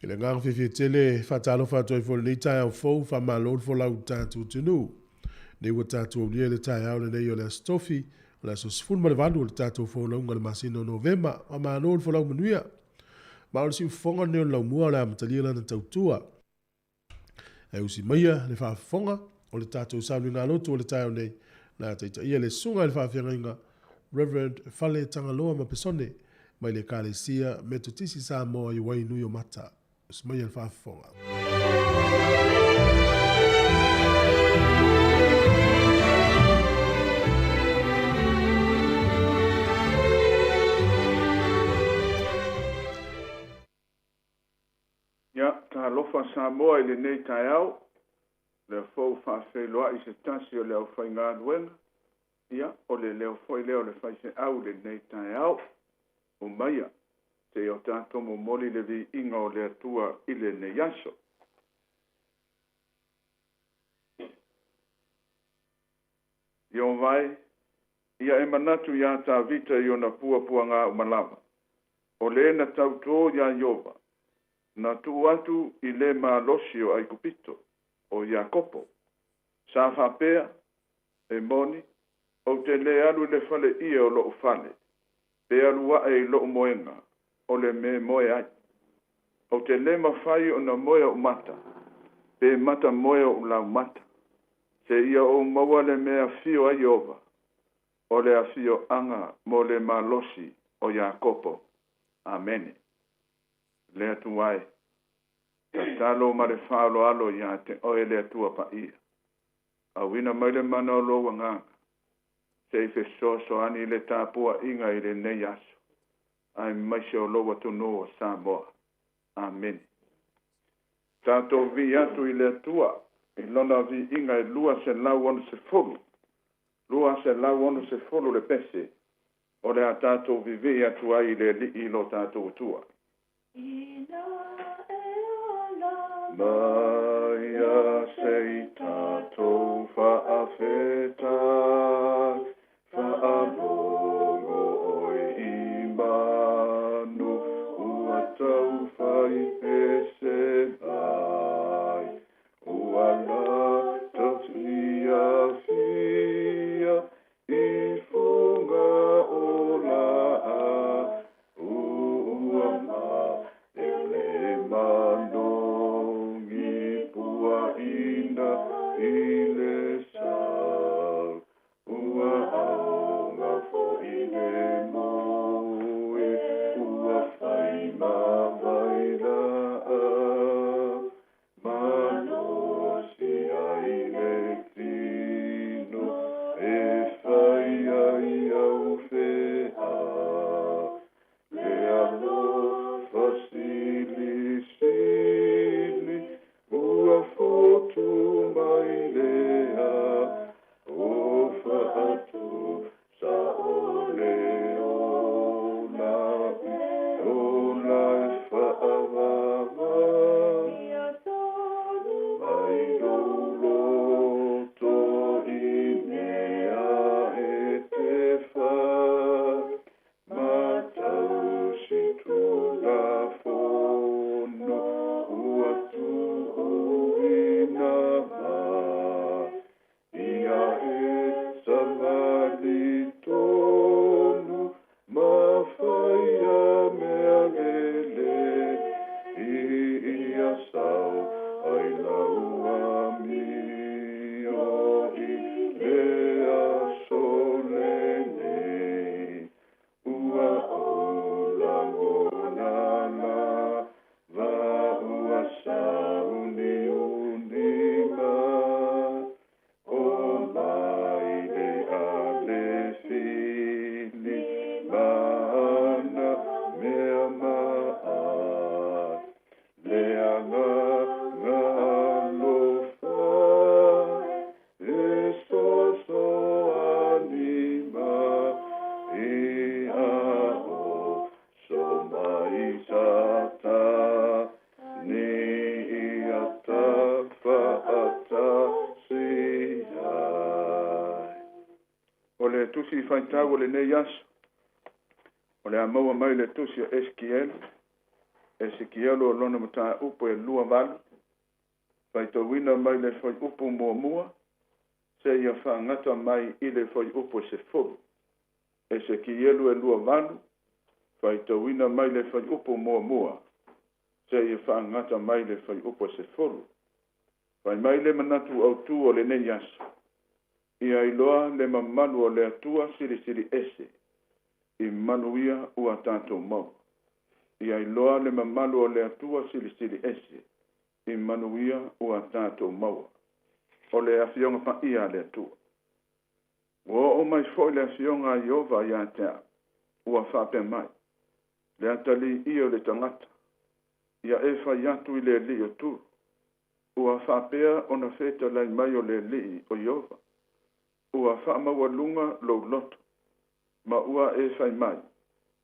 I le agaga fiafia tele e faatalofa atu ai foi i lenei taeao fou, faamalo le folau i le tatou atunuu. Nei ua tatou aulia le taeao lenei o le Aso Tofi, o le aso 18 o le tatou folauga i le masina o Novema. Faamalo le folau manuia. Ma o le siufofoga lenei o le laumua o le amatalia lana tautua. Ae usi maia le faafofoga o le tatou sauniga lotu o le taeao nei, o le a taitaia le Susuga i le Faafeagaiga Rev. Fale Tagaloa Mapesone mai le Ekalesia Metotisi Samoa i Wainuiomata. Usi maia le faafofoga. Ia, talofa Samoa i lenei taeao, lea foi ua faafeiloai se tasi o le aufaigaluega, ia, o le leo foi lea o le faifeau i lenei taeao. Omaia, seia o tatou momoli le viiga o le Atua i lenei aso. Ieova e, ia e manatu iā Tavita i ona puapuaga uma lava, o le na tautō iā Ieova, na tuu atu i le malosi o Aikupito, o Iakopo. Sa faapea, E moni, ou te lē alu i le fale ie o loʻu fale, pe alu aʻe i loʻu moega, o le me moe ai. Ou te lē mafai ona moe oʻu mata, pe mata moe oʻu laumata, seia ou maua le mea afio ai Ieova, o le afioaga mo le malosi o Iakopo. Amene. Le Atua e, tatalo ma le faaaloalo iā te Oe le Atua Paia. Auina mai le mana o lou agaga, se i fesoasoani i le tapuaiga i lenei aso, aemaise o lou atunuu o Samoa. Amene. Tatou vii atu i le Atua i Lona viiga e 260, 260 le pese o le a tatou vivii atu ai i le Alii lo tatou Atua. Mai a se i tatou faafetai, faalogo oe i manu ua taufai ese mai, ua latou fiafia i fuga o laa, ua ma e le manogi puaina i le sau, ua aoga foi le moe, ua fai ma vailaa. Malosi ai le tino e fai ai au fea, le alofa silisili ua fotu mai lea, o faatu sa o le ola i ola e faavava. Mai lou loto i mea e te fai, ma tausi Tulafono ua tuuina mai. Ia e savali tonu ma faia mea lelei, i ia sau ai lau amio i le aso lenei. Ua ou lagona lava ua sauniuni mai, o mai le ale sili ma ana mea ma ai, le agaga alofa e soasoani mai a o so mai Satani ia ta faatasi ai. O le tusi faitau o lenei aso, o le a maua mai le tusi o Esekiele, Esekielu o lona mataupu e 28, faitauina mai le fuaiupu 1, seia faagata mai i le fuaiupu e 10. Esekielu e 28, faitauina mai le fuaiupu 1, seia faagata mai le fuaiupu e 10. Fai mai le manatu autū o lenei aso, ia iloa le mamalu o le Atua silisili ese, i manuia ua tatou maua. Ia iloa le mamalu o le Atua silisili ese, i manuia ua tatou maua. O le afioga paia a le Atua. Ua oo mai foi le afioga a Ieova ia te au, ua faapea mai, le atalii o le tagata, ia e fai atu i le alii o Turo, ua faapea ona fetalai mai o le alii o Ieova, ua faamaualuga lou loto, ma ua e fai mai,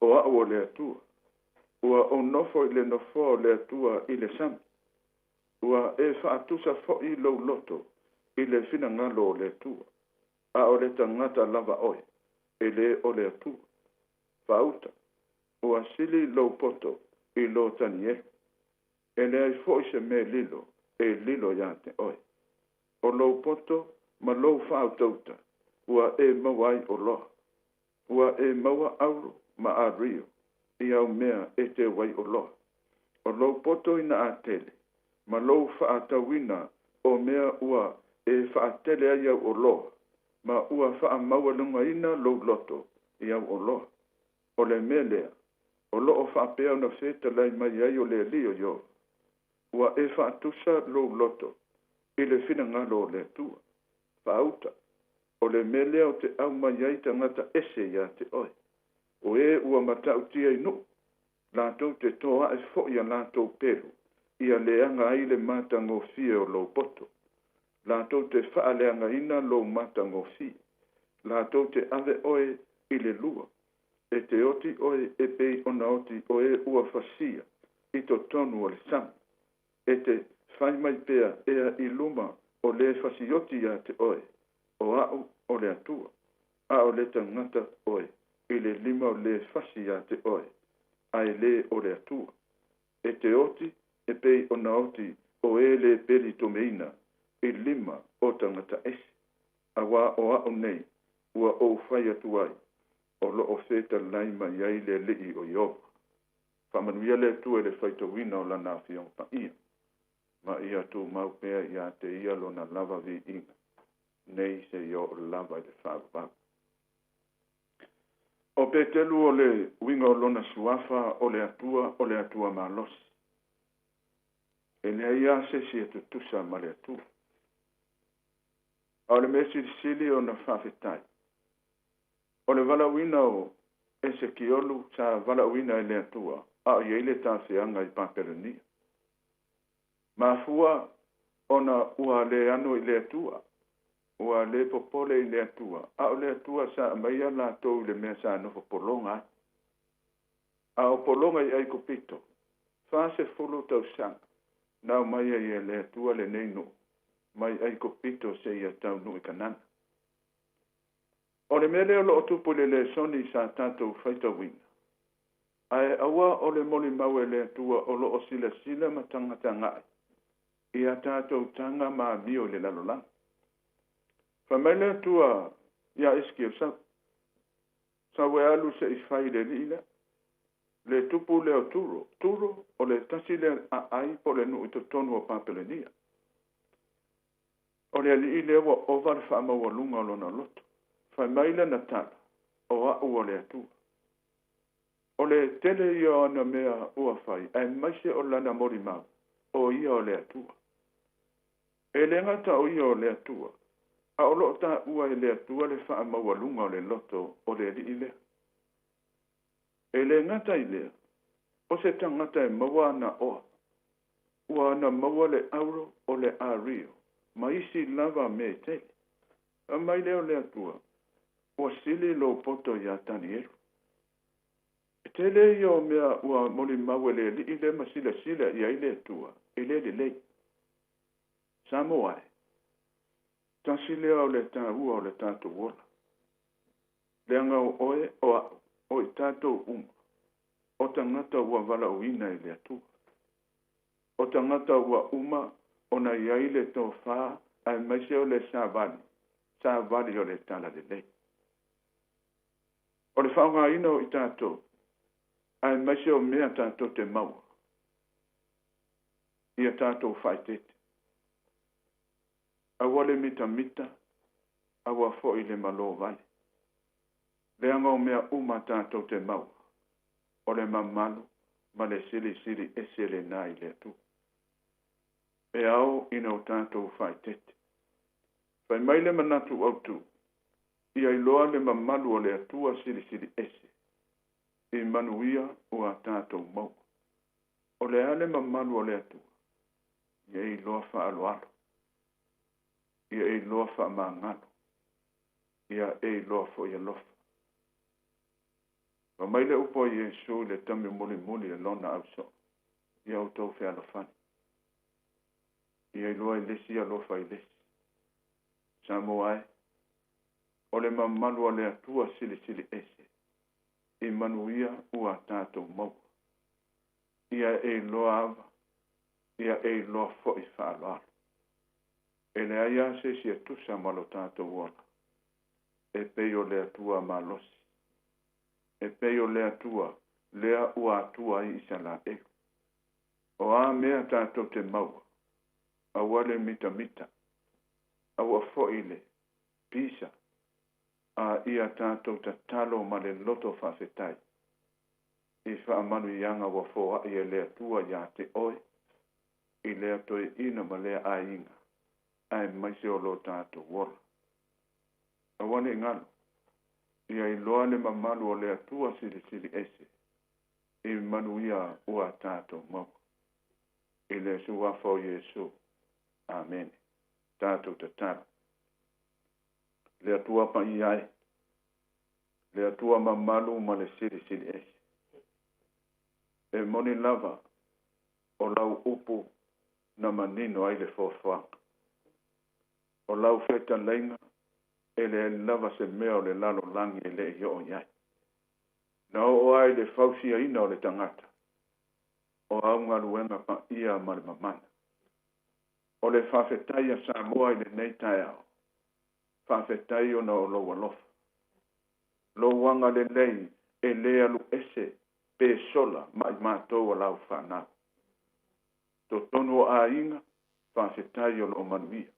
o au o le Atua, ua ou nofo i le nofoa o le Atua i le sami, ua e faatusa foi lou loto i le finagalo o le Atua, a o le tagata lava oe, e lē o le Atua. Faauta, ua sili lou poto i lo Tanielu, e leai foi se mea lilo e lilo ia te oe. O lou poto ma lou faautauta, ua e maua ai oloa, ua e maua auro ma ario i au mea e teu ai oloa. O lou poto ina atele, ma lou faatauina o mea ua e faatele ai au oloa, ma ua faamaualugaina lou loto i au oloa. O le mea lea, o loo faapea ona fetalai mai ai o le alii o Ieova, ua e faatusa lou loto i le finagalo o le Atua. Faauta, o le mea lea o te aumai ai tagata ese ia te oe, o e ua matautia i nuu, latou te toae foi a latou pelu, ia leaga ai le matagofie o lou poto. Latou te faaleagaina lou matagofie, latou te ave oe i le lua, e te oti oe e pei ona oti o e ua fasia i totonu o le sami, e te fai mai pea ea i luma o le fasioti ia te oe, o au o le Atua, a o le tagata oe i le lima o le fasi ia te oe, ae lē o le Atua. E te oti e pei ona oti o e le peli tomeina i lima o tagata ese, auā o au nei ua ou fai atu ai, o loo fetalai mai ai le alii o Ieova. Faamanuia le Atua i le faitauina o lana afioga paia, ma ia tumau pea ia te ia lona lava viiga, nei seia oo lava i le faavavau. O Petelu o le uiga o lona suafa o le Atua o le Atua malosi. E leai lava se isi e tutusa ma le Atua. A o le mea silisili ona faafetai, o le valaauina o Esekiolu sa valaauina e le Atua a o i ai le tafeaga i Papelonia. Mafua ona ua le ano i le Atua, ua le popole i le Atua, a o le Atua sa aumaia latou i le mea sa nofo pologa ai. A o pologa i Aikupito, 40 tausaga na aumai ai e le Atua lenei nuu mai Aikupito seia taunuu i Kanana. O le mea lea o loo tupu i le lesoni sa tatou faitauina, ae aua o le molimau e le Atua o loo silasila ma tagatagai i a tatou taga ma amio i le lalolagi. Fai mai le Atua ia Esekielu, sau, sau e alu se i fai i le alii lea, le tupu lea o Turo. Turo o le tasi lea aai po o le nuu i totonu o Papelonia. O le alii lea ua ova le faamaualuga o lona loto. Fai mai lana tala, o au o le Atua. O le tele ia o ana mea ua fai, aemaise o lana molimau, o ia o le Atua. E le gata o ia o le Atua, a o loo taua e le Atua le faamaualuga o le loto o le alii lea. E le gata i lea, o se tagata e maua ana oa, ua ana maua le auro o le ario, ma isi lava mea e tele. Fai mai lea o le Atua, ua sili lou poto iā Tanielu. E tele ia o mea ua molimau e le alii lea ma silasila i ai le Atua, e le lelei. Samoa e, tasi lea o le taua o le tatou ola. Leaga o oe o au, o i tatou uma, o tagata ua valaauina e le Atua. tagata ua uma ona i ai le tofā aemaise o le savali, savali o le talalelei. O le faaaogaina o i tatou aemaise o mea tatou te maua ia tatou faaeteete. Aua le mitamita, aua foi le malo vale. Leaga o mea uma tatou te maua, o le mamalu ma le silisili ese lenā i le Atua. E ao ina o tatou faaeteete. Fai mai le manatu autu, ia iloa le mamalu o le Atua silisili ese, i manuia ua tatou maua. O le a le mamalu o le Atua? Ia iloa faaaloalo, ia iloa faamagalo, ia e iloa foi alofa. Fai mai le upu a Iesu i le taimi mulimuli e lona ausoo, ia outou fealofani. Ia iloa i le isi alofa i le isi. Samoa e, o le mamalu o le Atua silisili ese, i manuia ua tatou maua. Ia e iloa ava, ia e iloa foi faaaloalo. E leai lava se isi e tusa ma lo tatou ola, e pei o le Atua malosi, e pei o le Atua lea ua atua ai Isaraelu. O a mea tatou te maua, aua le mitamita, aua foi le pisa, a ia tatou tatalo ma le loto faafetai i faamanuiaga ua foai e le Atua ia te oe, i lea toeaina ma lea aiga, aemaise o lo tatou ola. Aua ne i galo, ia iloa le mamalu o le Atua silisili ese, i manuia ua tatou maua. I le suafa o Iesu. Amene. Tatou tatalo. Le Atua paia e, le Atua mamalu ma le silisili ese. E moni lava o lau upu na manino ai le foafoaga. O lau fetalaiga e leai lava se mea o le lalolagi e le i oo i ai. Na oo ai le fausiaina o le tagata, o au galuega paia ma le mamana. O le faafetai a Samoa i lenei taeao, faafetai ona o lou alofa. Lou agalelei e le alu ese pe sola ma i matou o lau fanau. Totonu o aiga, faafetai o loo manuia.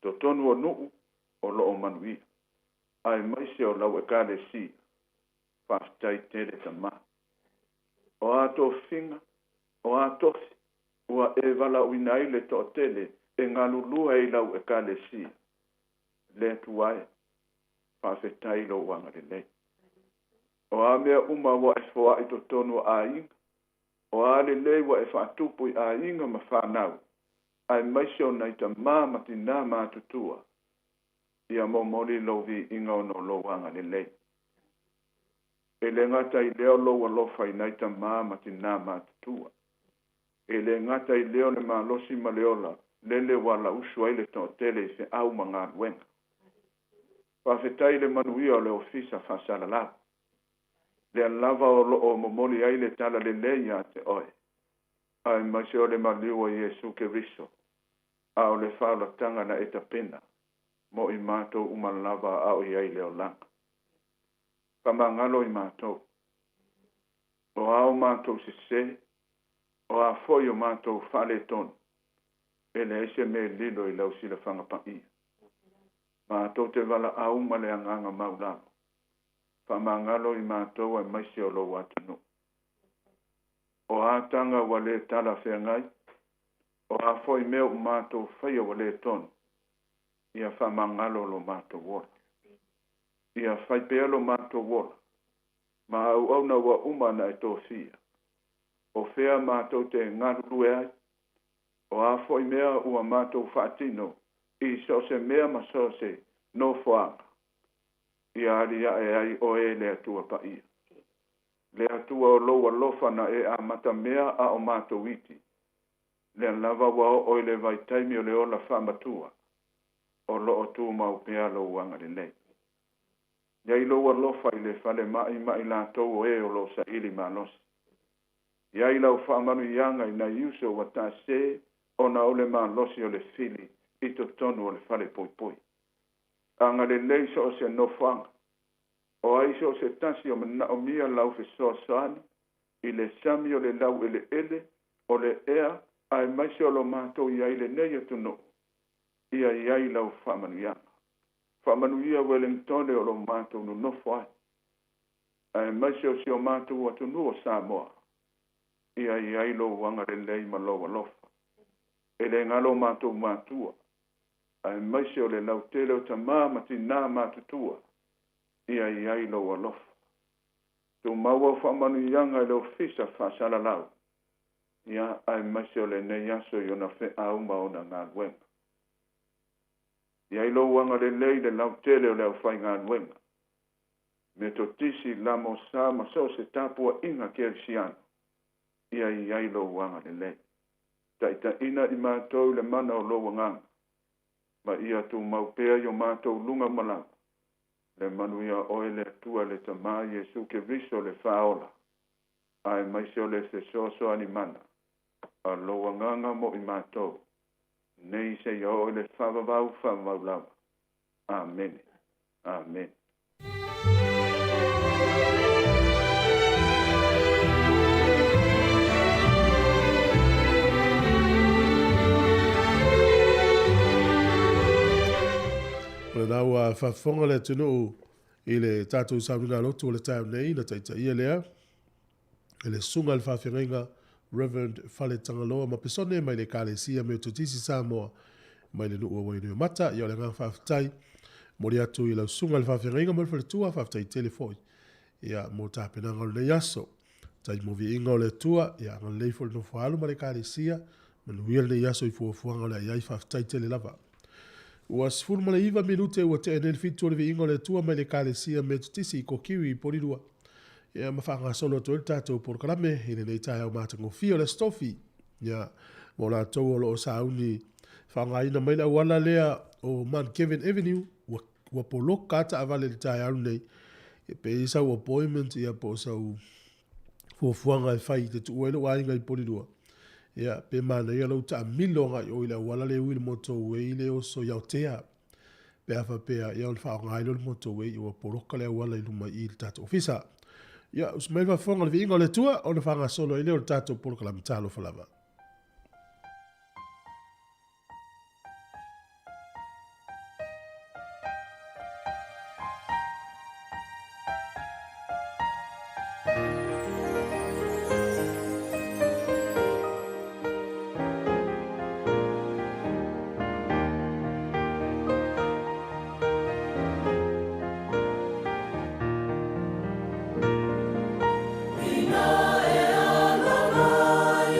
Totonu o nuu, o loo manuia. Aemaise o lau ekalesia, faafetai tele tamā. O a tofiga, o a tofi, ua e valaauina ai le toatele e galulue i lau ekalesia. Le Atua e, faafetai lou agalelei. O a mea uma ua e foai totonu o aiga, o a lelei ua e faatupu i aiga ma fanau, aemaise o nai tamā ma tinā matutua, ia momoli lou viiga ona o lou agalelei. E le gata i lea o lou alofa i nai tamā ma tinā matutua. E le gata i lea o le malosi ma le ola, lele ua lausu ai le toatele i feau ma galuega. Faafetai le manuia o le ofisa faasalalau. Lea lava o loo momoli ai le talalelei ia te oe, aemaise o le maliu o Iesu Keriso, a o le faaolataga na e tapena, mo i matou uma lava a o i ai le olaga. Faamagalo i matou. O a o matou sesē, o a foi o matou faaletonu, e leai se mea e lilo i lau silafaga paia. Matou te valaau ma le agaga maulalo. Faamagalo i matou aemaise o lou atunuu. O a taga ua le talafeagai, o a foi mea ua matou faia ua le tonu, ia faamagalo lo matou ola. Ia fai pea lo matou ola, ma auauna ua uma ona e tofia. O fea matou te galulue ai, o a foi mea ua matou faatino i so o se mea ma so o se nofoaga, ia aliae ai oe le Atua paia. Le Atua o lou alofa na e amatamea a o matou iti, lea lava ua oo i le vaitaimi o le ola faamatua, o loo tumau pea lou agalelei. Iai lou alofa i le falemai ma i latou o e o loo saili malosi. I ai lau faamanuiaga i nai uso ua taasē ona o le malosi o le fili i totonu o le falepoipoi. Agalelei so o se nofoaga, o ai so o se tasi o manaomia lau fesoasoani i le sami o le laueleele o le ea aemaise o lo matou i ai lenei atunuu, ia i ai lau faamanuiaga. Faamanuia Ueligitone o lo matou nonofo ai, aemaise o si o matou atunuu o Samoa, ia i ai lou agalelei ma lou alofa. E le galo matou matua, aemaise o le lautele o tamā ma tinā matutua, ia i ai lou alofa. Tumau au faamanuiaga i le ofisa faasalalau, ia aemaise o lenei aso i ona feau ma ona galuega. I ai lou agalelei i le lautele o le aufaigaluega, Metotisi, Lamosa ma so o se tapuaiga kerisiano, ia i ai lou agalelei. Taitaiina i matou i le mana o lou agaga, ma ia tumau pea i o matou luga ma lalo, le manuia oe le Atua le Tama Iesu Keriso le Faaola, aemaise o le fesoasoani mana a lou agaga mo i matou, nei seia oo i le faavavau faavavau lava. Amene. Amene. O lena ua faafofoga le atunuu i le tatou sauniga lotu o le taeao nei na taitaia lea e le susuga i le faafeagaiga Reverend Faletagaloa ma Pesone mai le Ekalesia Metotisi Samoa mai le nuu o Wainuiomata. Ia o le agaga faafetai momoli atu i lau susuga i le faafeagaiga ma le faletua, faafetai tele foi ia mo tapenaga o lenei aso. Tai mo viiga o le Atua, ia agalelei foi le nofo a alo ma le Ekalesia, manuia lenei aso i fuafuaga o le a i ai, faafetai tele lava. Ua 19 minute ua tea nei le 7 o le viiga o le Atua mai le Ekalesia Metotisi i Kokiwi i Polilua. Ia ma faagasolo atu ai le tatou polokalame i lenei taeao matagofie o le Aso Tofi. Ia, mo latou o lo o sauni faaaogaina mai le auala lea o Mount Kevin Avenue, ua, ua poloka lava taavale i le taeao lenei. Ia, pe i ai sau appointment ia po o sau fuafuaga e fai e te tuua ai lou aiga i Polilua, ia, pe manaia lou taamilo agai i o i le auala lea e ui i le motorway lea e oso i Aotea. Pe a faapea, ia ona faaaoga ai lea o le motorway ua poloka le auala i luma i i le tatou ofisa. Ia, usu mai le faafofoga o le viiga o le Atua ona faagasolo ai lea o le tatou polokalame. Talofa lava. Ina e alo mai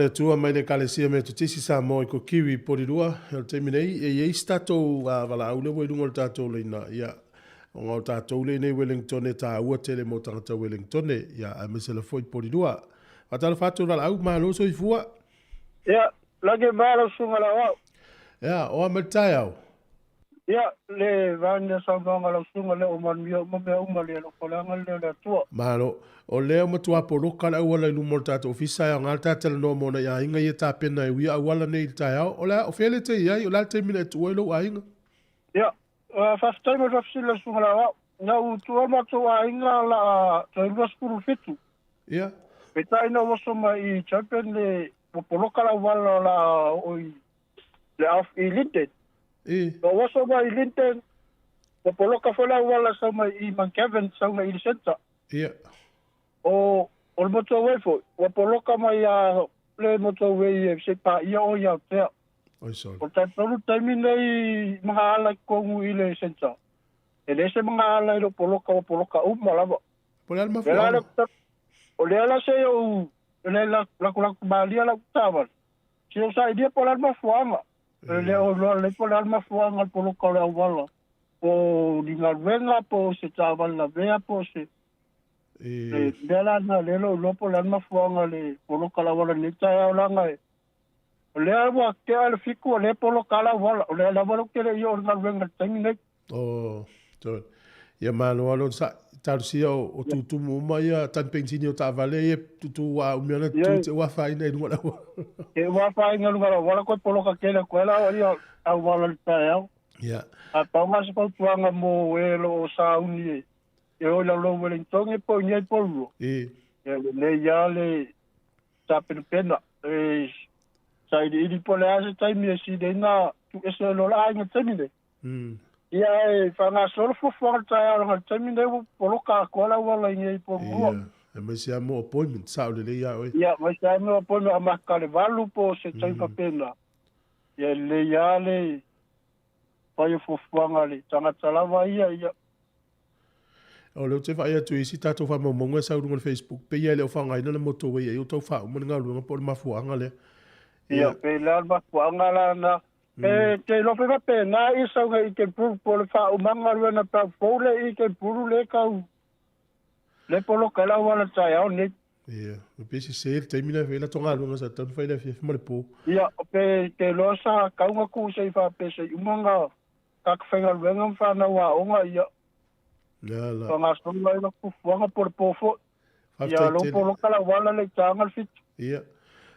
le Atua mai le Ekalesia Metotisi Samoa i Kokiwi i Porirua, o le taimi nei, e i ai se tatou valaau lea ua i luga o le tatou laina, ia, ona o tatou lea i inei i Wellington e taua tele mo tagata Wellington, ia, aemaise lava foi i Porirua. Faatalofa atu i le valaau, malo soifua. Ia, lagi mai lau susuga i le aoao. Ia, o a mai le taeao? Ia, le vaega saunoaga a lau susuga lea ua manuia uma mea uma le alofa leaga lea o le Atua. Malo. O lea ua matua poloka le auala i luma o le tatou ofisa e aoga le ta talanoa mo nai aiga ia e tapena e uia auala nei i le taeao. O le a, o fea le te i ai? O le a le taimi na e tuua ai lou aiga? Ia, faafetai mo le faafesili lau susuga i le aoao. Na ou tuua le matou aiga o le a toe 27. Ia. Peitai na ou oso mai i Champion le ua poloka le auala o le a oo i le off i Linden. I. Na ou oso mai i Linden, ua poloka foi le auala sau mai i Mount Gavin sau mai i le centre. Ia. O, o le motorway foi, ua poloka mai a le motorway e se paia o i Aotea. Oi sorry. O le taimi taimi nei magaala i totonu i le centre. E le se magaala i le poloka ua poloka uma lava. Po o le a le mafuaaga? O lea la se ou le laku laku malia lau taavale. Se o sailia po o le a le mafuaaga. E le o iloa lelei po o le a le mafuaaga o le poloka o le auala. Po o ni galuega po o se taavale lavea po o se le mea la lena lea o iloa po o le a le mafuaaga o le poloka o le auala i lenei taeao leaga e o lea ua tea le 7 o lea e poloka lava le auala. O lea lava ou te le i oo i le galuega i le taimi lenei. O, sorry. Ia malo lava lona sa talosia o tutumu uma ia tani penisini o taavale ia tutu ua umi ana tutu te ua afaina i luga o le auala. Te ua afaina i luga o le auala koe poloka tele atu ai la ia auala i le taeao. Ia. A pau lena o se fautuaga mo e o lo o sauni e o i lalo o Wellington po o i inei i Porirua. I. Ia lelei lava le tapenapena e sailiili po o le a se taimi e sili ai ona tuuese ai loa le aiga i le taimi lenei. Ia e faagasolo fuafuaga o le taeao leaga o le taimi lenei ua poloka atoa le auala i inei i Porirua. Ia, aemaise lava mo appointment, sao lelei ia oe. Ia, aemaise lava mo appointment amata i le 8 po o se taimi faapena. Ia e lelei lava le fai o fuafuaga a le tagata lava ia, ia. O lea ou te vaai atu i isi tatou faamaumauga e sau i luga o le Facebook, pei lava e le o faaaogaina le motorway i ai o tau faauma le galuega po o le mafuaaga lea. Ia, pei la o le mafuaaga la lena. E te iloa foi faapena i sau i te pulu po o le faaumaga galuega tau fou le i te pulu le tau le poloka ai le auala i le taeao lenei. Ia, e pei sese le taimi lea e fai ai latou galuega sa tatau ona fai i le afiafi ma le po. Ia, pe te iloa sa tau ona tuu se i faapea se i uma ona tagata faigaluega ma fanau aoga, ia. Ia la. Faagasolo ai la fuafuaga po o le po foi. Ia Faafetai lou tele. poloka le auala le i taga le 7. Ia.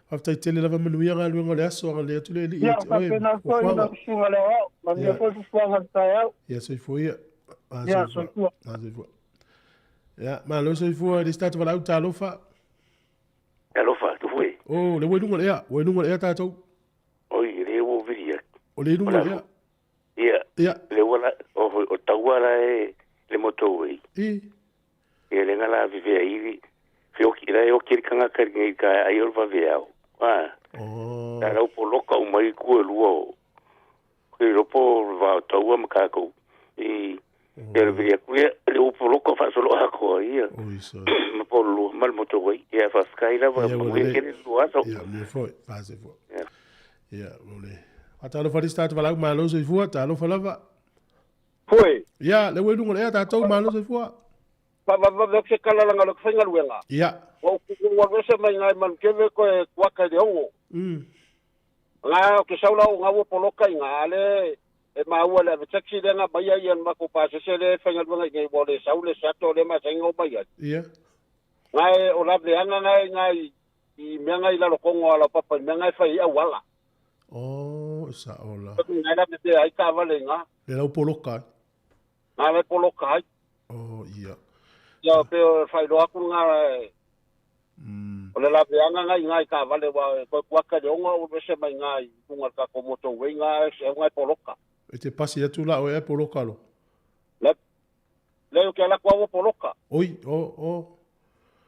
Faafetai tele lava manuia galuega o le aso agalelei atu le Alii Ia, ia te oe faapena foi fuafuaga. lau susuga i le aoao, manuia Ia. foi fuafuaga o le taeao. Ia soifua ia. A Ia, soifua. soifua. A soifua. Ia, malo soifua i le isi tatou valaau talofa. Talofa atu foi. Oh, le ua i luga o le ea, ua i luga o le ea tatou. Oi, le ua vili atu. O le i luga o le ea. Ia, Ia. le ua la, o, o taua la e le motorway. I. Ia le ngala vivea i fioki la e oki le kangaka i ka ai o le vaveao. Ah. Oh. Ta lau poloka o mai ku e lua o. Ke ropo va taua ma kākou. I e le vili aku ia, le upo loko whaasolo ako ia. Oi, sorry. Ma polo lua, ma le motorway. Ia, whawhikai lava, Ia, ma ua ue lelei. kere lua aso. Ia, mea foi, fase foi. Ia. Ia, ua le. Faatalofa le isi tagata valaau malo soifua, talofa lava. Foi. Ia, le ua i luga o le ea tatou malo soifua. Faavavave atu se tala laga o le faigaluega. Ia. Ua ou ua alu ese mai iga i Manukeve koe kuaka i le 6. Ga ou te sau la o ga ua poloka iga a le e maua le ave taxi lea na aumaia ia le matou pasese lea e faigaluega i inei ua le sau le sato lea masani ona omai ai. Ia. Ga e o laveaga ga iga i i mea ga i lalo togo o alaupapa i mea ga e fai ai auala. Oh, sao la. Ga e lavevea ai taavale iga. Le lau poloka ai. Ga la e poloka ai. Oh, ia. Ia pe o faailoa atu lena o le laveaga ga iga i taavale ua e toe kuaka i le 6 ua alu ese mai iga i luga o le tatou motorway ga e auga e poloka. E te pasi atu la oe e poloka lo. Le le o ke ala atu lava ua poloka. Oi, o, o.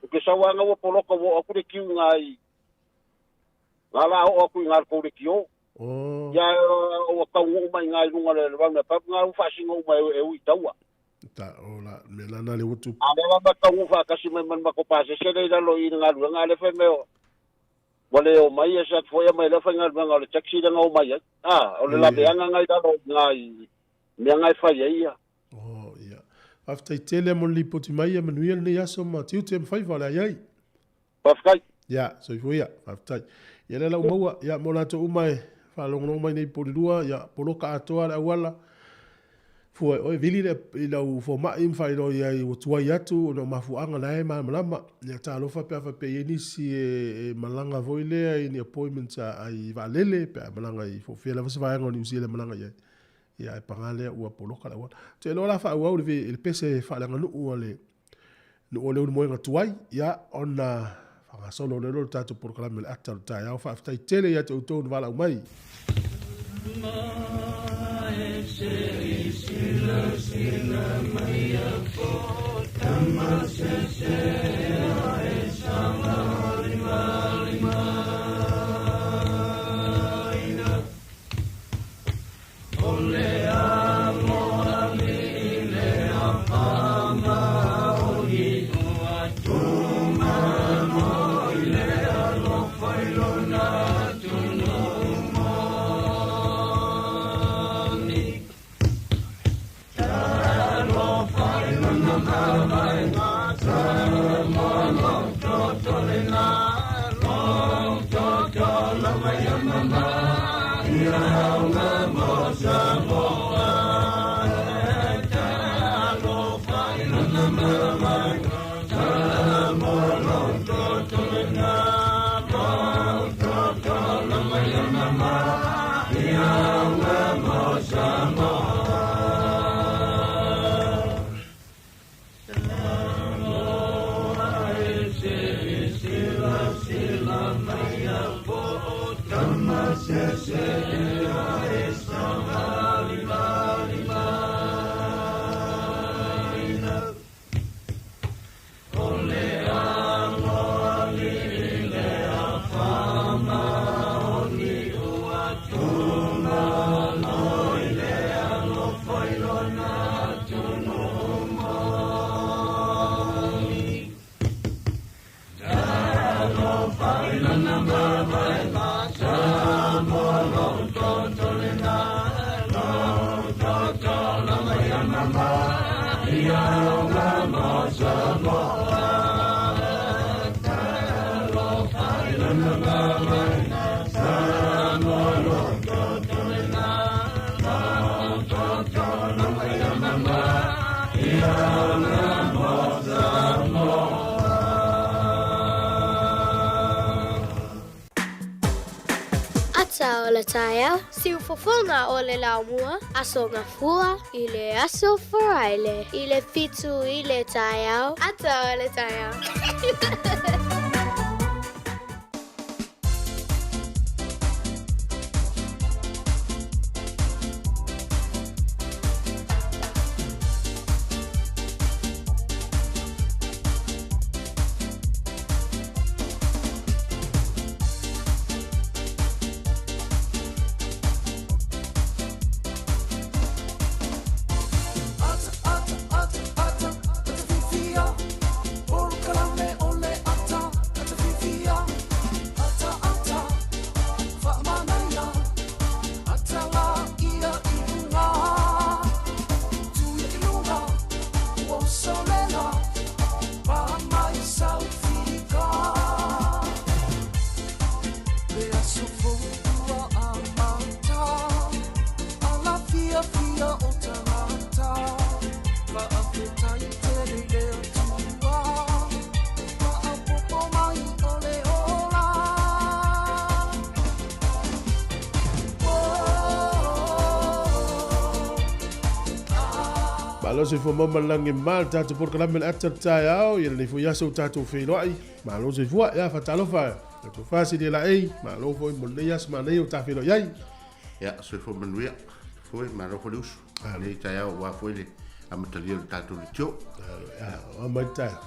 O ke sau lava ua poloka ua oo atu le kiu iga i ngā la oo atu iga i le tou lekiō. Oh. Ia ua taunuu mai iga i luga o le roundabout ngā ua faasino uma e ui i taua. Ta, o la, me la na le utu. A lea lava taunuu faatasi mai ma le matou pasese lea i lalo i i le galuega a le fai mai o Ua le omai e se atu foi aumai lea faigaluega o le taxi lea na omai ai. A, o le laveaga na i lalo i ina i mea na e fai ai ia. Oh, ia. Faafetai tele mo le lipoti mai, ia manuia lenei aso ma tiute ma faiva o le a i ai. Faafetai. Ia, soifua ia, faafetai. Ia lea la ua maua, ia mo latou uma e faalogologo mai nei poli lua, ia poloka atoa le auala, fua e oe, vili le, i lau fomai ma faailoa i ai ua tuai atu ona o mafuaaga la e malamalama. Ia talofa pe a faapea e i ai nisi e, e malaga foi lea i ni appointments a, i vaalele, pe a malaga i po o fea lava se vaega o Niu Sila e malaga i ai. Ia ae paga lea ua poloka le auala. Ou te iloa o le a faaauau le, le pese faaleaganuu a le nuu o Leulumoega tuai, ia, ona faagasolo lea o le tatou polokalame o le ata o le taeao. Faafetai tele ia te outou na valaau mai. Ata o le taeao, siufofoga o le laumua, Aso Gafua i le Aso Faraile i le 7 i le taeao, Ata o le taeao. Malo soifua mau ma le lagi ma le tatou polokalame le ata le taeao ia lenei foi aso ua tatou feiloai. Malo soifua, ia faatalofa tatou fasi le laei, malo foi mo lenei aso manaia ua ta feiloai ai. Ia, soifua manuia foi, malo foi le usu. Lenei taeao aua foi le amatalia o le tatou leitio. Ia, o mai le taeao.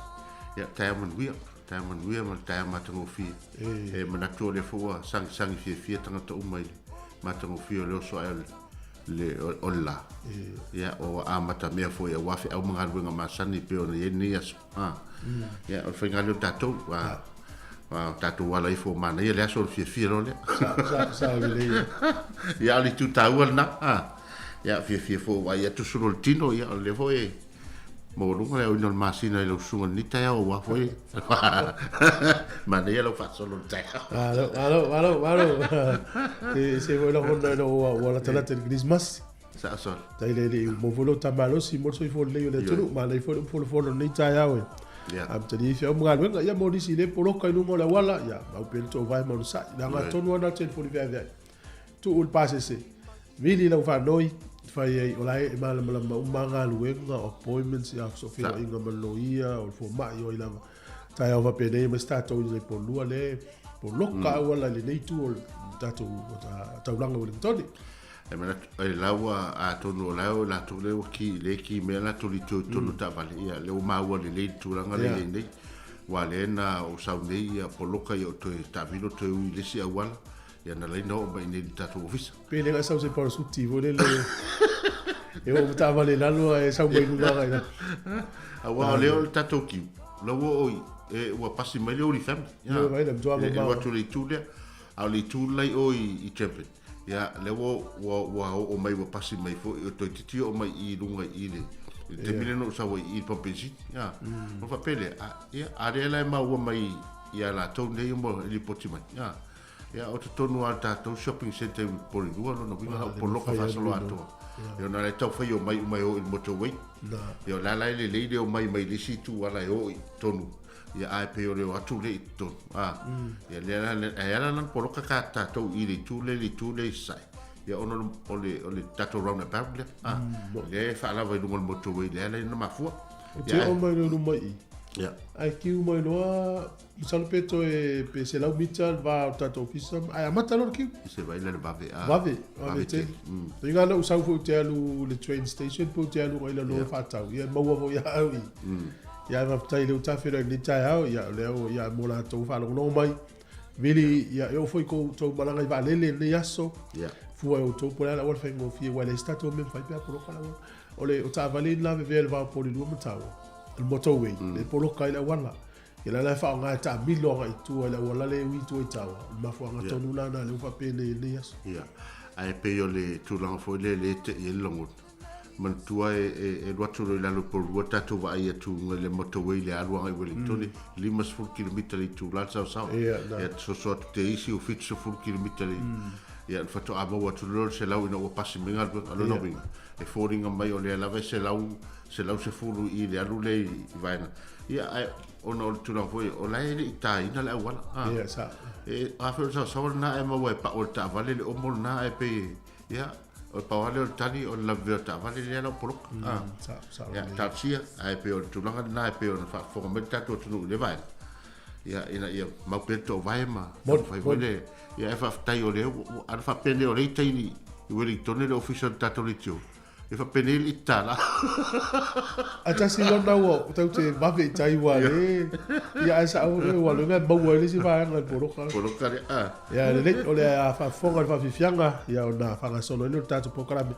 Ia, taeao manuia, taeao manuia ma le taeao matagofie. E manatu o lea foi ua sagisagi fiafia tagata uma i le matagofie o le oso ae o le le o le la. Ia, o amata mea foi aua feau ma galuega masani e pei ona i ai lenei aso. Ia, o le faiga lea o tatou. Tatou ala ifo manaia le aso o le fiafia loa lea. Sao lelei. Ia, o le itu taua lena. Ia, fiafia foi ua vaai atu sulu o le tino, ia o lea foi e maualuga le aoina o le masina i lau susuga i lenei taeao aua foi manaia lau faasolo i le taeao. Malo, malo, malo, malo. E se foi lagona ina ua latalata i le Kerisimasi. Sao sole. Tai le le mo foi lou tamalosi mo le soifua lelei o le atunuu. Manaia foi le folafolo i lenei taeao e amatalia ai feau ma galuega. Ia mo nisi le poloka i luga o le auala, ia mau pea le toovae ma onosai. Leaga atonu lava na o telefoni feaveai. Tuu le pasese, vili lau faanoi, fai ai o la e malamalama uma lava galuega, o appointments, ia fesoofaiga ma le loia, o le fomai, o ai lava. Taeao faapenei aemaise tatou i le Polua lea e poloka auala i lenei itu o le tatou taulaga o Ueligitone. E manatu, e la ua, atonu o la e o latou lea ua ki, lea e ki mea latou i totonu o taavale, ia lea ua maua lelei le tulaga lea e i ai nei. Aua lea na ou sau nei ia poloka ia ou toe taamilo toe ui i le isi auala, ia na laina oo mai i inei i le tatou ofisa. Pe le sau se parasuti foi lele e oo ma taavale i lalo ae sau mai luga agai i lalo. Aua o lea o le tatou kiu, la ua oo i, e, ua pasi mai le Holy Family. Ia, vai le matua mamao. E alu atu i le itu lea, a o le itu la i o i Champion. Ia, lea ua, ua, ua oo mai, ua pasi mai foi, ua toeitiiti oo mai i luga i le, i le taimi lea na ou sau ai i i le pamu penisini. Ia, ona faapea lea, a, ia, a lea la e maua mai ia latou nei uma e lipoti mai. Ia, ia, o totonu lava o le tatou shopping centre i Porirua, lona uiga la ua poloka faasoloatoa. Ia, ona o la e taufai omai uma e o i le motorway. Ia, o la la e lelei le omai mai le isi itu ala e oo i totonu. Ia ae pei o le o atu lea i totonu a ia lea la e ala la ona poloka ka tatou i le itu lea i le itu lea i sasae ia ona o le o le tatou roundabout lea a lea e faalava i luga o le motorway lea la ona mafua. Ou te oo mai loa i luma i i. Ia. Ae kiu mai loa, masalo pe toe pe 100 mita le va o le tatou ofisa, ae amata loa le kiu. Se vaai la le vave a. Vave, vave tele. Inga na ou sau foi ou te alu i le train station pe ou te alu i lalo faatau, ia e maua foi ia au i. Ia ae faafetai i lea ua taferai i lenei taeao, ia o lea ua ia mo latou faalogologo mai. Vili, ia e oo foi i kou tou malaga i vaalele i lenei aso. Fua e outou po o le a le auala faigofie aua e leai se tatou mea e mafai pe a poloka le auala. O le o taavale i le lavevea i le va o Porirua ma Taua, le motorway, le poloka ai le auala. Ia la la e faaaoga e taamilo agai i tua i le auala lea e ui i tua i Taua. O le mafuaaga tonu la lena lea ua faapenei ai lenei aso. Ia, ae pei o le tulaga foi lea lea e tei ai le lagona. Manatua e alu atu loa i lalo i Porirua tatou vaai atu i le motorway i le alu agai i Wellington, 50 kilomita le itula le saosaoa. Ia soso atu te isi ua 70 kilomita le ia ona faatoa maua atu loa le 100 ina ua pasi mai galuega. O lona uiga, e foliga mai o lea lava e 100, 110 i le alu lea i vaega. Ia, ae ona o le tulaga foi, o la e le i taina le auala. Ia, sa. E, a foi o le saosaoa lena ae maua e pau e le taavale le omo lena ae pei e, ia, o le pau lava lea o le tali o le lavevea o le taavale lea la ua poloka. Sa, sa. Ia, talosia, ae pei o le tulaga lena e pei ona faafofoga mai le tatou atunuu i lea vaega. Ia, ina ia mau pea le toovae ma taumafai foi le, ia, ae faafetai o lea ua, ana faapenei o lea e i tai i Wellington le ofisa o le tatou leitio, E faapenei le tala. Ae tasi lona ua tau te vave i tai ua le. Ia ae sao le ua le maua ai le isi vaega i le poloka. Poloka le a. Ia lelei o le a faafofoga i le faafiafiaga ia ona faagasolo ai lea o le tatou polokalame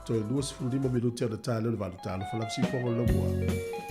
toe 25 minute ona ta lea o le 8. Talofa lava siufofoga o le laumua.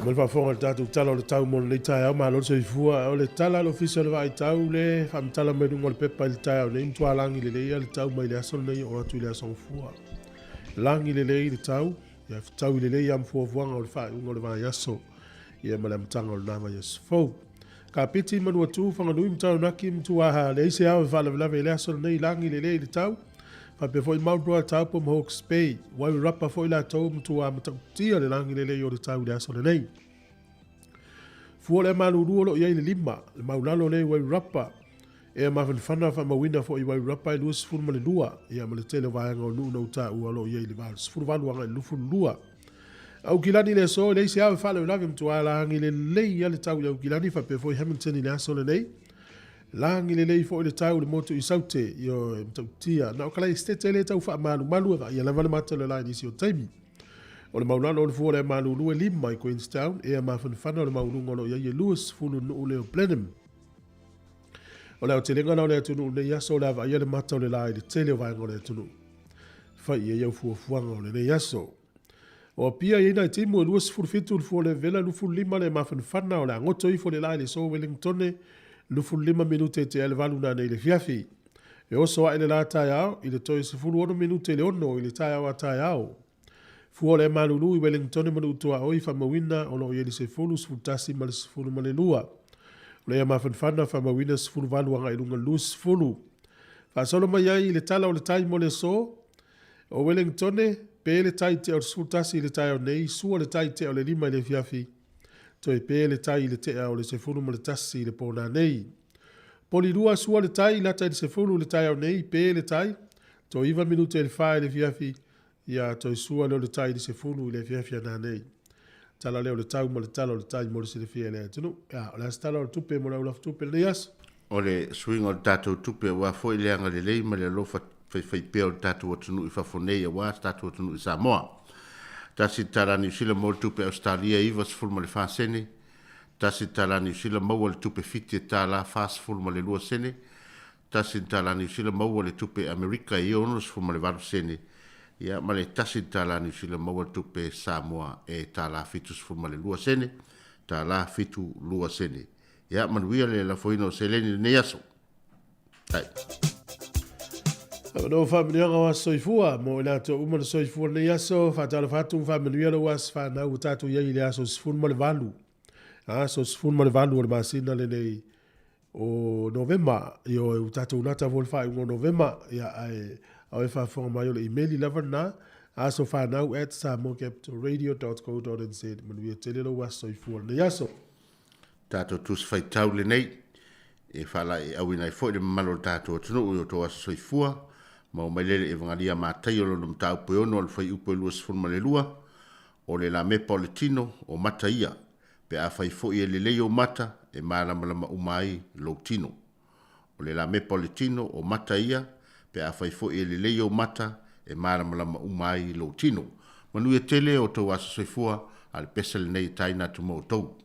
Mai le faafofoga i le tatou Tala o le Tau mo lenei taeao, malo le soifua. O le tala a le Ofisa o le Vaai Tau le faamatala mai luga o le pepa i le taeao nei, matua lagi lelei lava le tau mai le aso lenei oo atu i le aso Gafua. Lagi lelei le tau, ia fetaui lelei lava ma fuafuaga o le faaiuga o le vaiaso ia ma le amataga o lena vaiaso fou. Kapiti, Manuatu, Whanganui, Taranaki, Mtuaha, leai se ao e faalavelave i le aso lenei, lagi lelei le tau. Faapea foi Marlborough, Taupo ma Hawke's Bay. Wairarapa foi latou matua matautia le lagi lelei o le tau i le aso lenei. Fua o le malulu o lo o i ai le 5, le maulalo lea i Wairarapa. Ea mafanafana faamauina foi i Wairarapa e 22, ia ma le tele o vaega o nuu na utaua o lo o i ai le 18 agai le 22. Aukilani le aso, e leai se ao e faalavelave matua lagi lelei lava le tau i Aukilani faapea foi Hamilton i le aso lenei. Lagi lelei foi le tau i le motu i Saute, ioe, matautia. Na o Kalaestete lea e tau faamalumalu e vaaia lava le mata o le la i nisi o taimi. O le maulalo o le fua o le malulu e 5 i Queenstown, ea mafanafana o le mauluga o lo o i ai e 20 nuu lea o Blenheim. O le aotelega la o le atunuu i lenei aso o le a vaaia le mata o le la i le tele o vaega o le atunuu. Fai i ai au fuafuaga o lenei aso. O Apia e i ai nai timu e 27 le fua o le vela, 25 le mafanafana o le a goto ifo le la i le aso Wellingtone, 25 minute e tea ai le 8 nanei i le afiafi. E oso ae le la taeao i le toe 16 minute i le 6 i le taeao a taeao. Fua o le malulu i Wellingtone ma Nuutuaoi faamauina o lo o i ai le 10, 11 ma le 12. O le ea mafanafana faamauina 18 agai i luga i le 20. Faasolo mai ai i le tala o le tai mo le aso, O Wellingtone, pe le tai tea o le 11 i le taeao nei, sua le tai tea o le 5 i le afiafi, toe pe le tai i le tea o le 11 i le po nanei. Polilua, sua le tai, lata i le 10 i le taeao nei, pe le tai, toe 9 minute i le 4 i le afiafi, ia toe sua lea o le tai i le 10 i le afiafi a nanei. Tala lea o le tau ma le tala o le tai mo le silafia e le atunuu. Ia, o le a se tala o le tupe mo le aulafu tupe i lenei aso? O le suiga o le tatou tupe aua foi le agalelei ma le alofa faifaipea o le tatou atunuu i fafo nei aua se tatou atunuu i Samoa. $1 Niu Sila mo le tupe Ausetalia e 94 sene, $1 Niu Sila maua le tupe Fiti e $42 sene, $1 Niu Sila maua le tupe Amerika e 68 sene, ia ma le $1 Niu Sila maua le tupe Samoa e $72 sene, $72 sene. Ia manuia le lafoina o seleni i lenei aso. Tai. Avanoa faamanuiaga o aso soifua mo i latou uma na soifua lenei aso. Faatalofa atu ma faamanuia lou aso fanau ua tatou i ai i le aso 18. Aso 18 o le masina lenei o Novema. Ioe, ua tatou lata foi le faaiuga o Novema. Ia, ae ao e faafofoga mai o le imeli lava lena, asofanau@samoacapitalradio.co.nz. Manuia tele lou aso soifua lenei aso. Tatou tusi faitau lenei e faalaeiauina ai foi le mamalu o le tatou atunuu i o outou aso soifua ma o mai lele Evagalii a Mataio lona mataupu e 6 o le fuaiupu e 22, o le lamepa o le tino o mata ia, pe afai foi e lelei ou mata, e malamalama uma ai lou tino. O le lamepa o le tino o mata ia, pe afai foi e lelei ou mata, e malamalama uma ai lou tino. Manuia tele o outou aso soifua, a le pese lenei e taina atu mo outou.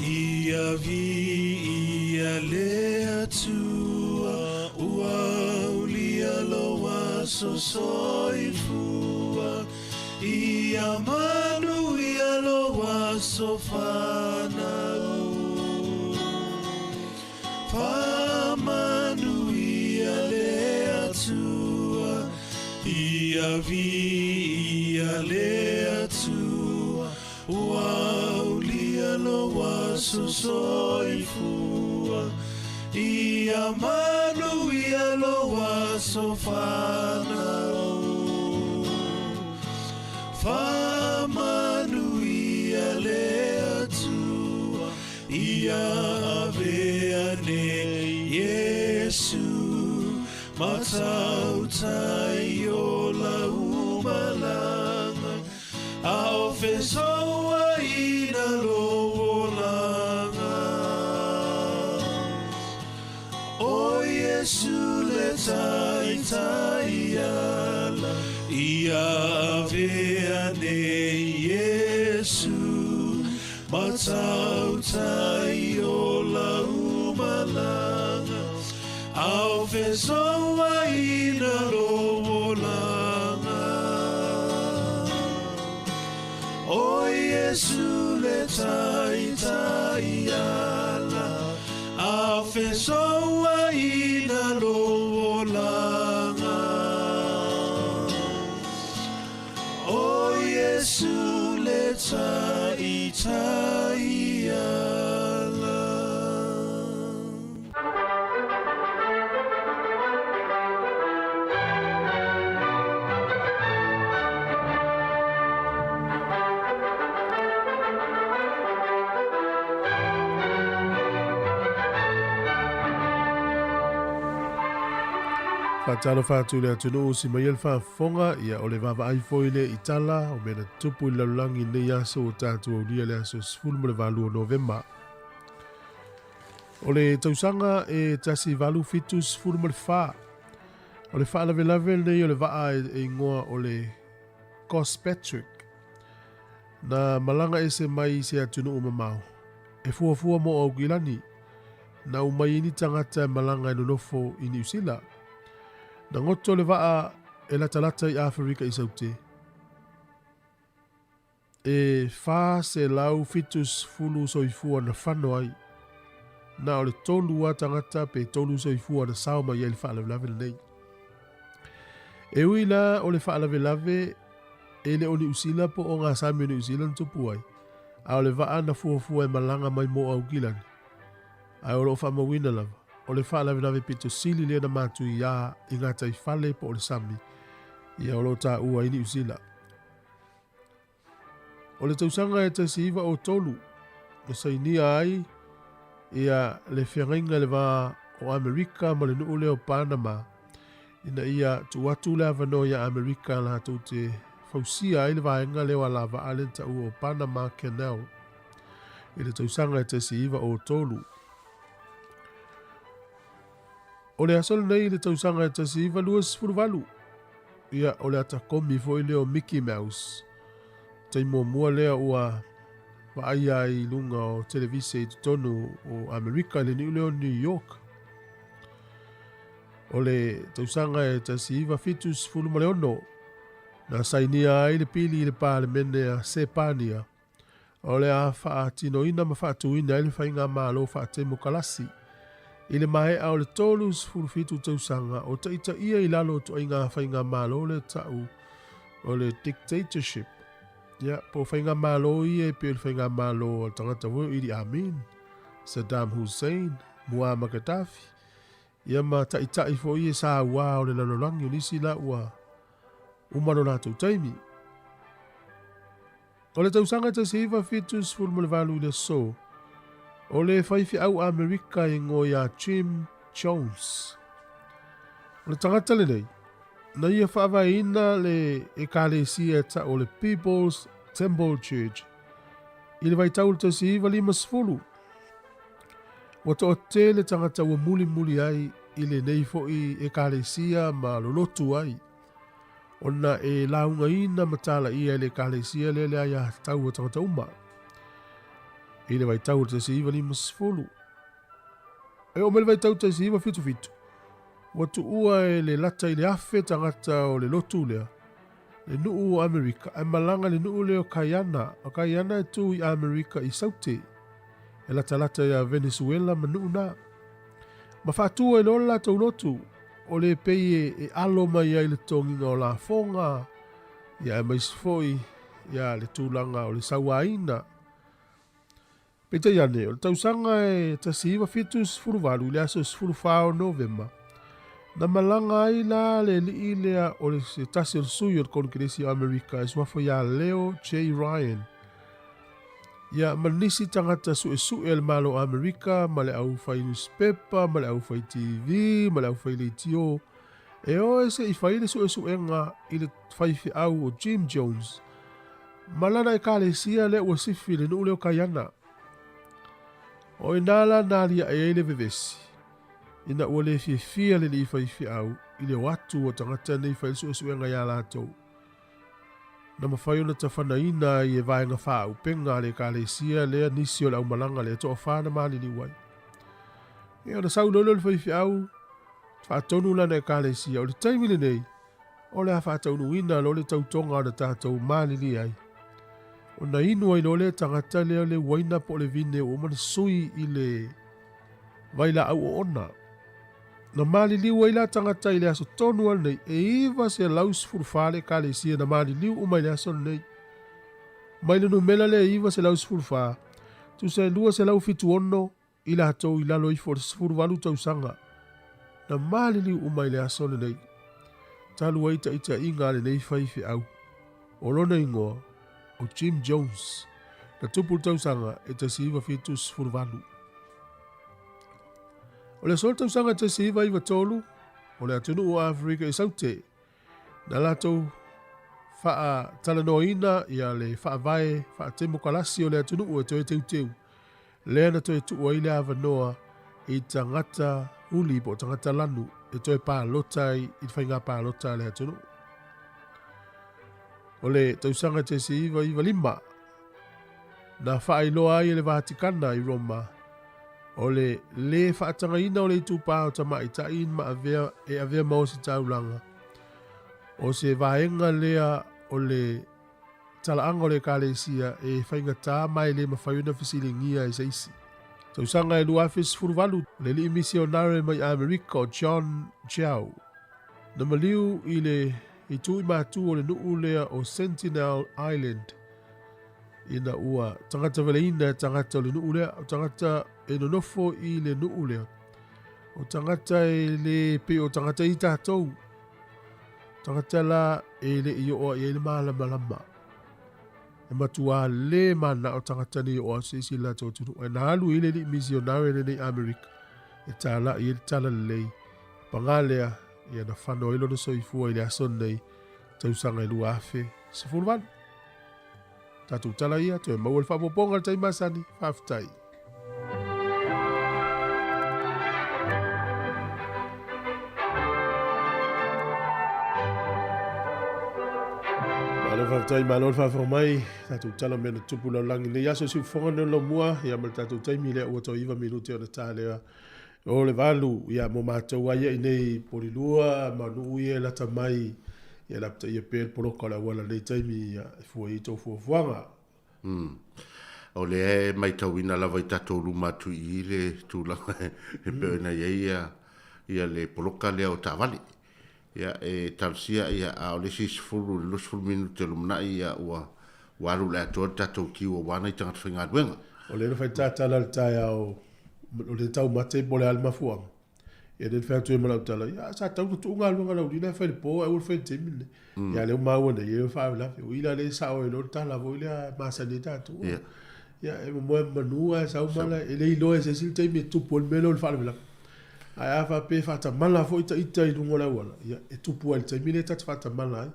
Ia viia le Atua, ua aulia lou aso soifua. Ia manuia lou aso fanau. Faamanuia le Atua, ia viia le Atua, ua aulia lou aso soifua. Ia manuia lou aso fanau. Faamanuia le Atua, ia avea nei Iesu, matautai o lau malaga, a o fesouaina lou olaga. O Iesu. Iesu le taitai ala ia avea nei Iesu matautai o lau malaga ao fesoaina lou olaga. O Iesu le taitai ala ao fesoaina lou olaga. O Iesu le taitai ala. Faatalofa atu i le atunuu si mai ai le faafofoga, ia o le vaavaai foi lea i tala o mea na tutupu i le lalolagi i lenei aso ua tatou aulia le aso 18 o Novema. O le tausaga e 1874, o le faalavelave lenei o le vaa e igoa o le Gospatrick, na malaga ese mai i se atunuu mamao, e fuafua mo Aukilani, na umai ai ni tagata e malaga e nonofo i Niu Sila. Na goto le vaa e latalata i Aferika i Saute, e 470 soifua na fano ai. Na o le tolu lava tagata pe tolu soifua na sao mai ai i le faalavelave lenei. E ui la o le faalavelave e le o Niu Sila po o ngā sami o Niu Sila na tupu ai, a o le vaa na fuafua e malaga mai mo Aukilani, ae o lo o faamauina lava, o le faalavelave pito sili lea na matuiā i gataifale po o le sami, ia o lo o taua ai Niu Sila. O le tausaga e 1903 na sainia ai ia le feagaiga i le va o Amerika ma le nuu lea o Panama ina ia tuu atu le avanoa iā Amerika latou te fausia ai le vaega lea o alavaa lea na taua o Panama Canal i le tausaga e 1903. O le aso lenei i le tausaga e 1928, ia o le atakomi foi lea o Mickey Mouse. Taimi muamua lea ua vaaia ai i luga o televise i totonu o Amerika i le niu lea o New York. O le tausaga e 1976, na sainia ai le pili i le Palemene a Sepania o le a faatinoina ma faatuina ai le faigamalo faatemokalasi i le maea o le 37 tausaga o taitaia i lalo o ituaiga faigamalo lea ta'u o le dictatorship. Ia, po o faigamalo ia e pei o le faigamalo a le tagata foi o Idi Amin, Saddam Hussein, Muammar Gaddafi, ia ma taitai foi ia sa auā o le lalolagi o nisi la ua uma lo latou taimi. O le tausaga 1978 i le aso, o le faifeau Amerika e igoa ia Jim Jones. O le tagata lenei, na ia faavaeina le ekalesia e ta'u o le People's Temple Church i le vaitau o le 1950. Ua toatele tagata ua mulimuli ai i lenei foi ekalesia ma lolotu ai, ona e laugaina ma talaia e le ekalesia lea le aiatatau a tagata uma. I le vaitau o le 1950, e oo mai le vaitau 1977, ua tuua e le lata i le 1,000 tagata o le lotu lea, le nuu o Amerika, ae malaga i le nuu lea o Kaiana. O Kaiana e tu i Amerika i Saute, e latalata iā Venezuela ma nuu na. Ma faatu ai loa le latou lotu, o le pei e alo mai ai le totogiga o lafoga, ia aemaise foi ia le tulaga o le sauaina. Peitai ane, o le tausaga e 1978 i le aso 14 o Novema, na malaga ai la le alii lea o le se tasi o le sui o le Konekeresi o Amerika e suafa iā Leo J. Ryan, ia ma nisi tagata suesue a le Malo o Amerika ma le au fai nusipepa ma le au fai TV ma le au fai leitio e o e se i fai le suesuega i le faifeau o Jim Jones ma lana ekalesia lea ua sifi i le nuu lea o Kaiana. O i nā la na aliae ai le vevesi. Ina ua le fiafia le alii faifeau i le o atu o tagata nei fai le suesuega iā latou, na mafai ona tafanaina ai e vaega faaauupega a le Ekalesia lea nisi o le aumalaga lea toafa na maliliu ai. Ia ona sau loa lea o le faifeau faatonu lana Ekalesia, o le taimi lenei, o le a faataunuuina loa le tautoga na tatou malilie ai. Ona inu ai loa lea tagata lea le uaina po o le vine ua uma ona sui i le vailaau oona. Na maliliu ai la tagata i le aso tonu lava lenei, e 914 le Ekalesia na maliliu uma i le aso lenei. Mai le numera lea e 914, tusa e 276 i latou i lalo ifo o le 18 tausaga, na maliliu uma i le aso lenei, talu ai taitaiga a lenei faifeau, o lona igoa o Jim Jones, na tupu le tausaga e 1978. O le aso o le tausaga 1993, o le atunuu o Aferika i Saute, na latou faatalanoaina ia le faavae faatemokalasi o le atunuu e toe teuteu, lea na toe tuu ai le avanoa i tagata uli po o tagata lanu e toe palota ai i le faiga palota a le atunuu. O le tausaga 1995, na faailoa ai e le Vatikana i Roma o le lē faatagaina o le itupa o tamaitai ma avea e avea ma ositaulaga, o se vaega lea o le talaaga o le Ekalesia e faigata ma e le mafai ona fesiligia e se isi. Tausaga e 2018, le alii misionare mai Amerika o John Chau, na maliu i le itu i matu o le nuu lea o Sentinel Island, ina ua tagata valeina e tagata o le nuu lea, o tagata e nonofo i le nuu lea, o tagata e le pei o tagata i tatou, tagata la e le i oo i ai le malamalama. E matua le mana o tagata nei o atu se isi latou atunuu. E na alu i le alii misionare lenei Amerika e tāla'i ai le talalelei. Pagā lea, ia na fano ai lona soifua i le aso lenei, tausaga e 2018. Tatou tala ia, toe maua le faaopoopoga i le taimi masani. Faafetai. Malo faafetai, malo le faafofoga mai. Tatou tala mea na tupu lalolagi nei aso siufofoga nei o lomua, ia ma le tatou taimi lea ua toe 9 minute ona ta lea o le 8, ia mo matou ai i nei Polilua ma nuu ia e lata mai, ia lapataia pea le poloka o le auala nei taimi, ia e fua i tou fuafuaga. O lea e matauina lava i tatou luma atu i i le tulaga e pei ona i ai ia, ia le poloka lea o taavale. Ia, e talosia, ia, a o le isi 10 i le 20 minute o lumanai, ia, ua, ua alu i le atoa le tatou kiu aua nai tagata faigaluega. O lea na fai tatala le taeao o le taumate po o le a le mafuaaga. Ia lea na fai atu ai ma lau tala, ia sa tau na tuu galuega laulii la e fai i le po ae aua le fai i le taimi lenei. Ia lea ua maua nei, ia faalavelave. O i la lea e sao ai loa le tala foi lea e masani ai tatou. Ia e momoe manu ae sau ma la, e le iloa e se isi le taimi e tupu ai le mea lea o le faalavelave. Ae a faapea e faatamala foi ita i luga o le auala, ia e tupu lava i le taimi lea ta te faatamala ai.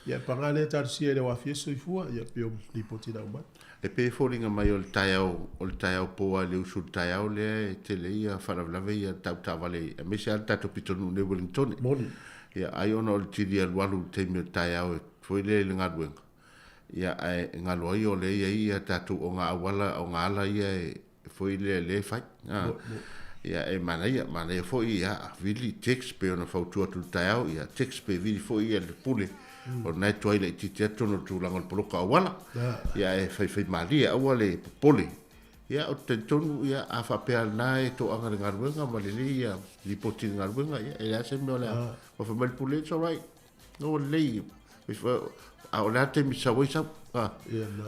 Ia paga lea talosia e le o aafia se soifua, ia pei o lipoti na aumai. E pei e foliga mai o le taeao, o le taeao po lava i le usu i le taeao lea e tele ai ia faalavelave ia tau taavale aemaise lava le tatou pitonuu nei i Wellingtone. Moni. Ia ai ona o le tili alualu i le taimi o le taeao e foi lea i le galuega, ia ae galo ai o lea e i ai ia tatou ogaauala, ogaala ia e foi lea lea e fai. Ia e manaia, manaia foi ia vili text pei ona fautua atu i le taeao, ia text pe vili foi ia le pule o lena e tuai laitiiti atu ona o le tulaga o le poloka auala. Ia e faifai malie, aua le popole. Ia ou te talitonu ia a faapea lena e toaga le galuega ma lelei ia lipoti i le galuega, ia e leai se mea o le a fai mai le pule, it's alright. No lelei. A o le a le taimi sau ai sau.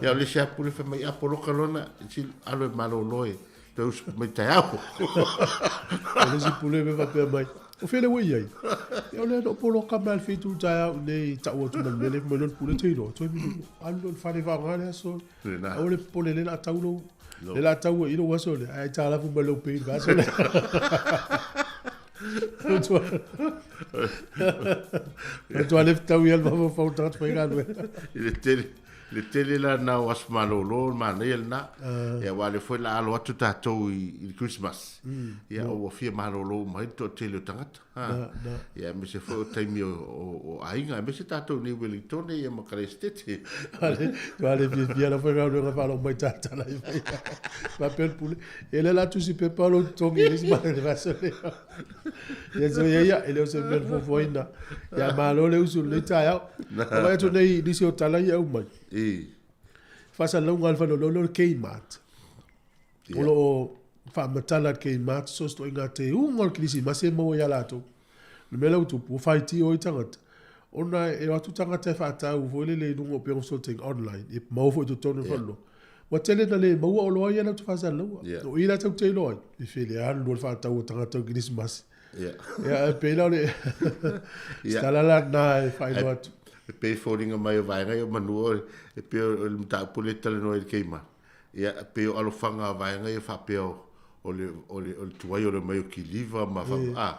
Ia o le isi lava pule fai mai, a poloka loa na si alo e malolo e toe usu mai taeao. O le isi pule me faapea mai, o fea le ua i ai? Ia o lea na o poloka mai le 7 taeao nei tau atu ma le mea lea mai loa le pule te iloa, toe minute, alu loa i le fale faaaoga le aso. Aua le popole lea o le a tau lou, lea o le a tau ai i lou aso lea, ae aitalafu mai lou pay i le vaiaso lea. Matua le fetaui ai le mafaufau o le tagata faigaluega. I le tele, Le tele la na o aso malōlō le manaia lenā. Ia aua o lea foi o le a alo atu tatou i le Christmas. Ia ua fia malōlō uma ai le toatele o tagata. Ha. Ia aemaise foi o taimi o aiga, aemaise tatou nei Welingtone ia ma Kalesetete. Ua le fiafia la foi galuega faalogo mai tatala i fai. Faapea le pule, e le la tusi pepa o lou totogi i le isi vaiaso lea. Ia so ia ia, e le o se mea na fuafuaina. Ia malo le usu i lenei taeao. Na vaai atu nei i nisi o tala ia e aumai. Faasalalauga a le faleoloolo o le Kmart. O lo o faamatala e le Kmart so o se ituaiga teuga o le Kerisimasi e maua ia latou. O le mea lea ua tupu, ua faitio ai tagata, ona e o atu tagata e faatau foi lele i luga o upega o fesootaiga online, e maua foi i totonu o le faleoloa. Ua tele ina le maua oloa ia latou te faasalalaua. O i la tatou te iloa ai, e fele alu loa le faatau a tagata o le Kerisimasi. Ia, e pei la o le tala la lena e faailoa atu. E pei e foliga mai o vaega ia o Manua, e pei o le mataupu lea e talanoa ai i le Kmart. Ia, e pei o alofaga a vaega ia faapea o le, o le, o le tuai o le omai o kiliva ma fa, a.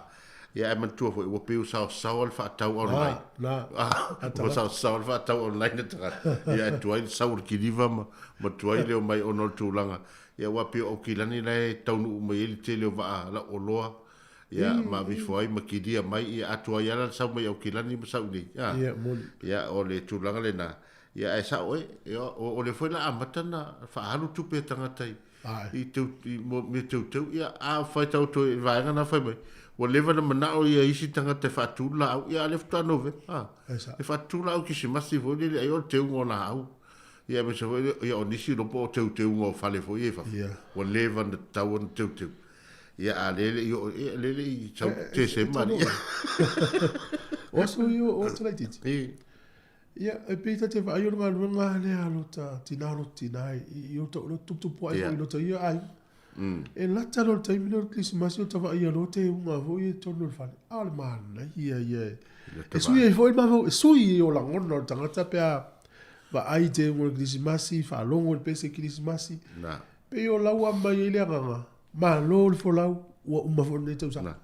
Ia, ae manatua foi, ua pei ua saosaoa le faatau online. Na, na. Ua saosaoa le faatau online a tagata. Ia, ae tuai le sau o le kiliva ma, ma tuai le omai ona o le tulaga. Ia, aua pei o Aukilani la e taunuu mai ai le tele o vaa lau oloa, ia, ma aveifo ai ma kilia mai, ia, a tuai lava la le sau mai Aukilani ma sau i inei, a. Ia, moni. Ia, o le tulaga lena. Ia ae sao e, o lea foi la amata na faaalu tupe a tagata i i teu i mea teuteu. Ia a fai tau toe i vaega na fai mai, ua leva na manao ia isi tagata e faatu le laau, ia a lea faatoa Novema. A, e faatu laau kisimasi foi lele ai o le teuga o laau. Ia aemaise foi ia o nisi iloa po o teuteuga o fale foi ia i fafo. Ua leva na tatau ona teuteu. Ia a lea le i oo, ia lea le i sau Tesema. O aso ia o Talaititi. Ia, e pei ta te vaai o le galuega lava lea a lota tina o lota tina i o lo tuputupu ae foi i lota ia aiga. E lata loa le taimi lea o le Kerisimasi o ta vaaia loa teuga foi ia i totonu o le fale. A o le manaia ia e. E sui ai foi le mafaufau, e sui o lagona o le tagata pe a vaai i teuga o le Kerisimasi, faalogo i le pese Kerisimasi. Pei o lau aumai ai le agaga, malo le folau, ua uma foi lenei tausaga.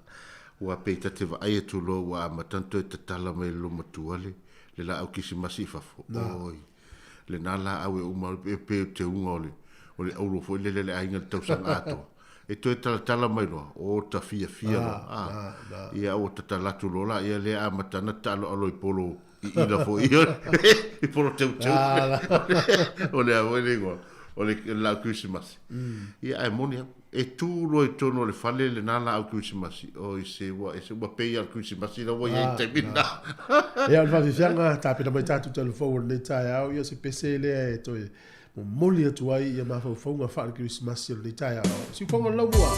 Ua pei ta te vaai atu loa ua amata ona toe tatala mai e le loomatua le le laau kisimasi i fafo. Oi, lena laau e uma e pei o le teuga o le o le auro foi lele a le aiga i le tausaga atoa. E toe talatala mai loa, o ta fiafia loa. A, ia ua tatala atu loa laia lea amata ana taaloalo i polo iila foi i polo teuteu. O le a foi le igoa o le laau kerisimasi. Ia ae moni lava, e tu loa i totonu o le fale lena laau kerisimasi, oi se ua ese ua pei lava o le kerisimasi la ua i ai i le taimi lena. Ia o le faafiafiaga tapena mai tatou tala fou o lenei taeao, ia o se pese lea e toe momoli atu ai ia mafaufauga faale-Kerisimasi o lenei taeao. Siufogo le laumua!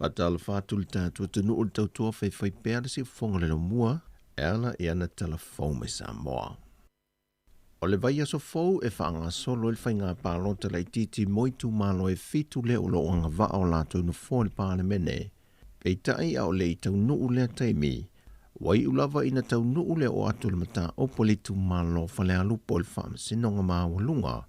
Faatalofa atu i le tatou atunuu i le tautua faifaipea le siufofoga o le Laumua e ala i ana talafou mai Samoa. O le vaiaso fou e faagasolo ai le faiga palota laitiiti mo itumalo e 7 lea o lo o agavaa o latou nofoa i le Palemene. Peitai a o le i taunuu lea taimi, ua iu lava ina taunuu le oo atu o le mataupu a le itumalo o Falealupo i le Faamasinoga Maualuga,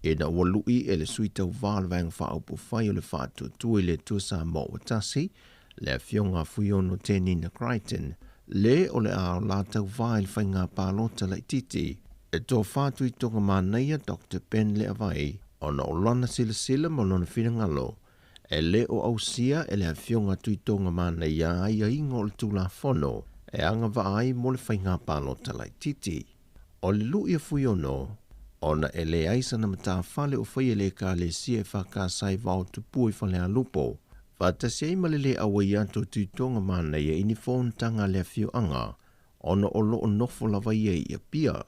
ina ua lui e le sui tauva o le Vaega Faaupufai o le Faatuatua i le Atua Samoa ua Tasi, le Afioga a Fuiono Tenina Crichton, le o le a o la tauva i le faiga palota laitiiti, e tofa Tuitoga Manaia Dr. Ben Leavai, ona o lana silasila ma lona finagalo, e le o ausia e le Afioga Tuitoga Manaia aiaiga o le Tulafono e agavaa ai mo le faiga palota laitiiti. O le lui a Fuiono, ona e leai sana matafale o faia i le Ekalesia e FKS i Vaotupua i Falealupo, faatasi ai ma le le auai atu o Tuitoga Manaia i ni fonotaga a le afioaga, ona o lo o nofo lava ia i Apia.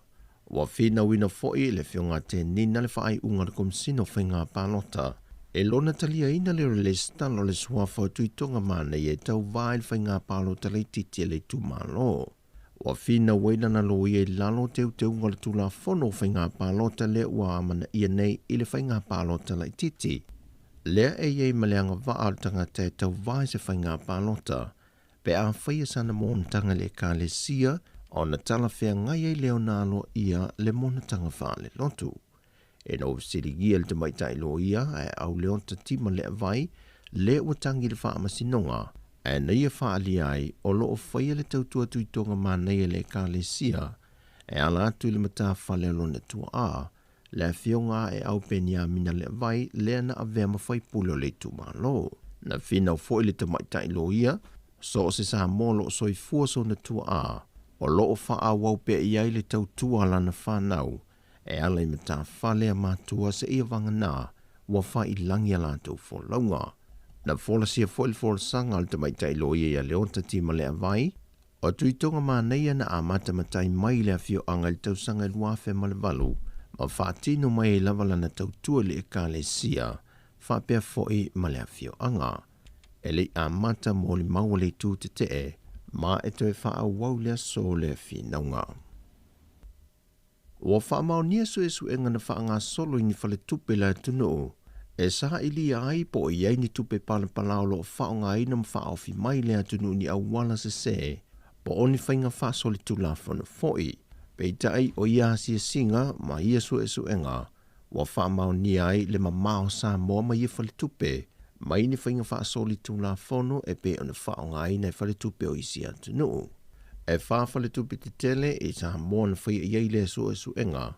Ua finauina foi e le Afioga a Tenina le faaiuga a le Komesina o Faiga Palota e lona taliaina lea o le lesitala o le suafa o Tuitoga Manaia e tauva i le faiga palota laitiiti a le itumalo. Ua finau ai lana loia i lalo o teuteuga o le Tulafono o Faiga Palota lea ua amanaia nei i le faiga palota laitiiti. Lea e i ai ma le agavaa o le tagata e tauva i se faiga palota pe a faia sana monotaga i le Ekalesia ona talafeagai ai lea ona aloaia le monotaga faalelotu. Ina ua fesiligia le tamaitai loia ae au Leota Tima Leavai le ua tagi i le faamasinoga, ae na ia faaalia ai o lo o faia le tautua Tuitoga Manaia i le Ekalesia e ala atu i le matafale o lona tuaa, le afioga a Eau Peniamina Leavai lea na avea ma faipule o le itumalo. Na finau foi le tamaitai loia, so o se Samoa o lo o soifua sona tuaa, o lo o faaauau pea i ai le tautua a lana fanau e ala i matafale a matua seia vagana ua faailagi a latou folauga. Na folasia foi le folasaga a le tamaitai loia ia Leota Tima Leavai, O Tuitoga Manaia na amatamatai mai i le afioaga i le tausaga e 2008 ma faatino mai ai lava lana tautua i le Ekalesia faapea foi ma le afioaga. E le i amata molimau a le itu tetee ma e toe faaauau le aso o lea finauga. Ua faamaonia suesuega na faagasolo i ni faletupe i le atunuu e sailia ai po o i ai ni tupe palapala o lo o faaaogaina ma faaofi mai i le atunuu i ni auala sese po o ni faiga faasolitulafono foi. Peitai o ia asiasiga ma ia suesuega ua faamaonia ai le mamao o Samoa ma ia faletupe mai ni faiga faasolitulafono e pei ona faaaogaina e faletupe o isi atunuu. E 4 faletupe tetele i Samoa na faia i ai lea suesuega,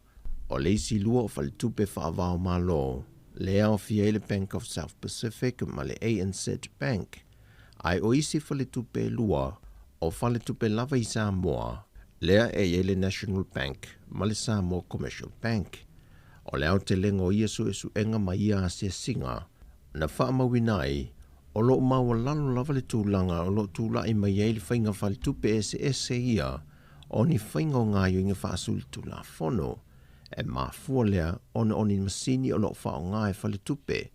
o le isi 2 o faletupe faavao-malo, le aofia ai le Bank of South Pacific ma le ANZ Bank, ae o isi faletupe e 2 o faletupe lava i Samoa, lea e i ai le National Bank ma le Samoa Commercial Bank. O le aotelega o ia suesuega ma ia asiasiga na faamauina ai, o lo o maualalo lava le tulaga o lo o tulai mai ai le faiga faletupe eseese ia o ni faiga o gaoioiga faasulitulafono, e mafua lea ona o ni masini o lo o faaaoga e faletupe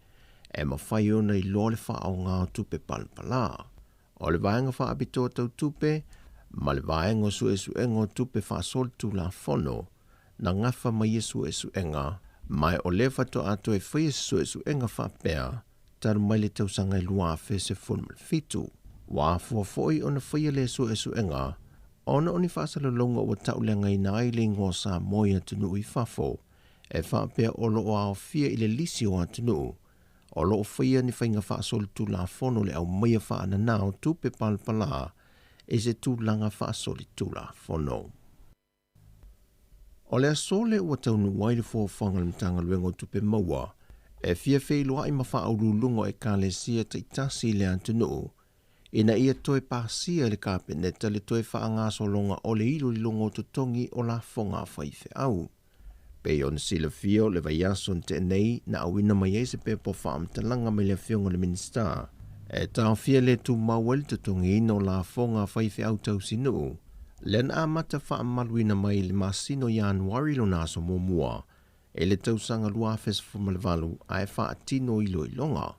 e mafai ona iloa le faaaoga o tupe palapala. O le vaega faapitoa tau tupe ma le vaega o suesuega o tupe faasolitulafono na gafa mai ia suesuega, ma o lea faatoa toe faia se suesuega faapea talu mai le tausaga e 2017. Ua afua foi ona faia lea suesuega ona o ni faasalalauga ua tauleagaina ai le igoa o Samoa i atunuu i fafo, e faapea o lo o aofia i le lisi o atunuu o lo o faia ni faiga faasolitulafono le aumaia faanana o tupe palapala i se tulaga faasolitulafono. O le aso lea ua taunuu ai le fuafuaga a le Matagaluega o Tupe Maua e fia feiloai ma faauluuluga o Ekalesia taitasi i le atunuu ina ia toe pasia e le Kapeneta le toe faagasologa o le iloiloga o totogi o lafoga a faifeau. Pei ona silafia o le vaiaso na tea nei na auina mai ai se pepa o faamatalaga mai le Afioga i le Minisita e taofia le tumau ai le totogiina o lafoga a faifeau tausinuu, lea na amata faamamaluina mai i le masina o Ianuari lona aso muamua e le tausaga 2018 ae faatino iloiloga.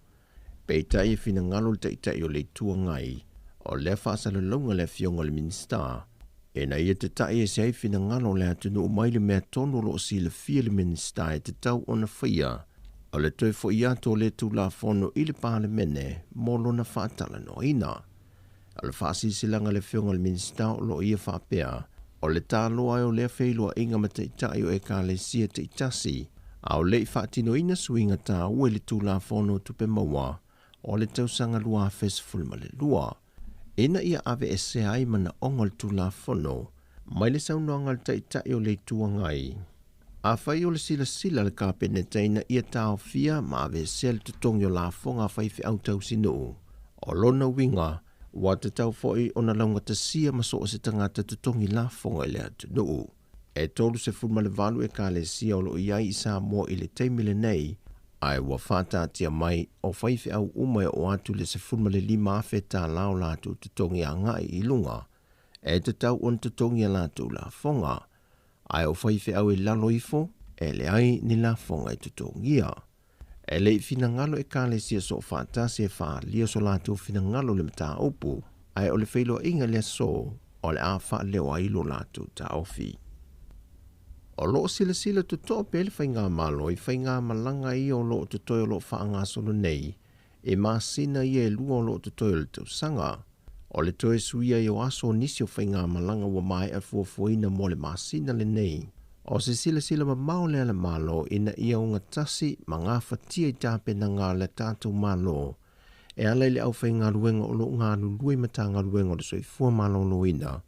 Peitai e finagalo le Taitai o le Itu Agai, o lea faasalalauga a le Afioga i le Minisita, ina ia tata'i ese ai finagalo o le atunuu mai le mea tonu o lo o silafia e le Minisita e tatau ona faia, o le toe fo'i atu o lea Tulafono i le Palemene mo lona faatalanoaina. O le faasilasilaga a le Afioga i le Minisita o lo o ia faapea, o le taloa ai o lea feiloaiga ma Taitai o Ekalesia taitasi, a o le i faatinoina suiga taua i le Tulafono o Tupe Maua o le tausaga 2012, ina ia aveesea ai manaoga o le Tulafono mai le saunoaga a le Taitai o le Itu Agai. Afai o le silasila a le Kapeneta ina ia taofia ma aveesea le totogi o lafoga a faifeau tausinuu, o lona uiga ua tatau foi ona laugatasia ma so o se tagata totogi lafoga i le atunuu. E 38 ekalesia o lo o i ai i Samoa i le taimi lenei, ae ua faataatia mai o faifeau uma e oo atu i le $15,000 o latou totogi agai i luga, e tatau ona totogi a latou lafoga, ae o faifeau i lalo ifo, e leai ni lafoga e totogia. E le i finagalo Ekalesia Soofaatasi e faaalia so latou finagalo i le mataupu, ae o le feiloaiga i le aso o le a faaleo ai lo latou taofi. O lo o silasila totoa pea le Faigamalo i faigamalaga ia o lo o totoe o lo o faagasolo nei i masina ia e lua o lo o totoe o le tausaga. O le toe suia ai o aso o nisi o faigamalaga ua maea fuafuaina mo le masina lenei. O se silasila mamao lea a le Malo ina ia ogatasi ma gafatia i tapenaga a le tatou Malo e ala i le aufaigaluega o lo o galulue i Matagaluega o le Soifua Maloloina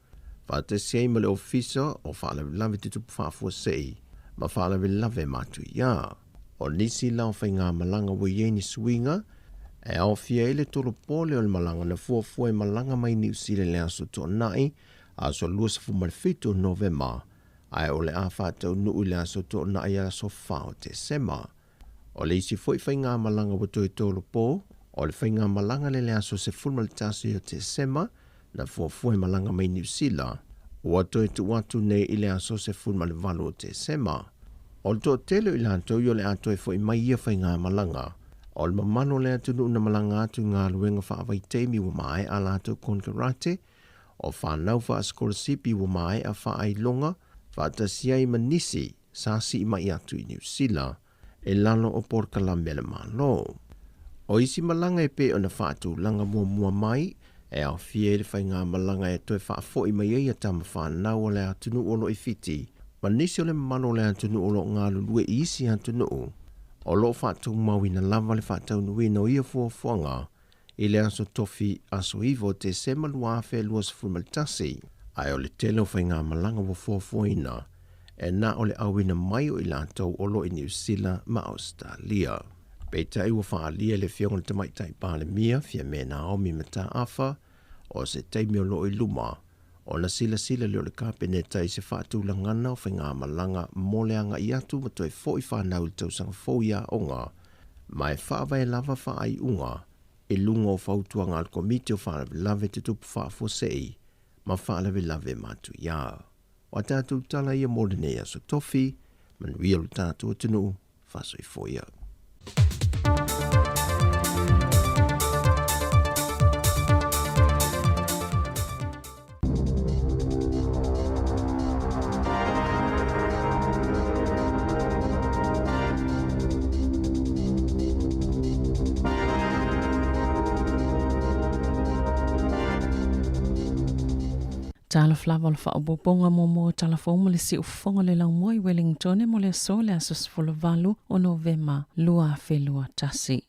faatasi ai ma le Ofisa o Faalavelave Tutupu Faafuasei ma Faalavelave Matuia. O nisi la o faigamalaga ua i ai ni suiga, e aofia ai le tolopole o le malaga na fuafua e malaga mai Niu Sila i le aso Toonai, aso 27 o Novema, ae o le a faataunuu i le aso Toonai aso 4 o Tesema. O le isi foi faigamalaga ua toe tolopo, o le faigamalaga lea i le aso 11 o Tesema, na fuafua e malaga mai Niu Sila, ua toe tuu atu nei i le aso 18 o Tesema. O le toatele o i latou o le a toe fo'i mai ia faigamalaga, o le mamalu o le atunuu na malaga atu i galuega faavaitaimi ua maea a latou konekarate, o fanau faasikolasipi ua maea faailoga, faatasi ai ma nisi sa sii mai atu i Niu Sila i lalo o polokalame a le Malo. O isi malaga e pei ona faatulaga muamua mai, e aofia ai le faigamalaga e toe faafoi mai ai a tama fanau o le atunuu o lo o i Fiti, ma nisi o le mamalu o le atunuu o lo o galulue i isi atunuu, o lo o faatumauina lava le faataunuuina o ia fuafuaga i le aso Tofi aso 9 o Tesema 2021. Ae o le tele o faigamalaga ua fuafuaina e na o le auina mai o i latou o lo o i Niu Sila ma Ausetalia. Peitai ua faaalia e le Afioga i le Tamaitai Palemia, Fiame Naomi Mataafa, o se taimi o lo o i luma, ona silasila lea o le Kapeneta i se faatulagana o faigamalaga mo le agai atu ma toe fo'i fanau i le tausaga fou i aoga, ma e faavae lava faaiuga i luga o fautuaga a le Komiti o Faalavelave Tutupu Faafuasei ma Faalavelave Matuia. O a tatou tala ia mo lenei aso tofi, manuia lo tatou atunuu, faasoifua ia. Talofa lava o le faaopoopoga muamua o Tala Fou ma le Siufofoga o le Laumua i Wellingtone mo le aso le aso 18 o Novema 2021.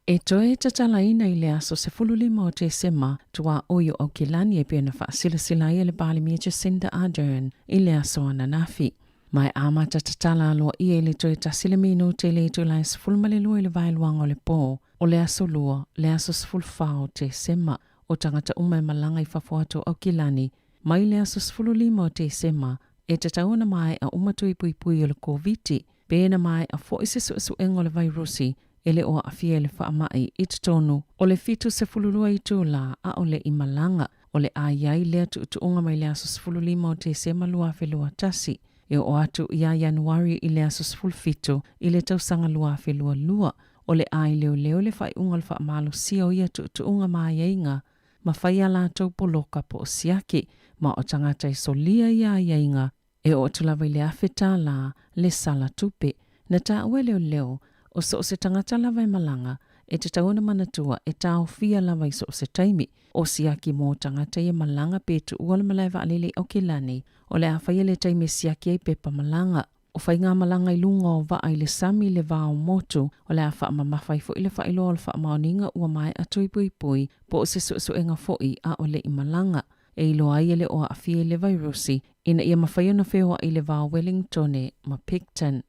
E toe tatalaina i le aso 15 o Tesema tuaoi o Aukilani e pei ona faasilasila ai e le Palemia Jacinda Ardern i le aso ananafi. Ma e amata tatala aloaia i le toe tasi le minute i le itula e 12 i le vaeluaga o le po o le aso Lua, le aso 14 o Tesema. O tagata uma e malaga i fafo atu o Aukilani mai le aso 15 o Tesema e tatau ona maea uma tui puipui o le Koviti pe na maea foi se suesuega o le vairusi e le o aafia i le faamai i totonu o le 72 itula a o le i malaga. O le a i ai lea tuutuuga mai le aso 15 o Tesema 2021 e oo atu ia Ianuari i le aso 17 i le tausaga 2022. O le a i leoleo le faaiuga o le faamalosia o ia tuutuuga ma aiaiga ma fai a latou poloka po o siaki, ma o tagata e solia ia aiaiga e oo atu lava i le $1,000 le sala tupe. Na taua e leoleo, o so o se tagata lava e malaga, e tatau ona manatua e taofia lava i so o se taimi. O siaki mo tagata ia malaga pe tuua le malae vaalele i Aukilani, o le a faia le taimi e siaki ai pepa malaga. O faigamalaga i luga o vaa i le sami i le va o motu, o le a faamamafa ai foi le faailoa o le faamaoniga ua maea tui puipui po o se suesuega foi a o le i malaga, e iloa ai e le o aafia i le vairusi ina ia mafai ona feoai i le va o Wellingtone ma Picton.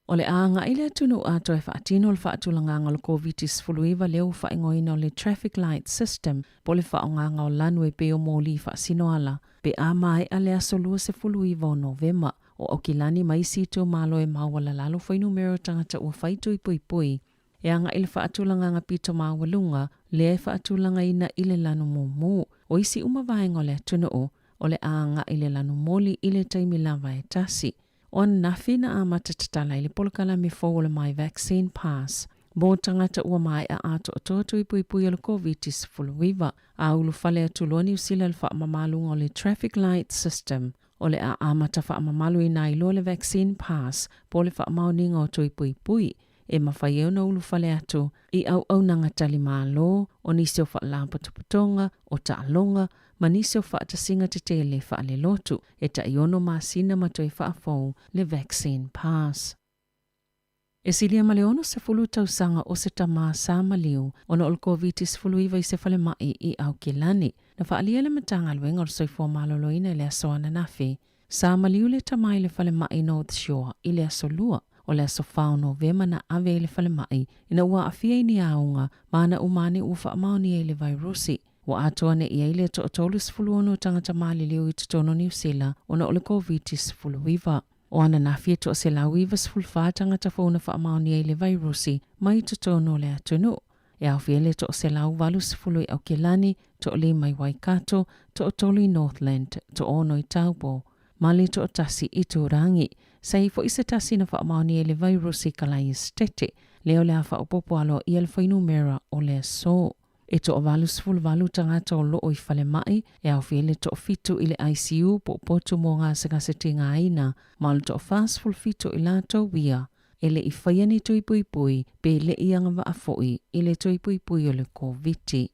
O le a agai le atunuu atoa e faatino le faatulagaga o le Koviti-19 lea ua faaigoaina o le Traffic Light System po o le faaaogaga o lanu e pei o moli faasinoala pe a maea le aso 29 o Novema. O Aukilani ma isi itumalo e maualalalo fuainumera o tagata ua fai tui puipui e agai i le faatulagaga pito maualuga lea e faatulagaina i le lanu mumu. O isi uma vaega o le atunuu o le a agai i le lanu moli i le taimi lava e tasi. O ananafi na amata tatala ai le polokalame fou o le My Vaccine Pass mo tagata ua maea atoatoa tui puipui o le Koviti-19, a ulufale atu loa Niu Sila i le faamamaluga o le Traffic Light System. O le a amata faamamaluina ai loa le Vaccine Pass po o le faamaoniga o tui puipui e mafai ai ona ulufale atu i auaunaga tali malo, o nisi o faalapotopotoga, o taaloga, ma nisi o faatasiga tetele faalelotu e tai ono masina ma toe faafou le Vaccine Pass. E silia ma le 60 tausaga o se tama sa maliu ona o le Koviti-19 i se falemai i Aukilani. Na faaalia e le Matagaluega o le Soifua Maloloina i le aso ananafi, Sa maliu le tama i le falemai North Shore i le aso Lua, o le aso 4 o Novema na ave ai i le falemai ina ua aafia i ni aoga ma ana uma ane ua faamaonia i le vairusi. Ua atoa ane i ai le toa-36 o tagata maliliu i totonu o Niu Sila ona o le Koviti-19. O ananafi e toa-194 tagata fou na faamaonia i le vairusi mai totonu o le atunuu. E aofia ai le 180 i Aukilani, toalima i Waikato, toatolu i Northland, toono i Taupo, ma le toatasi i Turangi. Sa i ai foi se tasi na faamaonia i le vairusi i Kalaiestete, lea o le a faaopoopo aloaia le fuainumera o le aso. E toa-88 tagata o loo i falemai, e aofia ai le toafitu i le ICU po o potu mo gasegase tigaina, ma o le toa-47 o i latou ia e le i faia ni tui puipui pe le i agavaa foi i le tui puipui o le Koviti.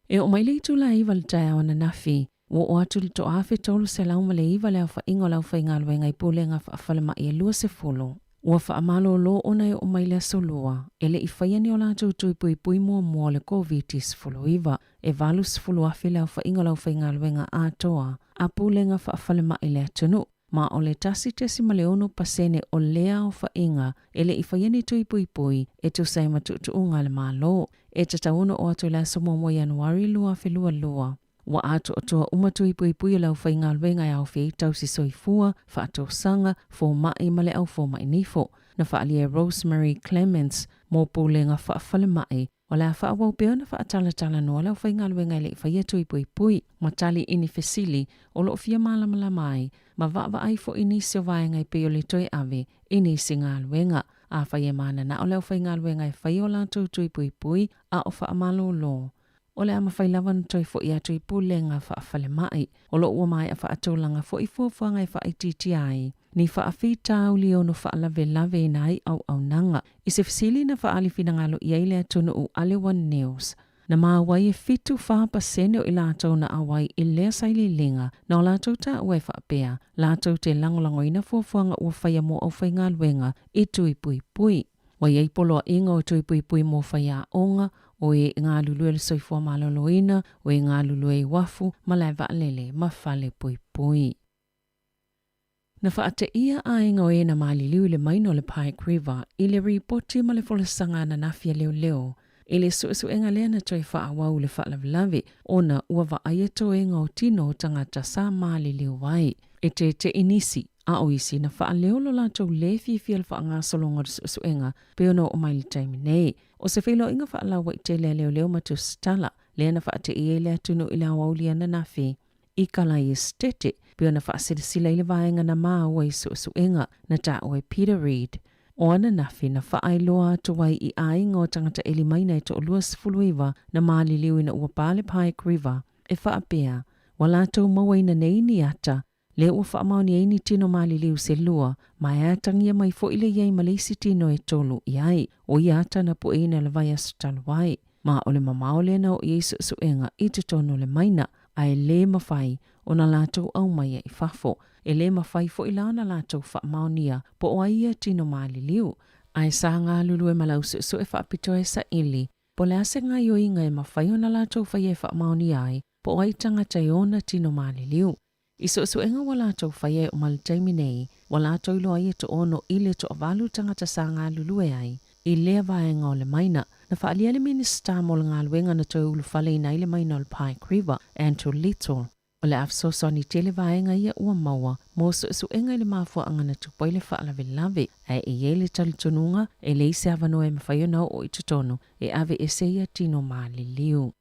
E oo mai le itula e 9 i le taeao ananafi, ua oo atu i le 1309 le aofaiga o le aufaigaluega i pulega faafalemai e 20. Ua faamalolo ona e oo mai le aso Lua, e le i faia ni o latou tui puipui muamua o le Koviti-19. E 80,000 le aofaiga o le aufaigaluega atoa a pulega faafalemai i le atunuu. Ma o le 1.6% o lea aofaiga e le i faia ni tui puipui e tusa ai ma tuutuuga a le Malo. E tatau ona oo atu i le aso 1 Ianuari 2022, ua atoatoa uma tui puipui o le aufaigaluega e aofia ai tausi soifua, faatosaga, fomai ma le au fomai nifo. Na faaalia e Rosemary Clements mo Pulega Faafalemai O le a faaauau pea ona faatalatalanoa le aufaigaluega e le i faia tui puipui ma tali i ni fesili o lo o fia malamalama ai ma vaavaai foi i nisi o vaega e pei o le toe ave i nisi galuega. Afai e mananao le aufaigaluega e faia o latou tui puipui a o faamalolo, o le a mafai lava ona toe foi atu i pulega faafalemai. O lo o ua maea faatulaga foi fuafuaga e faaitiitia ai ni faafitauli e ono faalavelave ai auaunaga. I se fesili na faaali finagalo i ai le atunuu a le One News, na maua ai e 74% o i latou na auai i lea sailiiliga na o latou taua e faapea latou te lagolagoina fuafuaga ua faia mo aufaigaluega i tui puipui. Ua i ai poloaiga o tui puipui mo faiaoga, o e galulue i le soifua maloloina, o e galulue i uafu, malae vaalele ma fale puipui. Na faateia aiga o e na maliliu i le maina o le Pike River i le ripoti ma le folasaga ananafi a leoleo i le suesuega lea na toe faaauau i le faalavelave ona ua vaaia toega o tino o tagata sa maliliu ai. E tete'i nisi, a o isi na faaleo lo latou lē fiafia i le faagasologa o le suesuega pei ona oo mai i le taimi nei. O se feiloaiga faalauaitele a leoleo ma tusitala lea na faate'i ai le atunuu i le aoauli ananafi i Kalaiestete pei ona faasilasila ai le vaega na maua i suesuega na taua e Peter Reid. O ananafi na faailoa atu ai i aiga o tagata ʻeli maina e 29 na maliliu ina ua pa le Pike River e faapea, ua latou mauaina nei ni ata lea ua faamaonia ai ni tino maliliu se lua, ma e atagia mai foi le i ai ma le isi tino e tolu i ai. O ia ata na pueina i le vaiaso talu ai. Ma o le mamao lea na oo i ai suesuega i totonu o le maina, a e lē mafai ona latou aumaia i fafo. E lē mafai foi la ona latou faamaonia po o ai ia tino maliliu. Ae sa galulue ma le au suesue faapitoa e saili po o le a se gaoioiga e mafai ona latou faia e faamaonia ai po o ai tagata e ona tino maliliu. I suesuega ua latou faia e uma i le taimi nei, ua latou iloa ai e toaono i le toavalu tagata sa galulue ai i lea vaega o le maina. Na faaalia le Minisita mo le Galuega na toe ulufaleina ai le maina o le Pike River, Andrew Little, o le a fesoasoani tele vaega ia ua maua mo suesuega i le mafuaaga na tupu ai le faalavelave, ae e i ai le talitonuga e leai se avanoa e mafai ona oo i totonu e aveese ia tino maliliu.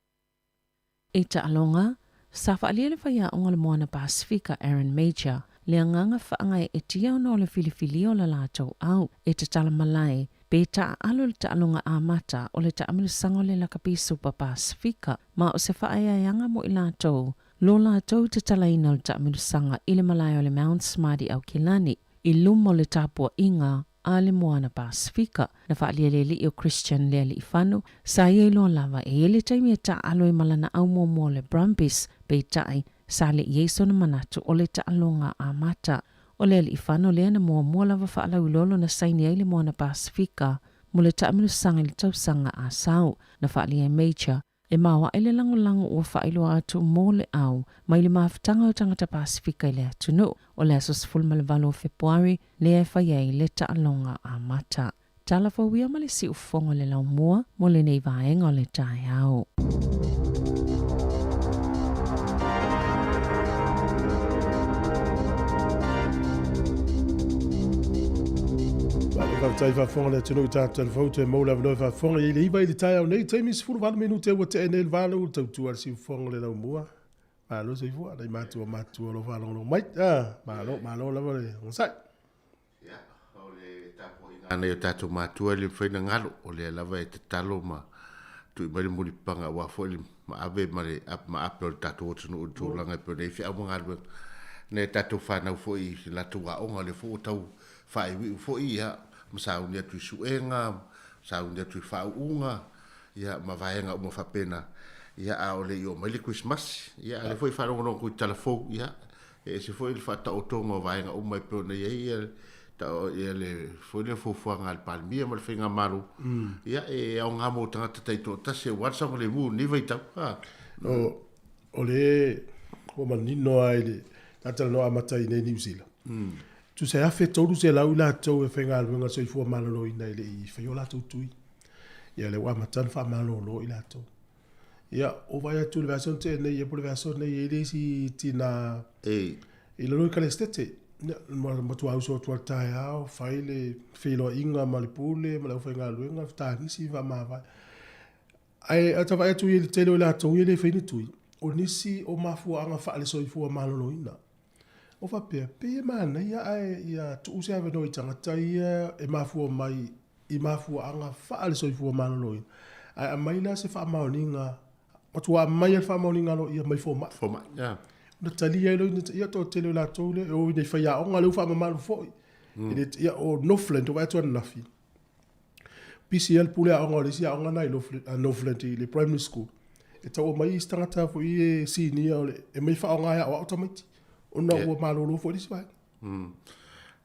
I taaloga, sa faaalia le faiaoga o le Moana Pasifika Aaron Mauger le agaga faagaeetia ona o le filifilia o le latou au e tatala malae pe taaalo i le taaloga amata o le taamilosaga o le Lakapi Super Pasifika ma o se faaeaeaga mo i latou lo latou tatalaina o le taamilosaga i le malae o le Mount Smart i Aukilani i luma o le tapuaiga a le Moana Pasifika. Na faaalia le alii o Christian Lealiifano, sa ia iloa lava e i ai le taimi e taaalo ai ma lana au muamua o le Brumbies, peitai, sa le i ai sona manatu o le taaloga amata. O le Aliifano lea na muamua lava faalauiloa lona saini ai le Moana Pasifika mo le taamilosaga i le tausaga a sau. Na faaalia e Major E maoae le lagolago ua faailoa atu mo le au mai le mafutaga o tagata Pasifika i le atunuu. O le aso 18 o Fepuari lea e fai ai le taaloga amata. Tala fou ia ma le siufofoga o le laumua mo lenei vaega o le taeao. Malo faafetai faafofoga le atunuu i tatou telefou toe maua le avanoa e faafofoga i ai le iva i le taeao nei taimi 18 minute ua tea nei le 8 le tautua a le siufofoga le laumua. Malo soifua nai matua matua o lo o faalogologo mai. Ah, malo malo lava le onosai. Ia, o le tapuaiga a nai o tatou matua e le mafai ona galo, o lea lava e tatalo ma tui mai le mulipapaga aua foi le maave ma le maape o le tatou atunuu i le tulaga e pei ona i ai feau ma galuega. Nai a tatou fanau foi i latou aoga, o lea foi ua tau faaiuiu foi, ia, ma sauni atu i suega, sauni atu i faauuga, ia, ma vaega uma faapena, ia, a o le i oo mai le Kerisimasi, ia, a o lea foi e faalogologo atu i tala fou, ia, E ese foi le faataotoga o vaega uma e pei ona i ai ia ia le foi lea fuafuaga a le Palemia ma le Faigamalo, ia e aoga mo tagata taitoatasi aua le saogalemu i lenei vaitau. A. O le ua manino lava i le talatalanoa amata i inei i Niu Sila, tusa e 1300 i latou e faigaluega i le soifua maloloina e le i faia o latou tui. Ia lea ua amata ona faamalolo i latou. Ia, ua vaai atu i le vaiaso na tea nei, ia po o le vaiaso nei, e i ai le isi tina i lalo i Kalesitete. Ia, matua uso atu lava i le taeao, fai le feiloaiga ma le pule ma le aufaigaluega, tagisi faamavae. Ae ata vaai atu i le tele o i latou ia e le fai ni tui, o nisi o mafuaaga faale-soifua maloloina. O faapea, pei e manaia ae ia tuu se avanoa i tagata ia e mafua mai i mafuaaga faale-soifua maloloina, ae aumai la se faamaoniga, matua aumai lava le faamaoniga aloaia mai fomai. Fomai, yeah. Ona talia ai loa, ia toatele o latou lea e o i nei faiaoga lea ua faamamalu foi. E le, ia, o Northland, o vaai atu ananafi, pisi lava le pule aoga o le isi aoga lena i Northland i le primary school. E tau aumai isi tagata foi e sinia o le, e omai e faaaoga e aoao tamaiti, ona ua malolo foi le isi vaega.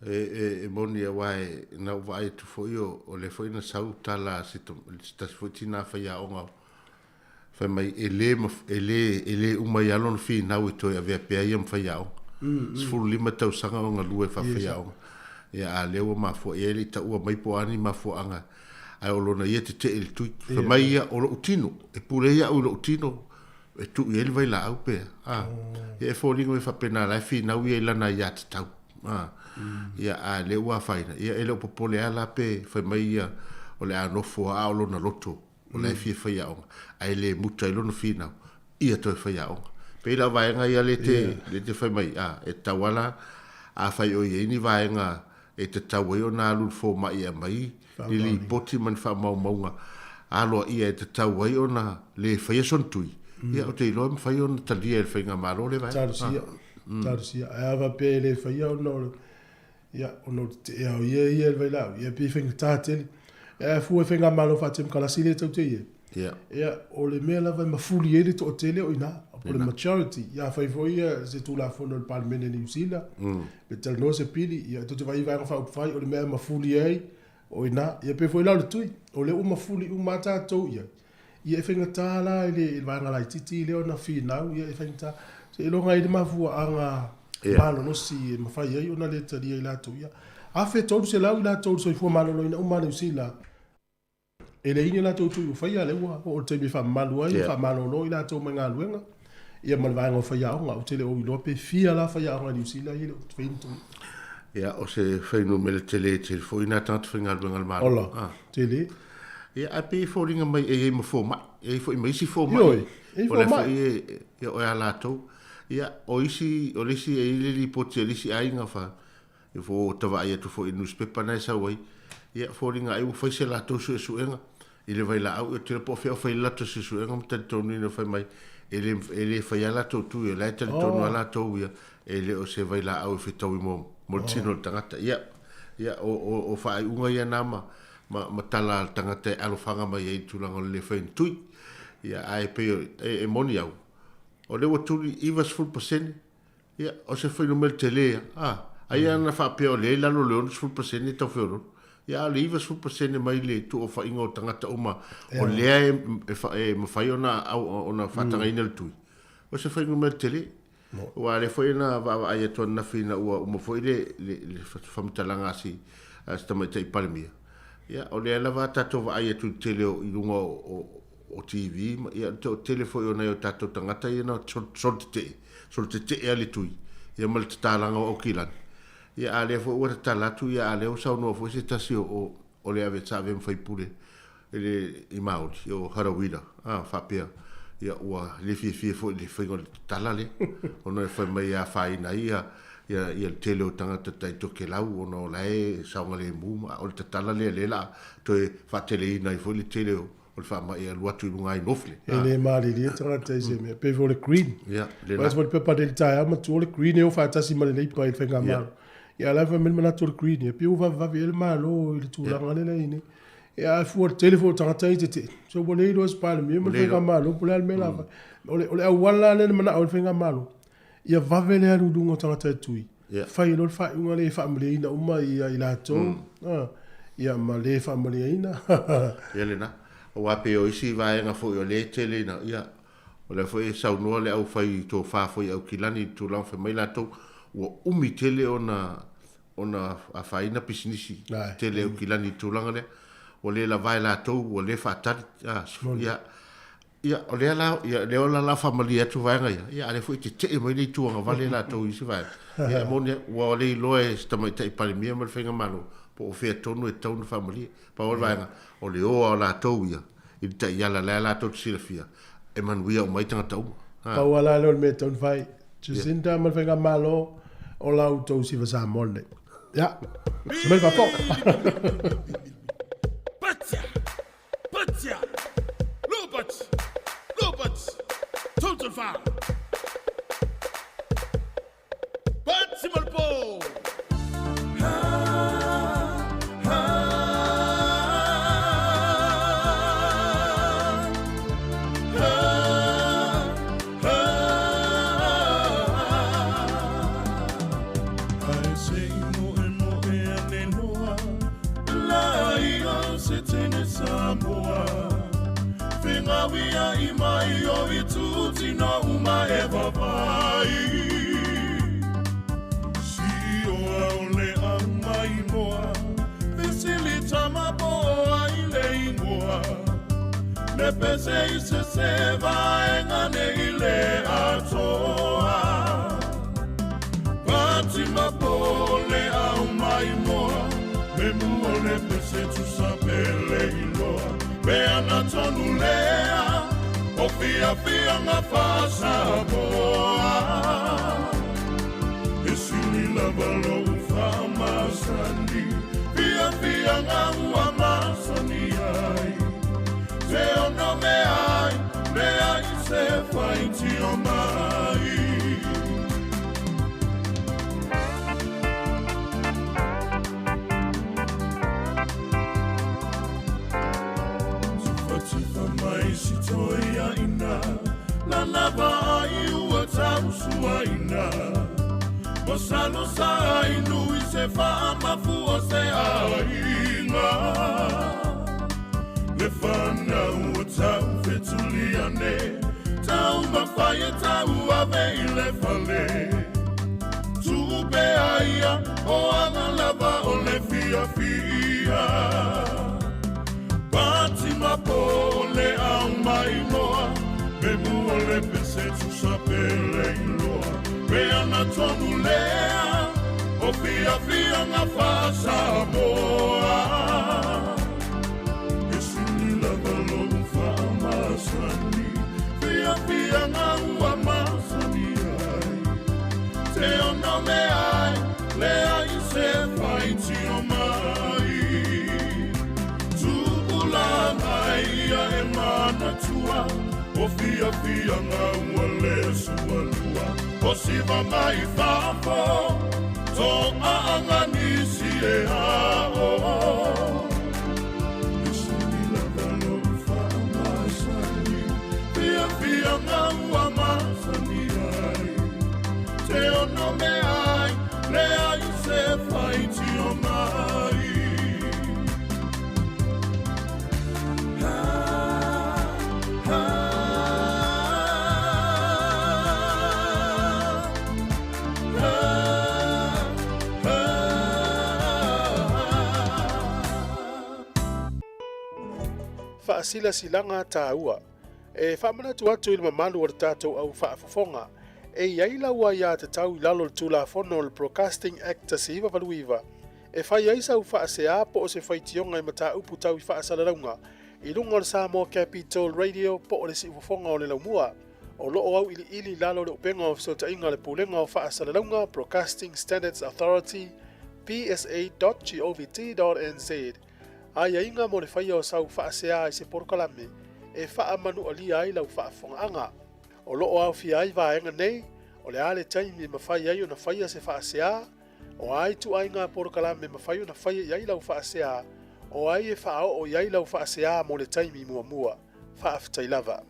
E moni aua e, na ou vaai atu foi o, o lea foi na sau tala a se, se tasi foi tina faiaoga fai mai e le, e le, e le uma ai lava lona finau e toe avea pea ia ma faiaoga. 15 tausaga o galue faafaiaoga. Ia, a lea ua mafua, ia e le i taua mai po o a ni mafuaaga, ae o lona ia tetee i le tui. Fai mai ia, o lou tino, e pule ai au i lou tino, e tuu i ai le vailaau pe a. Ia e foliga mai faapena la e finau ia i lana aiatatau. A. Ia a lea ua afaina, ia e le o popole lava la pe fai mai ia o le a nofo a o lona loto o la e fia faiaoga, ae le muta ai lona finau ia toe faiaoga. Pei la o vaega ia lea te, lea te fai mai, a, e tatau lava la afai o i ai ni vaega e tatau ai ona alu i le fomai e aumai ni lipoti ma ni faamaumauga aloaia e tatau ai ona le faia sona tui, ia ou te iloa e mafai ona talia e le faigamalo lea vaega. Talosia, talosia. Ae a faapea e le faia ona o le, ia, ona o le tetea o ia ia i le vailaau, ia pei e faigata tele. Ae fua i faigamalo faatemokarasi lea tou te i ai, Ia. Ia, o le mea lava e mafuli ai le toatele o i ina, po o le majority. Ia afai foi ia se Tulafono a le Palemene a Niu Sila, pe talanoa se pili, ia tou te vaai i Vaega Faaupufai, o le mea e mafuli ai o i ina. Ia pei foi la o le tui, o lea ua mafuli uma lava tatou i ai, ia e faigata la i le vaega laitiiti lea ona finau, ia e faigata. Seiloga e i ai le mafuaaga malolosi e mafai ai ona le talia i latou ia. 1300 i latou o le soifua maloloina uma a Niu Sila. E leai ni latou tui ua faia, lea ua oo i le taimi e faamamalu ai ma faamalolo i latou mai galuega, ia ma le vaega o faiaoga. Ou te le o iloa pe fia la faiaoga i Niu Sila ia e le o faia ni tui. Ia, o se fuainumera tele tele foi na tagata faigaluega a le Malo. Ola, tele. Ia, ae pei e foliga mai e i ai ma fomai, e i ai foi ma isi fomai. Ioe, e i ai O lea fomai. foi e, ia, o a latou. Ia, o isi, o le isi e i ai le lipoti a le isi aiga fa, E fo ta vaai atu foi i le nusipepa na e sau ai, ia, foliga ai ua fai se latou suesuega i le vailaau, ia, ou te iloa po o fea o fai le latou suesuega ma talitonuina fai mai e le, e le faia latou tui, o la e talitonu lava latou ia, e le o se vailaau e fetaui mo, mo le tino o le tagata. Ia, ia, o, o, o faaiuga ia na ma, ma, ma tala a le tagata e alofaga mai ai i le tulaga o le le fai o ni tui. Ia, ae pei o, e, e moni au, o lea ua tuli 90%, Ia, o se fuainumera tele ia. A, ai ana faapea o lea i lalo o le 60% e tau feoloolo. Ia, a o le 90% mai le tuuofaiga o tagata uma o lea e, e, e mafai ona, ona faatagaina le tui, o se fuainumera tele. Aua o lea foi na vaavaai atu ananafi ina ua uma foi le, le, le faamatalaga a si, a si tamaitai Palemia. Ia, o lea lava a tatou vaai atu i le tele o, i luga o, o, o TV, ma, ia, o le tele foi o nai o tatou tagata ia na solotetee, solotetee lava le tui, ia ma le tatalaga o Aukilani. Ia, a o lea foi ua tatala atu, ia, a o lea ua saunoa foi se tasi o, o, o le ave, sa avea ma faipule i le, i Maori, o Harawira, a, faapea, ia, ua le fiafia foi i le faiga o le tatala lea, ona e fai mai e afaina ai ia, ia, ia le tele o tagata tai Tokelau, ona o la e saogalemu, ma o le tatala lea, lea o le a toe faateleina ai foi le tele o, o le faamai e alu atu i luga ai nofle. E le malilie tagata i se mea. Pei foi o le green. Ia, le la. Foi le pepa nei i le taeao matua o le green e o faatasi ma le Labour i le faigamalo. Ia, a o la e fai mai le manatu o le green, ia, pei ua vavevave ai le Malo i le tulaga lea la e i ai nei. Ia, ae fua i le tele foi o tagata ia e tetee, so ua le iloa e se Palemia ma le faigamalo po o le a le mea o le a fai. O le auala la lea na manao ai le faigamalo, ia vave le alu i luga o tagata e tui, fai loa le faaiuga lea e faamalieina uma ia i latou, ia ma le faamalieina. Ia lena. Aua pei o isi vaega foi o lea e tele ina, ia, o lea foi e saunoa le aufai tofa foi Aukilani i le tulaga fai mai latou ua umi tele ona ona afaina pisinisi tele Aukilani i le tulaga lea, ua le lava e latou, ua le faatali, ia, Ia, o lea la, ia, lea o la faamalie atu vaega ia, ia, a lea foi e tetee mai le itu agavale latou i isi vaega. Ia, e moni, ua le iloa e se tamaitai Palemia ma le Faigamalo, po o fea tonu e tatau ona faamalie. Pau o le vaega, o le o a o latou ia, i le taiala la e latou te silafia, e manuia uma ai tagata uma. Pau lava la lea o le mea e tatau ona fai, Jacinda ma le Faigamalo, o la outou siva Samoa lenei. Ia, se mai le faafofoga. Patia! Lopati! Lopati! Total foul! Pati Malpo! Losalosa ai nui se faamafu o se aiga. Le fanau o tau fetuliane, tau mafai e tau ave i le fale. Tupe aia o aga lava o le fiafia. Pati mapo o le au maimoa, me mua le pese tusa pele iloa. Pe ana tonu lea, o fiafiaga faa-Samoa. E sili lava lou faamasani, fiafiaga ua masani ai. Te ono me ai, leai se faitio mai. Tupulaga ia e manatua, o fiafiaga ua le sualua. O siva mai fafo, to aaga nisi e ao. E sili lava lou faamasani, fiafiaga ua masani ai. Te ono me ai, leai se faitio mai. Faasilasilaga taua. E faamanatu atu i le mamalu o le tatou au faafofoga, e i ai lau aiatatau i lalo o le Tulafono o le Broadcasting Act 1989, e fai ai sau faasea po o se faitioga i mataupu tau i faasalalauga i luga o le Samoa Capital Radio po o le Siufofoga o le Laumua. O lo o auiliili i lalo o le upega o fesootaiga a le Pulega o Faasalalauga, Broadcasting Standards Authority, psa.govt.nz, aiaiga mo le faia o sau faasea i se polokalame e faamanualia ai lau faafofogaaga. O lo o aofia ai vaega nei, o le a le taimi e mafai ai ona faia se faasea, o a ituaiga polokalame e mafai ona faia i ai lau faasea, o ai e faaoo i ai lau faasea mo le taimi muamua. Faafetai lava.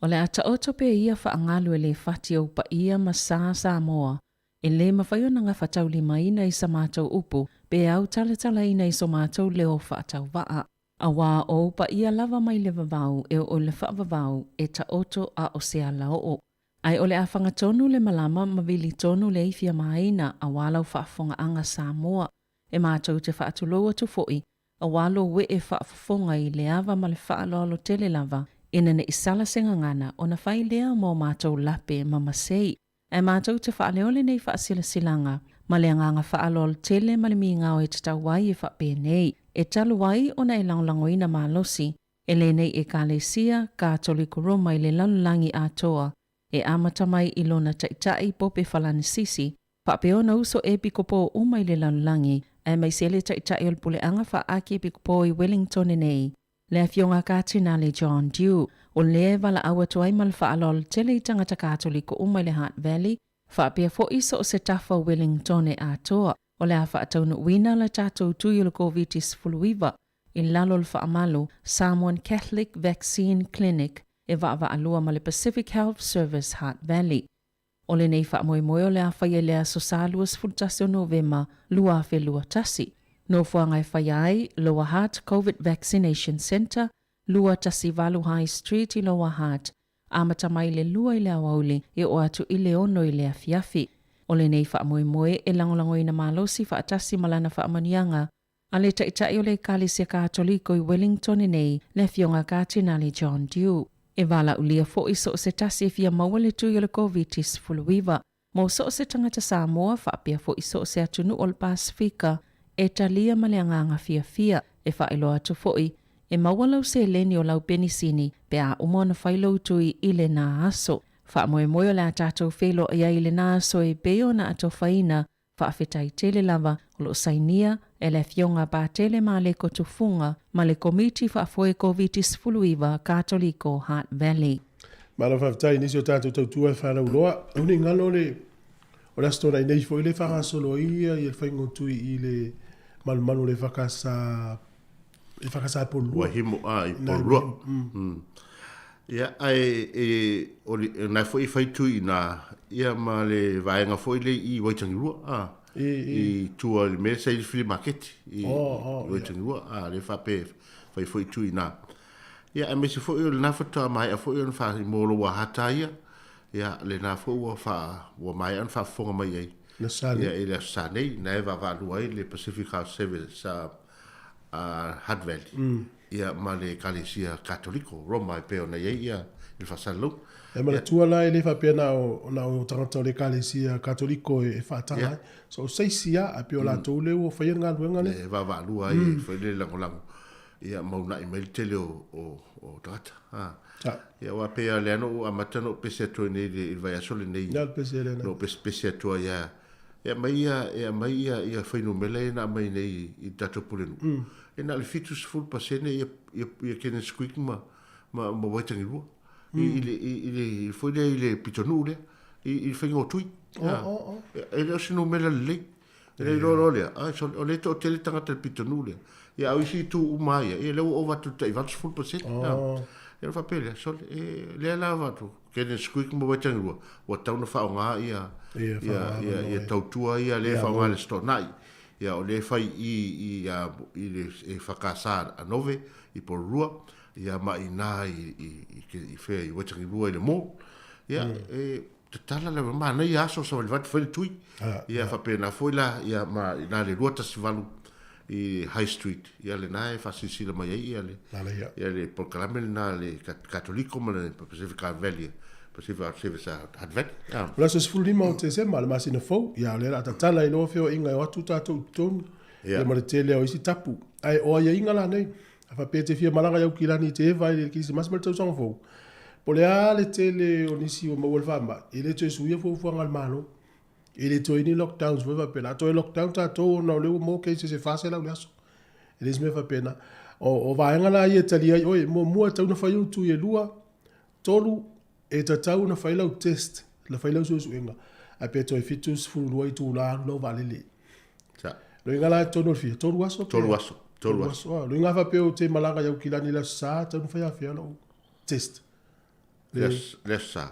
O le a taoto pea ia faagalu e le fati ou paia ma sa Samoa, e lē mafai ona gafataulimaina i sa matou upu pe autalatalaina i so matou leo faatauvaa. Auā o ou paia lava mai le vavau e oo i le faavavau e taoto a o se alaoo. Ae o le a fagatonu le malama ma vili tonu le ifiamaina auā lau faafofogaaga Samoa. E matou te faatulou atu foi auā lou ee faafofoga i le ava ma le faaaloalo tele lava ina ne i sala se gagana ona fai lea mo matou lape ma masei. Ae matou te faaleo lenei faasilasilaga ma le agaga faaaloalo tele ma le migao e tatau ai e faapenei, e talu ai ona e lagolagoina malosi e lenei Ekalesia Katoliko Roma i le lalolagi atoa e amata mai i lona Taitai Pope Falanisisi, faapea ona uso epikopo uma i le lalolagi, aemaise le Taitai o le Puleaga Faa-Akiepikopo i Wellingtone nei, le Afioga Katinale John Dew, o lea e valaau atu ai ma le faaaloalo tele i tagata Katoliko uma i le Hutt Valley, faapea foi so o se tafa o Wellingtone atoa, o le a faataunuuina le tatou tui o le Koviti-19 i lalo o le faamalu Samoan Catholic Vaccine Clinic e vaavaalua ma le Pacific Health Service Hutt Valley. O lenei faamoemoe o le a faia i le aso Sa 21 o Novema 2021. Nofoaga e faia ai, Lower Hutt Covid Vaccination Centre, 218 High Street i Lower Hutt, amata mai le 2 i le aoauli e oo atu i le 6 i le afiafi. O lenei faamoemoe e lagolagoina malosi faatasi ma lana faamanuiaga a le Taitai o le Ekalesia Katoliko i Wellingtone nei, le Afioga Katinale John Dew. E valaaulia foi so o se tasi e fia maua le tui o le Koviti-19 mo so o se tagata Samoa faapea foi so o se atunuu o le Pasefika e talia ma le agaga fiafia. E faailoa atu foi, e maua lau seleni o lau penisini pe a uma ona fai lou tui i lena aso. Faamoemoe o le a tatou feiloai ai i lena aso e pei ona atofaina. Faafetai tele lava o lo o sainia e le Afioga Patele Maleko Tufuga ma le Komiti Faafoe Koviti-19 Katoliko Hutt Valley. Malo faafetai i nisi o tatou tautua e faalauiloa. Au nei galo le o le Aso Toonai nei foi le faagasolo ai ia le faiga o tui i le malumalu o le EFKS e Pololua. Ua himo a i Pololua. Ia, ae e, o le, na foi e fai tui i nā, ia ma le vaega foi le i Waitangirua, a, i tua i le mea sa i le flea market i, i Waitangirua, a, le faapea fai foi tui i nā. Ia, aemaise foi o lena faatoa maea foi ona faa, mo lou ahata ia, ia, lena foi ua faa, ua maea ona faafofoga mai ai. Le aso Sa nei. Ia, i le aso Sa nei, na e vaavaalua ai le Pacific House Service Hutt Valley, ia, ma le Ekalesia Katoliko, Roma, e pei ona i ai ia i le faasalalauga. E manatua la e le faapea na o, na o tagata o le Ekalesia Katoliko e faataga ai. So o se isi lava, ae pei o latou lea ua faia le galuega lea. E vaavaalua ai e fai le lagolago ia ma uunai mai le tele o tagata. Ia aua pei lava o lea na ou amata ona ou pese atu ai nei i le vaiaso lenei. Le a le pese lea na ou pesepese atu ai lava, e aumai ia, e aumai ia, ia fuainumera ia na aumai nei i le tatou pulenuu. E na o le 70% ia, ia, ia Kenneth Creek ma, ma, ma Waitangirua. I, i, i, i le, foi lea i le pitonuu lea, i le faiga o tui. E le o se numera lelei. E le iloa loa lea, ai sole, o lea e toatele tagata i le pitonuu lea. Ia a o isi itu uma lava ia, ia lea ua ova atu i le tai 80%. Ia ona faapea lea, sole, e lea la avatu, Kenneth Squeak ma Waitangirua, ua tatau ona faaaoga ia, ia, ia, ia tautua ia lea e faaaoga i le Aso Toonai. Ia o lea e fai i i, i le EFKS a Nove i Porirua, ia ma i ina i, i, i, i fea i Waitangirua i le mall. Ia, e, Tatala lava, manaia aso savalivali fai le tui. Ia faapena foi la, ia ma ina le 218 i High Street, ia lena e faasilasila mai ai ia le, ia le polokalame lena a le Katoliko ma le Pacific Art Valley, Pacific Art Service a Hutt Valley. O le aso 15 o Tesema, le masina fou, ia o lea o le a tatala ai loa feoaiga e o atu tatou i totonu, ia ma le tele o isi tapu. Ae o aiaiga la nei, A faapea e te fia malaga i Aukilani i te eva i le Kirisimasi ma le tausaga fou, po o le a le tele o nisi ua maua le faamai, e le toe suia fuafuaga a le Malo. E le toe i ni lockdowns foi faapena. A toe lockdown tatou ona o lea ua maua cases e 400 i le aso. E le o se mea faapena. O vaega la ia e talia ai oe, muamua e tatau ona fai ou tui e lua, tolu, e tatau ona fai lau test, na fai lau suesuega, ae pe toe 72 itula alu lau vaalele. Sa. Loiga la i totonu o le fia, tolu aso pe? Tolu aso, tolu aso. Tolu aso, loiga faapea ou te malaga i Aukilani i le Aso Sa, tatau ona fai afea lou test? Le le Aso Sa.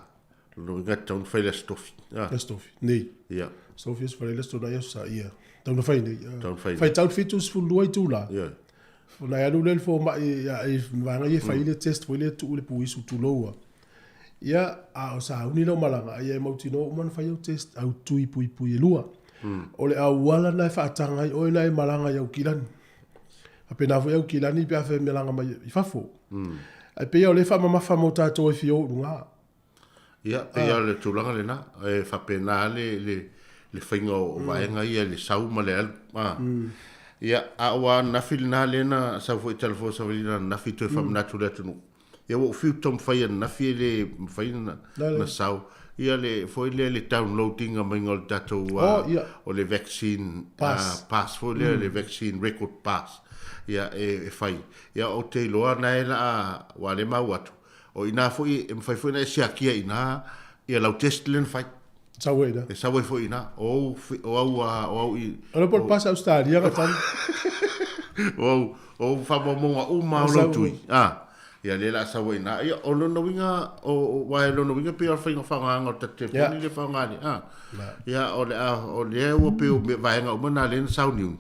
Loiga tatau ona fai le Aso Tofi. Le Aso Tofi, nei. Ia. Aso Tofi, Aso Faraile, Aso Toonai, Aso Sa, ia. Tatau ona fai nei. Tatau ona fai nei. Faitau le 72 itula. Ia. Ona e alu lea i le fomai i vaega ia e fai le test foi lea e tuu le puisu tulou a. Ia, a o sauni lau malaga, ia e mautinoa uma ona fai au test, au tui puipui e lua. O le auala lena e faataga ai oe na e malaga i Aukilani. Faapena foi Aukilani pe a fai e malaga mai i fafo. Ae pei lava o lea e faamamafa mo tatou e fia o i luga. Ia, pei lava o le tulaga lena, e faapena le, le, le faiga o vaega ia i le sau ma le alu. A. Ia, a ua ananafi lena lea na sau foi i Talafua Savalina ananafi toe faamanatu i le atunuu. Ia ua ou fiu taumafai ananafi e le mafai ona na sau. Ia le foi lea le download ina maiga o le tatou o le vaccine pass, pass foi lea le vaccine record pass. Ia e fai. Ia ou te iloa na e laa ua le maua atu. O ina foi e mafai foi ona e siakia i ina ia lau test lea na fai. Sau ai ina. E sau ai foi ina. O au, o au, o au i... O le po le pass Australia ka tali. O au, o au faamaumauga uma o lau tui. Ah. Ia lea la sau ai ina. Ia o lona uiga, o, wa e lona uiga pei o le faiga faaaogaina o le tatou telefoni le faaaoga nei. Ah. Ia o le a, o lea ua pei o vaega uma na lea na sauniuni.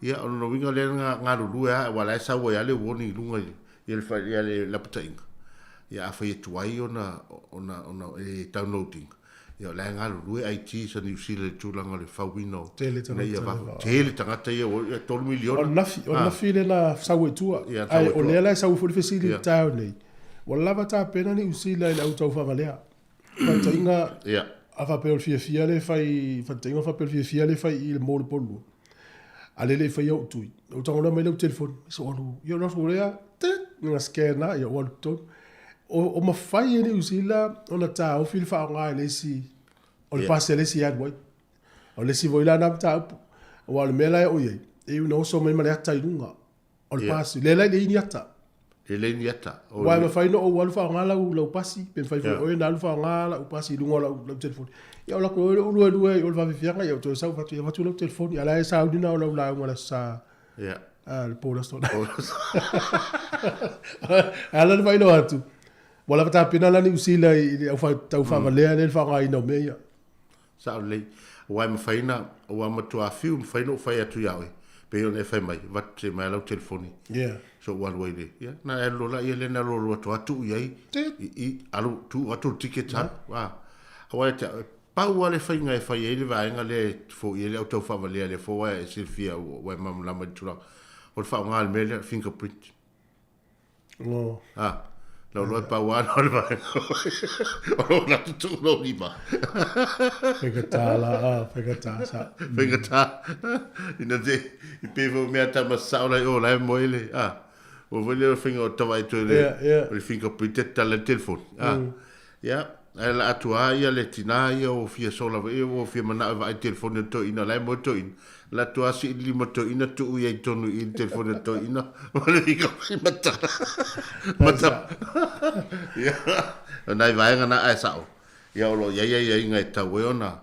Ia o lona uiga lea na galulue lava aua la e sau ai lava le warning i luga i le ia le lapataiga. Ia afai e tuai ona ona ona e download ina, ia o la e galulue IT sa Niu Sila i le tulaga o le fauina o Tele tagata ia va tele tagata ia ua 3 miliona. O nafi, o nafi lea na sau ai tua. Ae o lea la e sau ai foi le fesili i le taeao nei, ua lava tapena Niu Sila i le au taufavalea? Faataitaiga, a faapea o le fiafia lea e fai, faataitaiga faapea o le fiafia lea e fai i le mall i Porirua, a lea e le i faia ou tui, ou tago loa mai lau telefoni, so alu, ia o le aso lea, tit, na scan lava, ia ua alu i totonu. O mafai e Niu Sila ona taofi le faaaoga e le isi, o le pasi a le isi e alu ai. O le isi foi la lena mataupu, aua o le mea la e oo i ai, e iu ina oso mai ma le ata i luga. O le pasi. Lea la e leai ni ata. E leai ni ata. Aua e mafai ona ou alu faaaoga lau pasi, pe mafai foi e oe ona alu faaaoga lau pasi i luga o lau telefoni. Ia o latou o luelue ai i o i le vaafiafiaga, ia ou toe sau avatu, ia avatu lau telefoni, a o la e sauni na o lau lauga i le Aso Sa, le po o le Aso Toonai. E ala ona faailoa atu. Ua lava tapena la Niu Sila i le au tau faavalea lea i le faaaogaina o mea ia. Sao lelei. Aua e mafai ona, ua matua fiu, mafai ona ou fai atu ia oe, pei ona e fai mai, avatu se mai lau telefoni. Yeah. So ou alu ai le, ia, na e alu loa la, ia lea na alu alu atu lava tuu i ai, i i, alu, tuu atu le ticket alu. Ah. Aua e te au, e pau lava le faiga e fai ai le vaega lea e foia ai le au tau faavalea lea fou ae e silafia ua e malamalama i le tulaga, o le faaaoga o le mea lea, fingerprint. Oh. Ah, lau loa e pau lava o le vaega o lou latou tuu lou lima. Faigata la, ah, faigata sa. Faigata. Ina te, i pei foi mea tama sao lai o lai moe le, ah. Ua foi le faiga o tavae toe le, yeah, yeah. o le fingerprint e tala le telefoni. Ah. Yeah. Ae la atu lava ia le tina ia ua fia sola foi, ua fia manao e vaai telefoni o le toeaina, la e moe toeaina. La atu lava sii le lima toeaina tuu i ai tonu i le telefoni o le toeaina, ma le fingerprint ma tala. Ma tala. Ia, o nai vaega na ae sao. Ia o lo o i ai aiaiga e tatau ai ona.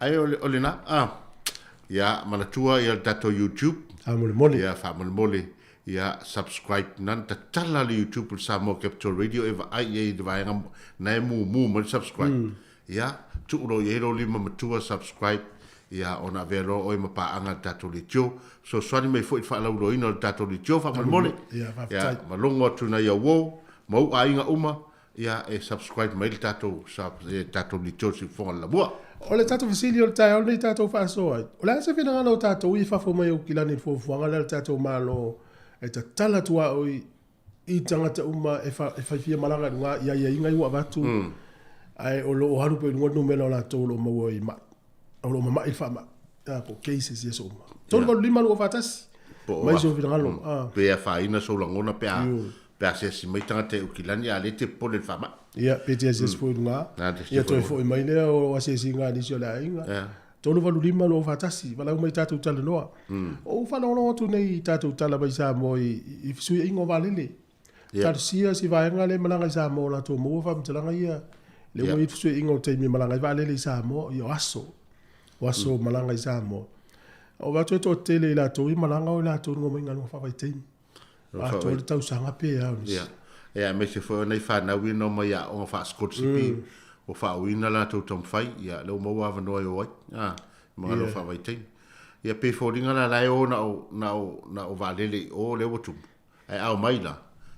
Ae o le, o lena, ah. Ia, manatua ia le tatou YouTube. Faamolemole. Ia, faamolemole. Ia subscribe na tatala le YouTube o le Samoa Capital Radio e vaai i ai i le vaega na e mumu mai le subscribe. Ia tuu loa i ai lou lima matua subscribe ia ona avea loa oe ma paaga i le tatou leitio. Fesoasoani mai foi i le faalauiloaina o le tatou leitio faamolemole. Ia faafetai. Ia ma logo atu nai au uo ma ou aiga uma ia e subscribe mai le tatou le tatou leitio Siufofoga o le Lamua. O le tatou fesili o le taeao lenei tatou faasoa ai, o le a se finagalo o tatou i fafo mai Aukilani i le fuafuaga lea a le tatou Malo e tatala tuaoi i tagata uma e fa, e fai fia malaga i luga i aiaiga ia ua avatu, ae o lo o alu pea i luga le numera o latou o lo o maua i mai, o lo o mamai i le faamai, po o cases ia so uma. 385 241, mai sou finagalo. Pe afaina sou lagona pe a Pe asiasi mai tagata i Aukilani a le te popole i le faamai. Ia, pe te asiasi foi i luga. Ia, toe foi mai lea o asiasiga a nisi o le aiga. 385 241, valaau mai tatou talanoa. Ou faalogologo atu nei i tatou tala mai Samoa i fesuiaiga o vaalele. Talosia si vaega lea e malaga i Samoa o latou maua faamatalaga ia. Lea ua i ai fesuiaiga o taimi e malaga ai vaalele i Samoa, ia o aso. O aso malaga i Samoa. O vaai atu e toatele i latou i malaga o i latou i luga mai galuega faavaitaimi. Atoa le tausaga pe a o nisi. Ia. Ia, aemaise foi o nai fanau ia na omai i aoga faa-scholarship ua faauiina latou taumafai, ia, lea ua maua avanoa e o ai, a, ma galuega faavaitaimi. Ia, pei e foliga la, la e o na o, na o, na o vaalele i o lea ua tumu, ae a omai la,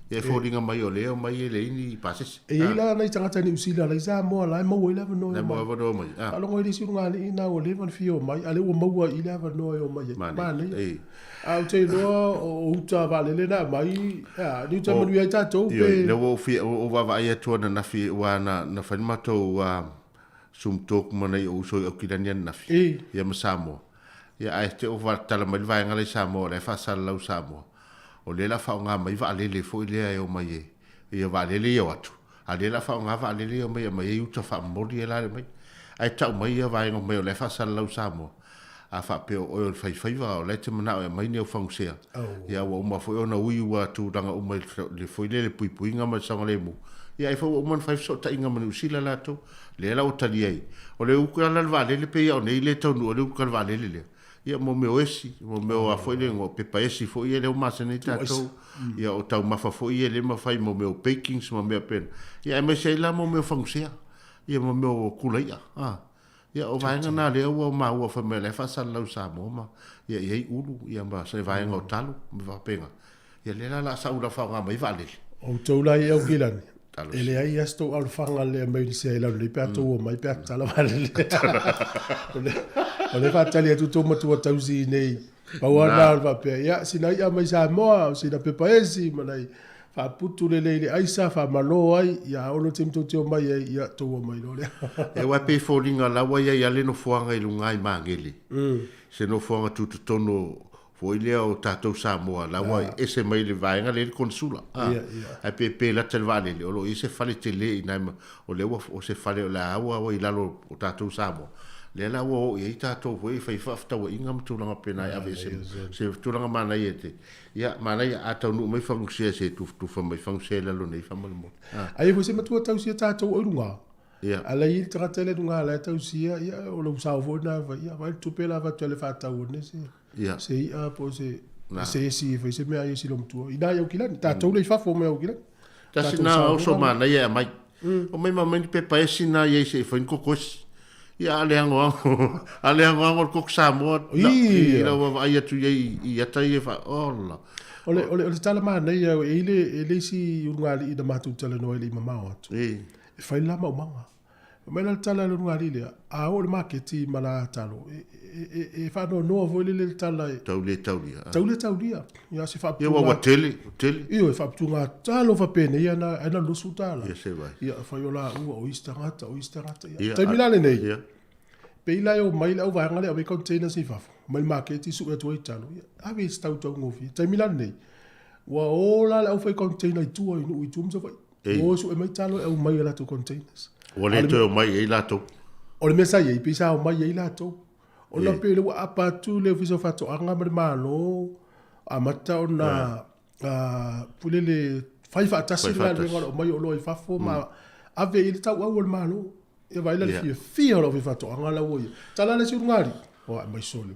ia e foliga mai o lea e omai e leai ni pasese. E i ai la nai tagata Niu Sila la i Samoa la e maua ai le avanoa e omai. La e maua avanoa e omai, a. Faalogo ai le isi ulugalii na ua leva ona fia omai, a o lea ua maua i le avanoa e omai ai. Manaia. A ou te iloa o uta vaalele na aumai, a, ni uta manuia ai tatou pe... Ioe, lea ua ou fia, ua ou vaavaai atu ananafi, aua na, na fai le matou Zoom talk ma nai ou uso i Aukilani ananafi, ia ma Samoa. Ia, ae te i ua tala mai le vaega la i Samoa, o la e faasalalau Samoa, o lea o le a faaaoga mai vaalele foi lea e omai e, ia vaalele ia o atu, a o lea o le a faaaoga vaalele ia omai e aumai ai uta faamomoli ia la e aumai. Ae tau mai ia vaega mai o la e faasalalau Samoa. A faapea o oe o le faifaiva, o la e te manao e aumai ni au fagusea, ia ua uma foi ona ui ua tulaga uma i le foi lea le puipuiga ma le saogalemu, ia ai foi ua uma ona fai fesootaiga ma Niu Sila latou, lea la ua tali ai. O le uka la le vaalele pei lava o nei le taunuu ai le uka le vaalele lea, ia mo mea o esi, mo mea o a foi le igoa, pepa esi foi ia lea ua masani ai tatou, ia o taumafa foi ia le mafai mo mea o bakings ma mea faapena, ia aemaise ai la mo mea o fagusea, ia ma mea o kulaia, a. Ia, o vaega na lea ua maua fai mai o la e faasalalau i Samoa ma ia i ai ulu ia ma se vaega o talo ma faapena. Ia lea la o le a sau la faaaoga mai vaalele. O outou la ia Aukilani, e leai lava se tou alofaga lea mai Inisia i lalo nei pe a tou omai pe a tatala vaalele. O lea e faatali atu tou matua tausi i inei. Pau lava lena o le faapea, ia sina i'a mai Samoa, o sina pepa esi ma nai Faaputu lelei i le aisa, faamalo ai, ia a ono taimi tou te omai ai, ia tou omai loa lea. Aua e pei e foliga la ua i ai lava le nofoaga i luga i Magele, se nofoaga tutotonu foi lea o tatou Samoa, la ua ese mai le vaega lea i le Konesula. Ae pe pe lata i le vaalele, o lo o i ai se fale tele i ina, o lea ua, o se fale o le a ua i lalo o tatou Samoa, lea la ua oo i ai tatou foi e fai faafetauaiga ma tulaga faapena e aveese se tulaga manaia e te Ia, manaia, a taunuu mai fagusea se tufatufa mai fagusea i lalo nei faamolemole. Ah. Ai foi se matua tausia tatou oi luga. Ia. Ala i le tagata le luga la tausia, ia o lou sao foi na vai, ia vai le tupe la avatu le faatau ne se. Ia. Se ia po se se esi foi se mea ia si lo matua. Ina ia Aukilani, tatou le i fafo mai Aukilani. Tasi na oso manaia e aumai. Omai ma aumai ni pepa esi na iai se i fai ni koko esi. Ia a le agoago, a le agoago le koko Samoa i lau vaavaai atu iai i ata ia fa ola. O le o le o le tala manaia e i le e le isi ulugalii na matou talanoa ai le i mamao atu. E fai le la maumaga. Fai mai la le tala a le ulugalii lea, a oo i le maketi ma la talo, e faanoanoa foi lele le tala e. Tau le taulia. Tau le taulia. Ia se faaputuga. Ia ua tele, tele. Ioe, faaputuga talo faapenei ana ai na $20. Ia se vai. Ia fai o la ua o isi tagata, o isi tagata. Ia, taimi la lenei. Ia. Pei la e omai le auvaega lea e ave containers i fafo, omai i le maketi sue atu ai talo. Ia, ave i se tau taugofie. Taimi la lenei, ua o la le aufai container i tua i nuu i tua ma Savaii. O sue mai talo e aumai i latou containers. Ua le toe omai i ai latou. O le mea sa i ai, pei sa omai i ai latou. Ona pei o lea ua aapa atu le Ofisa o Faatoaga ma le Malo, amata ona foi lele fai faatasi le galuega o le aumai o oloa i fafo ma ave i ai le tauau o le Malo. Ia vaai la le fiafia o le aufaifaatoaga la ua i ai. Tala le isi ulugalii, ua aumai sole.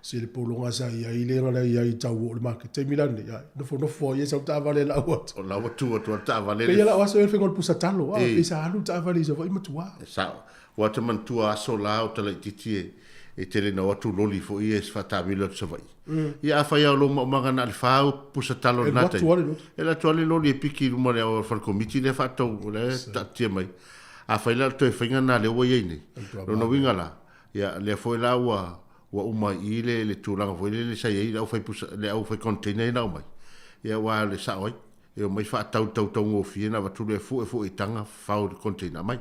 Se le pologa sa i ai le la i ai i tau o le market taimi la lenei, ai, nofonofo ai e sau taavale e lau atu. O la ua tu atu a le taavale. Pei la o aso ia le faiga o le pusa talo, a, pei sa alu le taavale i Savaii ma tua. E sao. Ua ta manatua aso la o talaititi e, e tele na o atu loli foi ia e faataamilo atu Savaii. Ia afai lava o lou maumaga na o le 4 pusa talo i lena taimi, e alu atu lava le loli e piki i luma o le fale komiti lea faatau, lea e taatia mai. Afai la o le toe faiga lena lea ua i ai nei, lona uiga la, ia lea foi la ua ua uma i i le, le tulaga foi lele sa i ai le aufai pusa, le aufai container ia na aumai, ia aua o le sao ai, e omai faatau i le tau taugofie ona avatu lea fue fue i taga fafao i le container mai.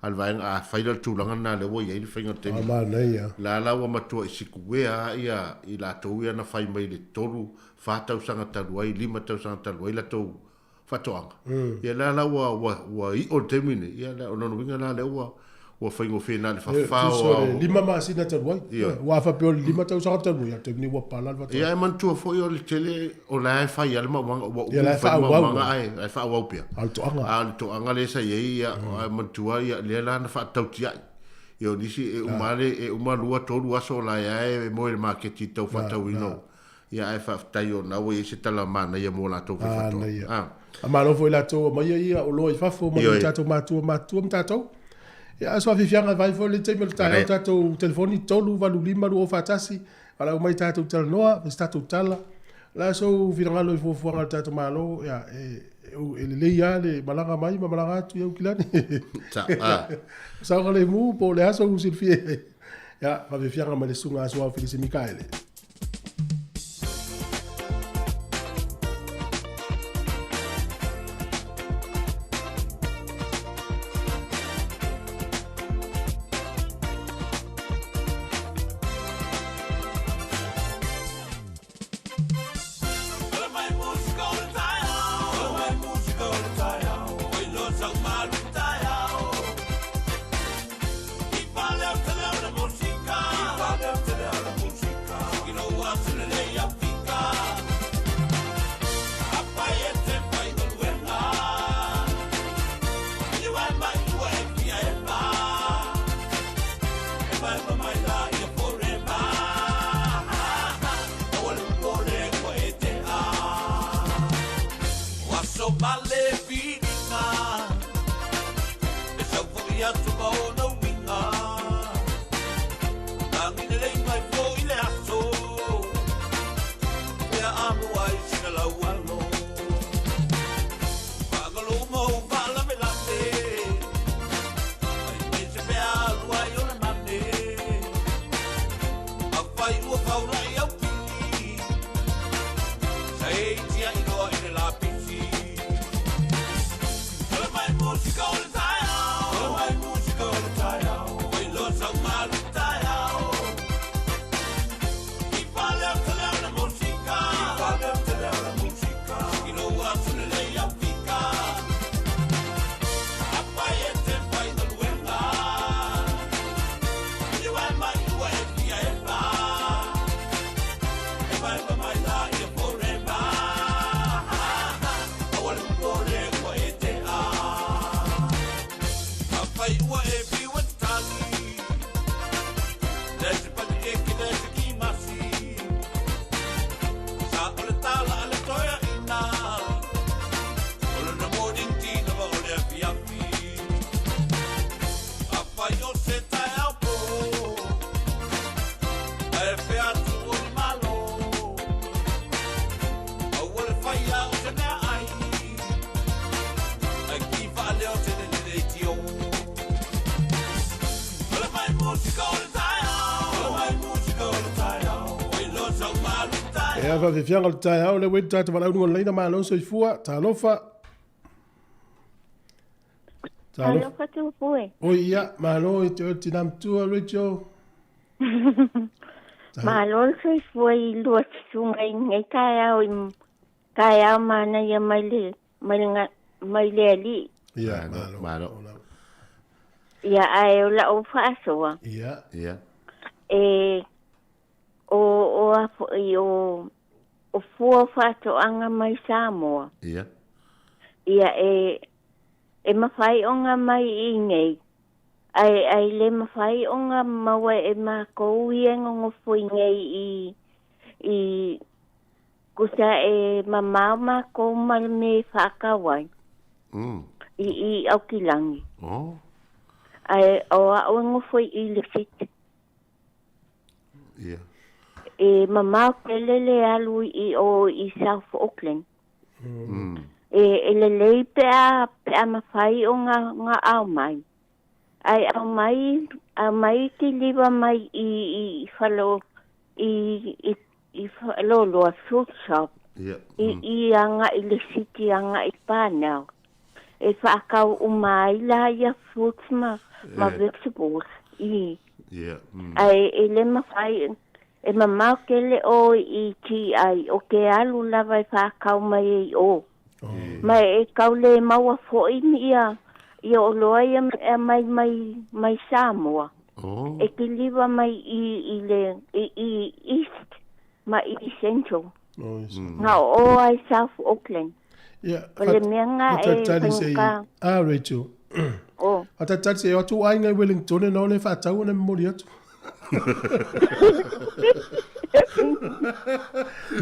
A o le vaega, afai la o le tulaga lena lea ua i ai le faiga o le taimi, la la ua matuai sikuea lava ia i latou ia na fai mai i le tolu, fa tausaga talu ai, lima tausaga talu ai latou faatoaga. Ia la la ua ua ua i'o le taimi lenei, ia o lona uiga la lea ua ua faigofie na o le fafao Tusa o le 5 masina talu ai. Aua a faapea o le 5 tausaga talu ai, a o le taimi lenei ua pala le faatoaga. Ia e manatua foi o le tele o la e fai lava le maumaga, ua uma ona fai le maumaga ae faaauau pea. A o le toaga. A o le toaga lea sa i ai, ia ae manatua ia lea la na faatautiai. Ia o nisi e uma lava le e uma 2, 3 aso o la e lava e moe i le maketi i le tau faatauina o Ia ae faafetai o na ua i ai se tala manaia mo latou faifaatoaga. Manaia. Ah. Faamalo foi latou ua aumaia ia oloa i fafo mai i tatou matua matutua ma tatou. Ia aso afiafiaga vai foi le taimi o le taeao tatou telefoni 385 2041 valaau mai tatou talanoa, fai se tatou tala. O le a sou finagalo i fuafuaga a le tatou Malo, ia e e lelei lava le malaga mai ma malaga atu i Aukilani. Saogalemu po o le a sou silafia i ai. Ia, faafiafiaga mai le Susuga a Suao Felise Mikaele. Ia faafiafiaga o le taeao lea ua i le tatou valaauina o le laina malo soifua. Talofa. Talofa. Talofa Tupue. Oi ia, malo i te oe le tina matua Rachel. Malo le soifua i lua susuga i lenei taeao i taeao manaia mai le mai le mai le Alii. Ia, malo. Malo. Ia, ae o lau faasoa. Ia. Ia. E o o a foi o o fua o faatoaga mai Samoa. Ia. Ia e e mafai ona mai i nei, ae ae le mafai ona maua e makou ia e nonofo i nei i i kusa e mamao makou ma le mea e faatau ai. I i Aokilangi. Oh. Ae o au e nofo i le city. Ia. E mamao tele le alu i o i South Auckland. E, e lelei pe a, pe a mafai o nga, nga ao mai. Ai ao mai, ao mai kiliva mai i, i falo, i, i, i faloloa fruit shop. Ia. I, i anga i le city anga i Parnell. E whaakau uma ai la ia fruits ma, ma vegetables. I. Ia. Ai e le mawhai, e mamao kele o i ti ai, o ke alu lava e whaakau mai e o. Mai e kau le maua foi ni ia, ia o loa ia e mai, mai, mai Samoa. Oh. E kiliwa mai i, i le, i, i East, ma i Central. Oh, yes. Nga o ai South Auckland. Ia, O le mea nga e faatalitali se i whanka. Ah, Rachel. Oh. Faatalitali se i o atu aiga i Wellington na o le faatau ona momoli atu.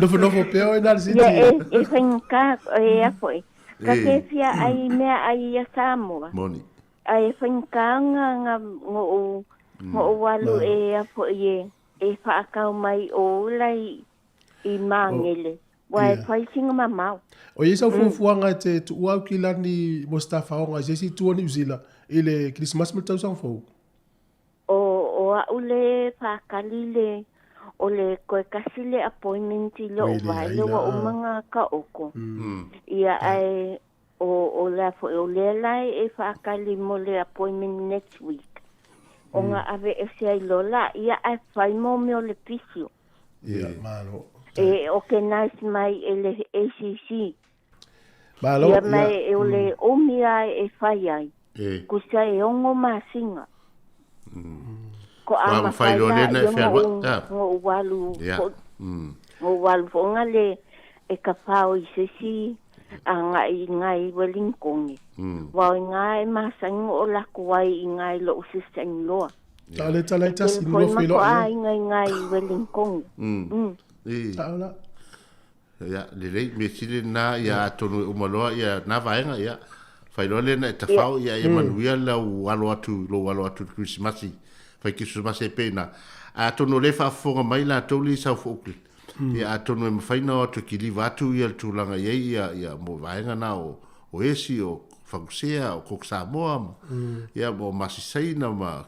Nofonofo pea oe na le city. Ia e, e whanka e a foi. Ka E. te fia ai mea ai ia Samoa. Moni. Ai e whanka nga nga ngo o ngo o walu e a foi e e whaakau mai o ula i, i Mangele. Wa e Ia. whai singa mamau. O ia sau fuafuaga e te tuua au ki lani mo se tafaoga i se isi itu o Niu Sila i le Kerisimasi ma le tausaga fou. O, o au le whaakali le o le koe kasi le appointment i lo Oi, le vai ai le wa la. umanga ka oko. Ia ai o o la fo o le lai e whaakali mo le appointment next week. O ngā ave e se ai lola, ia ai whai mo me o le pisio. Ia, malo. E organize mai e le ACC. Malo, Ia ia. mai e o le omi ai e whai ai. E. Kusa e ongo masinga. Ko Wa ama mawhai loa whai lena la, e ia whea ngo ah. ngo walu Ia. fo ngo walu fonga le e ka pao i sesi a ngai ngai Wellington. Wa i ngai masangi o laku ai i ngai lo sister loa. Ta le tala i tasi Tele ni foi loa feiloai mako ai. ai ngai ngai Wellington. E. Taola. Ia, lelei, me sile na ia atonu e umaloa ia na vaega ia. Whailoa lena e tawhao ia ia manuia lau alo atu, lo alo atu le Krisimasi. Whai Krisimasi e pēnā. Atonu le whaafofoga mai la tau le i South Auckland. Ia atonu e mawhaina o atu ki liwa atu ia le tūlanga iai ia, ia mo vaega na o, o esi, o Whangusea, o Kok Samoa, ma, ia mo Masisaina ma,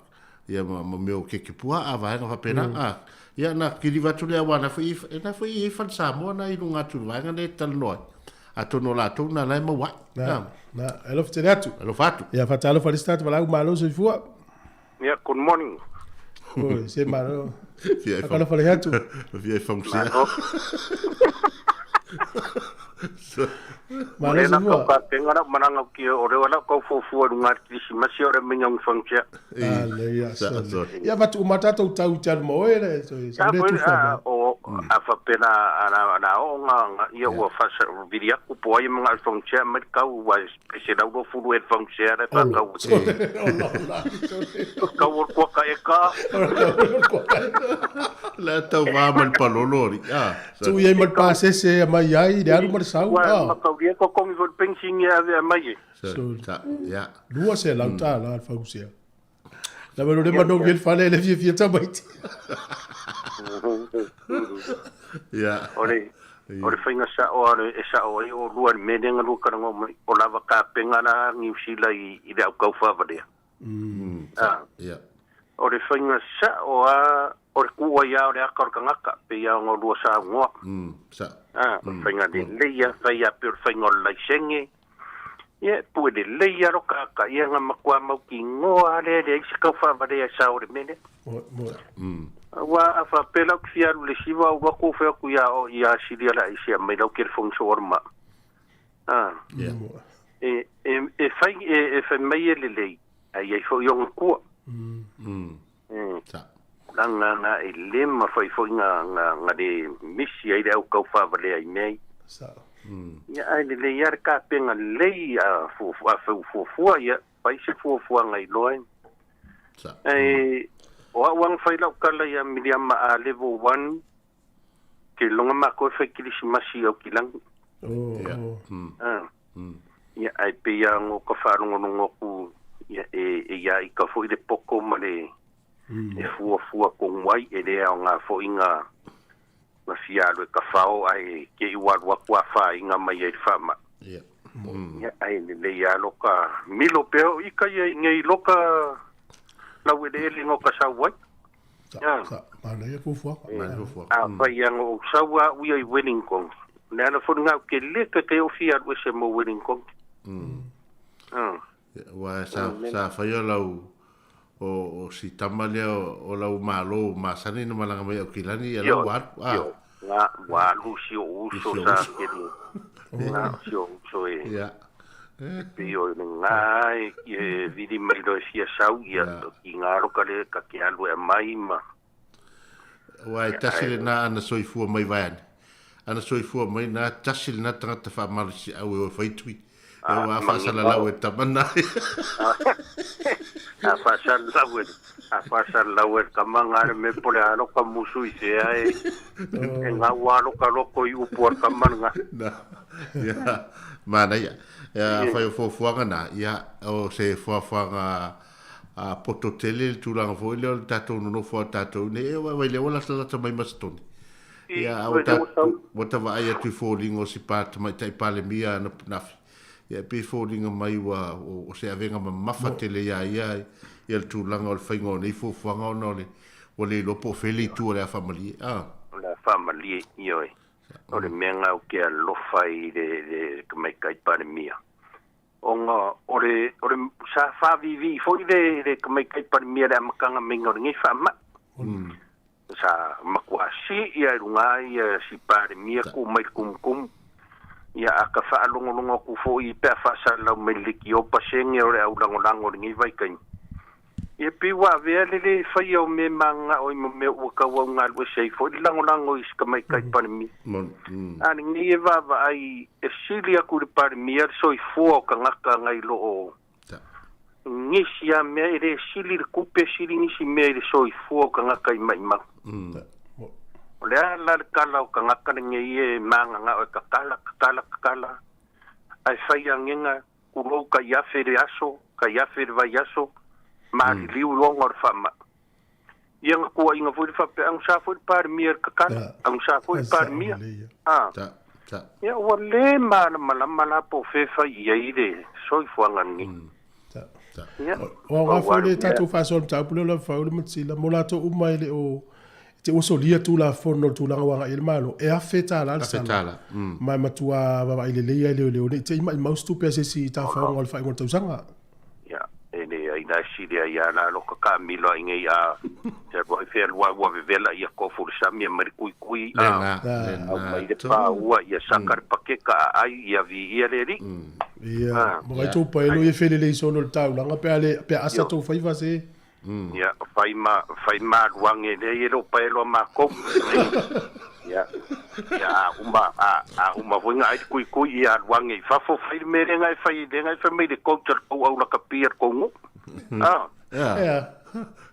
ia ma, ma meo kekepua a vaega whapena. Ah, ia na kiliwa atu lea wana foi na foi i whan Samoa na i lunga atu vaega ne talanoa. Atonu o latou na lai mauai. Na, na, alofa tele atu. Alofa atu. Ia, faatalofa le isi tagata valaau malo soifua. Yeah, good morning. Oi, se malo. Fia e Faatalofa le atu. Fia e whangusea. Malo. Malo Lena soifua. kau ka penga na mananga ki o rewa na kau fuafua runga Krisimasi o re minga ngfangsia. Ah, le ia, Sa- sorry. sorry. Ia fatu uma tatou tau i te alu ma oe le, so, sa Ta le foi tufa mai. o a fa pena ana na o nga ia ua fasa viri aku po ai mga fangsia mai kau wa se rau ro fulu e fangsia re fa kau. Olo, la, sorry. Kau o kua ka e ka. La tau vā ma le palolo ri. Ah, Tu ia i ma le pasese a mai ai, le alu ma le sau. Wa Ah, makauria ko kongi fo pensin ia ave mai e. Sorry. Sa, ia. Lua se lau tā la le whangusea. Na mano le mano i le fale le fiafia tamaiti. Ia. Ore o le whainga sa o are e sa o ai o lua ni menenga lua karanga mai o lava ka penga na New Zealand i le au kau whawarea. Ah, Ia. o le whainga sa o a O le kua ia o le aka o le kangaka, pe ia o ngā lua sa ngoa. Sa. Ah, o le whainga le leia, whai a pe o le whainga o le laisenge. Ia, pue le leia ro ka ka ia ngā makua mau ki ngoa le le isi kau whaware ai sa o le mele. Wa a wha pela ki whiaru le siwa o wako whea ku ia o ia siria la isi a mai lau ke le whong so orma. Ah. Yeah. E, e, e whai, e, e whai mai e le lei, ai ai fo i onga kua. Sa. La ngā ngā e le ma whai fo i ngā, ngā, ngā le misi ai le au kau whawale ai mei. Sa. Ia ai le le ia ka penga lei a fu a fu fu fu ia pai se fu fu ngai loa. Sa. E o a wang fai lau kala ia Miriam a level 1 ke longa ma ko fe kilisimasi au kilang. Oh, Yeah. oh. Ah. Ia ai pe ia ngo ka whaalongolongo ku ia e e ia i ka fo i le poko ma le e fua fua kong wai e le au ngā fo i ngā ngā fialu e ka whao ai ke i waru aku a wha i ngā mai ai whama. Yeah. Ia ai le le ia loka milo peo i ka ia ngei loka lau e le ele ngo ka sau wai. Sa, Yeah. sa. Mana ia fua. Mai fo fo. A whai ia ngo saua ui ai Wellington. Le ana fo ngau ke le ka te o fialu e se mo Wellington. Wa sa sa whai o lau o o si tama lea o lau malo masani na malanga mai au kilani ia lau waru. Ah. Io, ngā walu si o uso Si o sa uso. keri. Ngā si o uso e. Yeah. Pe o le ngā e e viri mai lo e fia sau ia ki ngā roka le ka ke alu e mai ma. Wa e tasi le nā ana soifua mai vaeane. Ana soifua mai nā tasi le nā tangata whaamalosi au e o whaitui. E wa whaasalalau e tamana. A whasal lau e, a whasal lau e kamanga re me pole alo ka musu i sea e, e ngā walo ka loko i upu ar kamanga. Na. Ia. Mana ia. Ia whai o fuafuaga nā. Ia o se fuafuaga a poto tele le tulaga foi lea o le tatou nonofo a tatou nei e wa wai le ola lata mai masitoni. Ia a ua ta vaai atu i foliga o si pa tamaitai palemia ana nafi. Ia pe foliga mai ua o se avega mamafa tele iā ia ia le tulaga o le faiga o nei fuafuaga ona o le ua le iloa po o fea le itu o le afamalie. Ah. La whamalie i oe. O le mea ngau ke alofa i le, le kamaikai palemia. O ngā, o le, o le sa whavivi foi le, le kamaikai palemia le amakanga menga o le ngei whama. Sa makua si ia runga ia si palemia ku mai kum kum. Ia a ka whaalongolongo ku foi i pea whasalau mai le ki o pasenge o le au langolango o le ngei vaikai. Ia pi wā vea le le whai au me manga o i mo mea ua kau au ngā lue sei foi le langolango i sika mai kai palemia. A ni ngi e wawa ai e sili aku le palemia le soifua o kangaka ngai lo o. Ngisi a mea e le sili le kupe sili ngisi mea i le soifua o kangaka i mai mau. O le a la le kala o kangaka le ngei e manga ngā o e kakala, kakala, kakala. Ai whai a ngenga kulou ka iafe le aso, ka iafe le vai aso, ma liu longa o le whama. Ia nga kua inga foi le whape, ang sa foi le palemia le kakala, ang sa foi le palemia. Ah. Sa. Sa. Ia ua le mana malama la po whewhai ia i le soifuanga ni. Sa. Ia. O ngā fo le tatou whaasol tau pule la fau le matsila mo latou uma i le o te usolia tu la fono tulaga waga i le malo e afe tala le Afe sala. tala. Ma e matua vavaai lelei ai le o le o nei te ima i mausi tupe a se isi tafaoga o le faaiga o le tausaga. Ia, e le ai nai sili ai a la loka ka milo ai ngei a te roi whea lua ua vevela ia kofu le sami e mari kui kui Le a ngā. Le au mai ngā le pā ua ia saka le pakeka a ai ia vi ia le ri. Ia, ma vai tou paelo ia felelei solo le taulaga pe a le pe a asa tou faiva se. Ia, whai ma, whai ma ruange le i ro paelo ma kou. Ia, ia a uma, a uma foi ngā ai kui kui ia ruange i whafo whai me re ngai whai, re ngai whai mai le kou te kou au laka pia kongu. Ah. Yeah. Ia.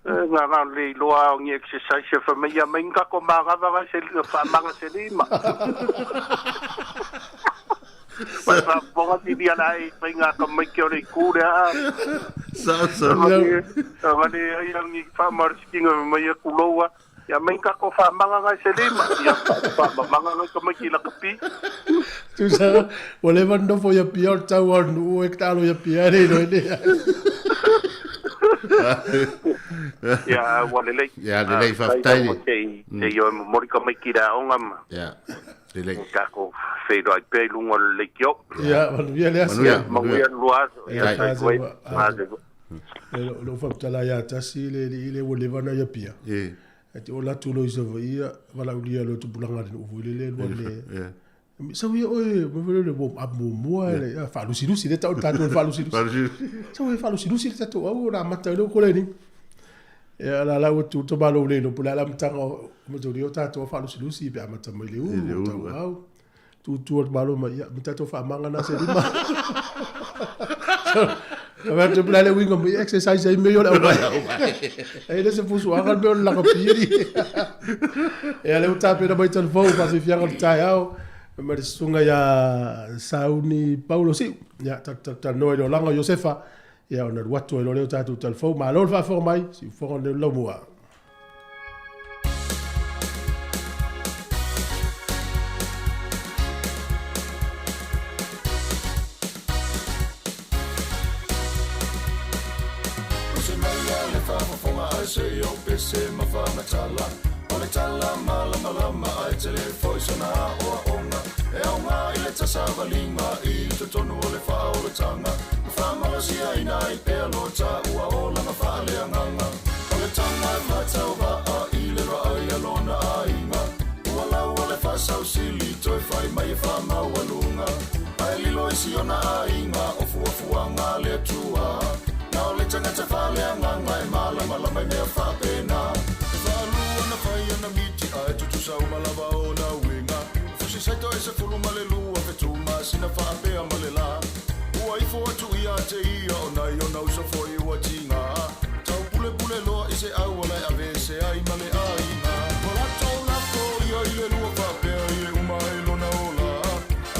Ngā ngā le loa o ngi exercise e whai mai ia mai ngā ko mā ngā wā se wha manga se lima. Whai wha ponga tini ana ai whai ngā ka mai ki ore i kūre a. Sa sa. Ngā le ai ang i wha marisikinga mai ia kuloa. Ia mai ngā ko wha manga ngai se lima. Ia wha manga ngai ka mai ki laka pi. Tusa, ua leva nofo ia pia o le tau o le nuu e tatalo ia pia le ilo e le. Ia, ua lelei. Ia, lelei, faafetai. Se'i o e momoli tamaiti i le aoga ma. Ia, lelei. Tatou feiloai pea i luga o le leitio. Ia, manuia le aso. Manuia, manuia le lua aso. Ia, soifua ia. Lou faamatala ia tasi le alii le ua leva ona ia pia. Ae te ola atu loa i Savaii, valaaulia loa e tupulaga a le nuu foi lele alu ane. Sau ia oe, mea foi lele warm up muamua, faalusilusi, lea e tau e tatou o le faalusilusi. Sau e faalusilusi le tatou au ona amata ai lea o koleni. Ia la la ua tu le tamaloa le iloa po o le a le amataga o mataulia o tatou a faalusilusi pe amata mai le ulu, tau au. Tutu o le malo mai, ia, ma tatou faamaga na se lima. Ka atu pela le uiga mai exercise ai mea o le aumai. Ai le se fusuaga le mea o le lakapi ali. Ia le ua tapena mai talafou faafiafiaga o le taeao ma le susuga ia Sauni Paulo Siu. Ia talanoa i le olaga o Iosefa. Ia ona alu atu ai loa lea o tatou talafou. Malo le faafofoga mai, siufofoga o le laumua. Pese ma faamatala o le tala malamalama ae tele foi sona aoaoga e aoga i le tasavaliga i totonu o le faaolataga ma faamalosiaina ai pea lo taua olaga faaleagaga o le taga e faatauvaa i le vaai a lona aiga ua laua le faasausili toe fai mai e faamaualuga ae lilo i si ona aiga o fuafuaga a le Atua na o le tagata faaleagaga e malamalama i mea faapena e faalua na fai ana miti ae tutusa uma lava ona uiga o fusi saito e 12 fetumasina faapea ma le lā ua ifo atu ia te ia o nai ona uso foi ua tiga taupulepule loa i se auala e ave se ai ma le aiga ua latou lafo ia i le lua faapea i le uma ai lona ola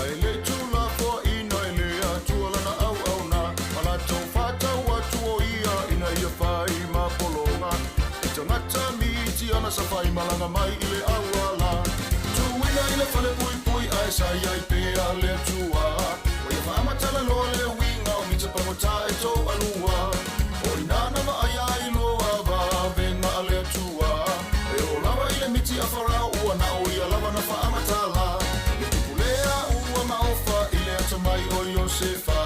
ae le i tuulafoaina e le Atua lana auauna ma latou faatau atu o ia ina ia fai ma pologa i tagata miti ana sa faimalaga mai i le auala tuuina i le fale puipui ae sa iai pea le Atua ua ia faamatala loa le uiga o mita pagota e tou alua o ina na vaai ai loa vavega a le Atua e oo lava i le miti a Farao ua na o ia lava na faamatala le tupulea ua maofa i le atamai o Iosefa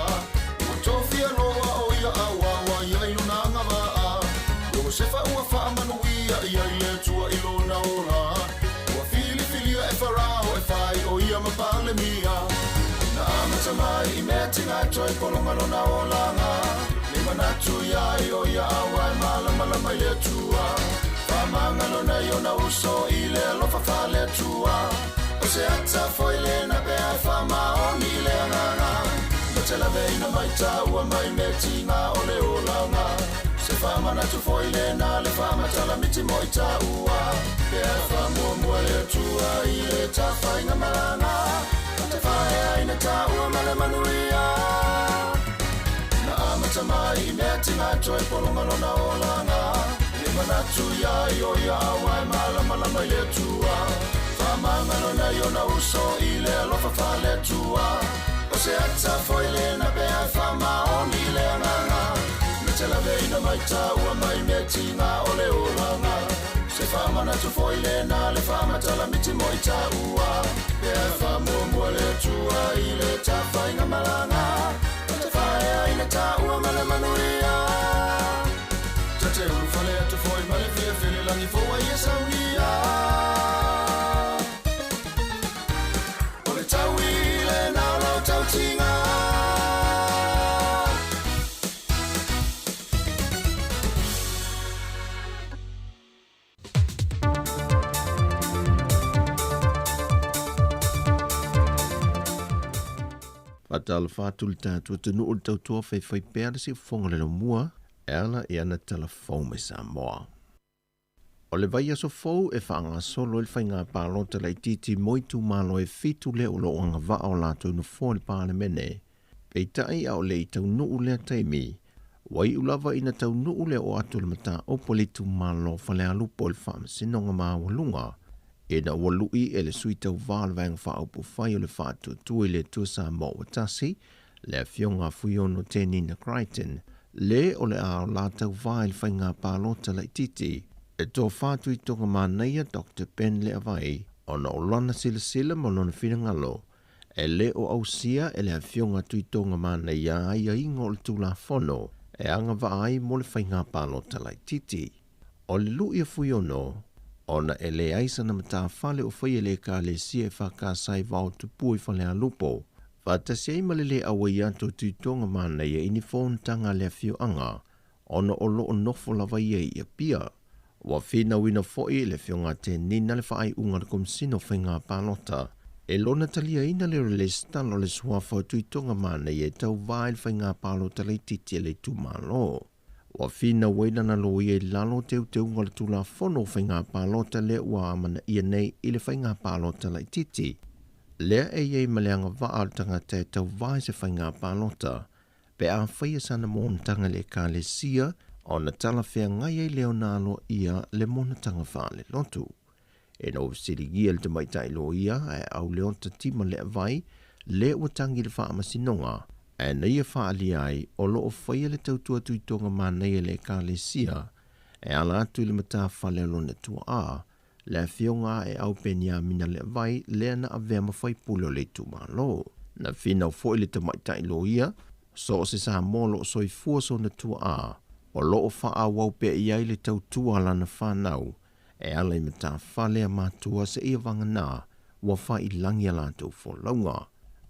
ua tofia loa o ia auaua ia i lona agavaa Iosefa ua faamanuia ia i le Atua i lona ola ua filifilia e Farao e fai o ia ma Palemia na amata mai i mea tiga toe pologa lona olaga le manatu ia i o ia aua e malamalama i le Atua faamagalo nai ona uso i le alofa faale Atua o se ata foi lena pea e faamaoni i le agaga na te laveina mai taua mai mea tiga o le olaga se faamanatu foi lena le faamatala miti mo i taua pea e faamuamua le Atua i le tafaiga malaga na te faeaina taua ma le manuia na amata mai i mea tiga toe pologa lona olaga le manatu ia i o ia aua e malamalama i le Atua faamagalo nai ona uso i le alofa faale Atua o se ata foi lena pea e faamaoni i le agaga na te laveina mai taua mai mea tiga o le olaga se faamanatu foi lena le faamatala miti mo i taua pea e faamuamua le Atua i le tafaiga malaga na te faeaina taua ma le manuia ta te ulufale atu foi ma le fiafia le lagi fou ai e saunia o le taui lena o lau tautiga. Faatalofa atu le tatou atunuu i le tautua faifai pea le siufofoga le laumua e ala i ana tala fou mai Samoa. O le vaiaso fou e faagasolo ai le faiga palota laitiiti mo itumalo e 7 lea o lo o agavaa o latou nofoa i le Palemene. Peitai a o le i taunuu lea taimi, ua iu lava ina taunuu le oo atu o le mataupu a le itumalo o Falealupo i le Faamasinoga Maualuga, ina ua lui e le sui tauva o le Vaega Faaupufai o le Faatuatua i le Atua Samoa ua tasi, le afioga a Fuiono Tenina Crichton, Le o le a o la tauvā i le faiga palota laitiiti e tofa Tuitogamanaia Dr. Ben Leavai ona o lona silasila ma lona finagalo e lē o ausia e le afioga Tuitogamanaia aiaiga o le Tulafono e agavaa ai mo le faiga palota laitiiti. O le lu'i a Fuiono ona e leai sana matafale o faia i le Ekalesia EFKS i Vaotupua i Falealupo faatasi ai ma le lē auai atu o Tuitogamanaia i ni fonotaga a le afioaga ona o loo nofo lava ia i Apia. Ua finauina fo'i e le afioga Tenina le faaiuga a le Komesina o Faiga Palota e lona taliaina lea o le lesitala o le suafa o Tuitogamanaia e tauvā i le faiga palota laitiiti a le itumalo. Ua finau ai lana loia i lalo o teuteuga o le Tulafono o Faiga Palota lea ua amanaia nei i le faiga palota laitiiti. Lea e i ai ma le agavaa o le tagata e tauvā i se faiga palota pe a faia sana monotaga i le Ekalesia ona talafeagai ai lea ona aloaia le monotaga faalelotu. Ina ua fesiligia e le tamaitai loia a e au Leota Tima Leavai lea ua tagi i le faamasinoga ae na ia faaalia ai o lo o faia le tautua Tuitogamanaia i le Ekalesia e ala atu i le matafale o lona tuaa le afioga a Aeau Peniamina Leavai lea na avea ma faipule o le itumalo. Na finau foi le tamaitai loia so o se Samoa o lo o soifua sona tuaa o lo o faaauau pea i ai le tautua a lana fanau e ala i matafale a matua seia vagana ua faailagi a latou folauga.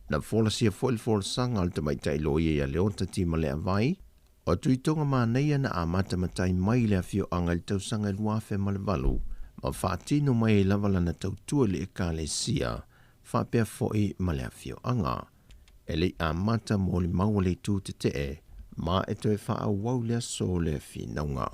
Na folasia foi le folasaga a le tamaitai loia ia Leota Tima Leavai o Tuitogamanaia na amatamatai mai i le afioaga i le tausaga e 2008 ma faatino mai ai lava lana tautua i le Ekalesia faapea fo'i ma le afioaga. E le i amata molimau a le itu tetee ma e toe faaauau le aso lea finauga.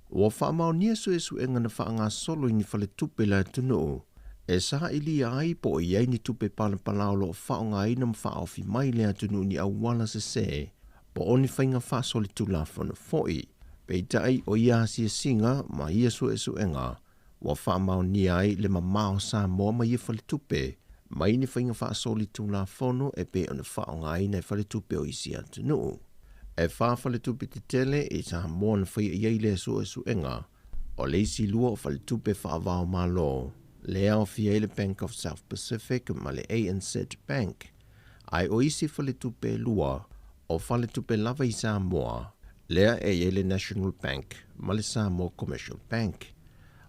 Ua faamaonia suesuega na faagasolo i ni faletupe i le atunuu e sailia ai po o i ai ni tupe palapala o lo o faaaogaina ma faaofi mai i le atunuu i ni auala sesē po o ni faiga faasolitulafono fo'i. Peitai o ia asiasiga ma ia suesuega ua faamaonia ai le mamao o Samoa ma ia faletupe mai ni faiga faasolitulafono e pei ona faaaogaina e faletupe o isi atunuu. E 4 faletupe tetele i Samoa na faia i ai lea suesuega. O le isi 2 o faletupe faavao-o-Malo, le aofia ai le Bank of South Pacific ma le ANZ Bank, ae o isi faletupe e 2 o faletupe lava i Samoa, lea e i ai le National Bank ma le Samoa Commercial Bank.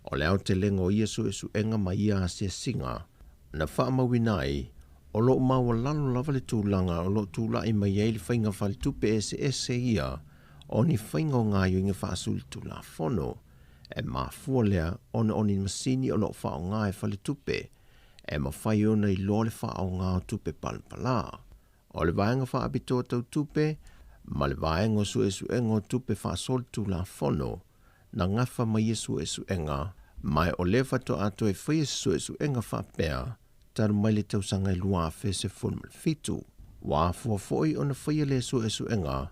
O le aotelega o ia suesuega ma ia asiasiga na faamauina ai o lo o maualalo lava le tulaga o lo o tula'i mai ai le faiga faletupe eseese ia o ni faiga o gaoioiga faasulitulafono e mafua lea ona o ni masini o lo o faaaoga e faletupe e mafai ona iloa le faaaoga o tupe palapala. O le vaega faapitoa tau tupe ma le vaega o suesuega o tupe faasolitulafono na gafa mai ia suesuega ma o lea faatoa toe faia se suesuega faapea talu mai le tausaga e 2017. Ua afua fo'i ona faia lea suesuega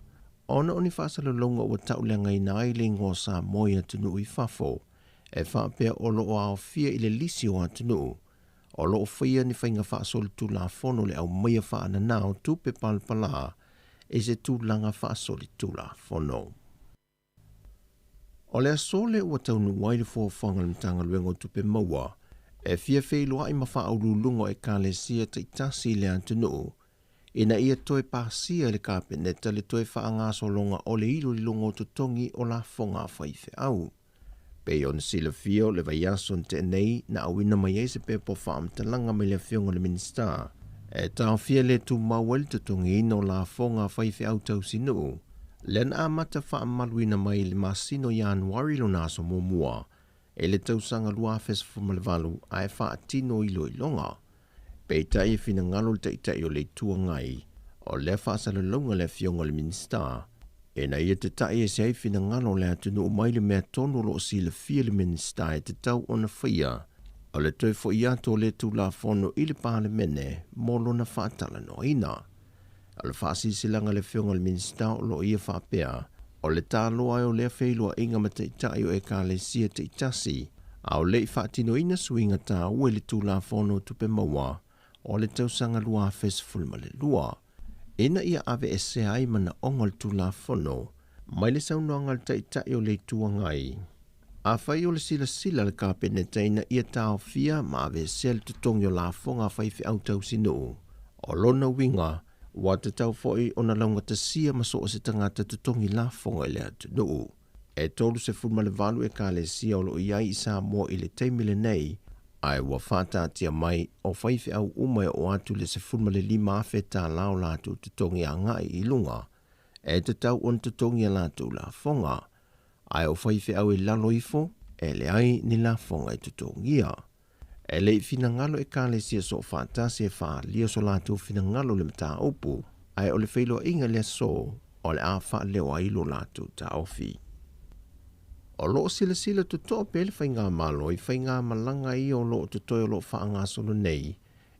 ona o ni faasalalauga ua tauleagaina ai le igoa o Samoa i atunuu i fafo e faapea o lo o aofia i le lisi o atunuu o lo o faia ni faiga faasolitulafono le aumaia faananā o tupe palapalā i se tulaga faasolitulafono. O le aso lea ua taunuu ai le fuafuaga a le Matagaluega o Tupe Maua e fia feiloai ma faauluuluga o Ekalesia taitasi i le atunuu ina ia toe pasia e le Kapeneta le toe faagasologa o le iloiloga o totogi o lafoga a faifeau. Pei ona silafia o le vaiaso na tea nei na auina mai ai se pepa o faamatalaga mai le afioga i le Minisita e taofia le tumau ai le totogiina o lafoga a faifeau tausinuu lea na amata faamamaluina mai i le masina o Ianuari lona aso muamua i le tausaga 2018 ae faatino iloiloga. Peitai e finagalo le Taitai o le Itu Agai o lea faasalalauga le afioga i le Minisita ina ia tata'i ese ai finagalo o le atunuu mai le mea tonu o lo o silafia le Minisita e tatau ona faia o le toe fo'i atu o lea Tulafono i le Palemene mo lona faatalanoaina. O le faasilasilaga a le afioga i le Minisita o lo o ia faapea o le taloa ai o lea feiloaiga ma taitai o Ekalesia taitasi a o le i faatinoina suiga taua i le Tulafono o Tupe Maua o le tausaga 2012. ina ia aveesea ai manaʻoga o le Tulafono mai le saunoaga a le Taitai o le Itu Agai. Afai o le silasila a le Kapeneta ina ia taofia ma aveesea le totogi o lafoga a faifeau tausinuu, o lona uiga ua tatau foi ona laugatasia ma so o se tagata totogi lafoga i le atunuu. E 38 ekalesia o lo o i ai i Samoa i le taimi lenei, ae ua faataatia mai o faifeau uma e oo atu i le $15,000 tala o latou totogi agai i luga, e tatau ona totogi a latou lafoga, ae o faifeau i lalo ifo, e leai ni lafoga e totogia. E le i finagalo ekalesia soofaatasi e faaalia so latou finagalo i le mataupu, ae o le feiloaiga i le aso o le a faaleo ai lo latou taofi. O lo o silasila totoa pea le Faigamalo i faigamalaga ia o lo o totoe o lo o faagasolo nei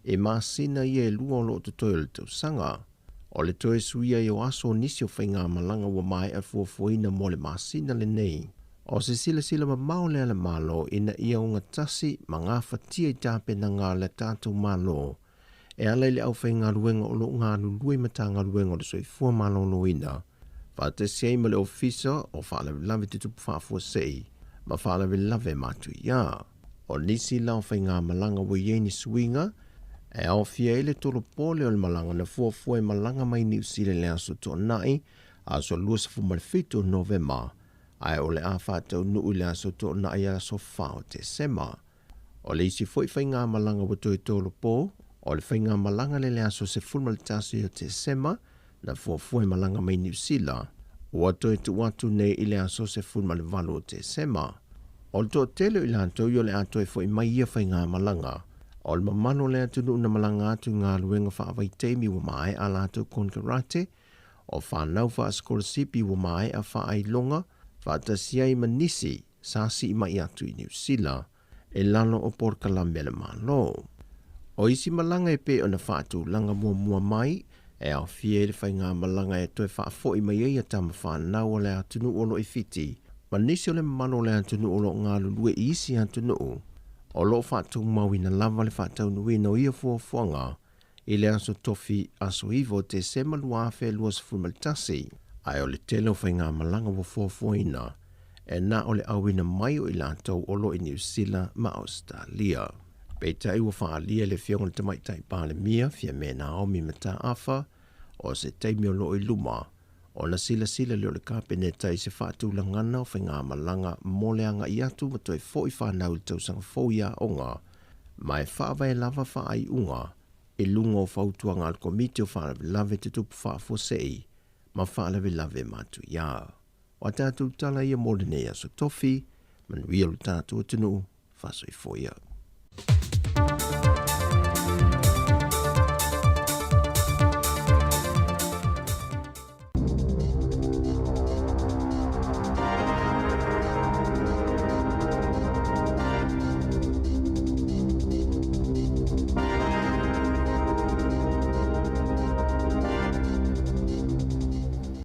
i masina ia e lua o lo o totoe o le tausaga. O le toe suia ai o aso o nisi o faigamalaga ua maea fuafuaina mo le masina lenei. O se silasila mamao lea a le Malo ina ia ogatasi ma gafatia i tapenaga a le tatou Malo e ala i le aufaigaluega o lo o galulue i Matagaluega o le Soifua Maloloina, faatasi ai ma le Ofisa o Faalavelave Tutupu Faafuasei ma Faalavelave Matuia. O nisi la o faigamalaga ua i ai ni suiga, e aofia ai le tolopole o le malaga na fuafua e malaga mai Niu Sila i le aso Toonai, aso 27 o Novema, ae o le a faataunuu i le aso Toonai aso 4 o Tesema. O le isi foi faigamalaga ua toe tolopo, o le faigamalaga lea i le aso 11 o Tesema, na fuafua e malaga mai Niu Sila, ua toe tuu atu nei i le aso 18 o Tesema. O le toatele o i latou o le a toe foi mai i ia faigamalaga, o le mamalu o le atunuu na malaga atu i galuega faavaitaimi ua maea a latou konekarate, o fanau faasikolasipi ua maea faailoga, faatasi ai ma nisi sa sii mai atu i Niu Sila e lalo o polokalame a le Malo. O isi malaga e pei ona faatulaga muamua mai, e aofia ai le faigamalaga e toe faafoi mai ai tama fanau o le atunuu o lo o i Fiti, ma nisi o le mamalu o le atunuu o lo o galulue i isi atunuu, o lo o faatumauina lava le faataunuuina o ia fuafuaga i le aso Tofi aso 9 o Tesema 2021. Ae o le tele o faigamalaga ua fuafuaina e na o le auina mai o i latou o lo o i Niu Sila ma Ausetalia. Peitai ua faaalia e le Afioga i le Tamaitai Palemia, Fiame Naomi Mataafa, o se taimi o lo o i luma, ona silasila lea o le Kapeneta i se faatulagana o faigamalaga mo le agai atu ma toe foi fanau i le tausaga fou i aoga, ma e faavae lava faaiuga i luga o fautuaga a le Komiti o Faalavelave Tutupu Faafuasei ma Faalavelave Matuia. O a tatou tala ia mo lenei aso tofi, manuia lo tatou atunuu, faasoifua ia.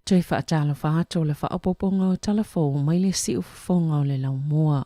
Toe faatalofa atu o le faaopoopoga o tala fou mai le siufofoga o le laumua.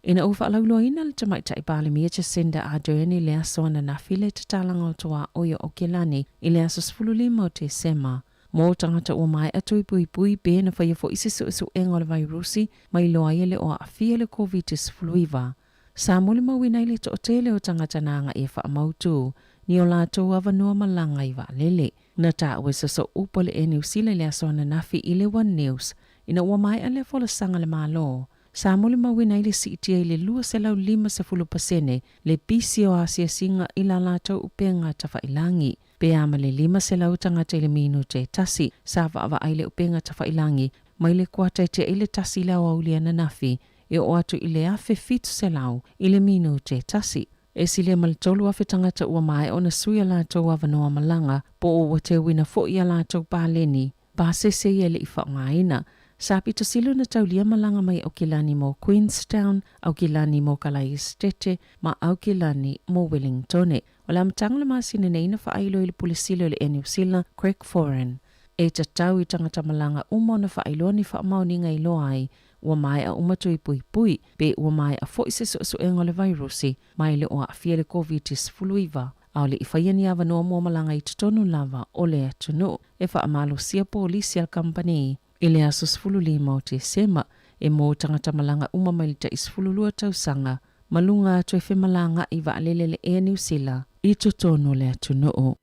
Ina ua faalauiloaina le Tamaitai Palemia Jacinda Ardern i le aso ananafi le tatalaga o tuaoi o Aokelani i le aso 15 o Tesema, mo tagata ua maea tuipuipui pe na faia foi se suesuega o le vairusi ma iloa ai e le o aafia le Koviti-19. Sa molimauina ai le toatele o tagata na agai e faamautu ni o latou avanoa malaga i vaalele. Na taua e sosoo upu a le Air New Zealand i le aso ananafi i le One News ina ua maea lea folasaga a le Malo. Sa molimauina ai le siitia i le 250% le pisi o asiasiga i la latou upega tafailagi. Pe a ma le 500 tagata i le minute e tasi sa vaavaai le upega tafailagi mai le kuata e tea i le tasi i le aoauli ananafi e oo atu i le 1700 i le minute e tasi. E silia ma le 3,000 tagata ua maea ona sui a latou avanoa malaga po o ua teuina foi a latou paleni pasese ia e le i faaaogaina. Sa pito sili ona taulia malaga mai Aukilani mo Queenstown, Aukilani mo Kalaiestete ma Aukilani mo Wellingtone. O le amataga o le masina nei na faailo i le Pule Sili o le Air New Zealand, Craig Foran. E tatau i tagata malaga uma ona faailoa ni faamaoniga i loa ai ua maea uma tui puipui pe ua maea foi se suesuega o le vairusi ma e le o aafia le Koviti-19. A o le i faia ni avanoa mo malaga i totonu lava o le atunuu. E faamalosia polisi a le kamupani i le aso 15 o Tesema e mo tagata malaga uma mai le tai 12 tausaga ma luga atu e femalagaai vaalele le Air New Sila i totonu o le atunuu.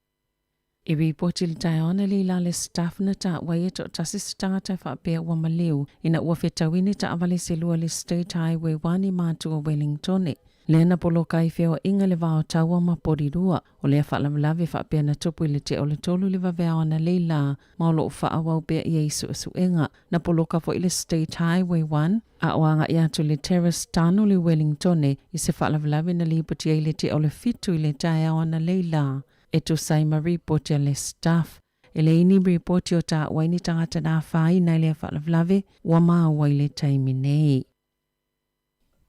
I ripoti i le taeao analeila le staff na taua ai e toatasi se tagata e faapea ua maliu ina ua fetauina i taavale se lua i le State Highway 1 i Matua Wellingtone. Lea na poloka ai feoaiga i le va o Taua ma Porirua. O lea faalavelave faapea na tupu i le tea o le tolu i le vaveao analeila ma o lo o faaauau pea ia i suesuega. Na poloka foi le State Highway 1 a o agai atu i le Terrace Tano i le Wellingtone i se faalavelave na lipoti ai i le tea o le fitu i le taeao analeila e tusa ai ma ripoti a le staff. E leai ni ripoti o taua ai ni tagata na afaina i lea faalavelave ua maua i le taimi nei.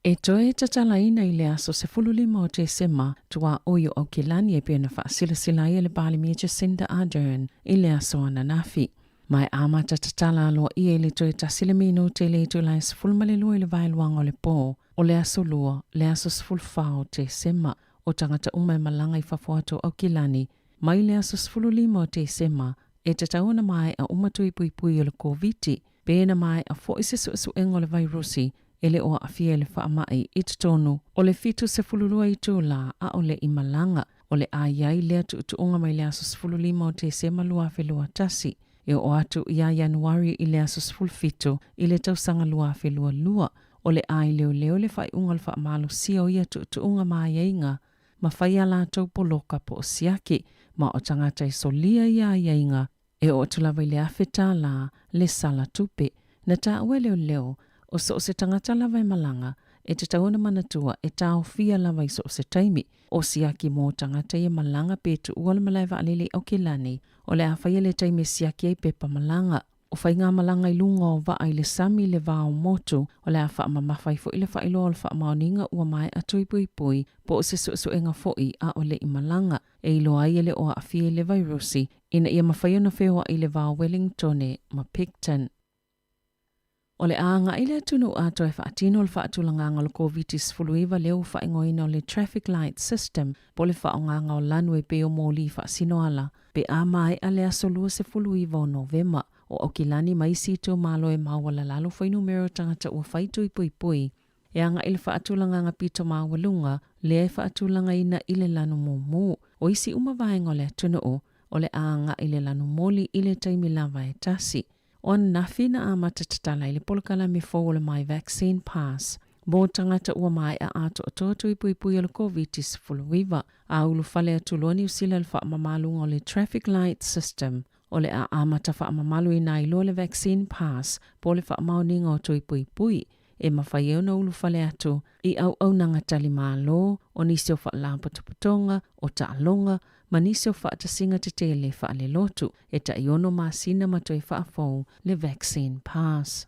E toe tatalaina i le aso 15 o Tesema tuaoi o Aukilani e pei ona faasilasila ai e le Palemia Jacinda Ardern i le aso ananafi. Ma e amata tatala aloaia i le toe tasi le minute i le itula e 12 i le vaeluaga o le po o le aso Lua, le aso 14 o Tesema. O tagata uma e malaga i fafo atu o Aukilani mai le aso 15 o Tesema e tatau ona maea uma tui puipui o le Koviti pe na maea foi se suesuega o le vairusi e le o aafia i le faamai i totonu o le 72 itula a o le i malaga. O le a i ai lea tuutuuga mai le aso 15 o Tesema 2021 e oo atu ia Ianuari i le aso 17 i le tausaga 2022. O le a ileoleo le faaiuga o le faamalosia o ia tuutuuga ma aiaiga ma fai a latou poloka po o siaki ma o tagata e solia ia aiaiga e oo atu lava i le $1,000 le sala tupe. Na taua e leoleo, o so o se tagata lava e malaga, e tatau ona manatua e taofia lava i so o se taimi. O siaki mo tagata ia malaga pe tuua le malae vaalele i Aukilani, o le a faia le taimi e siaki ai pepa malaga. O faigamalaga i luga o vaa i le sami i le va o motu, o le a faamamafa ai foi le faailoa o le faamaoniga ua maea tui puipui po o se suesuega foi a o le i malaga, e iloa ai e le o aafia i le vairusi ina ia mafai ona feoai i le va o Wellingtone ma Picton. O le a agai le atunuu atoa e faatino le faatulagaga o le Koviti-19 lea ua faaigoaina o le Traffic Light System po o le faaaogaga o lanu e pei o moli faasino ala pe a maea le aso 29 o Novema. O Aukilani ma isi itumalo e maualalalo fuainumera o tagata ua fai tui puipui e agai le faatulagaga pito maualuga lea e faatulagaina i le lanu mumu. O isi uma vaega o le atunuu o le a agai le lanu moli i le taimi lava e tasi. O ananafi na amata tatala ai le polokalame fou o le My Vaccine Pass mo tagata ua maea atoatoa tui puipui o le Koviti-19, a ulufale atu loa Niu Sila i le faamamaluga o le Traffic Light System. O le a amata faamamaluina ai loa le Vaccine Pass po o le faamaoniga o tui puipui e mafai ai ona ulufale atu i auaunaga tali malo, o nisi o faalapotopotoga, o taaloga, ma nisi o faatasiga tetele faalelotu e tai ono masina ma toe faafou le Vaccine Pass.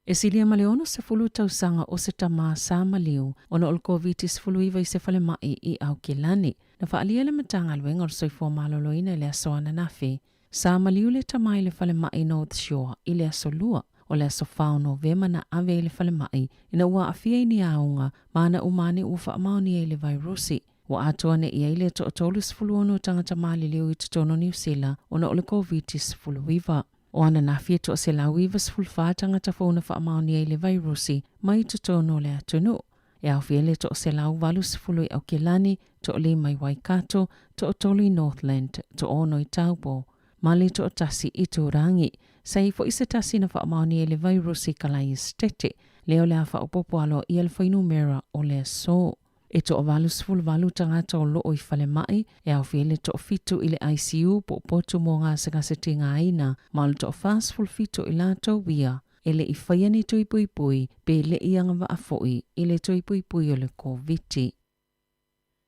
E silia ma le 60 tausaga o se tama sa maliu ona o le Koviti-19 i se falemai i Aukilani. Na faaalia e le Matagaluega o le Soifua Maloloina i le aso ananafi Sa maliu le tama i le falemai North Shore i le aso Lua, o le aso 4 o Novema na ave i le falemai ina ua aafia i ni aoga ma ana uma ane ua faamaonia i le vairusi. Ua atoa nei i ai le toa-36 o tagata maliliu i totonu o Niu Sila ona o le Koviti-19. O ananafi e 194 tagata fou na faamaonia i le vairusi mai totonu o le atunuu. E aofia ai le 180 i Aukilani, toalima i Waikato, toatolu i Northland, toono i Taupo, ma le toatasi i Turangi. Sa i ai foi se tasi na faamaonia i le vairusi i Kalai Esitete, lea o le a faaopoopo aloaia le fuainumera o le aso. E toa-88 tagata o loo i falemai, e aofia ai le toafitu i le ICU po o potu mo gasegase tigaina, ma o le toa-47 o i latou ia e le i faia ni tui puipui pe le i agavaa foi i le tui puipui o le Koviti.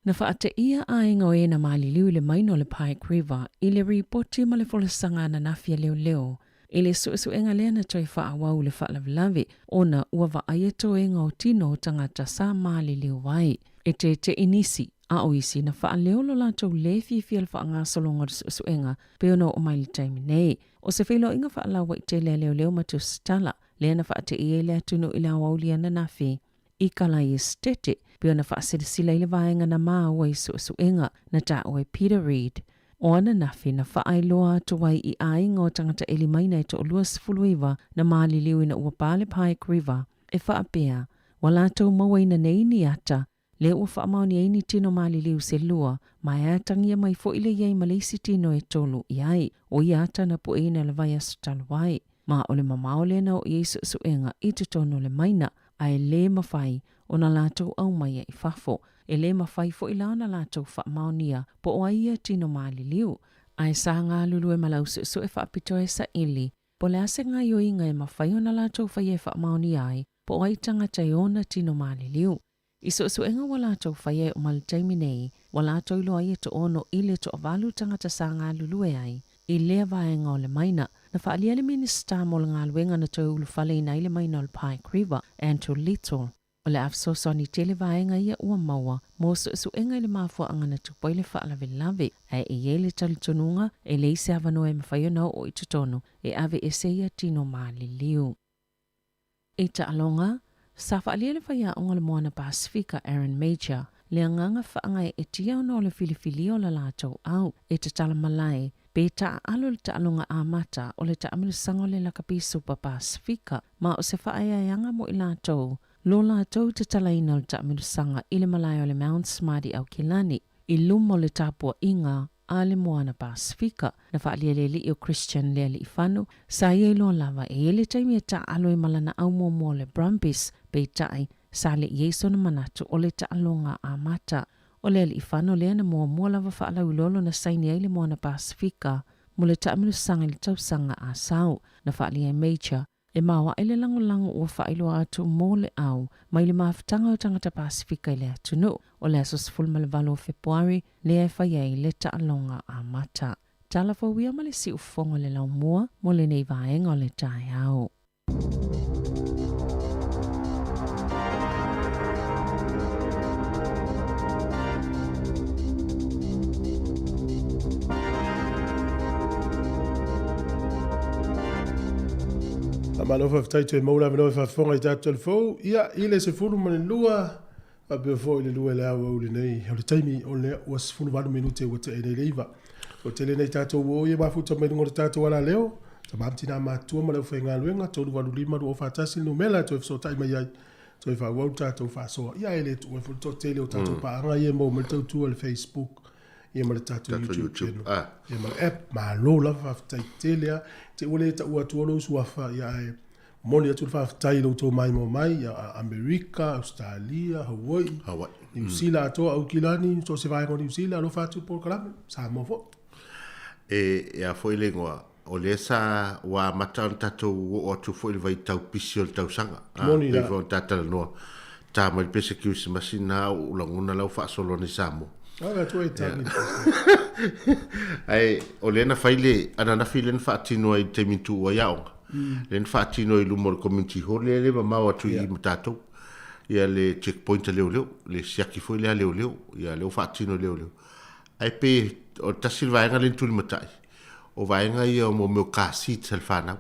Na faateia aiga o e na maliliu i le maina o le Pike River i le ripoti ma le folasaga ananafi a leoleo i le suesuega lea na toe faaauau le faalavelave ona ua vaaia toega o tino o tagata sa maliliu ai. E tete'i nisi, a o isi na faaleo lo latou le fiafia le faagasologa o le suesuega pei ona oo mai i le taimi nei. O se feiloaiga faalauaitele a leoleo ma Tusitala, lea na faate'i ai le atunuu i le aoauli ananafi i Kalai Esetete, Pei ona faasilasila i le vaega na maua i suesuega na taua e Peter Reid. O ananafi na faailoa atu ai i aiga o tagata eli maina e toa-29 na maliliu ina ua pa le Pike River e faapea, ua latou mauaina nei ni ata lea ua faamaonia ai ni tino maliliu se lua, ma e atagia mai foi le i ai ma le isi tino e tolu i ai. O ia ata na pueina i le vaiaso talu ai. Ma o le mamao lea na oo i ai suesuega i totonu o le maina, a e lē mafai ona latou aumaia i fafo. E lē mafai foi la ona latou faamaonia po o ai ia tino maliliu. Ae sa galulue ma le au suesue faapitoa e saili po o le a se gaoioiga e mafai ona latou faia e faamaonia ai po o ai tagata e ona tino maliliu. I suesuega ua latou faia e uma i le taimi nei, ua latou iloa ai e toaono i le toavalu tagata sa galulue ai i lea vaega o le maina. Na faaalia le Minisita mo le Galuega na toe ulufaleina ai le maina o le Pike River, Andrew Little. O le a fesoasoani tele vaega ia ua maua mo suesuega i le mafuaaga na tupu ai le faalavelave, ae e i ai le talitonuga e leai se avanoa e mafai ona oo i totonu e aveese ia tino maliliu. I taaloga, sa faaalia le faiaoga o le Moana Pasefika Aaron Mauger le agaga faagaeetia ona o le filifilia o la latou au e tatala malae pe taaalo i le taaloga amata o le taamilosaga o le Lakapi Supa Pasefika ma o se faaeaeaga mo i latou lo latou tatalaina o le taamilosaga i le malae o le Mount Smart i Aukilani i luma o le tapuaiga a le Moana Pasefika. Na faaalia le alii o Christian Lealiifano, sa ia iloa lava e i ai le taimi e taaalo ai ma lana au muamua o le Brumbies, peitai, sa le i ai sona manatu o le taaloga amata. O le Aliifano lea na muamua lava faalauiloa lona saini ai le Moana Pasefika mo le taamilosaga i le tausaga a sau. Na faaalia e Major E maoae le lagolago ua faailoa atu mo le au mai le mafutaga o tagata Pasefika i le atunuu. O le aso 18 o Fepuari lea e fai ai le taaloga amata. Tala fou ia ma le siufofoga o le laumua mo lenei vaega o le taeao. Faamalo faafetai toe maua le avanoa e faafofoga i tatou telefou. Ia, i le 12 faapea foi i le 2 i le aoauli nei, o le taimi o lea ua 18 minute ua tea nei le 9. Ua tele nei tatou uo ia mafuta mai luga o le tatou alaleo, tama ma tina matutua ma le aufaigaluega, 385 241 le numera e toe fesootai mai ai, toe faaauau le tatou faasoa. Ia, e le tuua foi le toatele o tatou paaga ia e maua mai le tautua i le Facebook ia ma le tatou YouTube channel. Ia ma le app, malo lava faafetai tele lava. Te i ua le taua atua lou suafa, ia ae momoli atu le faafetai i lo outou maimoa mai, ia Amerika, Ausetalia, Hawaii, Niu Sila atoa, Aukilani, so o se vaega o Niu Sila, alofa atu i le polokalame, Samoa foi. E a foi le igoa, o lea sa ua amata ona tatou oo atu foi i le vaitau pisi o le tausaga. Moni la. Pei foi ona ta talanoa, ta mai le pese Kerisimasi na ou lagona la ua faasolo ane i Samoa. Ave atu ai tagi. Ae o lea na fai le ananafi lea na faatino ai i le taimi na tuua ai aoga. Lea na faatino ai i luma o le community hall lea e le mamao atu i i ma tatou. Ia le checkpoint a leoleo, le siaki foi lea a leoleo, ia lea ua faatino e leoleo. Ae pe o le tasi le vaega lea na tulimatai, o vaega ia o mea o car seats a le fanau.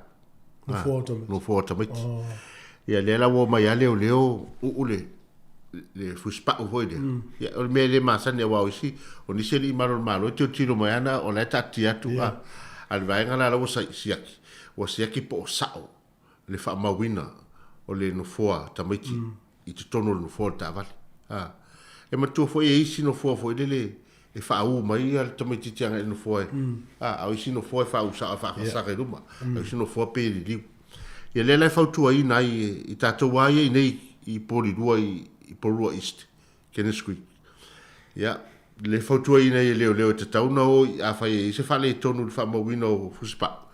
Nofoa o tamaiti. Nofoa o tamaiti. Oh. Ia lea la ua omai lava leoleo uu le le fusipau foi lea. Ia o le mea e le masani aua o isi, o nisi alii malo o le Malo e tilotilo mai ana o la e taatia atu yeah. A le vaega la la ua siaki, ua siaki po o sao le faamauina o le nofoa tamaiti i totonu o le nofoa o le taavale. A. E matua foi e isi nofoa foi lele e faaū mai le tamaitiiti agai i le nofoa e, a, a o isi nofoa e faaū sao e faafasaga i luma, a o isi nofoa pei e liliu. Ia lea la e fautuaina ai i tatou lava ia i inei i Polilua i Porirua East, Kenneth Creek. Ia, le fautuaina ai e leoleo e tatau ona o i, afai e i ai se faaletonu i le faamauina o fusipau,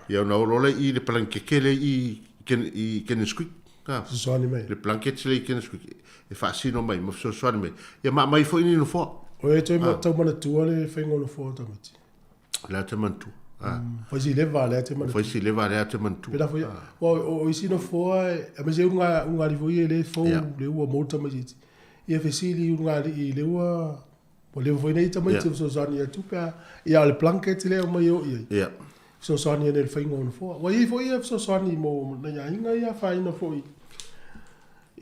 ia ona o loa lea i i le palanikeke lea i i Kenneth Creek. Fesoasoani mai. Le blankets lea i Kenneth Creek e faasino mai ma fesoasoani mai. Ia ma aumai foi ni nofoa. O e toe tau manatua le faiga o nofoa o tamaiti. O le a te manatua. Fai si leva lea te manatua. Fai si leva lea te manatua. Pena foi, o isi nofoa, aemaise ai ulugalii foi e le fou, le ua mou le tamaitiiti. Ia fesili ulugalii le ua Ua leva foi nei tamaiti e fesoasoani atu pe a, ia o le blanket lea e aumai e oo i ai. Ia. Fesoasoani ane i le faiga o nofoa. Ua i ai foi ia fesoasoani mo nai aiga ia afaina foi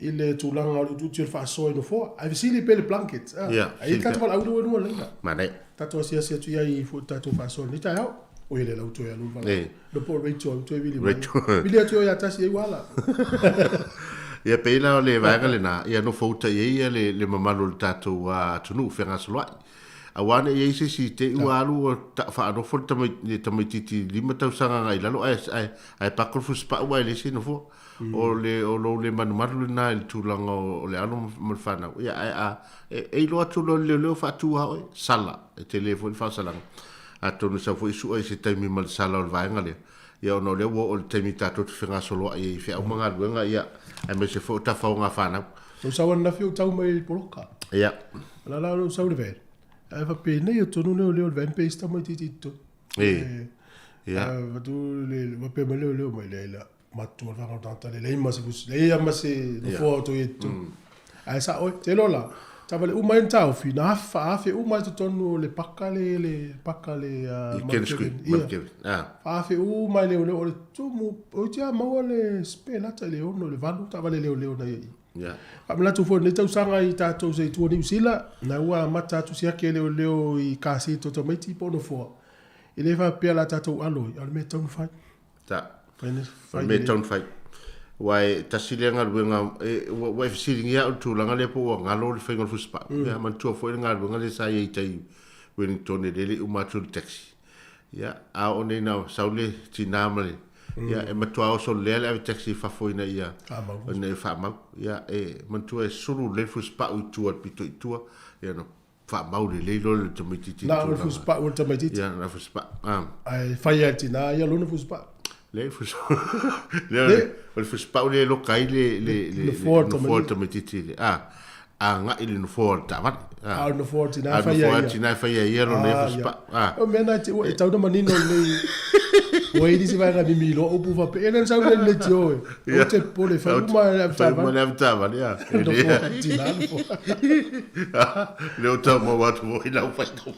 i le tulaga o le utiuti o le faasoa i nofoa. Ae fesili pea i le blanket. Ah, Ia, ai fesili tatou pea. valaau lua lua leina. Manaia. Tatou asiasi atu i ai foi tatou faasoa i lenei taeao. Oi le lau toe alu le valaau. E. No po o Rachel au toe vili mai. Rachel. Vili atu ia tasi ai ua ala. Ia pei la o le vaega lena, ia nofo uta i ai ia le, le mamalu o le tatou atunuu fegasoloai. Aua ne i ai se isi te i ua alu ua faanofo le tamai, le tamaitiiti 5 tausaga agai i lalo ae, ae, ae pako le fusipau ae leai se nofoa. O le, o lou le malumalu lena i le tulaga o, o le alo ma le fanau. Ia, ae a, e, e iloa atu loa e le leoleo faatu lava oe, sala, e tele foi le faasalaga. Atonu e sau foi sua i se taimi ma le sala o le vaega lea. Ia ona o lea ua oo i le taimi tatou te fegasoloai ai i feau ma galuega, ia, aemaise foi o tafaoga fanau. Lou sau ananafi ou tau mai i poloka. Ia. O la la lou sau i le van. Ae faapena tonu leo leo le van pe isi tamaitiiti i totonu. E. Ia. Avatu le faapea mai leo leo mai leai la matua le fagalo tagata le leai ma se fusi leai lava ma se nofoa o toe i totonu. Ae sao oe, te iloa la, taavale uma ai na taofi, na faafe uma ai totonu o le paka le le paka le I Kenneth Square, Ia. Kevin. Ah. Faafe uma ai leoleo o le tumu, oiti lava maua le spare lata i le 6 i le 8 taavale leoleo na i ai. Ia. Faamanatu foi lenei tausaga i tatou se i tua Niu Sila, na ua amata atu siaki e leoleo i kasi o tamaiti po o nofoa. E le faapea la tatou alo ai, a o le mea e tatau ona fai. Ta. Fai O fai le mea e lelei. tatau ona fai. Aua e tasi lea galuega, e, ua, ua e fesiligia au i le tulaga lea po ua galo le faiga o le fusipau. Ia, manatua foi le galuega lea sa i ai i tai Wellington e lele uma atu le taxi. Ia, a oo nei na sau le tinā ma le, ia, e matua oso lelei lava le ave taxi i fafo ina ia, Faamau. ina ia faamau. Ia, e manatua e sulu lelei le fusipau i tua i le pito i tua, ia ona faamau lelei loa le tamaitiiti i le Na o le tulaga. fusipau o le tamaitiiti. Ia, na fusipau. Ah. Ae fai lava e le tinā ia lona fusipau. Le fusipau. Le, o le fusipau lea e loka ai le, le, le, Nofoa o le nofoa o le tamaitiiti. Ah, agai i le nofoa o le taavale. A o le nofoa o le tinā A e o le fai nofoa ai o le ia. tinā e fai ai ia lona ia Ah, fusipau. ia. Ah. O mea na e te, ua e tau na manino lelei. Ua i ai nisi vaega mimi loa upu faapea, e le sau le le tio e. Ia. Ou te pole, fai uma le Fai uma avetaavale. le avetaavale, ia. E le. Nofoa o le tinā, nofoa. Le o tau maua atu foi lau faitau.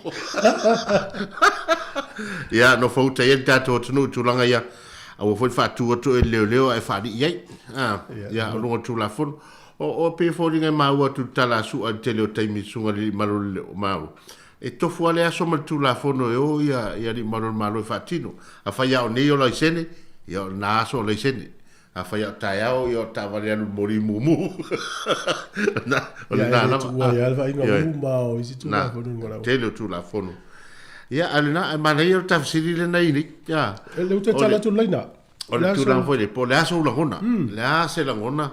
Ia, nofo uta ia le tatou atunuu i tulaga ia. Aua foi le faatu atu e le leoleo ae faalii ai. Ah, ia, o luga o le Tulafono. O, o pei e foliga e maua atu i le tala a Su'a i le tele o taimi i susuga i le Alii Malo o le Malo. E tofu lava le aso ma le Tulafono e o ia, ia Alii Malo o le Malo e faatino. Afai lava o nei o laisene, ia o lena aso o laisene. Afai lava o taeao, ia o le taavale alu i le moli mumu. Na, o Ia, lena e le lava. tuua ai lava le vaaiga Ioe. uma o isi Na, Tulafono i luga o le auala. tele o Tulafono. Ia, a o lena, ae manaia le tafesili lena i nei. Ia. E le ute O tala le- atu le laina. O le tulaga foi lea, po o le a sou lagona, le a se lagona,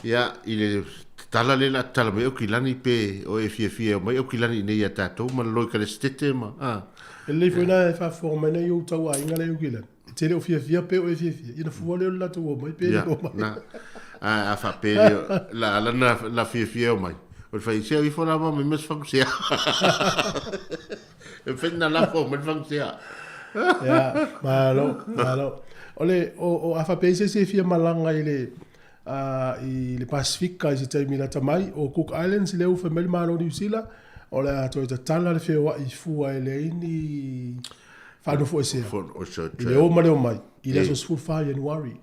ia, i le tala lea o le a tatala mai Aukilani pe o e fiafia e omai Aukilani i inei ia tatou ma le loikalesitete ma, a. E lelei foi na e faafofoga mai nei ou tauaiga lea i Aukilani. E te le o fiafia pe o e fiafia. Ina fua lea o le latou omai pe le Ia, omai. na, a, a faapea lea, la ala na, la fiafia e omai. O le fai, se ifo lava mai ma se fagusea. E mafai ona lafo mai le fagusea. Ia, malo, malo. O le, o, o a faapea i se isi e fia malaga i le, i le Pasifika i se taimi lata mai, o Cook Islands lea ua fai mai le Malo o Niu Sila, o le a toe tatala le feoai fua e leai ni faanofoesea. I le o ma le omai, i le aso 14 Ianuari.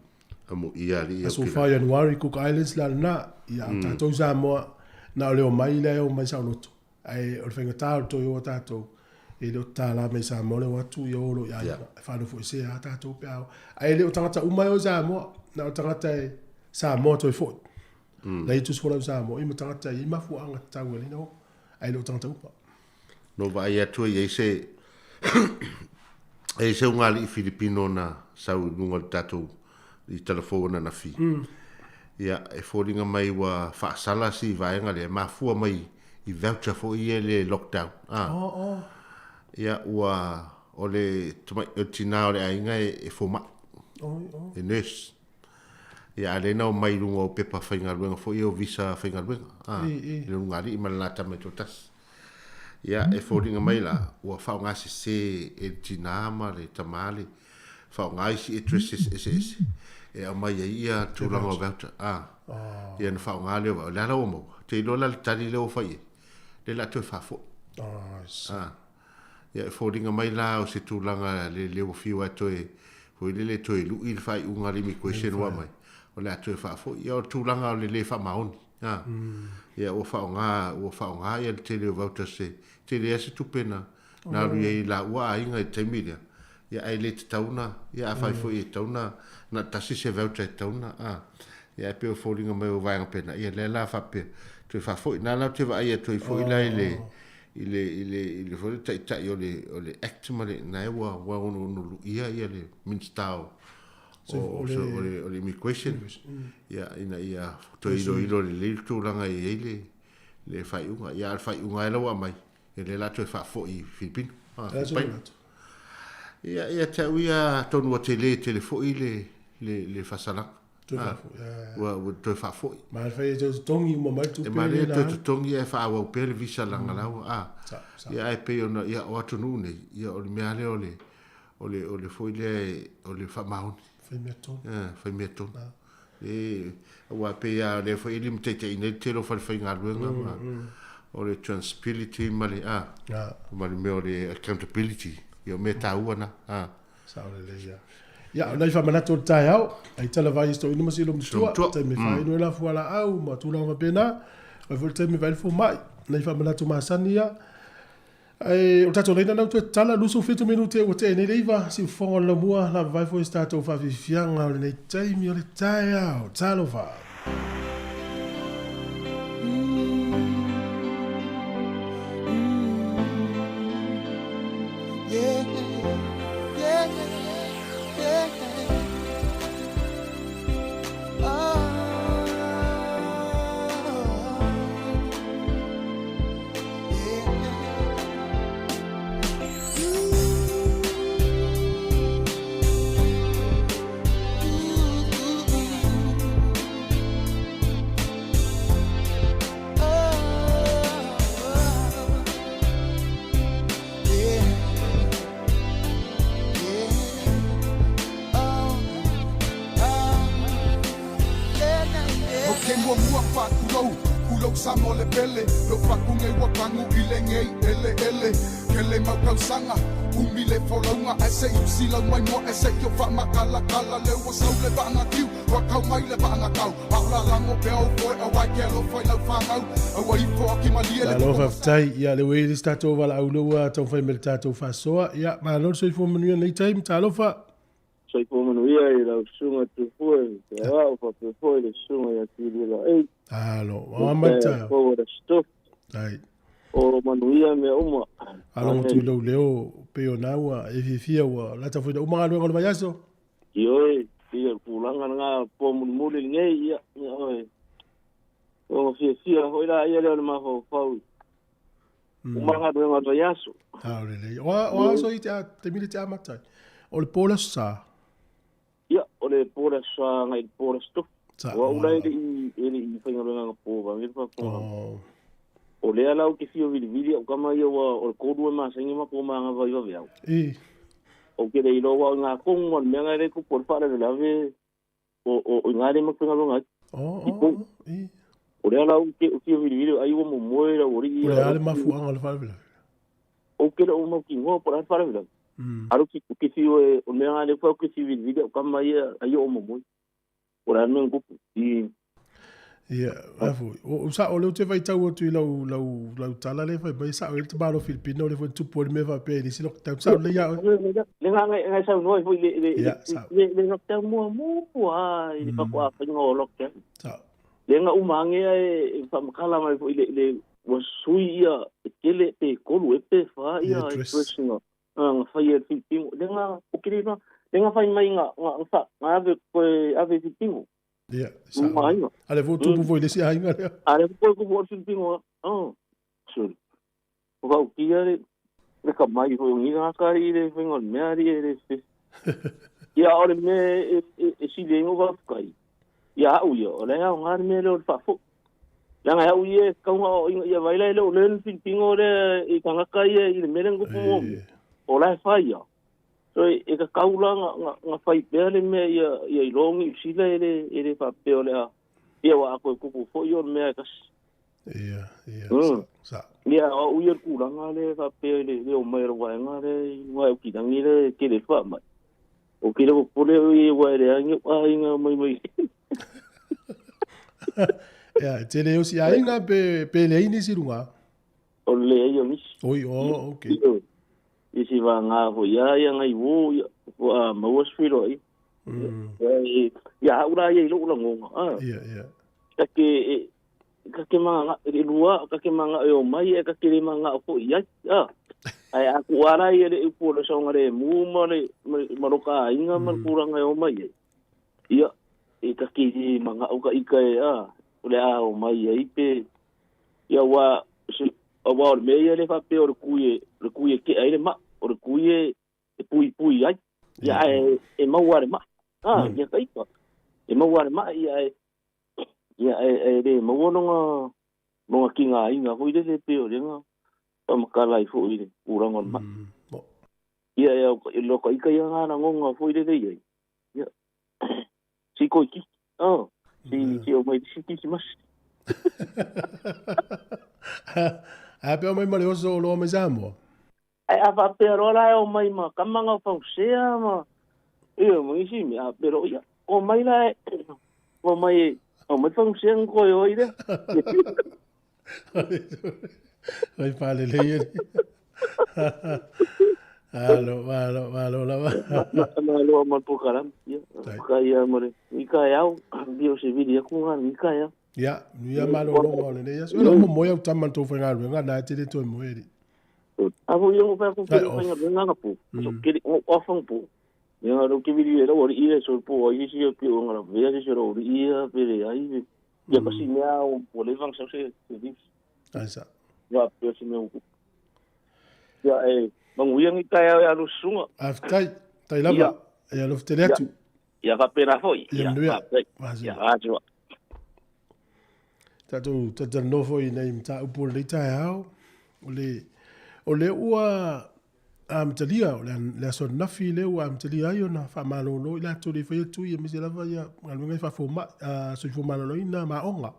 Aso 14 Ianuari, Cook Islands la lena, ia tatou i Samoa, na o le omai lea e omai saoloto. Ae o le faigata o le toe o a tatou, e le o tatala mai Samoa le o atu ia o lo i aiga. E faanofoesea a tatou pe a o. Ae le o tagata uma e o i Samoa, na o tagata e Samoa toe foi. La i tusi folau Samoa, i ma tagata i mafuaaga tatau e lena o. Ae le o tagata uma. No vaai atu e iai se e iai se ugalii Filipino na sau i luga o le tatou i talafou ananafi. Ia, e foliga mai ua faasala si vaega lea, e mafua mai i voucher foi ia le lockdown. Ah. Oh, oh. Ia, ua o le tamai, o le tinā o le aiga e, e fomai. Oh, oh. E nurse. Ia, a lea na omai i luga o pepa faigaluega foi ia o visa faigaluega. Ah, E, e. i le ugalii ma le latama e toatasi. Ia, e foliga mai la, ua faaaogasese e le tinā ma le tamā le faaaoga isi addresses eseese. E aumai ai ia tulaga o voucher. Ah. Ia na faaaoga lea o voucher. O le a la ua maua. Te iloa la le tali lea ua fai ai. Lea o le a toe faafoi. Ah. Ia, e foliga mai la o se tulaga le le ua fiu ai toe, foi lele toe lui le faaiuga a le immigration ua aumai. o le a toe faafoi. Ia o le tulaga o le lē faamaoni a ia ua faaaoga ua faaaoga ia le tele o vouchers e tele ai se tupe na na alu i ai laua aiga i le taimi lea ia ae le tatau ona ia afai foi e tatau ona na tasi se voucher e tatau ona a ia ae pei o foliga mai o vaega pena ia lea la faapea toe faafoi na la ou te vaai atu ai foi la i le i le i le i le foi le taitai o le o le act ma le na ua ua ono luia ia le Minista o o le o le immigration ia ina ia toe iloilo lelei le tulaga e i ai le le faaiuga ia a o le faaiuga lava ua aumai e lea la toe faafoi i Filipino. Filipaina. Ia ia te au ia atonu ua tele tele foi le le le faasalaga. Toe faafoi. Ua ua toe faafoi. Ma fai e toe totogi uma mai tupe. E manaia toe totogi ae faaauau pea le visa laga laua. A. Ia ae pei ona ia o atunuu nei, ia o le mea lea o le o le o le foi lea o le faamaoni. Fai mea tonu. Fai mea tonu. E aua pei lava o lea foi e limataitaiina ai le tele o falefaigaluega ma o le transparency ma le a ma le mea o le accountability ia o mea taua na a. Sao lelei ia. Ia, o nai faamanatu o le taeao, ai tala vai i toeaina ma silo matua, taimi e faainu ai la fualaau ma tulaga faapena, ai foi le taimi e vaai le fomai, nai faamanatu masani ia. Ae o le tatou laina lena ua toe tatala, 27 minute ua tea nei le 9, siufofoga o le laumua, lavavae foi se tatou faafiafiaga o lenei taimi o le taeao. Talofa! Ke muamua faakulou kulou Samoa le pele lou faakugei ua pagu i le gei eleele kele mau tausaga umi le folauga ae se i usilau mai moa ae se i o faamakalakala le ua sau le vaagatiu ua kau mai le vaagatau a o lalago pea ou foe auā i ke alofa i lau fanau aua ifo akimalie le Malo faafetai. Ia lea ua i ai le isi tatou valaau lea ua taumafai mai i le tatou faasoa. Ia malo le soifua manuia i lenei taimi. Talofa. Soifua manuia i lau susuga Tupua i te Aoao faapea foi le susuga ia Tuiliela Eight. Alo, wa mai ta. Fou o le stuff. Ai. O manuia mea uma. Alo tu lou leo pe o na ua e fiafia ua lata foi na uma galuega o le vaiaso. Ioe, ia le tulaga lena po mulimuli lenei, ia, ia oe. O fiafia foi la ia lea o le mafaufau. Uma galuega o le vaiaso. A o lelei. O a, o aso i te a, te mile te amata ai. O le po le aso sa. Ia, o le po le aso sa ngai le po le aso tofi. Sa, O au la e le i, e le i faigaluega nga po va nge faafofoga. Oh. O lea la ou te fia vilivili au kama ia ua o le kolu e masani ma ko manga vai vave au. I. O ke le iloa o ngā kongu ma le mea ngai le kupu o le faalavelave o o o ngā le mafaigaluega ai. Oh, I oh, pou. i. O lea la ou te fia vilivili ai ua momoe lau alii O le a le mafuaaga o le faalavelave? Ou ke le o mautinoa po o le a le faalavelave. Alo ki ke fiu e o le mea ngā le fai ou ke fia vilivili au kama ia ai o momoe. O le a le mea na tupu. I. Ia, a foi. O, o sao lea ou te faitau atu i lau, lau, lau tala lea e fai mai, sao ai le tamāloa Filipino lea foi na tupu ai le mea faapea i le isi lockdown. Sao lelei ia oe? Le nga ngai ngai saunoa ai foi le le Ia, sao. le le lockdown muamua a i le faatoa faiga o lockdown. Sao. Le nga uma age ae e faamatala mai foi le le ua sui ia e tele pe tolu e pe fa ia Ia address. address nga nga fai e Filipino. Le nga o ke le nga le nga fai mai nga nga nga nga ave koe ave Filipino. Ia, sao. Uma aiga. A le foi tupu foi i le isi aiga lea. A le koe kupu o le Filipino. Oh. Sorry. O whaukia le, le ka mai foi o ngi ngā kari i le whainga o le mea ari e le se. Ia o le mea e, e, e sile ingo whawhikai. Ia au ia, o le au ngā mea le o le whaafo. Langa au ia, kaunga o inga ia vaila le o le Filipino le i tangaka ia i le mea le ngupu mo. O la e whai ia. So e, e ka kaula nga, nga, nga whai pea le mea ia, ia i longi i sila e le, e le whapea o le a. Ia wa ako e kupu foi o le mea e kasi. Ia, ia, Mm. sa, sa. Ia, o uia le tulaga lea faapea i le le omai o le vaega lea i luga e ukilangi lea e tele faa mai. O ke le popole o i ua e leai ni ou aiga mai mai. Ia, e tele o si aiga pe leai nisi i luga. O le leai o nisi. Oi, oh, okay. Ioe. I si vaga foi lava ia nai uō, ia, faatoa maua se feiloaiga. Ia, au la ia i lou lagoga, a. Ia, ia. Ta te, ta te magagao, e lua, ta te magagao e omai, ae ta te le magagao foi i ai, a. Ae a tuu lava la ia le upu o le saogalemu ma le, ma lo ta aiga ma le tulaga e omai ai, ia, e ta te le magao ta ita e, a, o le a omai ai pe, Ia aua se aua o le mea ia le faapea o le kui e le kui e kea ai le maa, o le kui e e puipui ai. Ia ae e maua le maa. Ah, ia ka ika. E maua le maa ia ae ia ae e le maua lona lona kigaina foi lele pei o lena faamatala ai foi i le tulaga o le maa. Ia e lo ka ika ia nga lagona foi lele i ai. Ia si koititi. Oh, si si o mai si kirisimasi. A pe o mai ma le oso o loa mai Samoa. Ai a faapea loa la e omai ma kama nga o fausea ma ia ma isi mea a pero ia omai la e omai omai fausea nga koe oi lea. Mai palelei e. Alo, malo, malo lava. Malo ma le polokalame. Ia, faafetai lava mo le taeao. Ia o se vili atu lena i lenei taeao. Ia, manuia malologa o lenei aso. Ua momoe au tama i le tou faigaluega na e te le toe moe alii. A foi ia fai atu ke faigaluega anapo. So kele o off anapo. Ia ro ke vili e lau alii le so po ai isi o pe o ngala vea se ro alii ia pe le ai. Ia kasi mea o ua leva ona sau se leaves. Ai sa. Ia pe o se mea ua. Ia e manuia ni taeao e alu susuga. Faafetai. Tai lava. Ia alofa tele atu. Ia faapena foi. Ia manuia. Ia atua. Tatou talatalanoa foi i nai mataupu o lenei taeao. O le, o le ua amatalia, o le aso ananafi lea ua amatalia ai ona faamalolo i latou le faia tui aemaise lava ia galuega i faafomai, soifua maloloina ma aoga.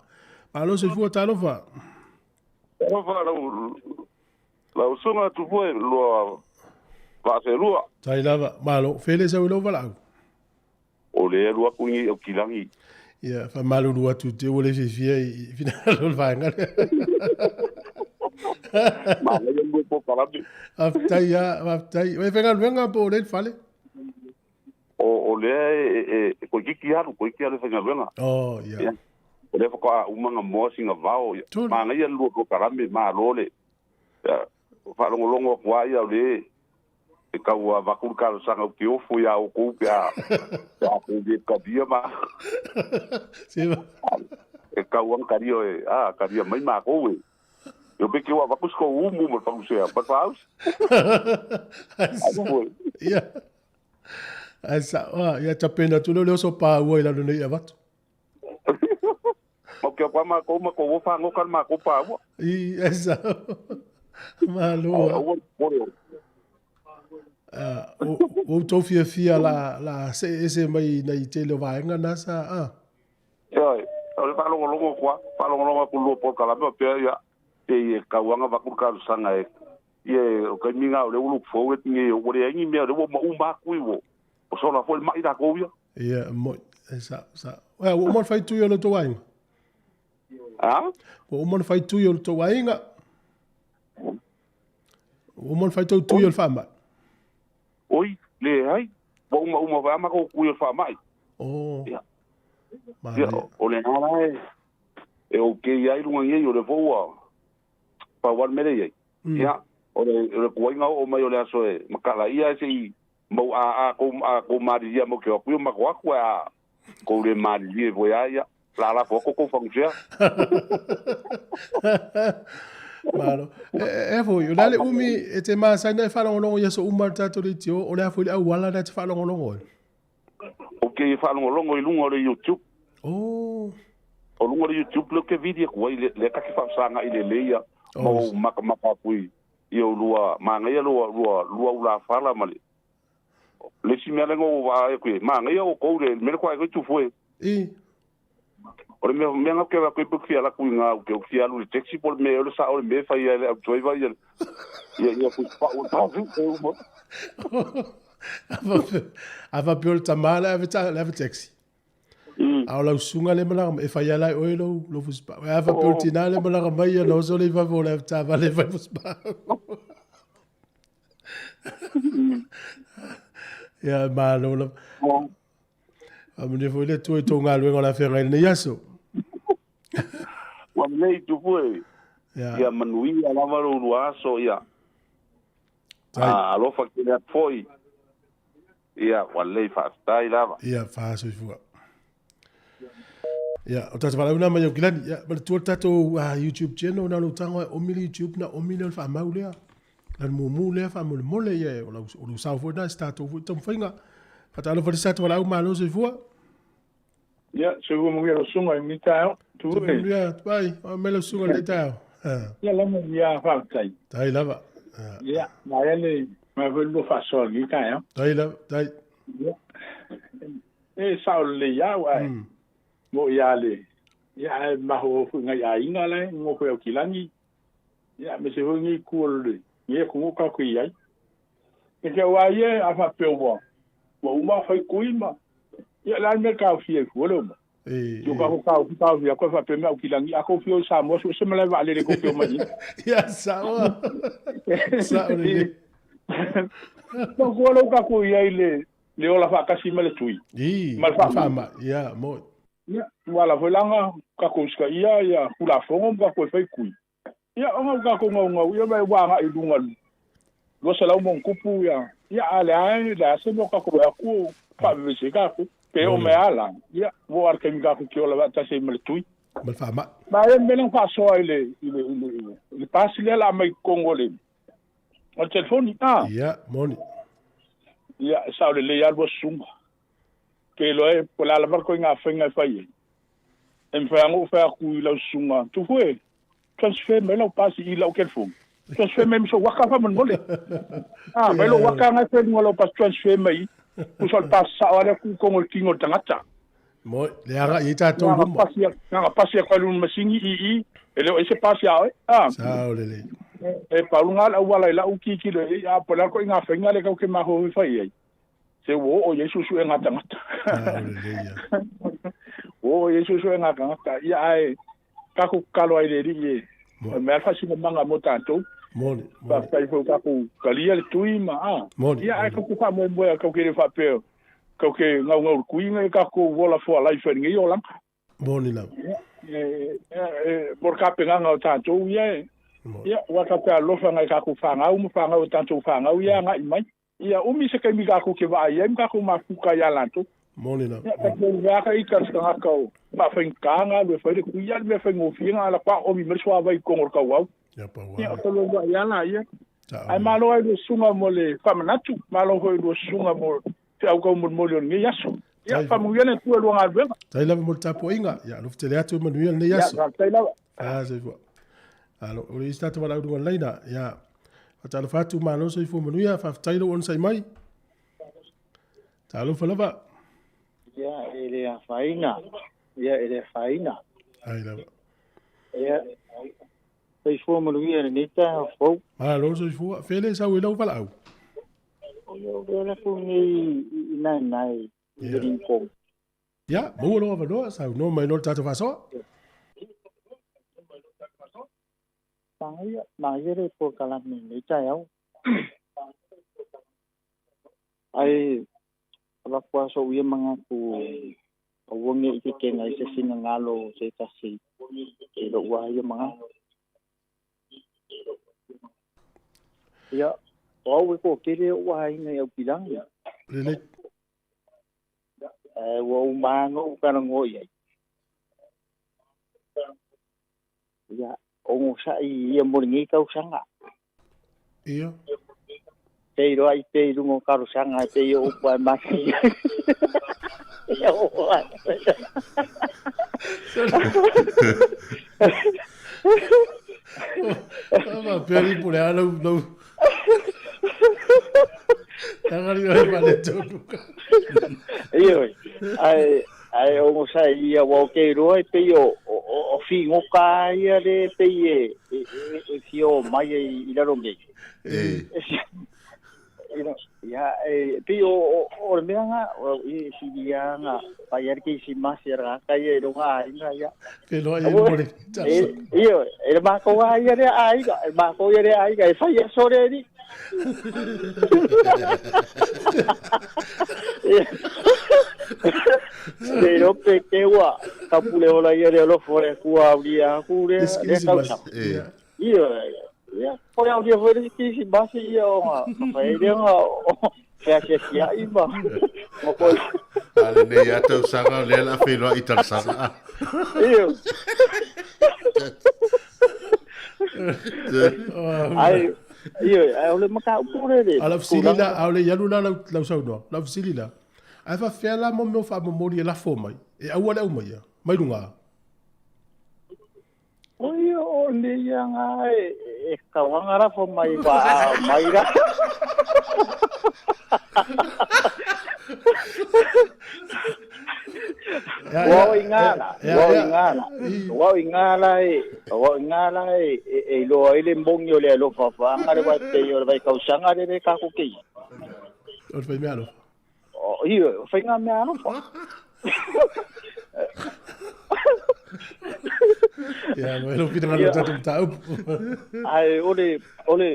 Malo soifua, talofa. Talofa lau, lau usuga Tupua lua vaaselua. Tai lava, malo. Fele sau i lou valaau. O le alu aku i Aukilagi. Ia, faamalulu atu te ua le fiafia i finagalo o le vaega lea. Manaia lua polokalame. Faafetai lava, faafetai. O e faigaluega po o lea i le fale? O lea e toeitiiti alu, toeitiiti alu e faigaluega. Oh, ia. Ia. O lea faatoa uma ona moa sina vao. Manaia le lua polokalame, malo le. Faalogologo atu lava ia o lea e tau avatu le talosaga ou te ofo iā outou pe a pe a outou le talia ma e tau lava ona talia e a talia mai matou e Io pe ke ua avatu se tou umu ma le falusea ma le faausi. Ia. Ai sa, ia tapena atu lea o le oso paua i lalo nei e avatu. Mau ke akua matou ma tou ofa anoka le matou paua. I, ai sa. Malo. Aua le popole. Ua outou fiafia la, la see ese mai nai tele o vaega na sa, a? Ioe, o le faalogologo atu lava, faalogologo atu i le lua polokalame faapea, ia, pei e tau lava ona avatu le talosaga e, ia, o taimi lena o lea ua look forward nei, ua leai ni mea, o lea ua uma uma atu i ua sola foi le mai latou ia. Ia, moi, e sa, sa. Ua uma ona fai tui o lo tou aiga? A? Ua uma ona fai tui o lo tou aiga? Ua uma ona fai tou tui o le faamai? Oi, leai. Ua uma uma foi a matou tui o le faamai. Oh. Ia. Ia, o lena la e, e okay ai luga nei, o lea foi ua pau lava le mea lea i ai. Ia, o le, o le tuaiga oo mai o le aso e matalaia se i mau a a kou a kou malilie mau ke o atu ia matou atu ae a kou le malilie foi a ia la lafo atu kou fagusea. Malo. E, e foi, o le a le umi e te masani e faalogologo i aso uma o le tatou leitio, o le a foi le auala lena e te faalogologo ai? Ou te faalogologo i luga o le YouTube. Oh. O luga o le YouTube lea ou te vili atu ai, lea ta te faafesaga'i lelei ia ma ou matamata atu i i ou lua manaia lua lua lua ulafala ma le le isi mea lea na ou vaai atu i ai, manaia outou le mea lea faatoa ai Tufue. I. O le mea mea na ou te alu atu ai pe ou te fia alu atu i ina ou te ou te fia alu i le taxi po o le mea ea o le sao o le mea e fai ai le au driver ia ia ia pau o traffic e uma. A faapea o le tama le ave taxi. A o lau susuga lea e malaga mai, e fai lava la e oe lou, lou fusipau. Ae a faapea o le tina lea e malaga mai ia ona oso lea i fafo o le avetaavale e fai fusipau. Ia, e malo lava. Faamanuia foi le Atua i tou galuega o le a feagai i lenei aso. Ua lelei tupu e. Ia manuia lava lou lua aso, ia. Alofa tele atu foi. Ia, ua lelei faafetai lava. Ia, faasoifua. Ia, o tatou valaau na mai Aukilani. Ia, manatua le tatou YouTube channel na lou tago e omi le YouTube na omi lea o le faamau lea. La mumu lea faamolemole ia o lau o lou sao foi na se tatou foi taumafaiga. Faatalofa i le sa valaau malo soifua. Ia, soifua manuia lau susuga i lenei taeao. Soifua manuia, pai, o mai lau susuga i lenei taeao. Ia, lama ia faafetai. Tai lava. Ia, maea le, maea foi le lua faasoa i lenei taeao. Tai lava, tai. Ia, e sao lelei au, ae mo ia le, ia, ae maho foi ngai aiga la e nofo i Aukilani. Ia, me se foi ngai ku o le, ngai atunuu tatou i ai. E te au a ia a faapea ua ua uma fai kui ma ia le a le mea e taofia ai fua le uma. Tio ka ko taofi taofi aku e faapea me au kilagi a kou fia i Samoa so se malae vaalele kou te o mai i. Ia sao. Sao lelei. No kua lou tatou i ai le le ola faatasi ma le tui. I, ma le faamai. Ia, mo. Ia, ua ala foi langa tatou usitaia ia Tulafono ma tatou e fai kui. Ia, ona o tatou naunau ia ma e ua agai i luga 200 ma ona tupu ia, ia a o le a e leai se mea o tatou e atu faavevesi ai tatou. Pe oo mai lava la, ia, ua oo lava i le taimi tatou te ola faatasi ai ma le tui. Ma le faamai. Ma e mea lea na faasoa i le, i le, i le, i le pasi lea o le a aumai i totonu o le, o le telefoni, a? Ia, moni. Ia, e sao lelei lava lua susuga. Pe iloa e, po o le a lava le ituaiga faiga e fai ai, e mafai lava ona ou fai atu i lau susuga, Tufu e, transfer mai lau pasi i lau telefoni. Transfer mai ma sou aka faamolemole. Ah, mai lou aka nga e fai luga o lau pasi transfer mai. Tusa o le pasi sao lava lea tu i totonu o le tino o le tagata. Mo, le aga i ai tatou luma. Na ona pasi atu ai luma masini i i, e le o i ai se pasi a oe. Ah. Sao lelei. E pau luga le auala i lau tilotilo i ai, a po o le a le ituaiga faiga lea tatou te mafaufau e fai ai. Se ua oo i ai suesuega a tagata. Sao lelei ia. Ua oo i ai suesuega a tagata. Ia ae tatou tatalo ai i le Alii e aumai le faasilamaga mo tatou. Moni, moni. Faafetai foi ua tatou talia le tui ma a. Moni. Ia ae tatou te faamoemoe tatou te le faapea tatou te gaugau i le tui ina ia tatou ola for life ai i lenei olaga. Moni lava. Ia, e, mo le tapenaga o tatou ia e, ia, aua tatou te alofa nai tatou fanau ma fanau a tatou fanau ia e agai mai. Ia umi se taimi tatou te vaai ai ma tatou mafuta iā latou. Moni lava. Ia, tatou mea ka ita se tagata o faafaigata ona alu e fai le tui, a o le mea faigofie na ala paomi mai le suavai i totonu o le tauau. Ia pau Ia, o tolu ai ia la ia. Ae malo ai lua susuga mo le faamanatu, malo foi lua susuga mo feau taumolimoli o lenei aso. Ia, faamanuia le Atua i lua galuega. Tai lava mo le tapuaiga. Ia, alofa tele atu e manuia lenei aso. Ia, faafetai lava. Ah, soifua. Alo, o le isi tatou valaau luga o le laina. Ia, faatalofa atu, malo soifua manuia, faafetai lou onosai mai. Talofa lava. Ia, e le afaina. Ia, e le afaina. Ai lava. Ia, soifua manuia i lenei taeao fou. Malo soifua. Fele sau i lau valaau. Ia, o lea latou nei i Naenae i Wellington. Ia, maua lou avanoa, saunoa mai loa le tatou faasoa. Manaia, manaia le polokalame i lenei taeao. Ae avatu lava sou ia manatu aua ne i tetena ai se finagalo o se tasi i lou lava ia manatu. Ia, o au e toatele ou aiga i Aukilani. Lelei. Ae ua uma lava ona ou talanoa i ai. Ia, onosai ia mo lenei tausaga. Ia. Feiloai pea i luga o talosaga e pei o upu a e manaia. Ia, o ai. Faapea ni po le a lau lau. Tagari ai pa le tonu. Ioe. Ae ae onosai ia ua o te iloa e pei o o figota ia le pei e e fia o mai ai i lalo nei. Ia e pi o le mea nga o i silianga pa ia ke si masi ra ka ia ro nga inga ia. Pe loa ia mo le Io e ma ko wa ia le ai ga e ma ko ia le ai ga e fai so le ni. Le ro pe ke wa ka pule ola ia le lo fore ku au ia ku le le kau sa. Io ia ko au ia foi ke si masi ia o nga fa ile nga fea sia sia i ma. Mo ko Ale nei a tausaga o lea la whenua i talosaga. Io. Ai io ai o le maka upure le. Ala fesili la, a o le ialu la lau saunoa. Lau fesili la. Ai fa fea la mo meo whaamomori e lafo mai. E aua le au mai ia. Mai runga. O ia o le ia ngā e kawanga rafo mai wa mai ra. Wao i ngāla, wao i ngāla, wao i ngāla e, wao i ngāla e, e loa i le mongi o le alofa whaanga le wai te o le vai kausanga le le kako kei. O le whai mea alofa. O ia, o whai ngā mea alofa. Ia, mo elo pita ngā tātou mtāupu. Ai, ole, ole,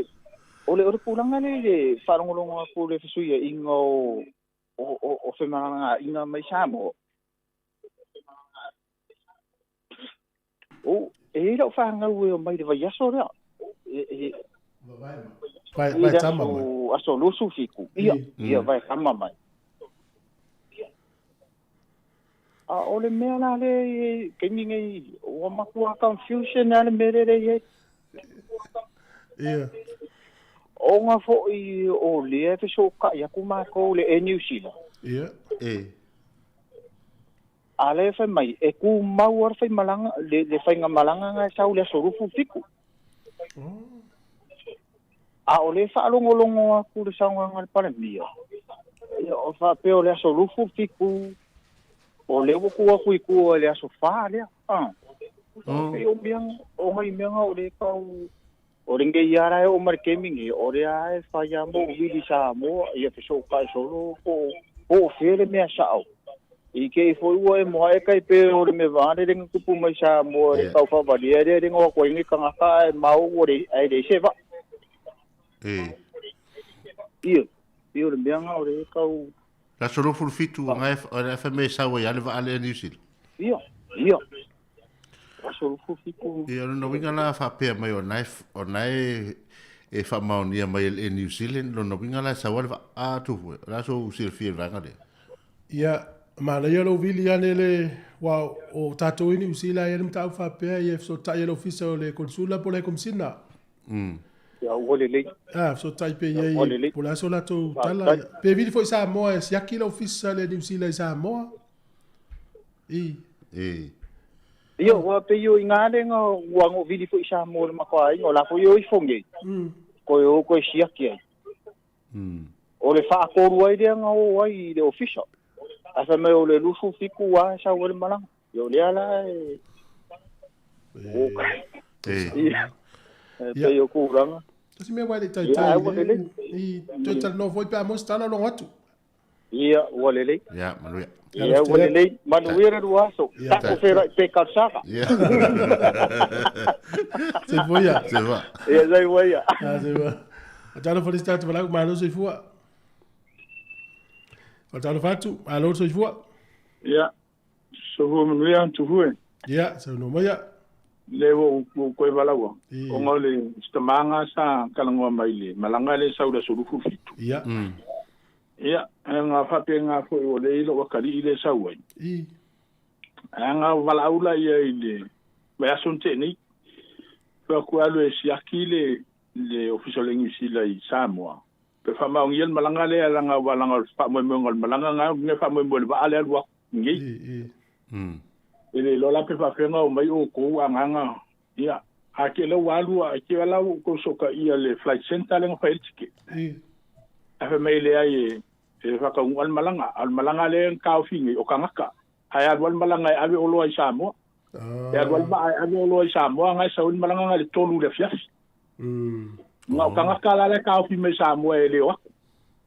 ole, ole pūlanga le le whalongolongo aku le whisuia inga o o whemalanga inga mai Samoa. O, e ira o whangau e o mai le vai aso rea. Vai tama mai. Aso lusu fiku. Ia, ia vai tama mai. A o le mea la le, keimi ngei, o makua confusion a le mere re ye. Ia. O ngā foi o lea te so ka ia ku mākou le e New Zealand. Ia. E. A le whai mai, e ku mau ar whai malanga, le whai ngā malanga ngā sau le sorufu fiku. A o le whaalongolongo aku le saunga ngā le palemia. Ia o whapeo le sorufu fiku, o le waku aku i kua le aso wha lea. E o mea, o ngai mea ngā o le kau, o le ngei ara e o mare kemingi, o le ae whai a mo wili sa mo, ia whiso kai solo, ko o whiele mea sao. I ke i foi ua e moa e kai pe o le me vane le kupu mai sa mo le kau whawari e le rengo ko ingi kangaka e mau o le ai le sewa. E. Ia, ia le mea ngā o le kau. La solo fulfitu ngai o le FMA sawa ia le vaale e New Zealand. Ia, ia. La solo fulfitu. Ia no winga la whapea mai o nai e whamaonia mai e New Zealand, no winga la sawa le a tufu. La so silfia vanga le. Ia, mana ia lo vili ane le wa o tātou i New Zealand ia le mtau whapea ia so tai le ofisa o le konsula po le komisina. Ia ua le lei. Ah, so tai pe ia po la so la tou tala. Pe vili foi Samoa e siaki le ofisa le New Zealand i Samoa. I. E. Ia, ua pe io i ngā lenga ua ngo vili foi Samoa le makoa ingo la foi o i fonge. Koe o koe siaki ai. O le whaakoru ai lea ngā o ai le ofisa. A wha mai o le lusu fiku wa sa o le malanga. Ia o lea la e... E. E pe o kūranga. Tasi mea wai le taitai. I toi tala no foi pe a mosi tala longo atu. Ia, ua lelei. Ia, manuia. Ia, ua lelei. Manuia le ruaso. Tako whera i pe kalsaka. Ia. Se voia. Se voa. Ia, se voia. Se voa. A tala whalisi tātu walau, malo soifua. O tala whatu, malo soifua. Ia, sohua manuia antu hue. Ia, sau no maia. Le wo koe walaua. O ngā le stamanga sa kalangoa mai le. Malanga le sau la solufu fitu. Ia. Ia, ngā whape ngā foi o le ilo wakari i le sau ai. I. Ngā walaula ia i le vai aso tēnei. Wha ku alu e siaki le ofisa le New Zealand i Samoa. Pe whamaongi el malanga le alanga walanga whamoemoenga le malanga ngā nge whamoemoe le vaale alua ngei. E le lola pe whawhenga o mai o kou a nganga. Ia, a ke lau alua, a ke lau kou soka ia le flight center le ngawha eltike. A wha mai le ai e whakaungu al malanga. Al malanga le ngā fingi o kangaka. Hai alu al malanga e awe oloa i Samoa. E alu al maa e awe oloa i Samoa ngai saul malanga ngai le tolu le fiafi. Ngā o kangaka la le kāofi mai Samoa e leo aku.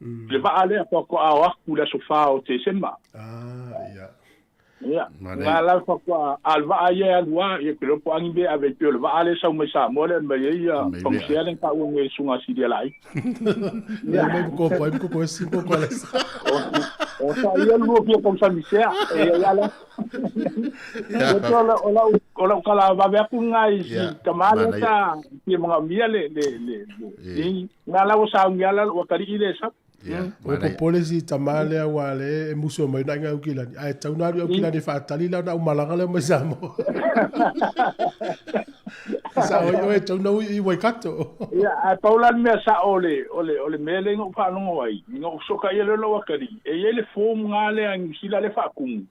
Le vaa lea faatoa o aku le aso 4 o Tesema. Ia. Ia, nga la faatoa a le vaa ia e alu a, ia ke lopo angi be ave pe o le vaa le sau mai Samoa le mai ai ia pamusea le ka ua nge sunga silia lai. Ia mai ko ko ko ko si ko ko le. O sa ia lua fia pausamisea, e ia la. Ia o la o la o la kala vave aku ngai si kamale ta ki mga mia le le le le nga la o sa ngia la o kari ile sa. O popole si tamale a wale e muso mai na ngau kilani. Ai tau na au kilani fa tali la na umalaga le mai Samoa. Sa o e tau na i Waikato. Ia, a paula mea sa ole ole ole mea le ngo whanongo ai. Ngo soka ia le lo wakari. E ia le form ngā le ang sila le whakumu.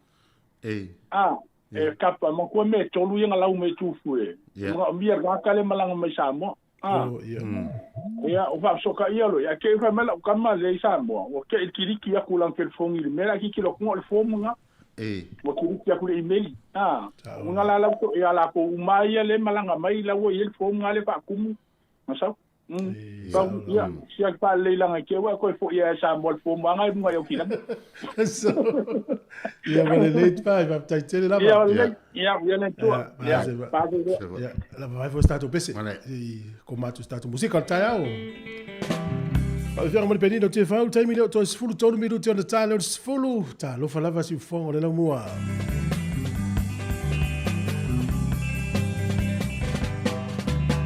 E. Ah, e kapa mo ko me tolu ia lau me tufu e. Nga mia ngā le malanga mai Samoa. Ah. Oh, ia. Ia, o wha soka ia lo. Ia ke wha mela o kama le i Samoa. O ke kiriki aku lang telefongi le mela ki kilo kunga le form ngā. E. Wa kiriki aku le email. Ah. Nga la la ko ia la ko umai ia le malanga mai la wo ia le form ngā le whakumu. Masau. Ia, sia pa le langa ke wa ko fo ia Samoa le form ngā munga ia kila. So, ia ma le late pa, va tai tele lava. Ia, ia, ia le tua. Ia, pa Ia, la vai fo stato pese. I ko matu stato musika tai au. Pa fianga mo le penino te fau taimi leo to sefulu tolu minuti ona tā leo sefulu. Tā lofa lava si ufongo le lau mua.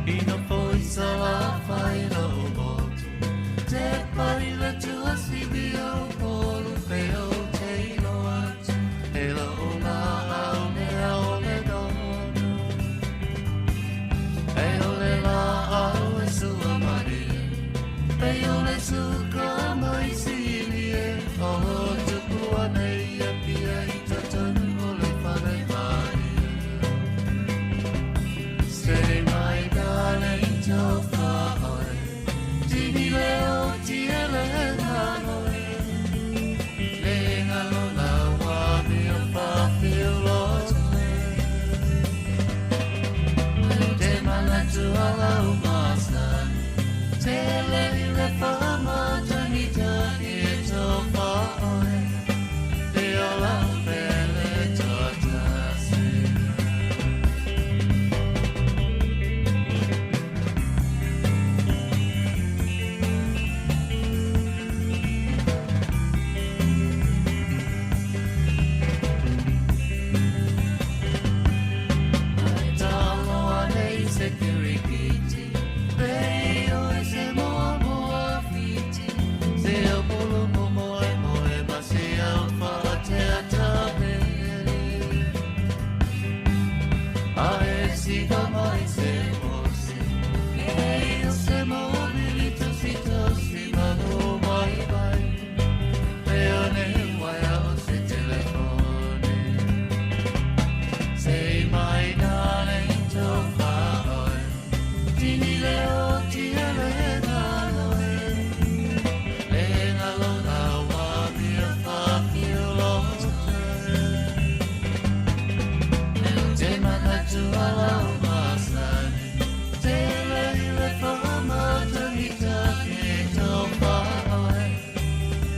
Ina foi sala fai lo motu Te pari le tua sibi o polu pe o te ilo atu E lo o la au mea o le donu E o le la au e sua maria Pe o le suka mai sili e O tupu anei e pia i tatanu o le whare maria Say my darling to whaoe Tini leo tiele nganoe Le ngalo la wā mea whawhio lotoe Te mana tuala o masani Te le le whamatani tani e tō whaoe Te ola pele tōtasi. Ai talo anei se kirikiti, Pe o e se moa moa whiti, Se o polo mo moe moe ma se au whaatea tāpere. A e siga mai se mosi, E o se mobili tosi tosi manu mai mai, Pe o ne waia o se telefone. Say my darling to whaoe Tini leo tiele nganoe Le ngalo la wā mea whawhio lotoe Te mana tuala o masani Te lei le whamatani take tō whaoe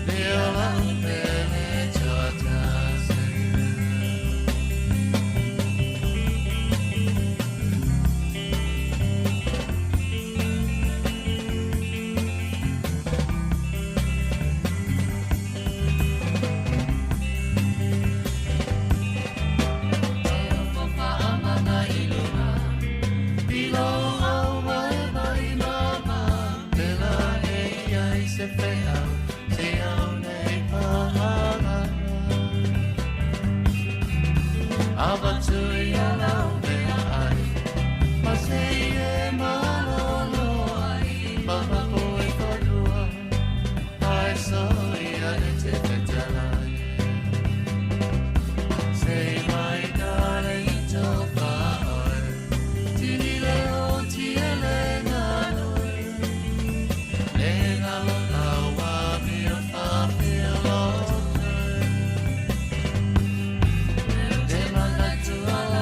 Le ola pele tōtasi. Say my darling to whaoe Tini leo tiele nganoe Le ngalo la wā mea whawhio lotoe Te mana tuala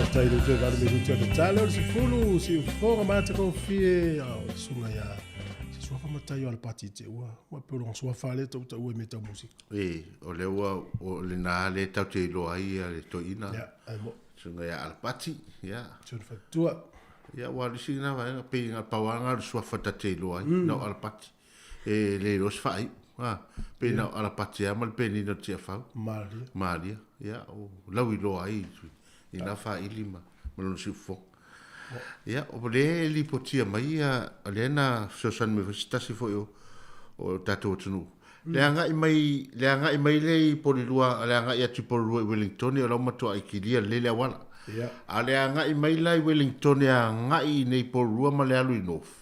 Faafetai i le toe valu minuti o le tala o le sefulu, siufofoga matagofie, a o le susuga ia se suafa matai o Alapati te ua, ua pe o lona suafa lea tau taua i mea tau musika. E, o lea ua, o lena lea tatou te iloa ai ia le toeaina. Ia, ai mo. Susuga ia Alapati, ia. Si ona faletua. Ia, ua le isi lena vaega, pei na pau lava lena o le suafa ta te iloa ai, na o Alapati. E le iloa se faaiu. Ha, pei na o Alapati lava ma le Penina o Tiafau. Malia. Malia, ia, o lauiloa ai i na faili ma, ma lona siufofoga. Ia, o lea e lipotia mai ia, o lea na fesoasoani mai foi se tasi foi o, o tatou atunuu. Le agai mai, le agai mai lea i Polilua, le agai atu i Polilua i Wellington, o la ua matuai kilia lelei le auala. A o le agai mai la i Wellington e agai i inei i Polilua ma le alu i North,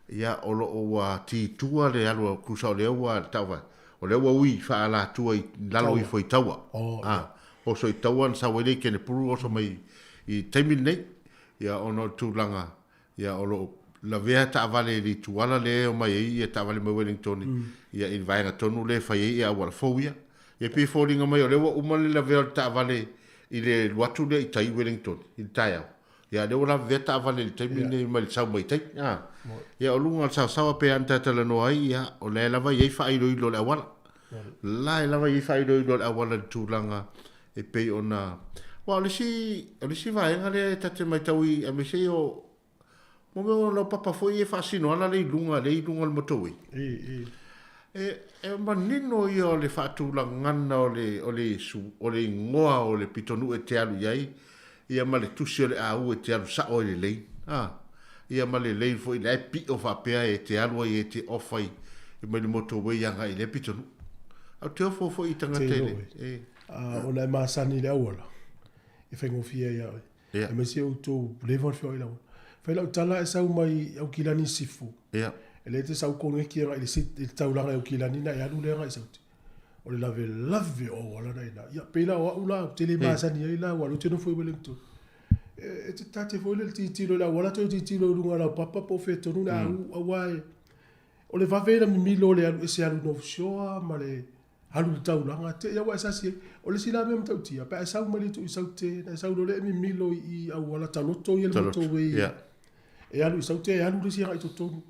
ia o lo o ua titua le alu a tusa o lea ua tau o lea ua ui faaalatua i lalo ifo i Taua. A, oso i Taua na sau ai lea i Kenepuru oso mai i taimi lenei, ia ona o le tulaga ia o lo o lavea taavale i le ituala lea e omai ai ia taavale mai Wellington ia i le vaega tonu lea e fai ai ia auala fou ia. Ia pei e foliga mai o lea ua uma le lavea o le taavale i le alu atu lea i tai i Wellington i le taeao. Ia lea ua lavevea taavale i le taimi lenei mai le sau mai tai. A. Ia o luga o le saosaoa pei lava ona ta talanoa ai, ia o la e lava e i ai faailoilo o le auala. La e lava e i ai faailoilo o le auala i le tulaga e pei ona aua o le isi, o le isi vaega lea e ta te matau i aemaise ia o mo mea o laupapa foi ia e faasino ala lea i luga, lea i luga o le motorway. E, e manino ia o le faatulagana o le, o le, o le igoa o le pitonuu e te alu i ai, ia ma le tusi o le au e te alu sao ai i le lane, a, ia ma le lane foi la e pio faapea e te alu ai e te off ai mai le motorway agai i lea pitonuu. A ou te ofo foi i tagata i le, e. A, ona e masani i le auala, e faigofie ai ia oe. Ia. Aemaise outou leva ona feoai i le auala. Fai lau tala e sau mai Aukilani i Sisifo. Ia. E le te sau koneki agai i le i le taulaga i Aukilani na e alu lea agai i Saute. O le lavelave o auala na i ina. Ia, pei la o au la, ou te le masani ai la, aua o lea ou te nofo i Wellington. E, e te ta te foi lea i le tilotilo i le auala, toe tilotilo i luga o lau papa po o fea tonu le au, aua e, o le vave ona mimilo o le alu ese alu i North Shore ma le alu i le taulaga, te i a ua e sasi ai. O le isi la mea matautia, pe a e sau mai le itu i Saute, na e sau loa lea e mimilo i auala taloto ia le motorway. E alu i Saute, e alu le isi agai i totonu.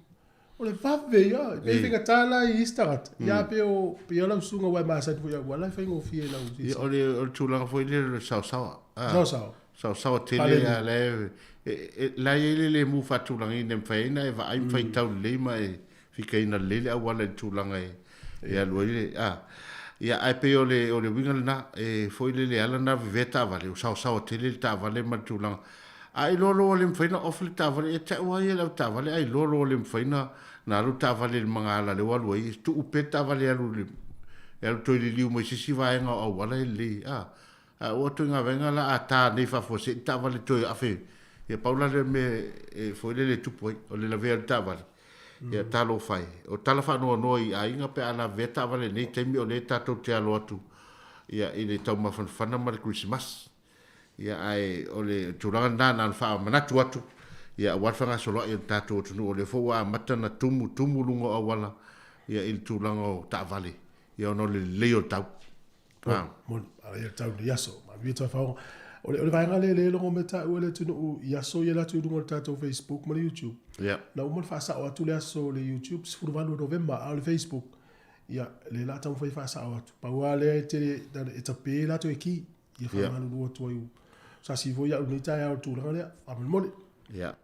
O le vave ia, e pei e faigata la i isi tagata, ia pei o, pei o lau susuga ua e masani foi i auala e faigofie i lau Ia, o le, o le tulaga foi lea o le saosaoa. Saosaoa. Saosaoa tele a la e, e, la e i ai le lemu faatulagaina e mafai ai ona e vaai ma faitau lelei ma e fikaina lelei le auala i le tulaga e, e alu ai le, a. Ia, ae pei o le, o le uiga lena, e foi lele e ala ona vevea taavale, ua saosaoa tele le taavale ma le tulaga. A iloa loa ua le mafai ona off le taavale, ia te au lava ia le avetaavale, a iloa loa ua le mafai ona na alu le taavale i le magaala lea ua alu ai, tuu pea le taavale e alu i le, e alu toe liliu mai i se isi vaega o auala e lelei, a. A oo atu i ngā vaega la a tā nei faafuasei le taavale toe afe, ia pau la lea mea e foi lele e tupu ai, o le lavea o le taavale. Ia talofa e. O tala faanoanoa i aiga pe a lavea taavale i lenei taimi o lea tatou te alo atu ia i le taumafanafana ma le Kerisimasi. Ia ae o le tulaga lena na ona faamanatu atu ia aua le fegasoloai o le tatou atunuu o lea foi ua amata ona tumu tumu luga o auala ia i le tulaga o taavale ia ona o le lelei o le tau. Ah. Moni, a ia tau nei aso. Ma via toi whaonga. O le, o le vaega lea le logo me tāua le atunuu i aso ia latu i lunga o le tātou Facebook ma le YouTube. Yeah. Na uma le whaasao atu le aso le YouTube, 18 o Novemba, a o le Facebook. Ia, le la taumafai whaasao atu. Pau a lea e te, e tapē latou e ki. Ia whangalulu atu ai u. Sa si foi au nei taeao le tulaga lea. Faamolemole. Yeah.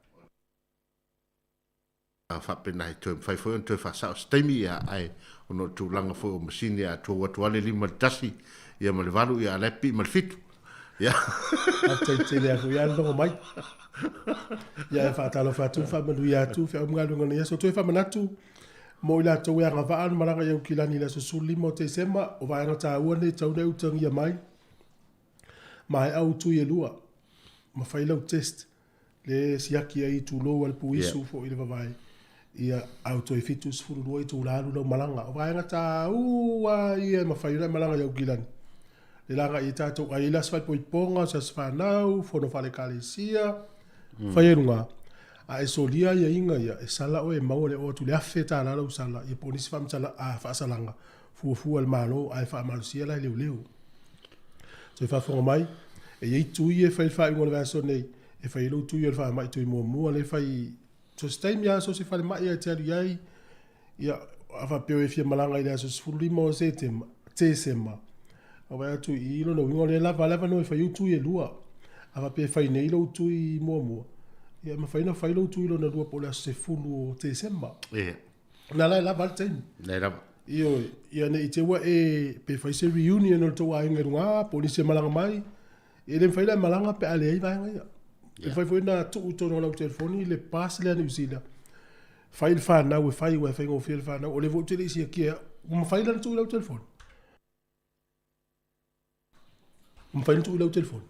A faapena e toe mafai foi ona toe faasao se taimi, ia, ae ona o le tulaga foi o masini a tua atu lava le 5 i le 1, ia ma le 8, ia a o la e pipii ma le 7. Ia. Faafetai tele atu ia le logo mai. Ia e faatalofa atu, faamanuia atu, feau ma galuega o lenei aso. Toe faamanatu mo i latou e agavaa le malaga i Aukilani i le aso 15 o Tesema, o vaega taua nei e tatau ona e utagia mai. Maea ou tui e lua, ma fai lau test. Le siaki ai tulou a le puisu yeah. foi i le vavae ia au toe 72 itula alu lau malaga. O vaega tāua ia e mafai ona e malaga i Aukilani. Le laga i tātou ai le aso faaipoipoga, o se aso whanau, fono faale-ekalesia, fai ai luga. A e solia ia iga ia, e sala oe e maua le oo atu le $1,000 lau sala, ia po o nisi faamatala, a, faasalaga, fuafua e le Malo, ae faamalosia la e leoleo. Toe faafofoga mai, E i ai tui e fai i le faaiuga o le vaiaso nei, e fai ai lou tui o le faamai tui muamua lea e fai i so o se taimi lava, so o se falemai lava e te alu i ai. Ia, a faapea o e fia malaga i le aso 15 o Setema, Tesema, a vaai atu i i, lona uiga o lea e lava le avanoa e fai ai ou tui e lua. A faapea e fai nei lou tui muamua, ia e mafai ona fai lou tui lona lua po o le aso 10 o Tesema. Ia. Na la e lava le taimi. Na e lava. Ioe, ia ne i te i ua e, pe fai se reunion o le tou aiga i luga, po o nisi e malaga mai, e le mafai la e malaga pe a leai vaega ia. E mafai foi ona tuu i totonu o lau telefoni le pass lea a Niu Sila, fai le fanau e fai aua e faigofie le fanau, o lea foi ou te le i siakia e au. Ua mafai la ona tuu i lau telefoni? Ua mafai ona tuu i lau telefoni?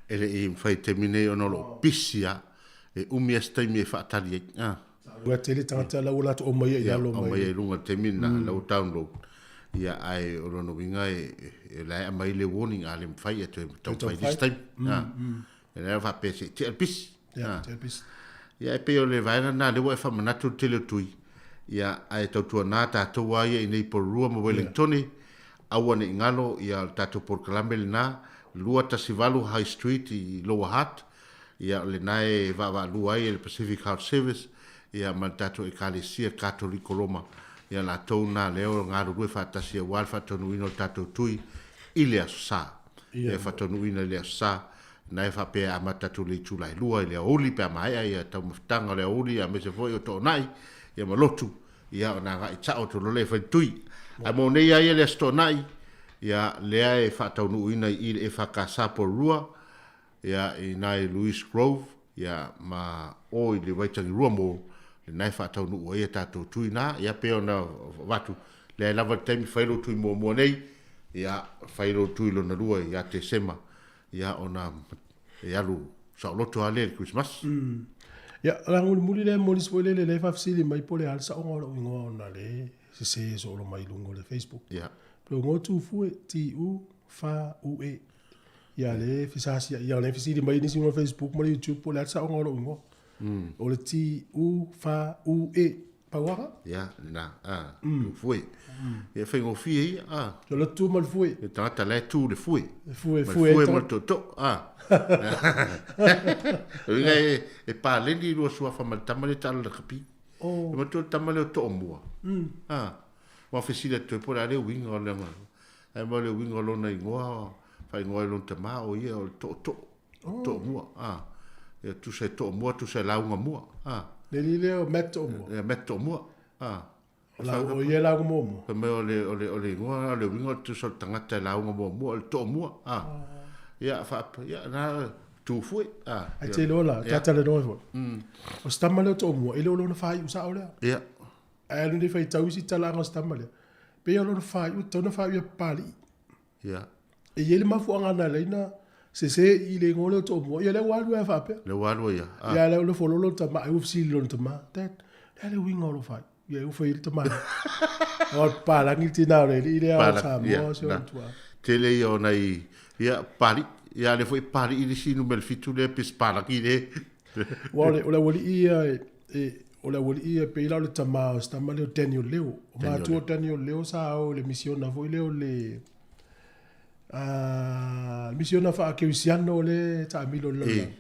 E le i mafai i le taimi nei ona o lo o busy lava. E umi lava se taimi e faatali ai. Ah. Ua tele tagata la ua latou aumaia i lalo mai. Aumaia i luga i le taimi lena, la ua download. Ia, ae o lona uiga e, o la e aumai le warning a le mafai e toe taumafai i le isi taimi. Ah. E lea faapea se i tea le pisi. Ia, tea le pisi. Ia, e pei o le vaega lena, lea ua e faamanatu le tele o tui. Ia, ae tautuana tatou lava ia i nei Porirua ma Wellingtone, aua ne i galo ia le tatou polokalame lena, 218 High Street i Lower Hutt, ia o lena e vaavaalua ai e le Pacific Health Service, ia ma le tatou Ekalesia Katoliko Roma, ia latou na lea o galulue faatasi aua le faataunuuina o le tatou tui i le Aso Sa. Ia faataunuuina i le Aso Sa, na e faapea e amata atu i le itula e 2 i le aoauli pe a maea ia taumafataga o le aoauli aemaise foi o Toonai ia ma Lotu, ia ona agai sao atu loa lea e fai le tui. Ae mo nei lava ia le Aso Toonai, ia lea e faataunuuina i i le EFKS Porirua, ia i ina i Louise Grove, ia ma o i le Waitangirua Mall, lena e faataunuu ai a tatou tui na, ia pei ona avatu, lea e lava le taimi fai lou tui muamua nei, ia fai lou tui lona lua ia Tesema, ia ona e alu saoloto lava lea i le Kerisimasi. Ia, o le aga mulimuli lea e momoli foi lele lea e faafesili mai po o le a le saoga o lou igoa ona lea e sese solo mai i luga o le Facebook. Ia. Lou igoa Tufue, T-U-F-U-E. Ia lea e fesasia, ia lea e fesili mai nisi i luga o le Facebook ma le YouTube po o le a le saoga o lou igoa. O le T-U-F-U-E. Pau lava. Ia, lena, a, tu fue. Ia, faigofie ia, a. O le tu ma le fue. Le tagata la e tu le fue. Le fue, fue. Fue ma le tootoo, a. O uiga e, e paleni lua suafa ma le tama lea e taalo i le lakapi. Oh. E matua le tama lea o Toomua. A. Ua fesili atu ai po o le a le uiga o le, ae ma o le uiga o lona igoa, faaigoa ai lona tama, o ia o le tootoo. Oh. Toomua, a. Ia tusa e Toomua, tusa e lauga mua, a. Le alii lea o Matt Toomua. Ia, Matt Toomua, a. La, o ia e lauga muamua. Fai mai o le, o le, o le igoa, o le uiga o le tusa o le tagata e lauga muamua, o le Toomua, a. Ia, fa, ia, na, tu fue, a. Ai te iloa la, ta talanoa ai foi. O se tama lea o Toomua, e le o lona faaiu sao lea. Ia. Ae alu nei faitau isi talaaga o se tama lea. Pei o lona faaiu, e tatau ona faaiu ia Papalii. Ia. E i ai le mafuaaga na ala ai na sese i le igoa lea o Toomua. Ia lea ua alu ai faapea. Lea ua alu ai ia. Ah. Ia lea ua fololo lona tama, ai ua fesili lona tama, Dad, le a le uiga o lou faaiu? Ia ua fai ai le tama. O le papalagi le tina o le alii lea o Samoa, si ona tuaa. Tele ia o nai, ia, Papalii. Ia lea foi Papalii le isi numera 7 lea pe se palagi lea. Aua o le, o le aualii ia e, o le aualii ia pei la o le tama o se tama lea o Daniel Leo. O matua o Daniel Leo sa o i le misiona foi lea o le, a, le misiona faa-kerisiano lea e taamilo i le lalolagi.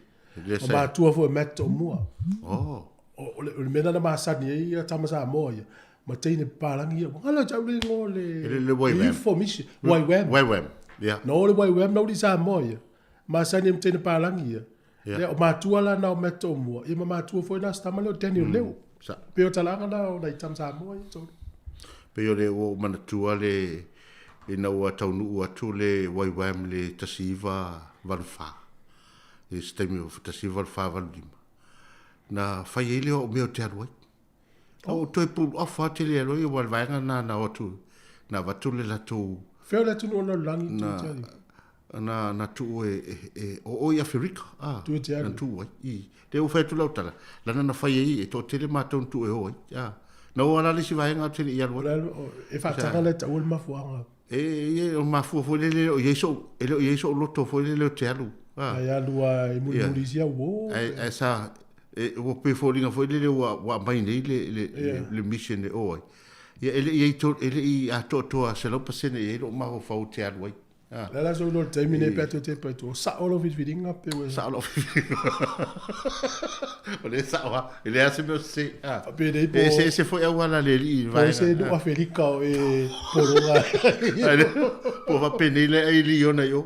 O matua foi o Matt Toomua. Oh. O le, o le mea lena na masani ai ia tama Samoa ia, ma teine papalagi ia. Ua galo ia te au le igoa o le, Le YWAM. Youth for Mission. YWAM. YWAM, yeah. No le YWAM na uli Samoa ia. Masani ai ma teine papalagi ia. Yeah. Lea, o matua la na o Matt Toomua, ia ma matua foi na o si tama lea o Daniel Leo. Sa. Pei o talaaga na o nai tama Samoa ia tolu. Pei o le ua ou manatua le ina ua taunuu atu le YWAM le 1984. I se taimi o 1985. Na fai ai lea o au mea ou te alu ai. O toe pulu afa tele alu ai aua le vaega lena na o atu na avatu le latou Fea o le atunuu o le lalolagi tu te alu? Na na tuu e e e o o i Aferika a Tu te alu. na tuu ai i lea ua fai atu lau tala lana na fai ai e toatele matou na tuu e o ai a na o ala le isi vaega tele i alu ai. E faataga le taua le mafuaaga. E e o mafua foi lele o i ai sou e le o i ai sou loto foi lele o te alu a. Ai alu a e mulimuli isi au o. Ae ae sa e ua pei foliga foi lele ua ua aumai nei le le le mission e o ai. Ia e le i ai e le i atoatoa 100% i ai lou mafaufau ou te alu ai. Le la so lo taimi nei pe atu te pa tu. Sa o lo filifiliga pe ua. Sao lou filifiliga. O lea e sao lava. E leai lava se mea o sese. Faapea nei po. E eseese foi auala a le alii i le vaega. Po o se nuu Afelika o e pologa ai. Po o faapenei la e ai liona i o.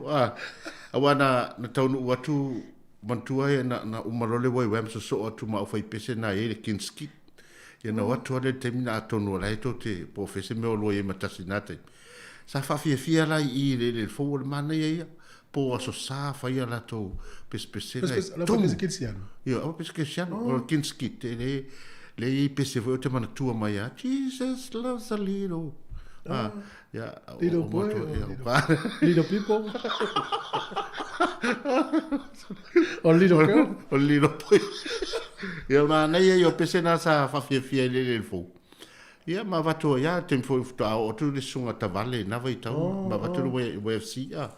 Aua na taunuu atu manatua e na uma loa le YWAM sosoo atu ma aufaipese na i ai le Kinskit. Ia na o atu lava lea i le taimi na atonu o la e tou te po o fea se mea o lua i ai ma tasi i na taimi. Sa faafiafia la i i i le eleele fou o le manaia ia, po o Aso Sa fai a latou pesepesega e tumu. Ioe, aua pese kerisiano, o le Kinskit e le le i ai pese foi ou te manatua mai lava, Jesus loves a little. Ah, ia, Little boy, little people. O little girl. O little boy. Ia, manaia ia o pese na sa faafiafia i le eleele fou. Ia, ma avatu ai lava, taimi foi faatoa oo atu le susuga Tavale i na vaitau, ma avatu le YFC, a.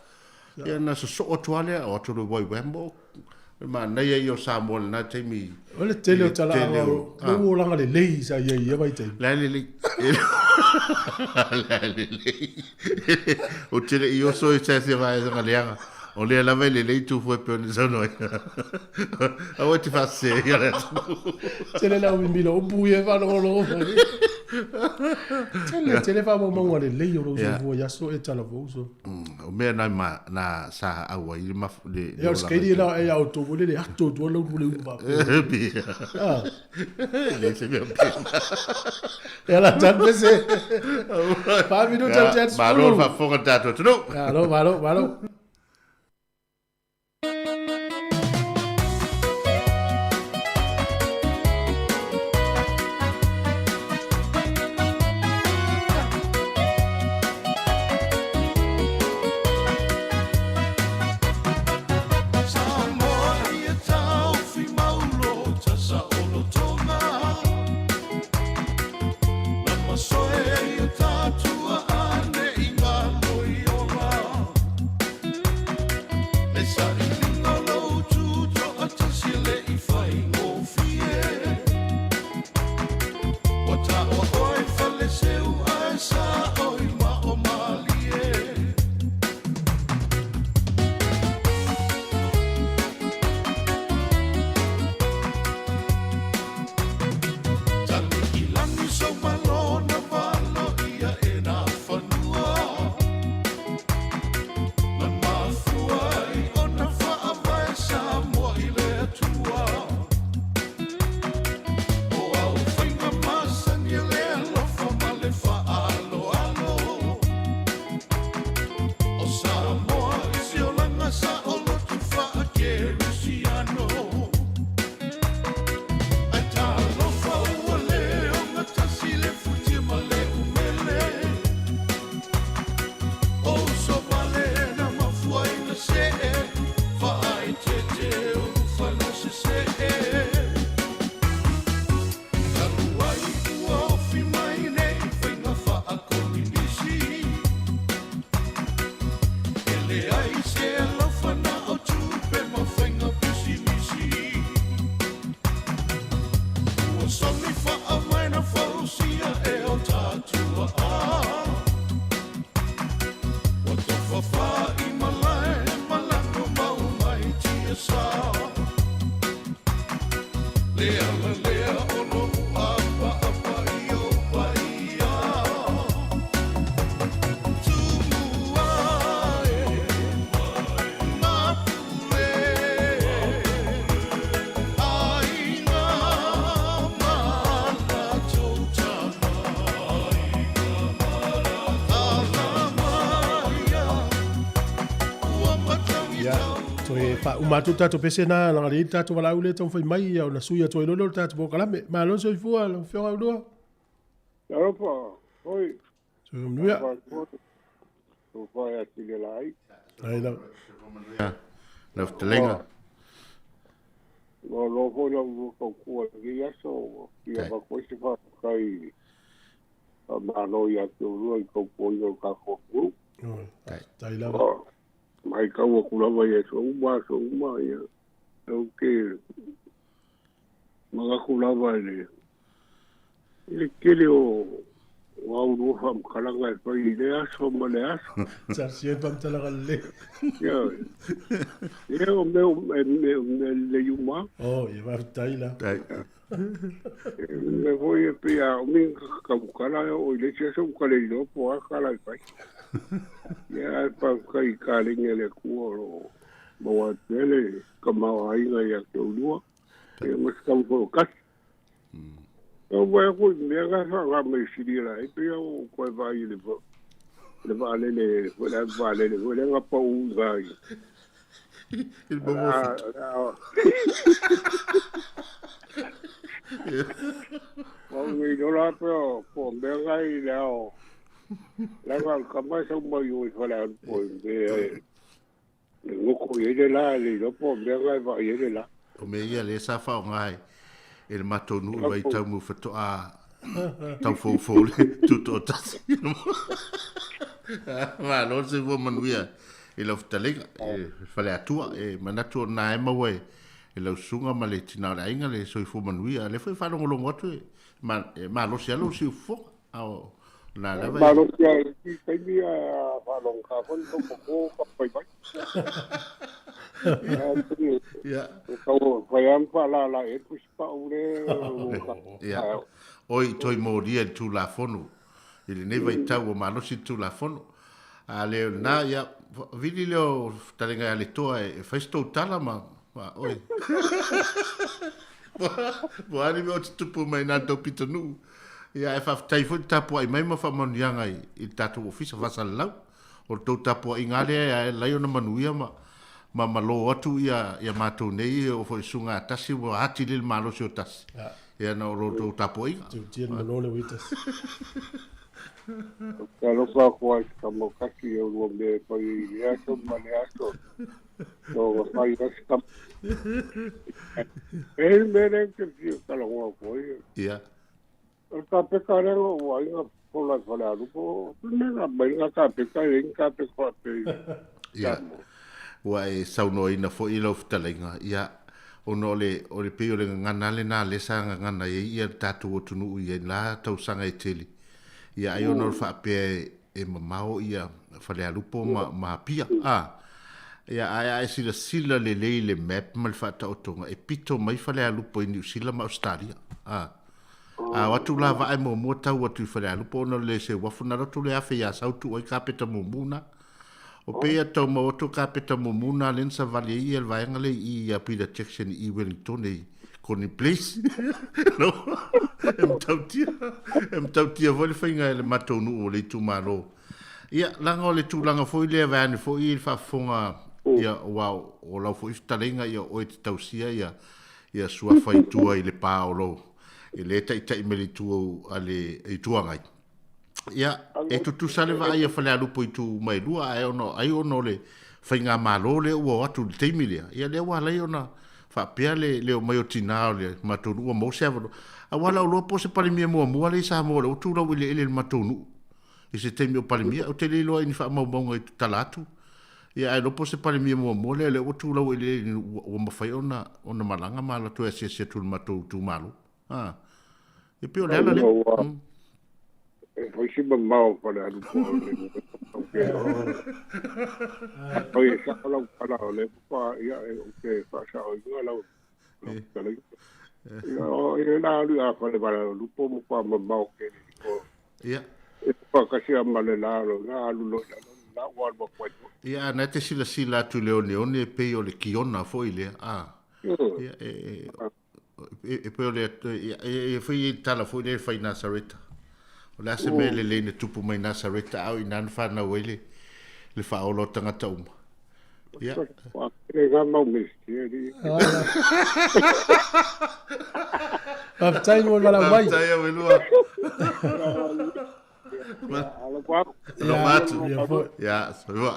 Ia, na sosoo atu lava lea, o atu le YWAM, o le manaia ia o Samoa i lena taimi. O le tele o talaaga o lou olaga lelei sa i ai i ia vaitaimi. La e lelei. La e lelei. Ou te le i oso i se vaega leaga. O lea lava e lelei tu foi e pei ona saunoa ai. Aua e te faasese ia le atunuu. Tele lau mimilo upu ia e faalogologo mai. Tele, tele faamaumauga lelei o lou soifua i aso e talavou so. O mea na ma, na sa au ai le maf, le, le Ia o le skaini la e au tō le ato tua lau le upa. Ah. Le se mea pena. Ia la tan pese. 5 minuta o te atu. Malo le faafofoga le tatou atunuu. Malo, malo, malo. Ia, toe faauma atu le tatou pese lena, leaga o lea e i ai le tatou valaau lea e taumafai mai ona sui atu ai loa lea o le tatou polokalame. Malo le soifua lau Afioga Aulua. Talofa, oi. Soifua manuia. Soifua ia tile lai. Ai lau. Lau fetalaiga. Ua loa foi lau lua tautua i lenei aso, ua fia avatu ai se faafetai faamalo ia te oulua i tautuaina o le tatou atunuu. Faafetai lava. Matau atu lava i aso uma aso uma, ia, ou te manatu lava i le tele o O au lua faamatalaga e fai i lea aso ma le aso. Tasi ai faamatalaga lelei. Ioe. Ia o mea e mea mea lelei uma. Oh, ia faafetai la. E mea foi e pei a umi tautala e oo i le isi aso ua ta le iloa po o a tala e fai. Ia ae faafetai i kaleni a le Atua o lo o maua atu pea le tamaoaiga ia te oulua ia ma se tama foi o tasi. Tau mai aku i mea na faaaoga mai sili la e pei ua ou toe vaai i le le vaalele foi le vaalele foi lea na pau i vai. I le maua Mau nei lola pe o po mea na i le ao. Leaga o le tama e sau mai o i Falealupo i mea e le goko i ai le la, e le iloa po o mea na e vaai ai le la. O mea ia lea sa faaaoga e le matou nuu i Vaitaumu faatoa tau foufou le tutoatasi. Malo le soifua manuia i lau fetalaiga e Faleatua. E manatu o lena e maua e lau susuga ma le tina o le aiga le soifua manuia. O lea foi e faalogologo atu e malosi lava lou siufofoga. A o lena lava e... Malosi lava i isi taimi ae a faalogogata foi le tau matua ua fai mai. Ia. E tau fai lava ma faalala i ai le tusipau lea Ia. Oi, toi molia i le Tulafono. I lenei vaitau ua malosi le Tulafono. A le o lena, ia, vili lea o fetalaiga ia Letoa e fai se tou tala ma, ma oe. Po o a ni mea o te tupu mai i nā tou pitonuu. Ia, ae faafetai foi le tapuai mai ma faamanuiaga i, i le tatou ofisa faasalalau. O le tou tapuaiga lava lea e ala ai ona manuia ma, ma malo atu ia, ia matou nei e oo foi i susuga a Tasi ua atili le malosi o Tasi. Ia na o lo tou tapuaiga. Tiutia le malo le ui Tasi. Ou te alofa atu ai i se tama o Tasi i aulua mea e fai ai i lea aso ma lea aso. O fai ai se tama. E i ai le mea lea ou te fia talanoa atu ai. Ia. O le kapeka lea na ou aiga fola i Falealupo, o le mea na aumai lena kapeka, e leai ni kapeka faapea i Ia, Samoa. ua e saunoaina foi i lau fetalaiga, ia, ona o le, o le pei o le gagana lena lea sa gagana ai ia le tatou atunuu i la tausaga e tele. Ia, ai ona o le faapea e, e mamao ia Falealupo ma, ma Apia, a. Ia, ae a e silasila lelei i le map ma le faataotoga, e pito mai Falealupo i Niu Sila ma Ausetalia, a. A o atu la vaa e muamua tau atu i Falealupo ona o le se uafu na lotu le afe i Asau tuu ai kapeta mumu na. O peia tau mau atu kapeta mumu na lea na savali ai ia le vaega lea i i a Peter Jackson i Wellington i Koni Place. No, e matautia, e matautia foi le faiga e le matou nuu o le itumalo. Ia, leaga o le tulaga foi lea vaeane foi i le faafofoga ia aua o lau foi fetalaiga ia o oe e te tausia ia ia suafa i tua i le pa o lou e le taitai mai le itu a le Itu Agai. Ia, e tutusa le vaai a Falealupo i itu uma e lua, ae ona, ai ona o le faigamalo lea ua o atu i le taimi lea, ia lea ua ala ai ona faapea le, le omai o tinā o le matou nuu ua maua se avanoa. Aua lau iloa po o se Palemia muamua lea i Samoa lea ua tu laueleele i le matou nuu i se taimi o Palemia. Ou te le iloa i ni faamaumauga i tatala atu, ia ae iloa po o se Palemia muamua lea lea ua tu laueleele i le nuu ua, ua mafai ona, ona malaga ma alu atu e asiasi atu i le matou itumalo. A, e pei o le ala lea. Ua e fai si mamao o Falealupo o le ou te Afai e sao lau tala o lea faatoa ia ou te faasaoina lau lau fetalaiga. Ia o e la alu ia Falealupo matua mamao tele i o. Ia. E faatasi lava ma le la o lona alu loa i lalo le la ua alu atu ai foi. Ia, a na e te silasila atu i le oneone e pei o le kiona foi lea, a. Ia, e, e pei o le, e fai i le tala foi lea e fai i Nasareta. O le a se mea lelei na tupu mai Nasareta a o i ina na fanau ai le, le faaola o tagata uma. Ia. Le ngā mau mesi, e li. Faafetai mo le valaau mai. Faafetai au e lua. Alofa atu. Ia, soifua.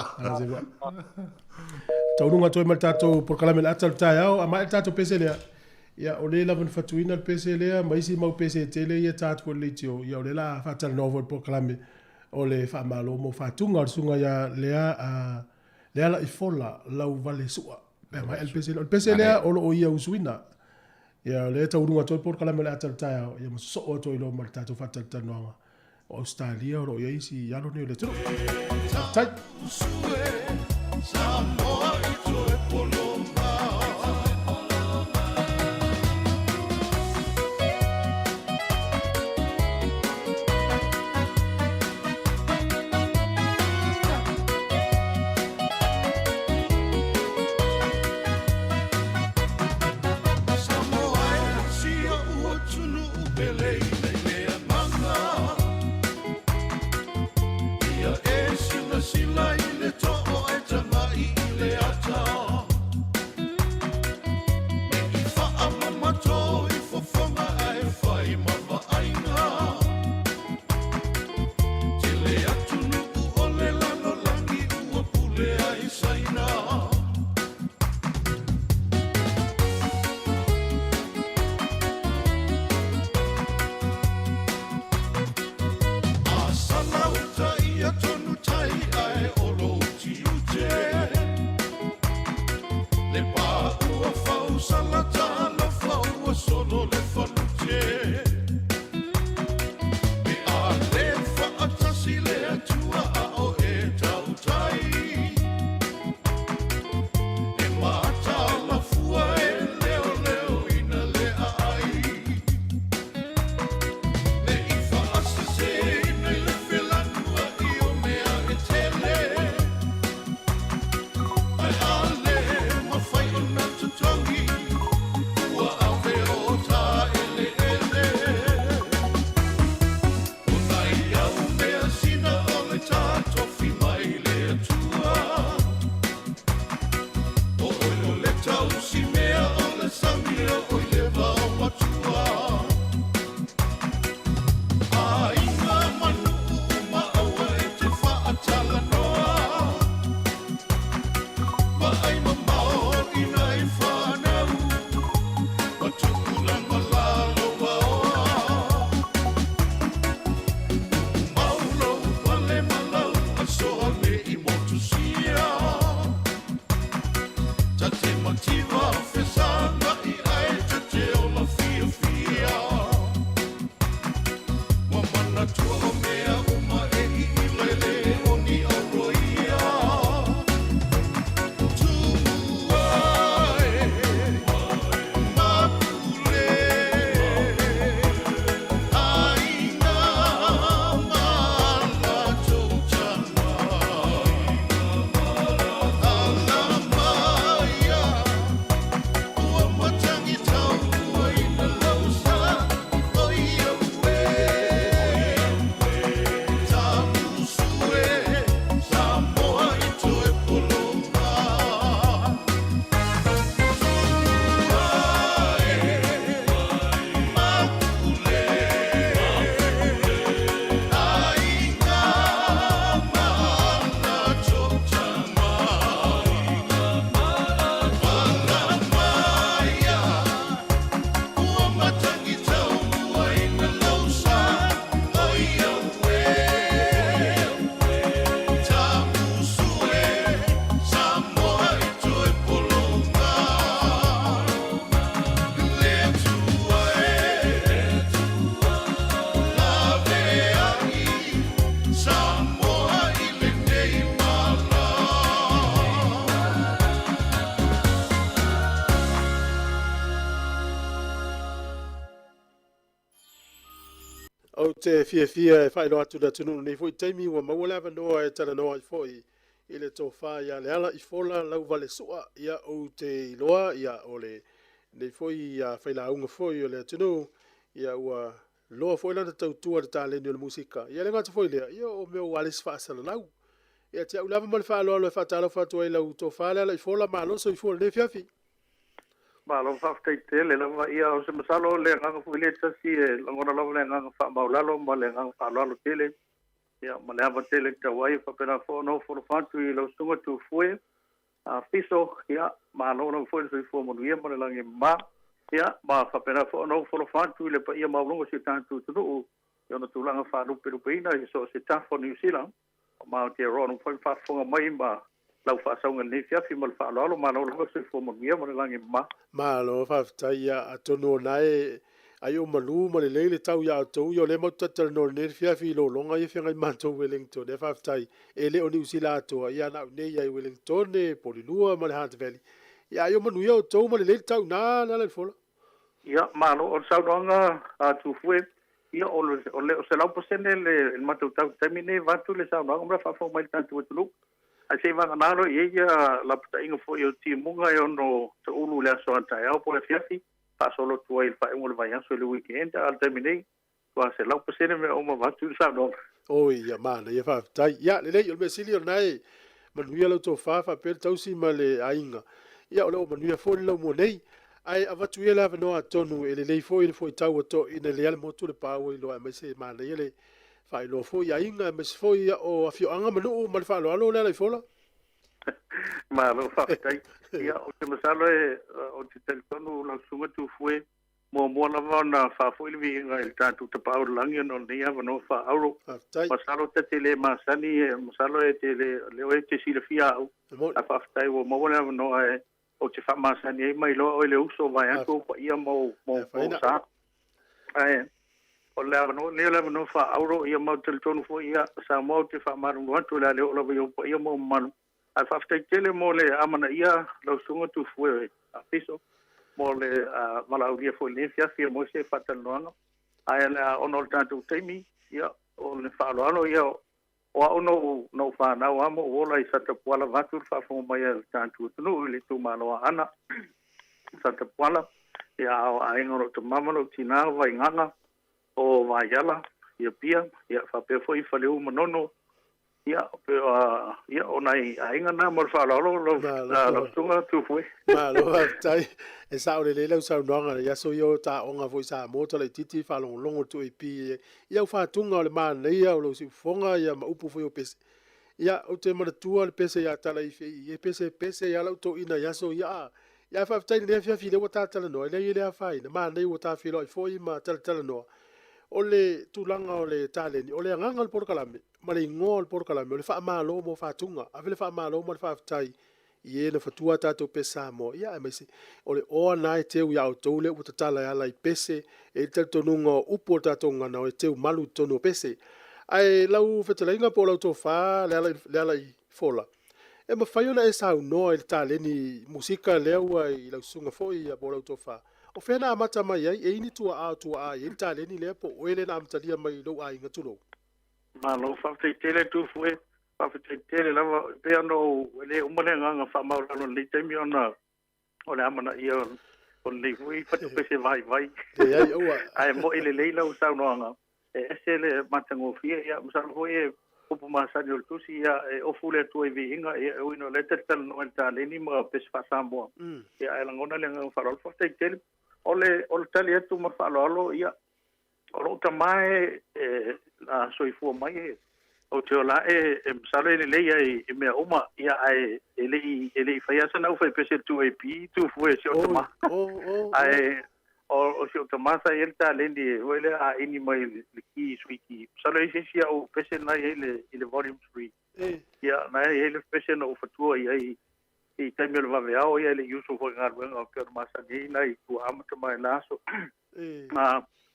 Taunuga atu ai ma le tatou polokalame o le ata o le taeao, a maea le tatou pese lea, ia o lea lava na fatuina le pese lea ma isi mau pese e tele ia ta atu foi i le leitio, ia o lea la faatalanoa foi i le polokalame o le faamalo mo faatuga o le susuga ia Lea a Lealaifola Lauvalesu'a. Pe a maea le pese lea. O le pese lea o lo o ia usuina. Ia o lea e taunuga atu ai le polokalame o le ata o le taeao, ia ma sosoo atu ai loa ma le tatou faatalatalanoaga. o Australia o lo o i ai isi alo nei o le atunuu. Faafetai. Samoa i toe poloma. Samoa e si o'u atunuu pele i le agaga. Ia e silasila i le too ae tagai i le ata. Ne i faamamato i fofoga ae fai ma vaaiga. Tele atunuu o le lalolagi ua pule ai Saina. A salauta ia tonu tai ae o lou tiute. Le pā ua fau salata alofa ua solo le falute. Pe a le faatasi le Atua a o e tautai. E mataala fua e leoleoina le aai. Ne i faaseseina i le felanuai o mea e tele. Ae a le mafai ona totogi, ua ave o ta eleele. O nai au measina o le ta tofi mai le Atua. O oe o le tausi mea o le sami o oe le vao matua. Aiga ma nuu uma aua e te faatalanoa. Vaai mamao i nai fanau, ma tupulaga lalovaoa. Mau lou pale ma lau asoa ne i motusia. Ta te mativa fesagai ae ta te ola fiafia. Ua manatua o mea uma e iila e le o ni auroia. Tumua e mapule aiga ma latou tama. Alamaia ua matagi tauaina lausa o ia ue. Tamusu e Samoa i toe poloma. Tumua e mapule aiga ma latou tama. Alamaia ua matagi tauaina lausa o ia ue. Tamusu e Samoa i toe poloma. Le Atua e laveai Samoa i lenei mala. Ou te fiafia e faailoa atu i le atunuu i lenei foi taimi ua maua le avanoa e talanoa ai foi i le tofa ia Leala Ifola Lauvalesu'a. Ia, ou te iloa, ia, o lenei foi failauga foi o le atunuu, ia, ua loa foi lana tautua i le taleni o le musika. Ia, e le gata foi i lea, ia, o mea ua alesi faasalalau. Ia te au lava ma le faaaloalo e faatalofa atu ai i lau tofa Leala Ifola, malo soifua i lenei afiafi. Malo faafetai tele lava. Ia, o se masalo o le agaga foi lea tasi e lagona lava le agaga faamaualalo ma le agaga faaaloalo tele. Ia, ma le ava tele tau ai faapena foi ona ofo alofa atu i lau susuga Tuifue a Fiso. Ia, malo lava foi le soifua manuia ma le lagi e mama. Ia, ma faapena foi ona ofo alofa atu i le paia maualuga o si o tatou atunuu i ona tulaga faalupelupeina i so o se tafa o Niu Sila ma Aotearoa o lo o mafai ona faafofoga mai ma lau faasauga i lenei afiafi ma le faaaloalo. Malo lava le soifua manuia ma le lagi e mama. Malo faafetai. Ia, atonu o na e Ai o malu ma lelei le tau iā outou, ia o lea matou te talatalanoa i lenei afiafi i lologa ia e feagai ma matou i Wellington. Ia faafetai, e le o Niu Sila atoa, ia na o i inei lava i Wellington, Polilua ma le Hunt Valley. Ia ai o manuia outou ma lelei le tau i ina Lealailepule. Ia, malo. O le saunoaga a Tufue, ia o le o le 100% le matou tau i le taimi lenei vaeatu le saunoaga ma le faafofoga mai i le tatou atunuu. Ae se i vagana loa i ai ia lapataiga foi o timuga e ono taulu i le aso a taeao po o le afiafi, faasolo atu ai i le faaiuga o le vaiaso i le weekend, a o le taimi nei, ua 100% mea uma vaeatu le saunoaga. Oi, ia manaia, faafetai. Ia, lelei, o le mea sili o lena e manuia lau tofa faapea le tausi ma le aiga. Ia, o lo o manuia foi le laumua nei. Ae avatu ia le avanoa atonu e lelei foi le fuaitau a toeaiina lea le motu le paua iloa aemaise e manaia le faailoa foi i aiga aemaise foi o afioaga ma nuu ma le faaaloalo Lealaifola. Malo faafetai. Ia, ou te masalo e, ou te talitonu lau Susuga Tufue, muamua lava ona faafoi le viiga i le tatou Tapaau i le Lagi ona o lenei avanoa faaauuro. Faafetai. Masalo ta te le masani, masalo e te le, leo e te silafia au. Ae faafetai ua maua le avanoa e ou te faamasani ai ma iloa oe le uso vaeatu ou paia ma ou sa. Ae o le avanoa lenei o le avanoa faaauuro, ia ma ou te talitonu foi, ia, Samoa ou te faamalulu atu o le a le oo lava i ou paia ma ou mamalu. Ae faafetai tele mo le amanaia lau Susuga Tufue Afiso mo le valaaulia foi i lenei afiafi e maua se faatalanoaga. Ae o le a ona o le tatou taimi, ia, o le faaaloalo, ia, o au na ou fanau lava ma ou ola i Satapuala vaeatu le faafofoga mai a le tatou atunuu i le itumalo o Aana, Satapuala, ia, a o aiga o lou tama ma lou tina o Vaigaga, o Vaiala, i Apia, ia, faapea foi Faleu ma Manono, Ia, ia, o nai aiga na ma le faaaloalo lau Susuga Tufue. Malo faafetai. E sao lelei lau saunoaga i aso ia o taoga foi Samoa talaitiiti faalogologo le 2AP i au faatuga o le manaia o lou siufofoga ia ma upu foi o pese. Ia, ou te manatua le pese ia Talaife i e pese pese ia lau toeaina i aso ia. A, ia faafetai i lenei afiafi lea ua ta talanoa, e leai e le afaina, manaia ua ta feiloai foi ma talatalanoa. O le tulaga o le taleni, o le agaga o le polokalame, ma le igoa o le polokalame, o le faamalo mo faatuga. Ave le faamalo ma le faafetai i e na fatua a tatou pese Samoa, ia aemaise o le oa na e teu ia outou lea ua tatala e ala i pese, e i ai le talitonuga o upu o le tatou gagana e teu malu i totonu o pese. Ae lau fetalaiga po o lau tofa Lealaifola, e mafai ona e saunoa i le taleni musika lea ua i lau susuga foi po o lau tofa, o fea na amata mai ai, e i ai ni tuaa o tuaa e i ai le taleni lea po o oe lea na amatalia mai i lou aiga tulou? Malo, faafetai tele Tufue, faafetai tele lava. E pei ona ou, e le uma le agaga faamaualalo i lenei taimi ona o le amanaia o lenei foi fatupese vaivai. Leai, aua. Ae mo'i lelei lau saunoaga, e ese le matagofie. Ia, masalo foi e upu masani o le tusi, ia, e ofu le Atua i viiga, ia, e ui ina o lea e talatalanoa i le taleni ma pese faa-Samoa, ia, ae lagona le agaga faaaloalo. Faafetai tele. O le, o le tali atu ma le faaaloalo, ia, O lou tama e a soifua mai e ou te ola ae e masalo e lelei ai i mea uma ia ae e le i faia sana aufaipese le 2AP Tufue e si ou tama. Ae o si ou tama sa i ai le taleni e foi lea a ini mai le ki sui ki. Masalo e i ai se isi au pese na i ai i le volume 3. Ia na i ai le pese na ou fatua i ai i taimi o le vaveao ia e le i uso foi i galuega pei ona masani ai nai tuaa ma tama i la aso.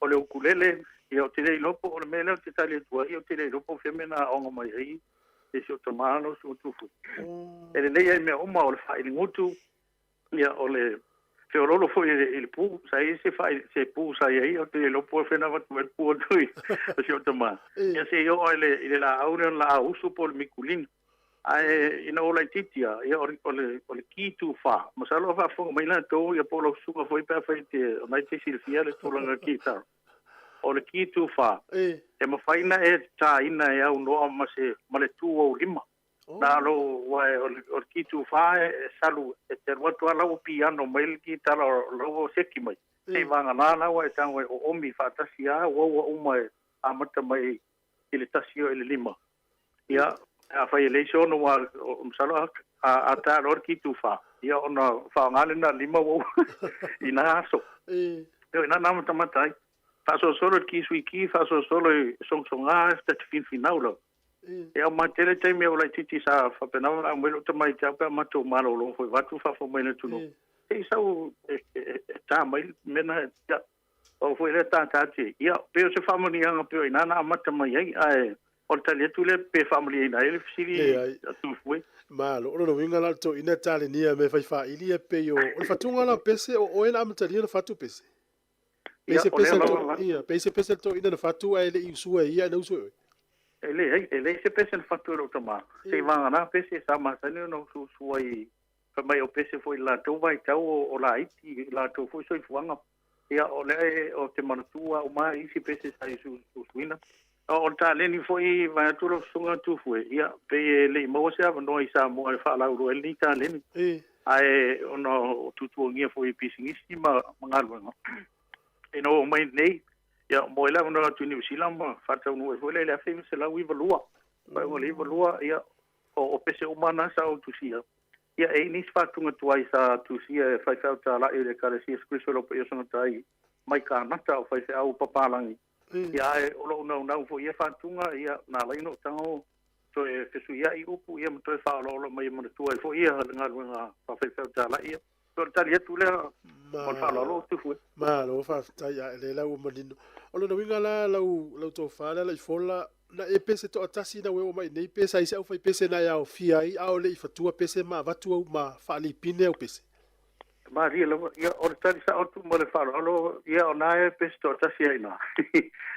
O le ukulele, ia ou te le iloa po o le mea lea ou te tali atu ai, ou te le iloa po o fea mea na aoga mai ai e si ou tama lau Susuga Tufue. E lelei ai mea uma, o le faailigutu, ia o le feoloolo foi i le pu, sa i ai se, se pu sa i ai, ou te le iloa po o fea na avatu ai le pu atu i si ou tama. Ia se i oo i le laau lea o le laau usu po o le mikulina. Ae ina ua laitiiti lava, ia o le, o le, o le ki tufa, masalo a faafofoga mai latou, ia po o lau susuga foi pe afai e te, o lena e te silafia le tulaga kitara. O le ki tufa, e mafai ona e tāina e aunoa ma se, ma le tu o ou lima. Na lou, aua o le, o le ki tufa e salu, e te alu atu lava la ua piano mai le kitara, o la ua seki mai. Seivagana la ua e tago e oomi faatasi lava, ua ua uma e amata mai i le 1 oo i le 5. Ia, afai e leai se ono, ua, masalo a ta loa le ki tufa, ia ona faaaoga lea na lima ua i na aso. Io, ina na matamata ai. Faasolosolo i le ki sui ki, faasolosolo i sogasoga, ta te finfinau lava. E au mai tele taimi o laitiiti sa faapena ona aumai lou tama ia te au pe a matou malolo foi vaeatu faafofoga mai le atunuu. Se i sau e ta mai le mea na, ia. O foi le tātāti. Ia, pe o se whaamanianga pe o ina na amata mai ai, ae, o le tali atu le pe whaamalia ina ele fisili atu fue. Malo, o lona uiga la o le toeaina e talenia me fai faaili e pei o o le fatuga la o pese o oe na amatalia na fatu pese. Pei se pese to ia, pei se pese to ina na fatu ae le i usua e ia ae na usu e oe. E leai, e leai se pese na fatu e lou tama. Se i vagana pese sa masani ona usuusu ai, fai mai o pese foi i le latou vaitau o laiti, i latou foi soifuaga. Ia, o lea e, ou te manatua uma ai isi pese sa i usuusuina. O le taleni foi vaeatu lau susuga Tufue, ia, pei e le i maua se avanoa i Samoa e faalauiloa ai lenei taleni. Ae ona o tutuagia foi i pisinisi ma galuega, ina ua oo mai nei, ia, mo ai le avanoa atu i Niu Sila ma faataunuu ai foi lea i le 1992. Faaiuga o le 92, ia, o pese uma na sa ou tusia. Ia, e i ai nisi faatuga tuai sa tusia e faifeau talai o le Ekalesia Iesu Keriso o le Paia o Sagata ai mai Kanata o faifeau papalagi. Ia, ae o lou naunau foi ia faatuga, ia, na ala ai ona ou tago toe fesuiai upu, ia, ma toe faaolaola mai e manatua ai foi ia le galuega faafaifeau talai ia. O le tali atu lea ma le faaaloalo o Tufue. Malo faafetai a lea la ua manino. O lona uiga la lau lau tofa lea Laifola, na e pese toatasi na ua e oo mai nei pe sa i se aufaipese na e aofia ai a o le i fatua pese ma avatu au ma faalipine au pese? Malie lava, ia o le tali sao atu ma le faaaloalo, ia o na e pese toatasi ai ina.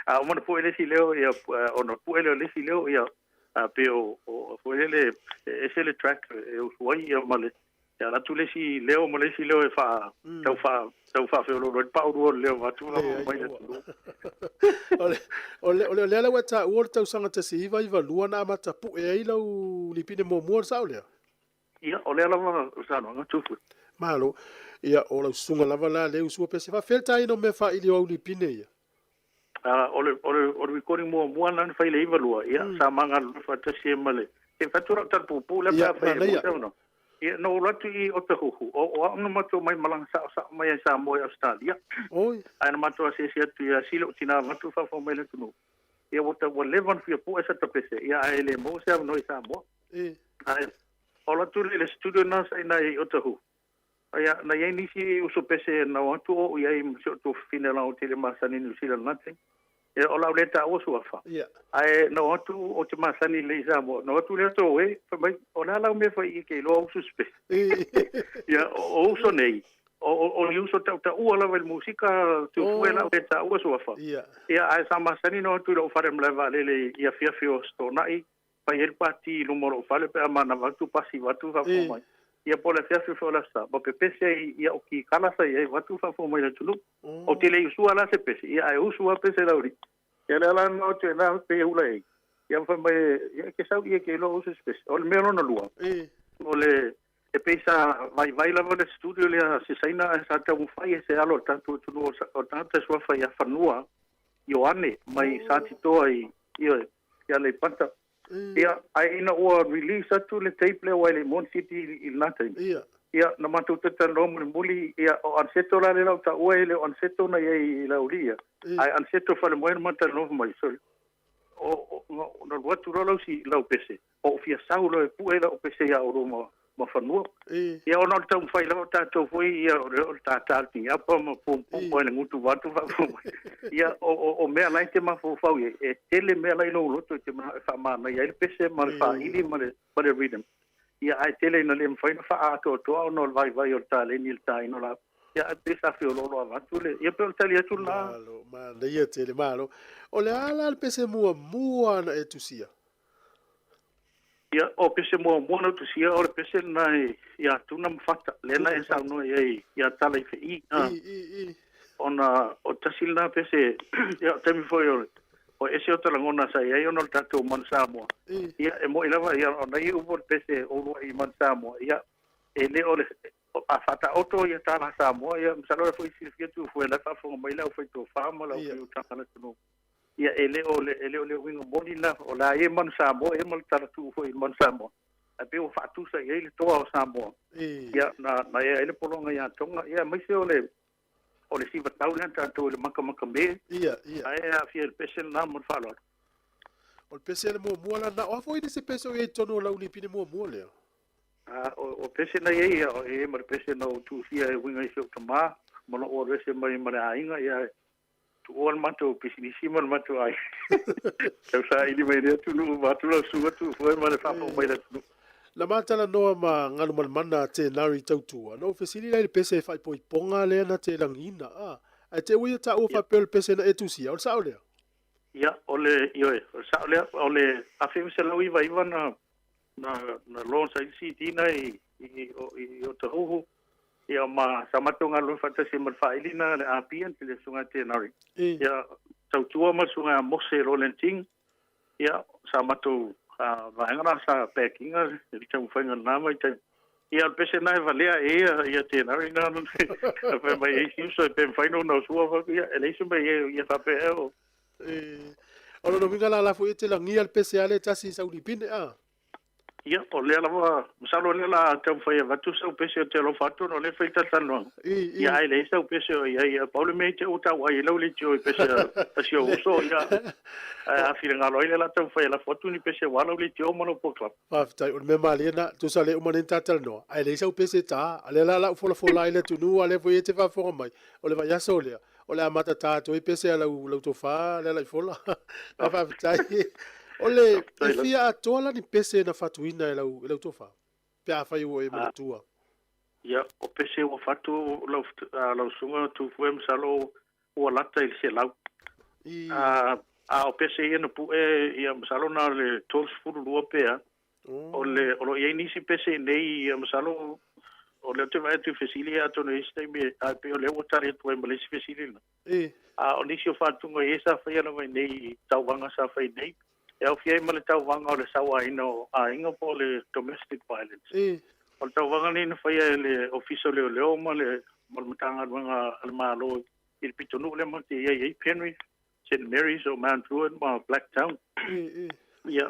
A uma ona pue le isi leo, ia ona pue lea o le isi leo, ia a pei o o foi lele e ese le track e usu ai ia ma le E ala atu le isi leo ma le isi leo e faa, tau faa, tau faafeoloolo ai le paulua o le leo vaeatu la mai le atunuu. O le, o le, o le, o lea la ua e taua o le tausaga 1992 na amata pue ai lau lipine muamua, o le sao lea? Ia, o lea lava o le saunoaga Tufue. Malo. Ia, o lau susuga lava la lea e usua pea se faafefea le taina o mea faaili o au lipine ia? O le, o le, o le recording muamua lena na fai i le 92, ia, sa ma galulue faatasi ai ma le, e fai atu lau tala puupuu lea pe a fai e maua se avanoa. Ia, na ou alu atu i Otahuhu, o, o au na matou mai malaga saosao mai ai Samoa i Ausetalia. Ae na matou asiasi atu ia Sila o tina avatu faafou mai le atunuu. Ia, ua, ua leva ona fia pue sa tapese, ia, ae le maua se avanoa i Samoa. Ae, ola atu lea i le studio lena sa i ina i Otahuhu. Ia, na i ai nisi uso pese na o atu ou i ai ma si o tuafafine leaga ou te le masani i Niu Sila i lena taimi. Ia, o le a ou le taua suafa. Ae na o atu ou te masani lelei i Samoa, na o atu lea tou e, fai mai, o le a lau mea e fai i ke iloa uso se pese. Ia, o uso nei, o ni uso tautaua lava i le musika tufue o le a ou le taua suafa. Ia, ae sa masani na o atu i lou fale malae vaalele i afiafi o Aso Toonai, fai ai le pati i luma o lou fale pe a manava atu pasi vaeatu faafofoga mai. Ia po o le afiafi foi o le Aso Sa, ma pepese ai i au kikala sa i ai vaeatu faafofoga mai le atunuu. Ou te le i usua la se pese, ia ae usu lava pese lauli. Ia lea la na o atu ai na pei e hula ai. Ia ma fai mai, ia e ke sau i e ke iloa usu se pese. O le mea lona lua, o le e pei sa vaivai lava le studio lea a se Saina ae sa taumafai e se alo o le tatou atunuu o le tagata e suafa ia Fanua Ioane mai Satitoa i, ioe, i Aleipata. Ia, ae ina ua release atu le tape lea aua e le i maua ni CD i lena taimi. Ia, na matou talatalanoa mulimuli, ia, o Aniceto la lea la ou taua e le o Aniceto na i ai i Laulii ia, ae Aniceto Falemoe na ma talanoa mai, sorry, o, o, na alu atu loa lau, si, lau pese, o ou fia sau loa e pue lau pese ia oulua ma, ma fanua. Ia ona o le taumafai lava o tatou foi ia o le tātā o le tiniapa ma pumpum ai le gutu vaeatu faafofoga mai. Ia o, o, o mea la e te mafaufau i ai, e tele mea la i lou loto e te manao e faamanaia ai le pese ma le faaili ma le, ma le rhythm. Ia ae tele ina le mafai ona faaatoatoa ona o le vaivai o le taleni i le tāina o laau. Ia ae pei sa feoloolo avatu le, ia pei o le tali atu lena. Malo, manaia tele, malo. O le a la le pese muamua na e tusia? Ia, o pese muamua na ou tusia, o le pese lena ia Tuna ma Fata, lea na e saunoa i ai ia Tala i Fe'i. Ona o tasi lena pese, ia o taimi foi o o ese o ta lagona sa i ai ona o le tatou Manu Samoa. Ia, e moni lava, ia o nai upu o le pese o uluai Manu Samoa, ia, e le o le, a faataoto ia tala Samoa, ia, masalo e foi silafia Tufue, la e faafofoga mai le aufai tofa ma le aufai utaga a le atunuu. Ia, e le o le, e le o le uiga moni lena, o la e i ai manu Samoa ia ma le talatuu foi i le manu Samoa, ae pei ua faatusa i ai le toa o Samoa. Ia, na, na ea ai le pologa ia Tonga, ia, aemaise o le, o le sivatau lea na tatou i le makamaka me. Ia, ia. Ae aafia i le pese lena ma le faaaloalo. O le pese le muamua la na, o a foi nisi pese o i ai i totonu o lau lipine muamua lea? A, o, o pese na i ai, ia, e i ai ma le pese na ou tusia e uiga i si ou tama, ma lou alu ese mai ma le aiga, ia, Tuua le matou pisinisi ma le matou aiga. Tau saili mai le atunuu vaeatu lau susuga Tuufoe ma le faafofoga mai le atunuu. Na ma talanoa ma Galumalemana Tenari Tautua, na ou fesili la i le pese faaipoipoga lea na te lagiina, a, ae te ua ia taua faapea o le pese na e tusia, o le sao lea? Ia, o le, ioe, o le sao lea, o le 1999 na, na, na launch ai le CD na i, i, i Otahuhu, ia ma sa matou galulue faatasi ma le faailina le Apia le Susuga Tenari. Ia, Tautua ma le Susuga ia Mose Roland Ting, ia sa matou vaega na sa back ina le taumafaiga i lena vaitaimi. Ia o le pese lena e valea e ia ia Tenari na na fai mai ai isi uso pe mafai ona usua fai atu, ia e leai se mea i ai faapea ea o. O lona uiga la la foi e te lagia le pese a lea e tasi i sau lipine a? Ia, o lea lava, masalo o lea o le a taumafai e avatu sau pese ou te alofa atu ona o lea e fai le talatalanoaga. Ia, ae leai sau pese o i ai. Pau le mea i te i ua tau ai i lau leitio i pese a si ou uso, ia, ae a finagalo ai lea o le a taumafai e lafo atu ni pese aua lau leitio ma lau polokalame. Faafetai, o le mea malie lena, tusa le uma nei ona ta talanoa, ae leai sau pese ta, a lea la o le a ou folafola ai le atunuu, a lea foi e te faafofoga mai, o le vaiaso lea, O le a matatā atu ai pese a lau, lau tofa Lealaifola. Ae faafetai. O le, e fia atoa la ni pese na fatuina e lau, e lau tofa? Pe afai ua e manatua. Ia, o pese ua fatu lau, lau susuga Tufu'e masalo ua lata i le 100. I... A, a o pese ia na pu'e, ia masalo na o le 32 pe a. O le, o lo o i ai nisi pese i inei, ia masalo o lea ou te vaai atu i fesili ia atonu e i ai se taimi ae pei o lea ua tali atu ai ma le isi fesili lena. A o nisi o faatuga ia sa faia lava i inei i tauvaga sa fai i inei, e aofia ai ma le tauvaga o le sauaina o aiga po o le domestic violence. O le tauvaga lenei na faia e le Ofisa o Leoleo ma le ma le Matagaluega a le Malo i le pitonuu lea matou te i ai ai, Penrith, St Mary's o Mount Druitt ma Blacktown. Ia,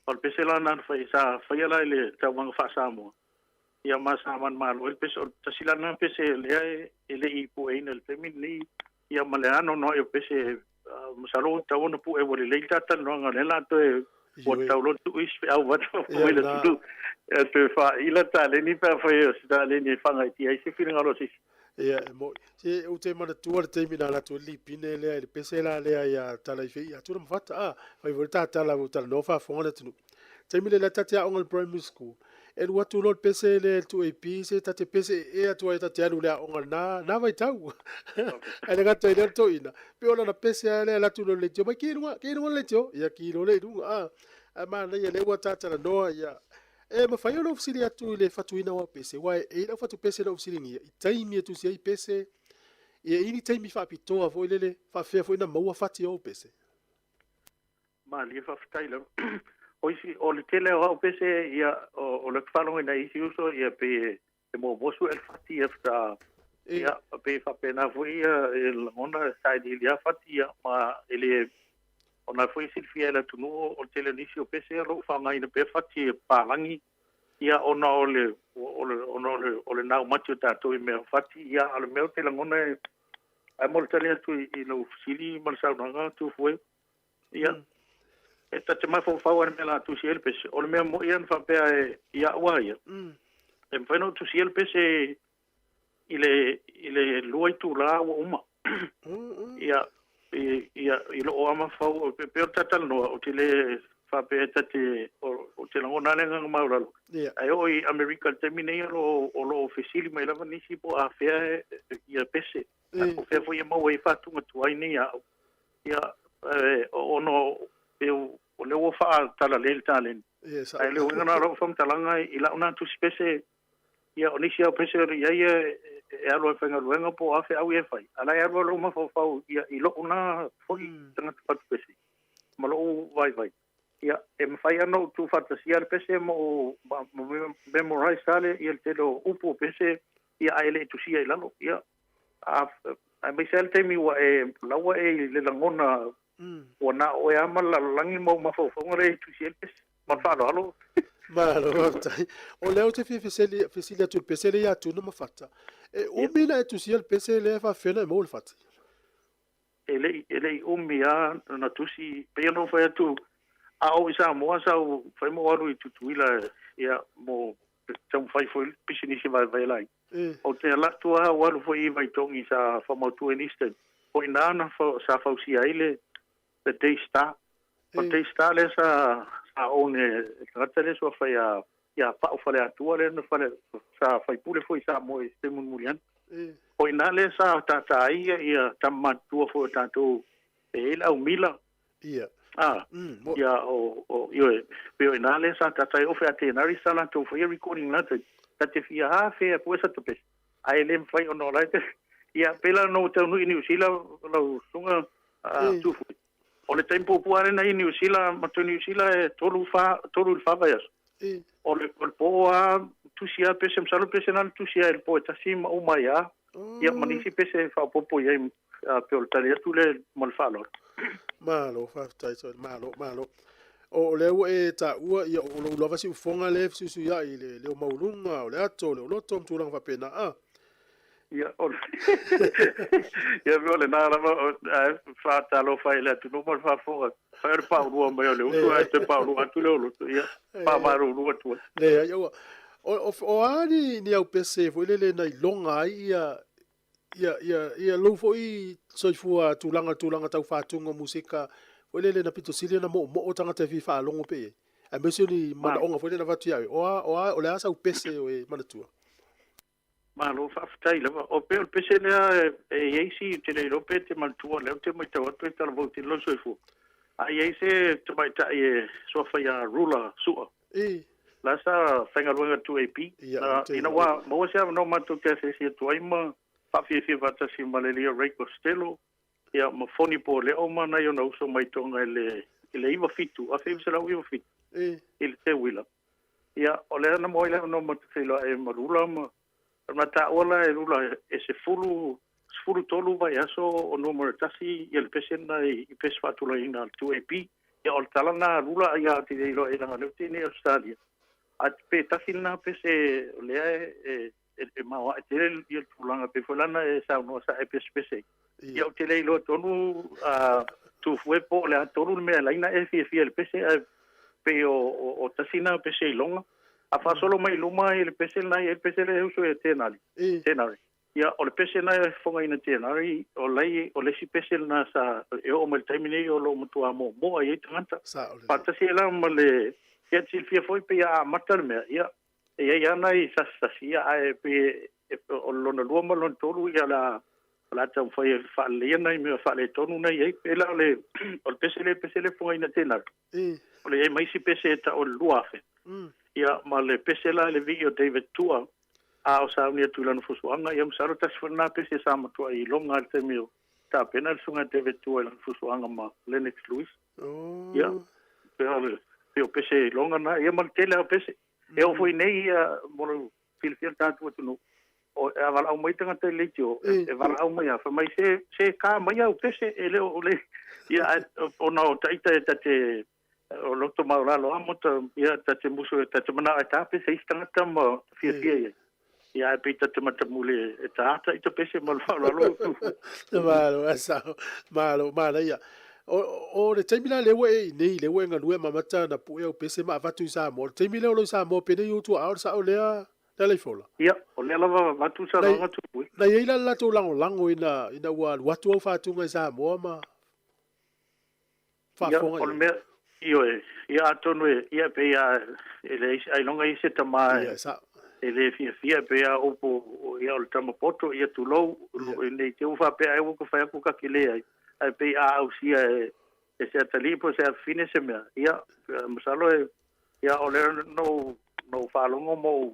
o le pese la lena na fai, sa faia la i le tauvaga faa-Samoa. Ia ma sa manumalo ai le pese, o le tasi la lena pese lea e le i pueina i le taimi lenei. Ia ma le anoanoai o pese, masalo ua tatau ona pue ua lelei le ta talanoaga lea o le a toe ua tatau loa ona tuu isi feau vaeatu mai le atunuu e toe faaila taleni pe afai o se taleni e faagaitia ai se finagalo o se isi. Ia, e moni. Se, ou te manatua le taimi na alu atu ai le lipine lea i le pese la lea ia Talaifei ia Tula ma Fata, a, fai foi le ta tala ua talanoa faafofoga le atunuu. Taimi lea ta te aoga i le primary school, e alu atu loa le pese lea i le 2AP, se ta te pese ee atu ai ta te alu i le aoga i lena, lena vaitau. Ae le gata i lea o le toeaina, pei o lana pese lava lea e alu atu loa i le leitio, mai ki i luga, ki i luga le leitio, ia ki loa lea i luga, a. Ae manaia lea ua ta talanoa, ia, E mafai ona ou fesili atu i le fatuina o au pese, aua e i ai lau fatu pese na ou fesiligia i taimi e tusi ai pese, ia e i ai ni taimi faapitoa foi lele, faapefea foi ona maua fati o au pese? Malie faafetai lava. O isi, o le tele o au pese, ia, o, o le faalogo i isi uso, ia, pei e muamua sue le fati, ia, faatoa, ia, pei e faapena foi, ia, e lagona, sailiili lava fati, ia, ma e le, Ona foi e silafia e le atunuu o le tele o nisi o pese o lo o faaaogaina pea fati e palagi, ia ona o le o le ona o le o le naumati o tatou i mea fati, ia a o le mea ou te lagona e ae mo le tali atu i lau fesili ma le saunoaga Tufu'e, ia e ta te mafaufau lava i le mea o le a tusi ai le pese. O le mea moni lava na faapea e i a'u lava ia, e mafai ona ou tusia le pese i le i le 2 itula ua uma. Ia, ia, i lou lava mafaufau, e pei o le talatalanoa, ou te le faapea ta te, ou te lagona lava le agaga maualalo. Ae oo i Amerika i le taimi nei, o lo o fesili mai lava nisi po o afea ia pese, po o fea foi e maua ai faatuga tuai nei a au. Ia, ona pei o lea ua faatalalei le taleni. Ae o le uiga lena o lau faamatalaga i lau na tusi pese, Ia, o nisi lava o pese o lo o i ai e alu lava e faigaluega po o a feau ia e fai, a o la e alu lava lou mafaufau ia, i lou na foi tagata fatu pese ma lou vaivai. Ia, e mafai lava ona ou tuufaatasia le pese ma ou ma, ma memorize lava le, ia le tele o upu o pese, ia, ae le i tusia i lalo. Ia, a, aemaise lava le taimi ua e laua e i le lagona ua na o oe lava ma le lalolagi ma ou mafaufauga lea e tusi ai le pese. Ma le faaaloalo. Malo faafetai. O lea ou te fia fesili, fesili atu i le pese lea ia Tuna ma Fata. E umi na e tusia le pese lea e faafefea ona e maua le fati? E le i, e le i umi lava na tusi, pei ona ou fai atu, a oo i Samoa sa ou fai ma ou alu i Tutuila, ia, mo taumafai foi le pisinisi vaevae laiti. O te alatu a o alu foi i Vaitogi sa faamautu ai nisi taimi. O i ina na sa fausia ai le le Daystar. O le Daystar lea sa sa own e le tagata lea suafa ia ia Pau Faleatua lea na fale sa faipule foi i Samoa i se taimi mulimuli ane. O i ina lea sa tata ai ia ia tama matutua foi o tatou e i ai le aumila. Ia. A, ia o o ioe, pei o i ina lea sa tata ai ofe a Tenari sa latou faia recording i lena taimi. Ta te fia a fea pue sa tapesi. Ae le mafai ona o la e te ia pei la ona ou taunuu i Niu Sila lau susuga Tufui. O le taimi puupuu lava lena i Niu Sila ma toe Niu Sila e tolu fa tolu i le fa vaiaso. O le o le po lava tusi lava pese masalo pese na na tusi ai i le po e tasi ma uma ai lava. Ia ma nisi pese e faaopoopo i ai pei o le tali atu lea ma le faaaloalo. Malo faafetai Soli, malo malo. O lea ua e taua ia o lou lava siufofoga lea e fesuisuiai i le leo maualuga, o le ato, o le oloto ma tulaga faapena a. Ia, o le ia o lena lava ae faatalofa i le atunuu ma le faafofoga. Fai o le paulua mai o le uso ae toe paulua atu le oloto. Ia, faamalulu atu ai. Leai, aua. O a ni au pese foi lele na iloga ai ia ia ia ia lou foi soifua tulaga tulaga tau faatuga o musika foi lele na pito sili ona moomoo tagata e fia faalogo pea i ai, aemaise o ni manaoga foi lele na avatu ia oe. O a o a o le a sau pese o e manatua? Malo faafetai lava. O pei o le pese lea e i ai si, ou te le iloa pe te manatua, o lea ou te matau atu e talavou tele lou soifua. A i ai se tamaitai e suafa ia Rula Sua. La sa faigaluega 2AP. Na, ina ua maua se avanoa matou te asiasi atu ai ma faafiafia faatasi ma le alii o Ray Costello, ia ma Foni Poleo ma nai ona uso mai Tonga i le i le 97, 1997 i le Teuila. Ia, o lea na maua ai le avanoa matou te feiloai ai ma Rula ma ma taua la e Rula e sefulu, 13 vaiaso o numera tasi ia le pese lena i pese faatulagaina a le 2AP. Ia o le tala lena a Rula ia ou te le iloa i leaga o lea ou te i nei i Ausetalia. Ae pe tasi lena pese o lea e e maoae tele ia le tulaga pei foi la ona e saunoa sa e pesepese ai. Ia ou te le iloa tonu Tufue po o le a tonu le mea e laina e fiafia i le pese ae pei o tasi lena pese iloga. A faasolo mai i luma i le pese lena e i ai le pese lea e usu ia Tenari. Tenari. Ia o le pese lena e fofogaina Tenari o lai o le isi pese lena sa e oo mai i le taimi nei o lo o matua moomoo i ai tagata. Faatasi ai la ma le ia silafia foi pei a amata le mea ia E i ai lava nai sasisasi, ia, ae pei o le lona lua ma le lona tolu, ia, o le a taumafai e faaleleia nai mea faaletonu na i ai. Pei la o le o le pese lea, pese lea fofogaina Tenari. O le i ai ma isi pese e tau o le 2000. Ia, ma le pese la i le vii o David Tua, a o sauni atu i lana fusuaga, ia, masalo tasi foi lena pese sa matuai iloga i le taimi o tapena le susuga ia David Tua i lana fusuaga ma Lennox Lewis. Ia, pei o le pei o pese iloga na, ia ma le tele lava o pese. E oo foi nei ia mo lou silafia le tatou atunuu, o, a valaau mai tagata i le leitio, e valaau mai lava, fai mai se, se ka mai au pese, e le o le, ia, ae, ona o taita e ta te, o loto maualalo lava mo ta, ia, ta te musu, ta te manao e ta pese isi tagata ma fiafia i ai. Ia, ae pei ta te matamuli e ta ata i ta pese ma le faaaloalo o Tufu. Malo, a sao. Malo, manaia. O, o le taimi la lea ua e i nei, lea ua e galue ma amata na pue au pese ma avatu i Samoa. O le taimi lea o lo i Samoa penei ou tua'a o le sa'o lea, lea laifola. Ia, o lea lava avatu sa loga Tufu. Na i ai la le latou lagolago ina, ina ua alu atu au faatuga i Samoa ma faafofoga i ai. O le mea, ioe, ia atonu e, ia pei a, e leai, ailoga i ai se tama e, e le fiafia, e pei a upu, ia o le tama poto, ia tulou, nei te i ua faapea ai ua ka fai atu ka ke leai, ae pei a ausia e, e se atalii po o se afafine se mea, ia, masalo e, ia o lea na ou, na ou faalogo ma ou,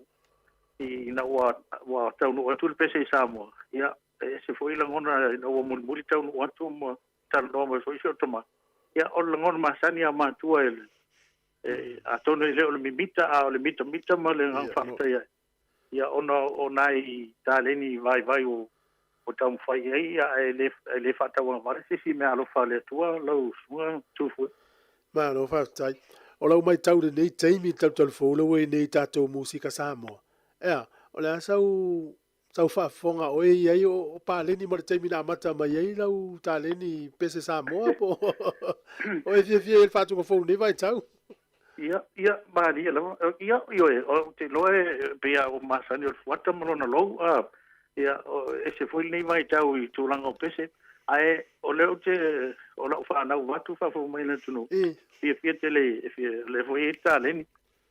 ina ua, ua taunuu atu le pese i Samoa, ia, e ese foi lagona ina ua mulimuli taunuu atu ma talanoa mai foi si ou tama. Ia, o le lagona masani a matua e, e, atonu e le o le mimita, a o le mitamita ma le agaga faafetai ai. Ia, ona o nai taleni vaivai o, o taumafai ai, ia, ae le, e le faatauagavale se isi meaalofa a le Atua lau susuga Tufue. Malo faafetai. O lau matau i lenei taimi i le talutalufou lea ua i nei i tatou musika Samoa, ea, o le a sau Sau faafofoga oe i ai o paleni ma le taimi na amata mai ai lau taleni pese Samoa po o e fiafia i le faatuga fou i lenei vaitau? Ia, ia, malie lava. Ia, ioe, ou te iloa e pei lava ua masani o le fuata ma lona lou, a, ia, e ese foi lenei vaitau i tulaga o pese, ae o lea ou te, o lau fanau vaeatu faafofoga mai le atunuu, fiafia tele, e fia, o lea foi e i ai le taleni,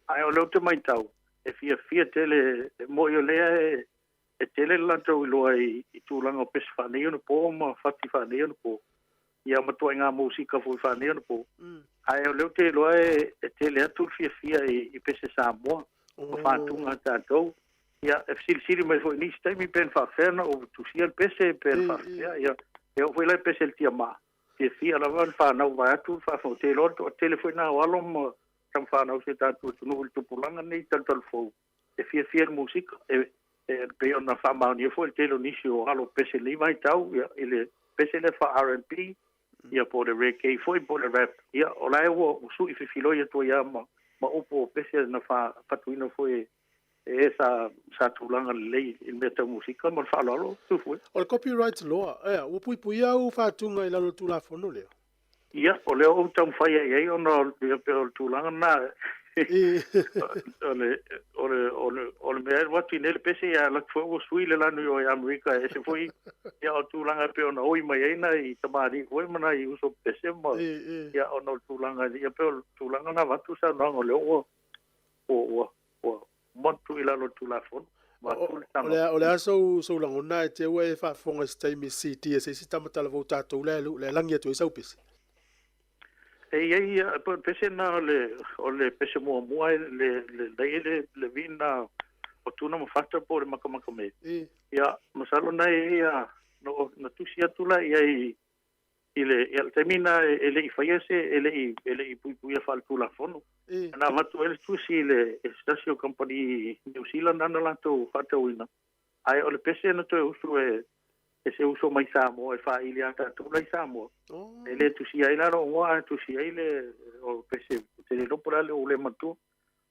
ae o lea ou te matau, e fiafia tele, e moni o lea e, e tele le latou iloa i, i tulaga o pese faaneionapo ma fati faaneionapo, ia ma ituaiga musika foi faaneionapo. Ae o lea ou te iloa e, e tele atu le fiafia i, i pese Samoa ma faatuga a tatou. Ia, e fesilisili mai foi i nisi taimi pe na faapefea ona ou tusia le pese pe na faapefea. Ia, e oo foi la i pese i le tiamaa, fiafia lava le fanau vaeatu le faafofoga. Ou te iloa le toatele foi na o alo ma tama fanau o si o tatou atunuu i le tupulaga lenei talutalufou e fiafia i le musika. E, e pei ona faamaonia foi le tele o nisi o alo pese i lenei vaitau, ia, i le pese lea faa-R&B, ia po o le reggae foi po o le rap, ia o la e ua sui fefiloi atu ai lava ma, ma upu o pese na faatuina foi e e sa, sa tulaga lelei i le mea tau musika ma le faaaloalo tufu e. O le copyright law, ea, ua puipuia au faatuga i lalo o le Tulafono lea? Ia, o lea ou taumafai ai i ai ona ia pei o le tulaga lena o le o le o le o le mea e alu atu i nei le pese ia alu atu foi ua sui le lanu i o i Amerika e ese foi ia o tulaga e pei ona oi mai ai nai tamalii foi ma nai uso pese ma ia ona o le tulaga ia pei o le tulaga na avatu saunoaga o lea ua ua ua ua motu i lalo o le Tulafono. O le a sou, sou lagona e te ua e faafofoga i se taimi CD a se isi tama talavou tatou la e lagi atu ai sau pese? E i ai ia pese na o le, o le pese muamua e le, le, le, le, le vina o Tuna ma Fata po o le Makamaka Me. Ia, masalo na e ia, no, na tusi atu la i ai i le, ia, le taimi na e le i faia se, e le i, e le i puipuia faaletulafono. Na avatu ai le tusi i le, e se tasi o kamupani Niu Sila nana latou faatauina, ae o le pese na toe usu e, e se uso mai Samoa e faaili a tatou la i Samoa. E le tusia ai la lou igoa, ae tusi ai le, o pese, ou te le iloa po o le a le ule matua.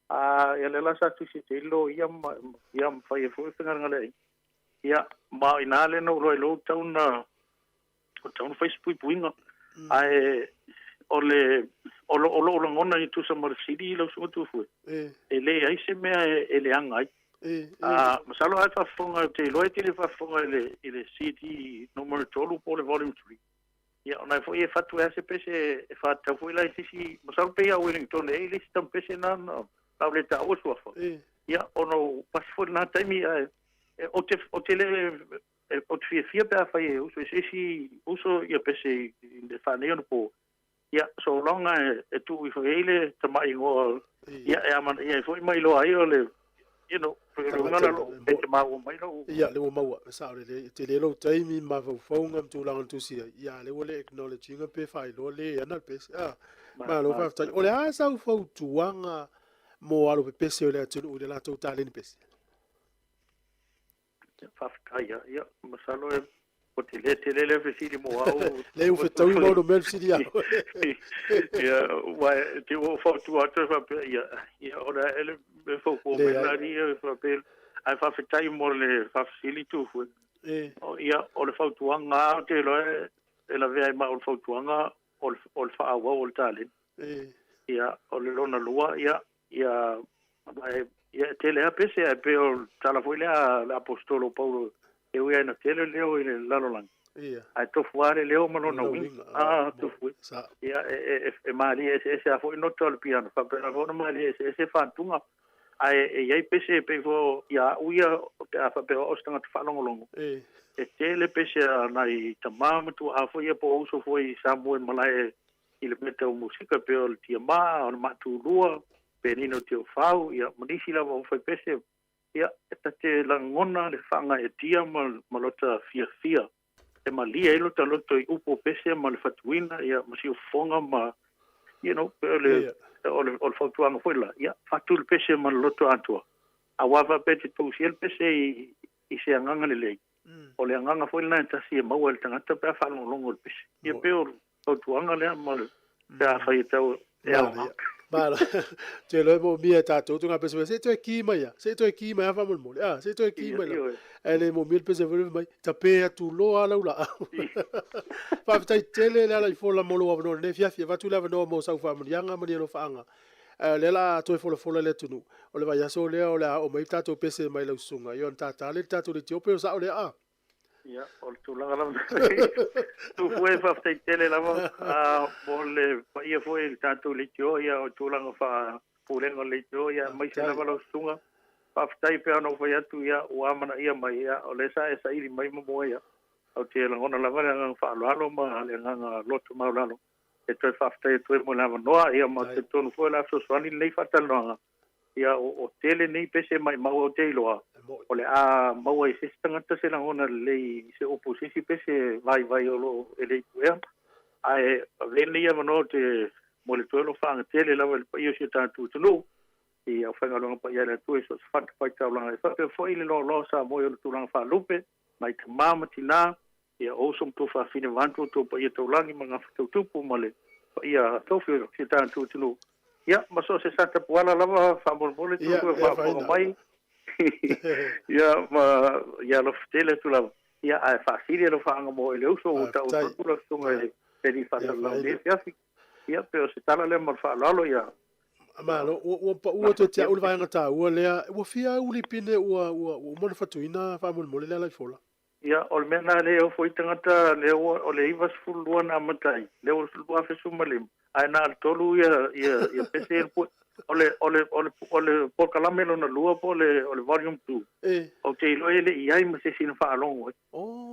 A, ia lea la sa tusi te ilo ia ma, ia ma fai ai foi faigalegaleaiga. Ia, ma o ina lea na ou iloa ai loa ua tatau ona ua tatau ona fai se puipuiga. Ae o le o lo o lou lagona e tusa ma le fesili lau Susuga Tufue, e leai se mea e leaga ai. A, masalo a e faafofoga, ou te iloa e te le faafofoga i le i le CD numera 3 po o le volume 3. Ia ona e foi e fatu ai se pese e faatatau foi la i se isi, masalo pei a Wellington e i le isi tama pese na na o le taua suafa. Ia ona ua pasi foi lena taimi ae ou te ou te le Ou te fiafia pe afai e uso i se isi uso ia pese i le faaneionapo. Ia, so long e, e tuu ifo i ai le tamai igoa, ia, e amanaia ai foi ma iloa ai o le, you know, le uiga la lou, e te maua mai lou. Ia, le ua maua, e sao lelei, e tele lou taimi, mafaufauga ma tulaga na tusi ai, ia, lea ua le acknowledge ina pe faailoa le ana le pese. Ah, malo faafetai. O le a sau fautuaga mo alo pepese o le atunuu i le latou taleni pese? Faafetai lava. Ia, masalo e ua tele tele lea fesili mo au. Lea ua fetaui ma ono mea le fesili au. Ia, ua e te ua fautua atu e faapea, ia, ia, o le a ele me fautua mai la ni e faapea, ae faafetai mo le faafesili Tufue. O, ia, o le fautuaga lava ou te iloa e, e lavea ai ma au le fautuaga o le, o le faaauau o le taleni. Ia, o le lona lua, ia, Ia, ia, e tele lava pese, ae pei o le tala foi lea a le Aposetolo o Paulo, e ui lava ina tele leo i le lalolagi, ae tofu lava le leo ma lona uiga. A, tofu. Ia, e, e, e malie eseese lava foi nota o le piano, faapena foi ona malie eseese faatuga. Ae e i ai pese e pei foi ia au ia, pe a faapea o au o se tagata faalogologo, e tele pese a nai tama ma tuaa foi ia po o uso foi i Samoa i malae i le mea tau musika pei o le Tiamaa, o le Maatulua, Penina o Tiofau, ia, ma nisi lava o fai pese, ia, e ta te lagona le faagaeetia ma, ma lota fiafia e malie ai lota loto i upu o pese ma le fatuina, ia, ma siufofoga ma, you know, pei o le, o le, o le fautuaga foi la, ia, fatu le pese ma le loto atoa. Aua faapea e te tuusia le pese i, i se agaga lelei, o le agaga foi lena e tasi e maua e le tagata pe a faalogologo i le pese. Ia, pei o fautuaga lea ma le pe afai e tau e aoga. Malo. Te loe mo mia tātou tu ngā pese se toe ki mai a, se toe ki mai a whamolemole, a, se toe ki mai la. E le mo mia le pese vele mai, ta pē atu loa lau la. Faafetai tele le ala i fola mo lou avanoa lenei afiafi, avatu le avanoa mo sau faamanuiaga ma ni alofaaga. Ae o lea o le a toe folafola i le atunuu, o le vaiaso lea o le a oo mai tatou pese mai lau susuga, ia ona tata lea i le tatou leitio pe o sao lea a? Ia, o le tulaga lava Tufue faafetai tele lava mo le paia foi i le tatou leitio, ia o tulaga faa-pulega o le leitio, ia aemaise lava lau susuga. Faafetai pei ona ou fai atu, ia ua amanaia mai, ia o lea sa e saili mai ma mua, ia ou te lagona lava le agaga faaaloalo ma le agaga loto maualalo e toe faafetai atu ai mo le avanoa, ia ma ou te talitonu foi o le a fesoasoani lenei faatalanoaga. Ia o tele nei pese maimau ou te iloa o le a maua i se isi tagata se lagona lelei i se upu i se isi pese vaivai o lo o e le i puea. Ae avea lenei avanoa ou te momoli atu ai lou faagatele lava i le paia o si o tatou atunuu i aufaigaluega paia a le Atua i so o se fatafaitaulaga e faapea foi le loaloa o Samoa i ona tulaga faalupe mai tama ma tina, ia o uso ma tuafafine vaeatu outou paia taulagi ma gafa tautupu ma le paia tofi o si o tatou atunuu. Ia, ma so o se sa tapuala lava faamolemole Ia, tou ia faafofoga faina. mai. Ia, ma ia alofa tele atu lava. Ia, ae faasili lau faagamoa i le uso ua taua Faafetai. atu lau susuga Ia, i le alii ia faasalalau i faina. lenei afiafi. Ia, pei o se tala lea ma le faaaloalo. Ia, Malo, ua pau atu e te au le vaega taua lea. Ua fia au lipine ua uma ona fatuina faamolemole lea Laifola. Ia, o le mea lena lea e ofo ai tagata, lea ua, o le 92 na amata ai, lea ua 2015, ae na o le tolu ia, ia, ia pese ia le pue. O le, o le, o le, o le polokalame lona lua po o le, o le volume 2, E. ou te iloa e le i ai ma se isi na faalogo ai.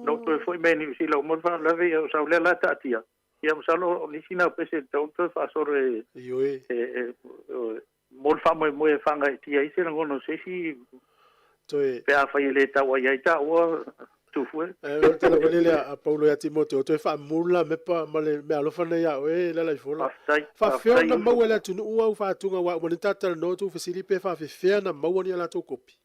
Na ou toe foi mai Niu Sila uma le faalavelave, ia o sau lea la taatia. Ia masalo o nisi na pese e tatau ona toe faasolo e, Ioe. e, e, e, mo le faamoemoe e faagaeetia ai se lagona o se isi Toe. pe afai e le tau ai ai taua Tufue. E, o le tala foi lele a Paulo ia Timoteo, toe faamulu la mepa ma le meaalofa nei ia oe le Laifola. Faafetai, Faafefea faafetai ona uso. maua e le atunuu au faatuga aua uma nei talanoa atu fesili pe faafefea na maua ni a latou kopi.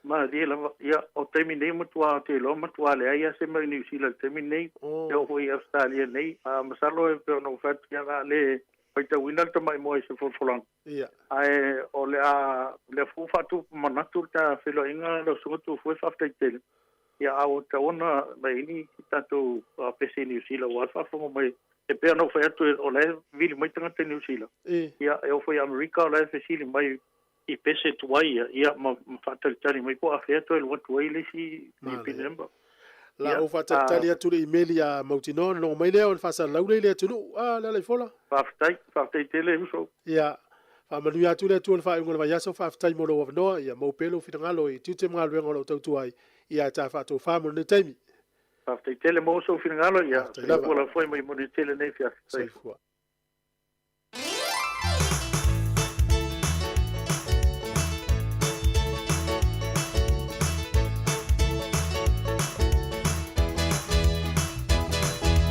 Malie lava. Ia, o taimi nei matua ou te iloa matua leai lava se mea i Niu Sila i le taimi lenei. E oo foi i Ausetalia nei. A masalo e pei ona ou fai atu, ia o le a le faitauina le tamai moa i se folafolaga. Ia. Ae o le a lea foi ua faatupu manatu le ta feiloaiga lau Susuga Tufue, faafetai tele. Ia, a ua tatau ona mai ai ni tatou pese i Niu Sila aua le faafofoga mai. E pei ona ou fai atu, o la e vili mai tagata i Niu Sila. Ia, e oo foi i Amerika o la e fesili mai i pese tuai ia, ia ma faatalitali mai po o afea toe alu atu ai le isi VP number. La Ia, ou faatalitali atu le email ia mautinoa ona logo mai lea o le faasalalau lea i le atunuu. A, le Alaifola. Faafetai, faafetai tele uso. Ia, faamanuia atu le Atua i le faaiuga o le vaiaso, faafetai mo lou avanoa, ia maua pea lou finagalo i tiute ma galuega o lo o tautua ai, ia e ta faatofa mo lenei taimi. Faafetai tele mo sou finagalo, ia, Faafetai lava. soifua lava foi ma ia manuia tele lenei afiafi. Soifua.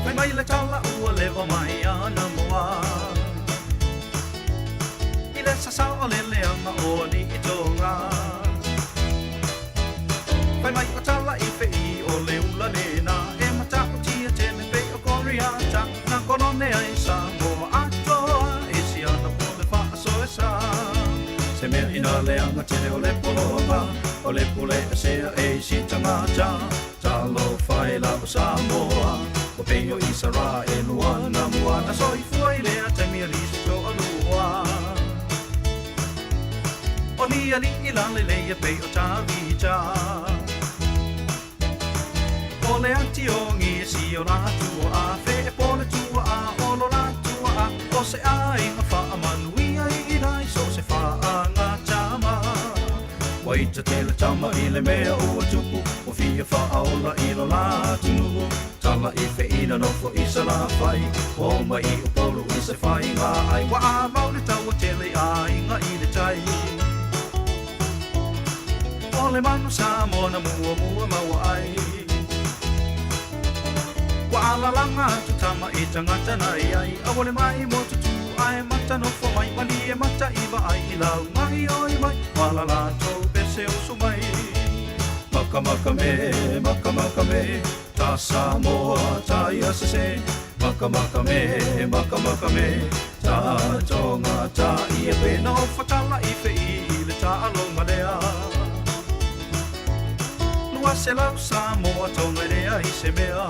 Fai mai le tala ua leva mai ana moa I le sasa o le leaga o alii toga Fai mai o tala i fei o le ula lena E matautia tele pei o Koriata Na kolone ai Samoa atoa I si ana pule faasoesa Se mea ina leaga tele o le pologa O le pule esea e isi tagata Talofa e la o Samoa O pei o Isaraelu anamua Na soifua i lea taimi alii se toalua O ni alii lalelei e pei o Tavita O le ati o gi e si o la tua a Fe e po le tua a o lo la tua a O se aiga faamanuia i lai so se faaagatama Ua ita tele tama i le mea ua tupu O fia faaola i lo la atunuu Tala i feina nofo i Salafai O mai i Upolu i se faiga ai Ua amau le taua tele aiga i le tai O le manu Samoa na muamua maua ai Ua alalanga atu tama i tagata na iai Aua le mai mo tutu ae mata nofo mai Malie mata i vaai i lau mai oi mai Wala latou pese usu mai Maka maka me, maka maka me Ta Samoa, ta ia sese Maka maka me, maka maka me Ta Tonga, ta ia pe Na ofa tala i fei i le ta alonga lea Lua se lau Samoa tonga lea i se mea.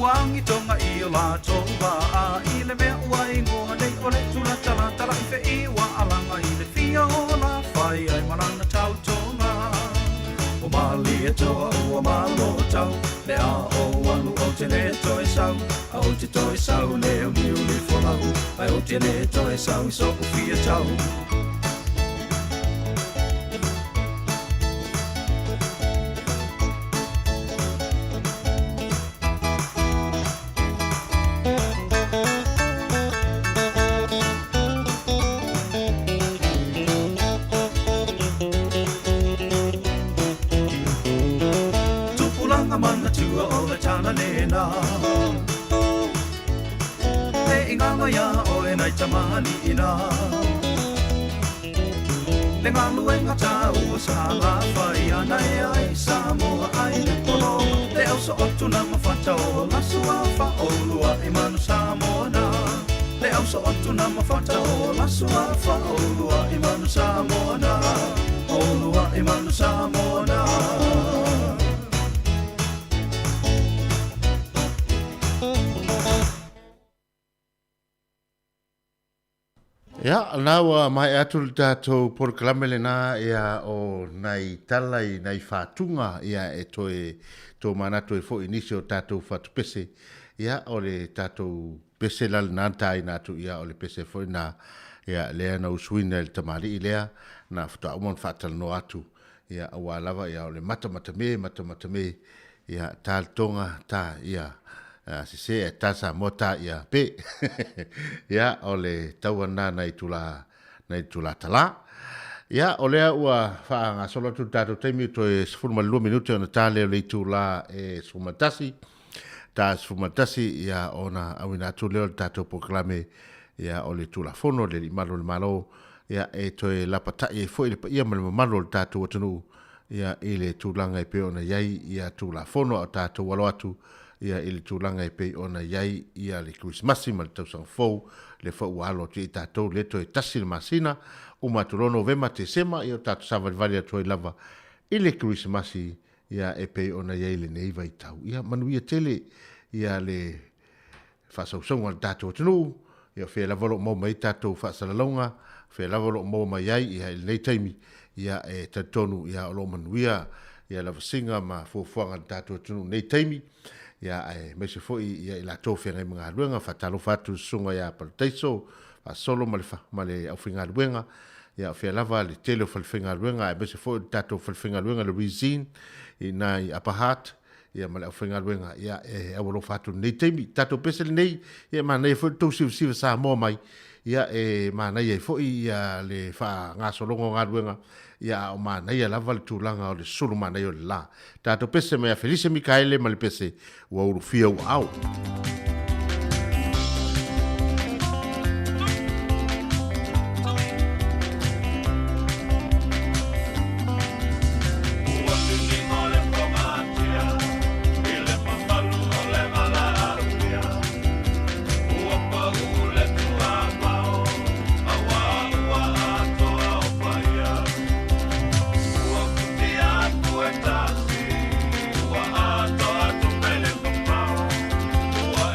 Ua agi toga i o latou vaa i le mea ua igoa nei o le tulatalatala'i feʻi ua alaga i le fia o lafai ai ma lana tautoga. Ua malie toa ua malo tau le a o alu o te le toe sau a o te toe sau le o niu le folau ai o te le toe sau i so'u fia tau. Tupulaga manatua o le tala lena Le igaga ia oe nai tamaliʻina Le galuega taua sa lafai ana e ai Samoa ai le pologa Le ausootuna ma fata o lasua faʻoulua i manu Samoa na Le ausootuna ma fata o lasua faʻoulua i manu Samoa na Oulua i manu Samoa na. Ia, na ua mai atu le tātou polokalame lena ia o nai tala i nai whātunga ia e toe tō manatu e fo nisi o tātou whatupese. Ia, o le tātou pese la le nā ina atu ia o le pese foi na ia lea na usuina i le tamali i lea na whatoa uma whaatalanoa atu ia aua lava ia o le mata mata me mata mata me ia tā le tonga tā ia se e tā sa mo tā ia pe ia o le taua nā i tula tala ia o lea ua whaangasolo atu tātou taimi toe 12 minute ona tā leo le itula e 11 tā 11 ia ona awina atu leo le tātou polokalame ia o le tulafono le imalo le malo ia e toe lapatai e foi le paia ma le mamalu o le tātou atunuu ia i le tulaga e pei ona iai ia tulafono a o tātou alo atu ia i le tulaga e pei ona iai ia le Krismasi ma le tausaga fou le fau ua alo atu i tātou le toe tasi le masina uma atu loa Novema Tesema ia o tātou savalivali atu ai lava i le Krismasi ia e pei ona iai lenei vaitau ia manuia tele ia le faasausauga o le tātou atunuu ia fea lava o loo maua mai tātou faasalalauga fea lava o loo maua mai ai ia i lenei taimi ia e talitonu ia o loo manuia ia lavasiga ma fuafuaga le tātou atunuu nei taimi ia ae maise foi ia i latou feagai ma galuega faatalofa atu le susuga iā Palataiso faasolo ma le aufaigaluega ia fea lava le tele o falefaigaluega ae maise foi o le tātou falefaigaluega le Resine i na i Upper Hutt ia ma le aufaigaluega ia e aualofa atu lenei taimi tātou pese lenei ia manaia foi le tou sivasiva Samoa mai ia e manaia ai foi ia le faagasologa o galuega ia a o manaia lava le tulaga o le sulu manaia o le la tātou pese mai a Felise Mikaele ma le pese ua ulufia ua ao. Ua liligo le fogatia i le mamalu o le valaaulia. Ua pau le tuamao auā ua atoa o paia. Ua futia atu e tasi ua atoa atu mele mamao. Ua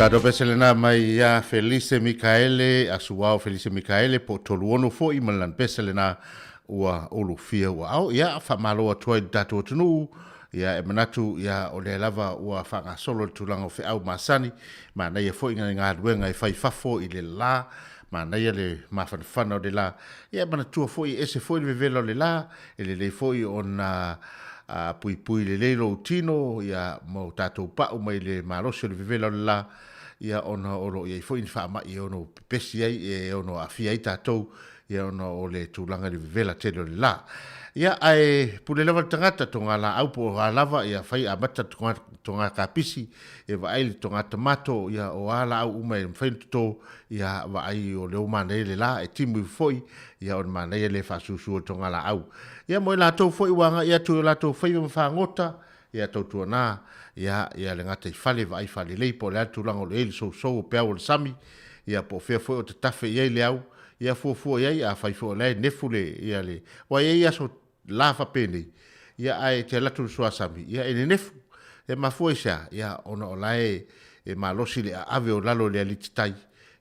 Tatou pese lena mai ia Felice Mikaele, Asuao Felice Mikaele, po o Toluono foi ma le lana pese lena ua ulufia ua ao. Ia, faamalo atu ai i le tatou atunuu, ia e manatu ia o lea lava ua faagasolo le tulaga o feau masani, manaia foi nai galuega e fai i fafo i le la, manaia le mafanafana o le la. Ia e manatua foi e ese foi le vevela o le la, e lelei foi ona a puipui lelei lou tino ia ma o tatou pau mai le malosi o le vevela o le la, ia ona o lo o i ai foi ni faamai e ono pepesi ai, e ono aafia ai tatou, ia ona o le tulaga i le vevela tele o le la. Ia ae pule lava le tagata, toga laau po o a lava, ia fai amata toga, toga kapisi, e vaai le toga tamato, ia o a laau uma e mafai ona toto, ia vaai o lea ua manaia le la, e timu ifo foi, ia ona manaia lea faasusu o le toga laau. Ia mo i latou foi ua agai atu i o latou faiva ma fagota, ia tautuana, ia, ia le gataifale vaai faalelei po o le a le tulaga o lo o i ai le sousou o peau o le sami, ia po o fea foi o tatafe i ai le au, ia fuafua i ai, afai foi o la e nefu le, ia le, aua e i ai aso la faapenei, ia ae e te alu atu i le suasami, ia e nenefu. E mafua i se a? Ia ona o la e, e malosi le aave o lalo i le alititai,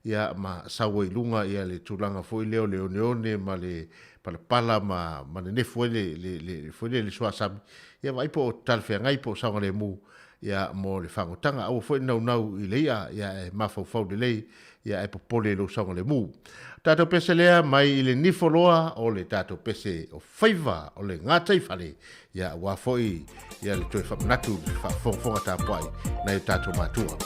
ia ma sau ai i luga ia le tulaga foi lea o le oneone ma le palapala ma, ma nenefu ai le, le, le, foi lea le suasami, ia vaai po o talafeagai po o saogalemu ia mo le fagotaga. Aua foi le naunau i le i'a, ia e mafaufau lelei, ia ae popole i lou saogalemu. Tatou pese lea mai i le nifo loa o le tatou pese o faiva o le gataifale, ia aua foi ia le toe faamanatu le faafogafoga tapuai nai o tatou matua.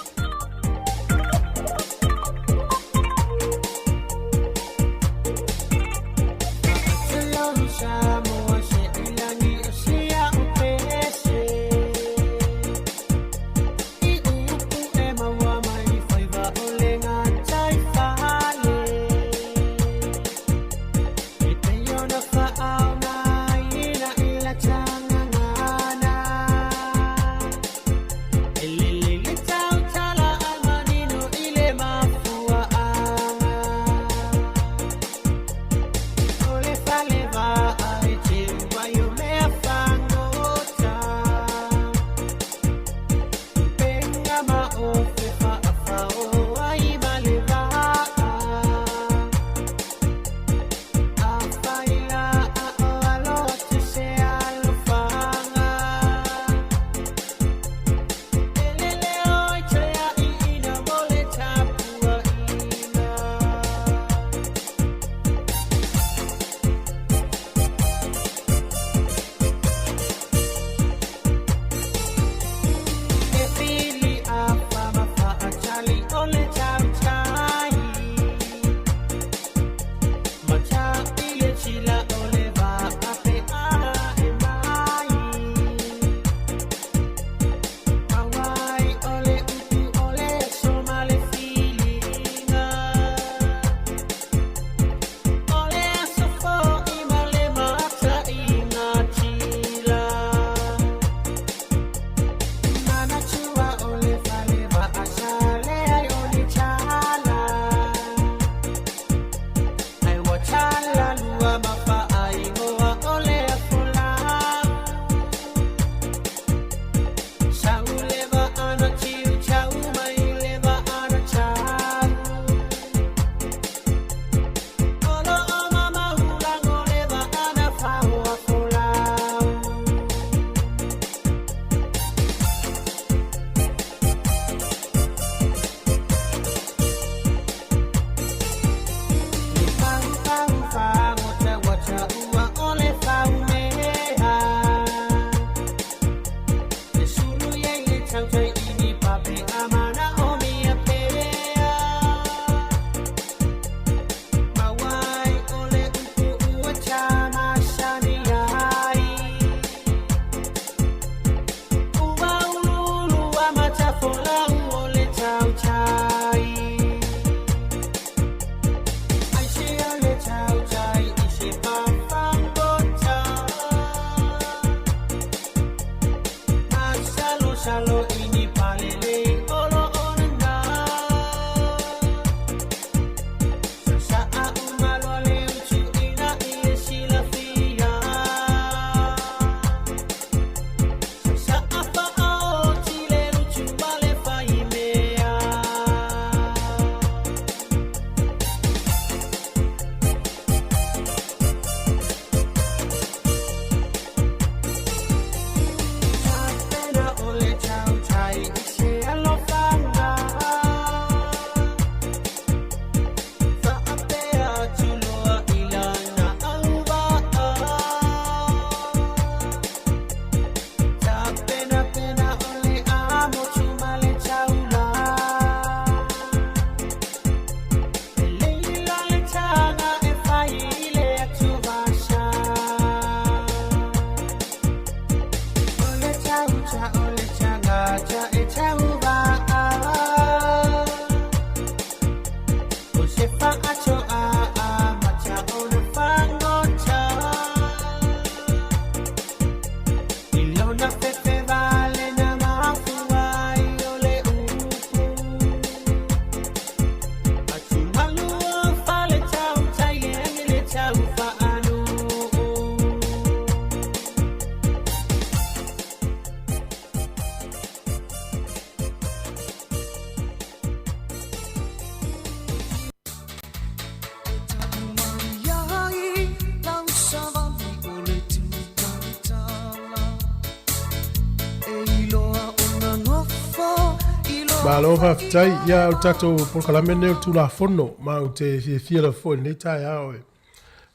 Malo faafetai. Ia, o le tatou polokalame lenei o le Tulafono, ma ou te fiafia lava foi i lenei taeao e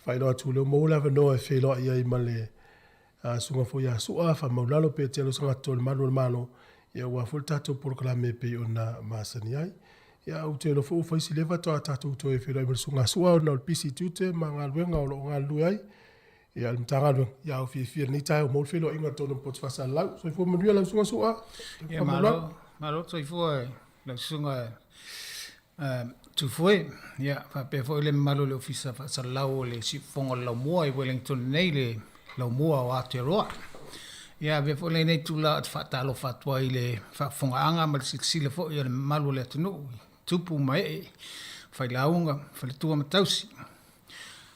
faailoa atu o lea ua maua le avanoa e feiloai ai ma le susuga foi ia Su'a Faamaulalo Petelo Sagatito o le Malu o le Malo, ia aua foi le tatou polokalame e pei ona masani ai. Ia, ou te iloa foi ua fai si leva faatoa tatou toe feiloai ma le susuga a Su'a ona o le pisi i tiute ma galuega o lo o galulue ai. Ia, le Matagaluega, ia, ua fiafia i lenei taeao ua maua le feiloaiga i totonu o le poto faasalalau. Soifua manuia lau Susuga Su'a. Ia, malo, malo soifua lau Susuga Tufue, ia, faapea foi le mamalu o le Ofisa Faasalalau o le Siufofoga o le Laumua i Wellington nei, le Laumua o Aotearoa. Ia, avea foi lenei itula ou te faatalofa atu ai i le faafofogaaga ma le silasila foi a le mamalu o le atunuu i tupu ma ee, failauga, faletua ma tausi.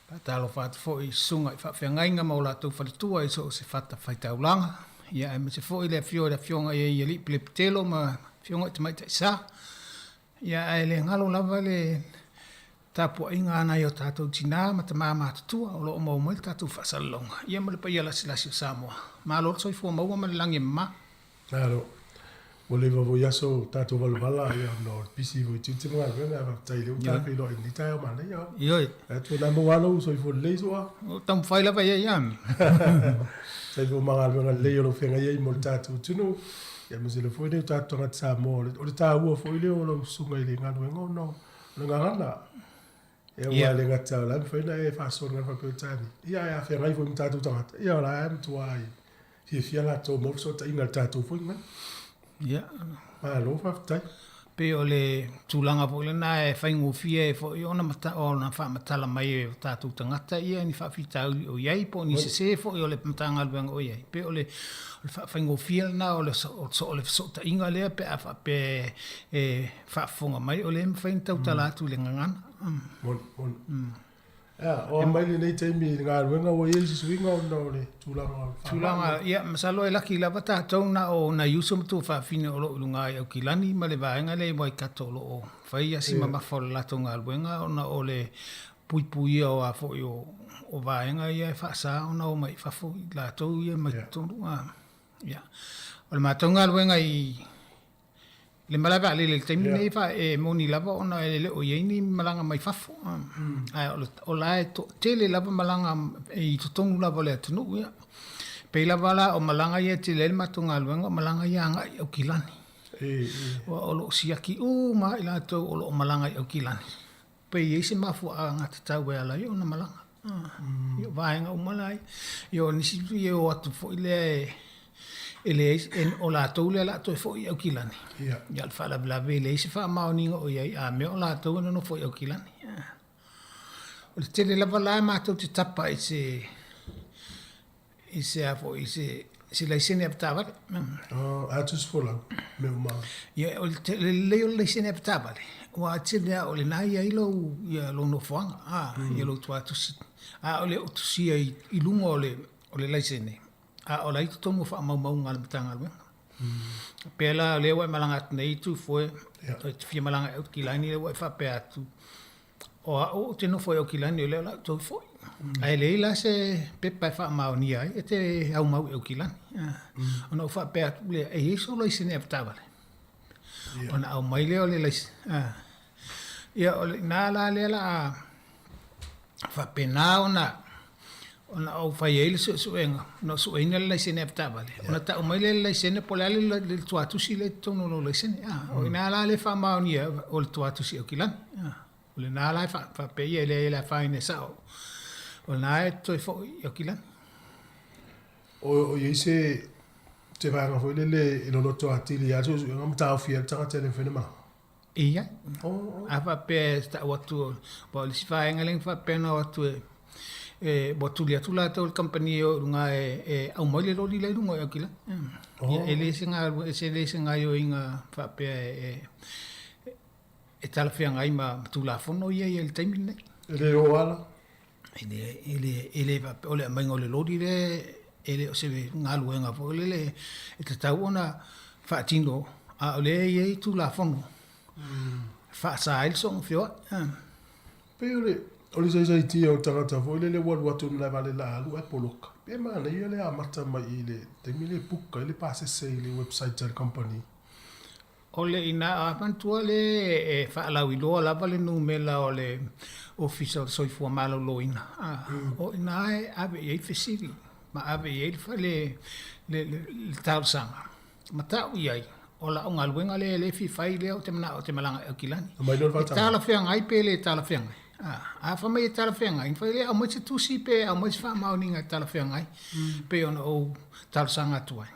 Faatalofa atu foi i susuga i faafeagaiga ma o latou faletua i so o se fata faitaulaga, ia aemaise foi le afio o le Afioga i Alii Pelepitelo ma Afioga i Tamaitai Sa. Ia ae le galo lava le tapuaiga a nai o tatou tina ma tama matutua o lo o maua mai le tatou faasalalauga, ia ma le paia lasilasi o Samoa. Malo le soifua maua ma le lagi e mama. Malo. Ua leva foi aso o tatou valavala ia ona o le pisi foi i tiute ma galuega ae faafetai o lea ua ta feiloai i lenei taeao manaia. Ioe. Ae atu na maua lou soifua lelei Su'a. O taumafai lava i ai a. Faafetai foi ma galuega lelei o lo o feagai ai mo le tatou atunuu. Ia aemaise lava foi lea o tatou tagata Samoa. O le taua foi lea o lau susuga i le galuega ona o le gagana. Ia aua e le gata o la e mafai ona e faasoa i le gagana faa-Peretania, ia ae a feagai foi ma tatou tagata, ia o la e matua fiafia latou maua fesootaiga i le tatou foi gagana. Ia. Malo faafetai. Pei o le tulaga foi lena e faigofie ai foi ona ona faamatala mai e o tatou tagata ia ni faafitauli o i ai po o ni sese foi o le Matagaluega o i ai. Pei o le faafaigofie lena o le o le fesootaiga lea pe a faapea e faafofoga mai o lea e mafai ona tautala atu i le gagana. Moni, moni. Ea, o mai lenei taimi i le galuega ua i ai se suiga ona o le tulaga o le faamai? Tulaga, ia, masalo e laki lava tatou na o nai uso ma tuafafine o lo o i luga i Aukilani ma le vaega lea i Waikato o lo o fai asi mamafa o le latou galuega ona o le puipuia o a foi o vaega ia e faasa ona o mai i fafo i latou ia mai totonu. Ia, o le matou galuega i Le malae vaalele i le taimi lenei e moni lava ona e le o i ai ni malaga mai fafo. Ae o la e toatele lava malaga i totonu lava o le atunuu. Ia. Pei lava la o malaga ia e tele ai le matou galuega, o malaga ia agai i Aukilani. Aua o lo o siaki uma lava i latou o lo o malaga i Aukilani. Pe i ai se mafuaaga tatau e ala ai ona malaga. Ia o vaega uma la ia. Ia o nisi e o atu foi lea e leai, o latou lea o le a toe foi i Aukilani. Ia o le faalavelave e leai se faamaoniga o i ai, a mea o latou e nonofo i Aukilani. O le tele lava la matou te tapa i se i se a foi i se se laisene avetaavale. Oh, a tusi folau, mea uma. Ia, o le lelei o le laisene avetaavale, aua tele lava o lena e i ai lou, ia, lou nofoaga, a, ia lou tuatusi. A o le o tusia i, i luga o le, o le laisene, a o la e i totonu o faamaumauga a le Matagaluega. Pei la o lea ua e malaga atu nei Tufue, e te fia malaga i Aukilani, lea ua e faapea atu, O au ou te nofo i Aukilani o lea o le a ou toe foi. Ae leai la se pepa e faamaonia ai e te aumau i Aukilani. Ona ou faapea atu lea, e i ai sou laisene avetaavale? Ona aumai lea o le laisene. Ia, o i ina la lea o le a faapena ona ona ou fai ai le suesuega, ona ou sueina le laisene avetaavale, ona tau mai lea o le laisene po o le a le tuatusi lea i totonu o lou laisene. O i ina la lea e faamaonia ai o le tuatusi Aukilani. O lena la e faapea ia e leai e le afaina e sao. O lena e toe foi i Aukilani. O i ai se se vaega foi lele e loloto atili ai le suesuega ma taofia ai le tagata e le mafai ona malaga? Ia. A faapea e tau atu, aua o le isi vaega lea na faapea na o atu e, e ua tuli atu latou i le kamupani e o i luga e, e aumai le loli la i luga o Aukilani. Ia, e le se galuega, e le se gaoioiga faapea e, e, e talafeagai ma Tulafono ia i le taimi lenei. E le o ala? E le, e le, e le faapea o le aumaiga o le loli lea e le o se galuega foi lele e tatau ona faatino, a o lea e i ai Tulafono e faasa ai le soona feoai. Pei o le, o le saisaitia o le tagata foi lele ua alu atu i le malae vaalele a alu ae poloka. Pe manaia le amata mai i le taimi lea e book ai le pasese i le website a le kamupani. O le ina a manatua le e faalauiloa lava le numera o le Ofisa o le Soifua Maloloina, a, o ina e ave i ai fesili ma ave i ai le, le, le, le talosaga ma tau i ai, o lau galuega lea e le fia fai lea ou te manao ou te malaga i Aukilani. E talafeagai pe le talafeagai? A, a fai mai e talafeagai, ona fai lea aumai se tusi pe aumai se faamaoniga e talafeagai, pei ona ou talosaga atu ai.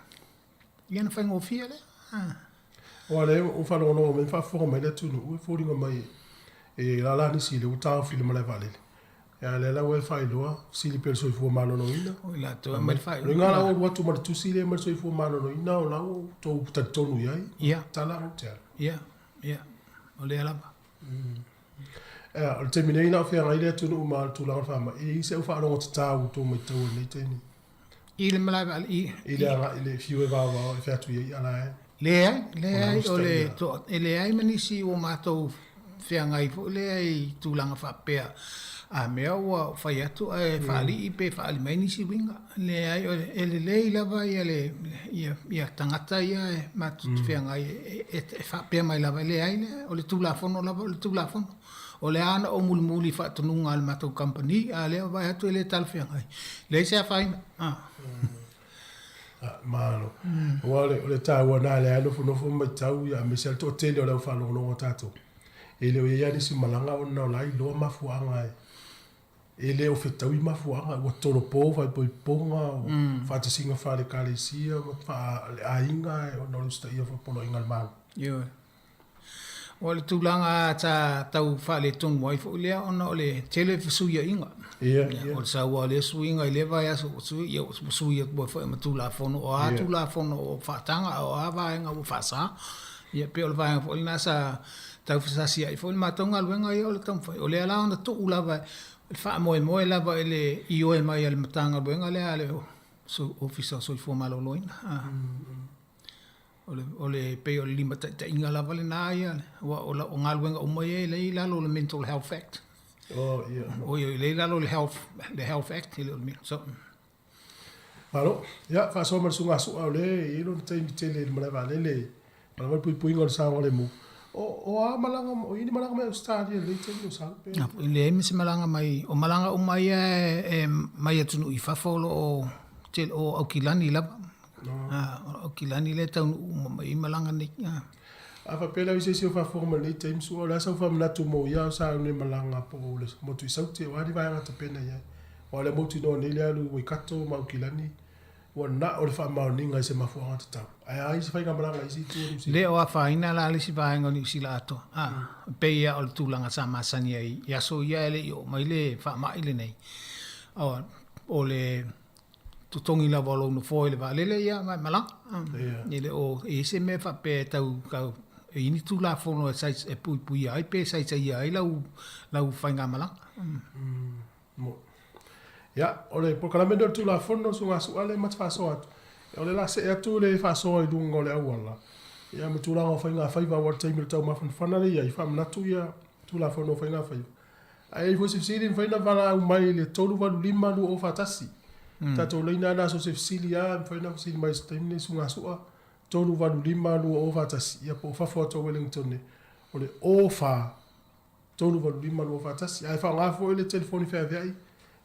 Ia ona faigofie lea. Aua o lea ua faalogologo mai ma faafofoga mai le atunuu e foliga mai e lala nisi lea ua taofi i le malae vaalele. A o lea la ua e faailoa, fesili pea i le soifua maloloina. O i latou e aumai le faaiuga. O le la ua alu atu ma le tusi lea mai le soifua maloloina o la ua outou talitonu i ai. Ia. Tala ou te alu. Ia, ia, o lea lava. Ea, o le taimi nei na o feagai le atunuu ma le tulaga o le faamai, e i ai se au faalogo tatau ua outou maitaua i lenei taimi? I le malae vaalele, i. I le agai i le fiu e vaovao e fea atu i ai ala e. Leai, leai, o le toa, e leai ma nisi ua matou feagai foi lea i tulaga faapea, a mea ua fai atu ae faalii pe faaali mai nisi uiga. Leai, e lelei lava ia le, ia, ia tagata ia e matou te feagai e, e faapea mai lava, leai, leai, o le Tulafono lava o le Tulafono. O le a ona ou mulimuli i faatonuga a le matou kamupani, a o lea ua vaai atu e le talafeagai. Leai se afaina. Malo. Aua o le taua lena lea e nofonofo ma matau aemaise lava le toatele o le au faalogologo a tatou. E le o i ai lava nisi malaga ona o la e iloa mafuaaga e le o fetaui mafuaaga, ua tolopo faaipoipoga, faatasiga faale-ekalesia ma faale-aiga ona o le usitaia o poloaiga a le Malo. Ioe. O le tulaga sa tau faaletonu ai foi lea ona o le tele o fesuiaiga. Ia, ia. O le sau lava o lea suiga i lea vaiaso ua sui, ia ua sui atu ai foi ma Tulafono, o a Tulafono o faataga a o a vaega ua faasa. Ia pei o le vaega foi lena sa tau fesasiai foi le matou galuega ia o le taumafai. O lea la ona tuu lava le faamoemoe lava i le ioe mai a le Matagaluega lea a le Ofisa o Soifua Maloloina. O le, o le, pei o le limataitaiga lava lena ia, aua o, o galuega uma ia e lei i lalo o le Mental Health Act. Oh, yeah. Oi, e lei i lalo o le Health, le Health Act, e le o le, so. Malo, ia, faasoa ma le susuga Su'a o lea e i ai lona taimi tele i le malae vaalele, malaga mai le puipuiga o le saogalemu. O, o a malaga, o i ai ni malaga mai Ausetalia i lenei taimi o sau pe? E leai ma se malaga mai, o malaga uma ia e, e mai atunuu i fafo o lo o, o Aukilani lava. O Aukilani lea e taunuu uma mai ai malaga nei. A faapea la o i se isi o faafofoga mai lenei taimi su'a, o le a sau faamanatu mo ia o sauni e malaga po o le motu i Saute, o a ni vaega tapena i ai? Aua o lea mautinoa nei le alu i Waikato ma Aukilani, ua na o le faamaoniga i se mafuaaga tatau. Ae a i se faigamalaga i isi itu o Niu Sila? Le o afaina la le isi vaega o Niu Sila atoa. E pei lava o le tulaga sa masani ai i aso ia e le i oo mai le faamai lenei. O le totogi lava o lou nofoa i le vaalele, ia, ma e malaga. E le o i ai se mea faapea e tau, tau e i ai ni Tulafono e, e puipuia ai pe saisaia ai lau, lau faigamalaga. Ia, o le polokalame lenei o le Tulafono, Susuga Su'a lea ma te faasoa atu. O le la see atu le faasoa i luga o le auala, ia ma tulaga o faigafaiva, aua o le taimi o le taumafanafana lea e i ai, faamanatu ia Tulafono o Faigafaiva. A i ai foi se fesili, e mafai ona valaau mai i le 385 2041. Tatou laina lena so o se fesili lava, e mafai ona fesili mai i se taimi lenei Susuga Su'a, 385 2041, ia po o fafo atu o Wellington o le 04 385 2041. Ae faaaoga foi le telefoni feaveai,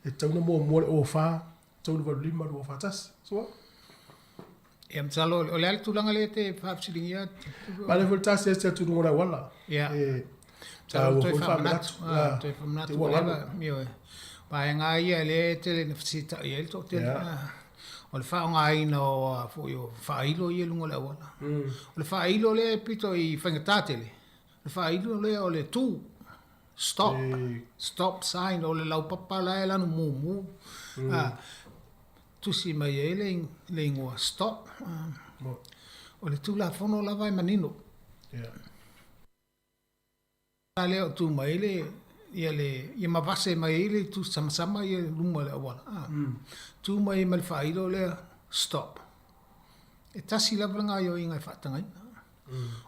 e tatau ona muamua le 04 385 2041. Su'a? Ia, masalo o le a le tulaga lea e te faafesiligia? Manaia foi le ta asiasi atu i luga o le auala. Ia. E taua foi le faamanatu. Toe faamanatu. Ua galo. Ioe. Vaega lava ia lea e tele ina fesiitai ai le toatele. O le faaaogaina o foi o faailo ia i luga o le auala. O le faailo lea e pito i faigata tele, o le faailo lea o le tu. Stop. Stop sign o le laupapa la e lanu mumu. Tusi mai ai le igoa stop. O le Tulafono lava e manino. A lea o tu mai le ia le ia mavase mai ai le itu samasama ia i luma o le auala. Tu mai ai ma le faailo lea stop. E tasi lava le gaoioiga e faatagaina.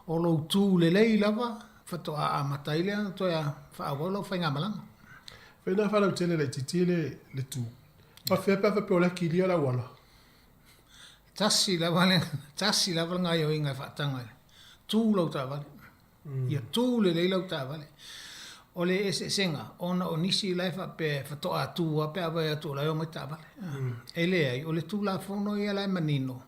O lou tu lelei lava faatoa amata ai lea ona toe faaauau lau faigamalaga. Fai na faalautele laitiiti le tu. Faafefea pe a faapea o la e kilia le auala? Tasi lava le, tasi lava le gaoioiga e faataga ai. Tū lau taavale. Ia tū lelei lau taavale. O le eseesega, ona o nisi la e faapea e faatoa tū lava pe a vaai atu o la e omai taavale. E leai, o le Tulafono ia la e manino,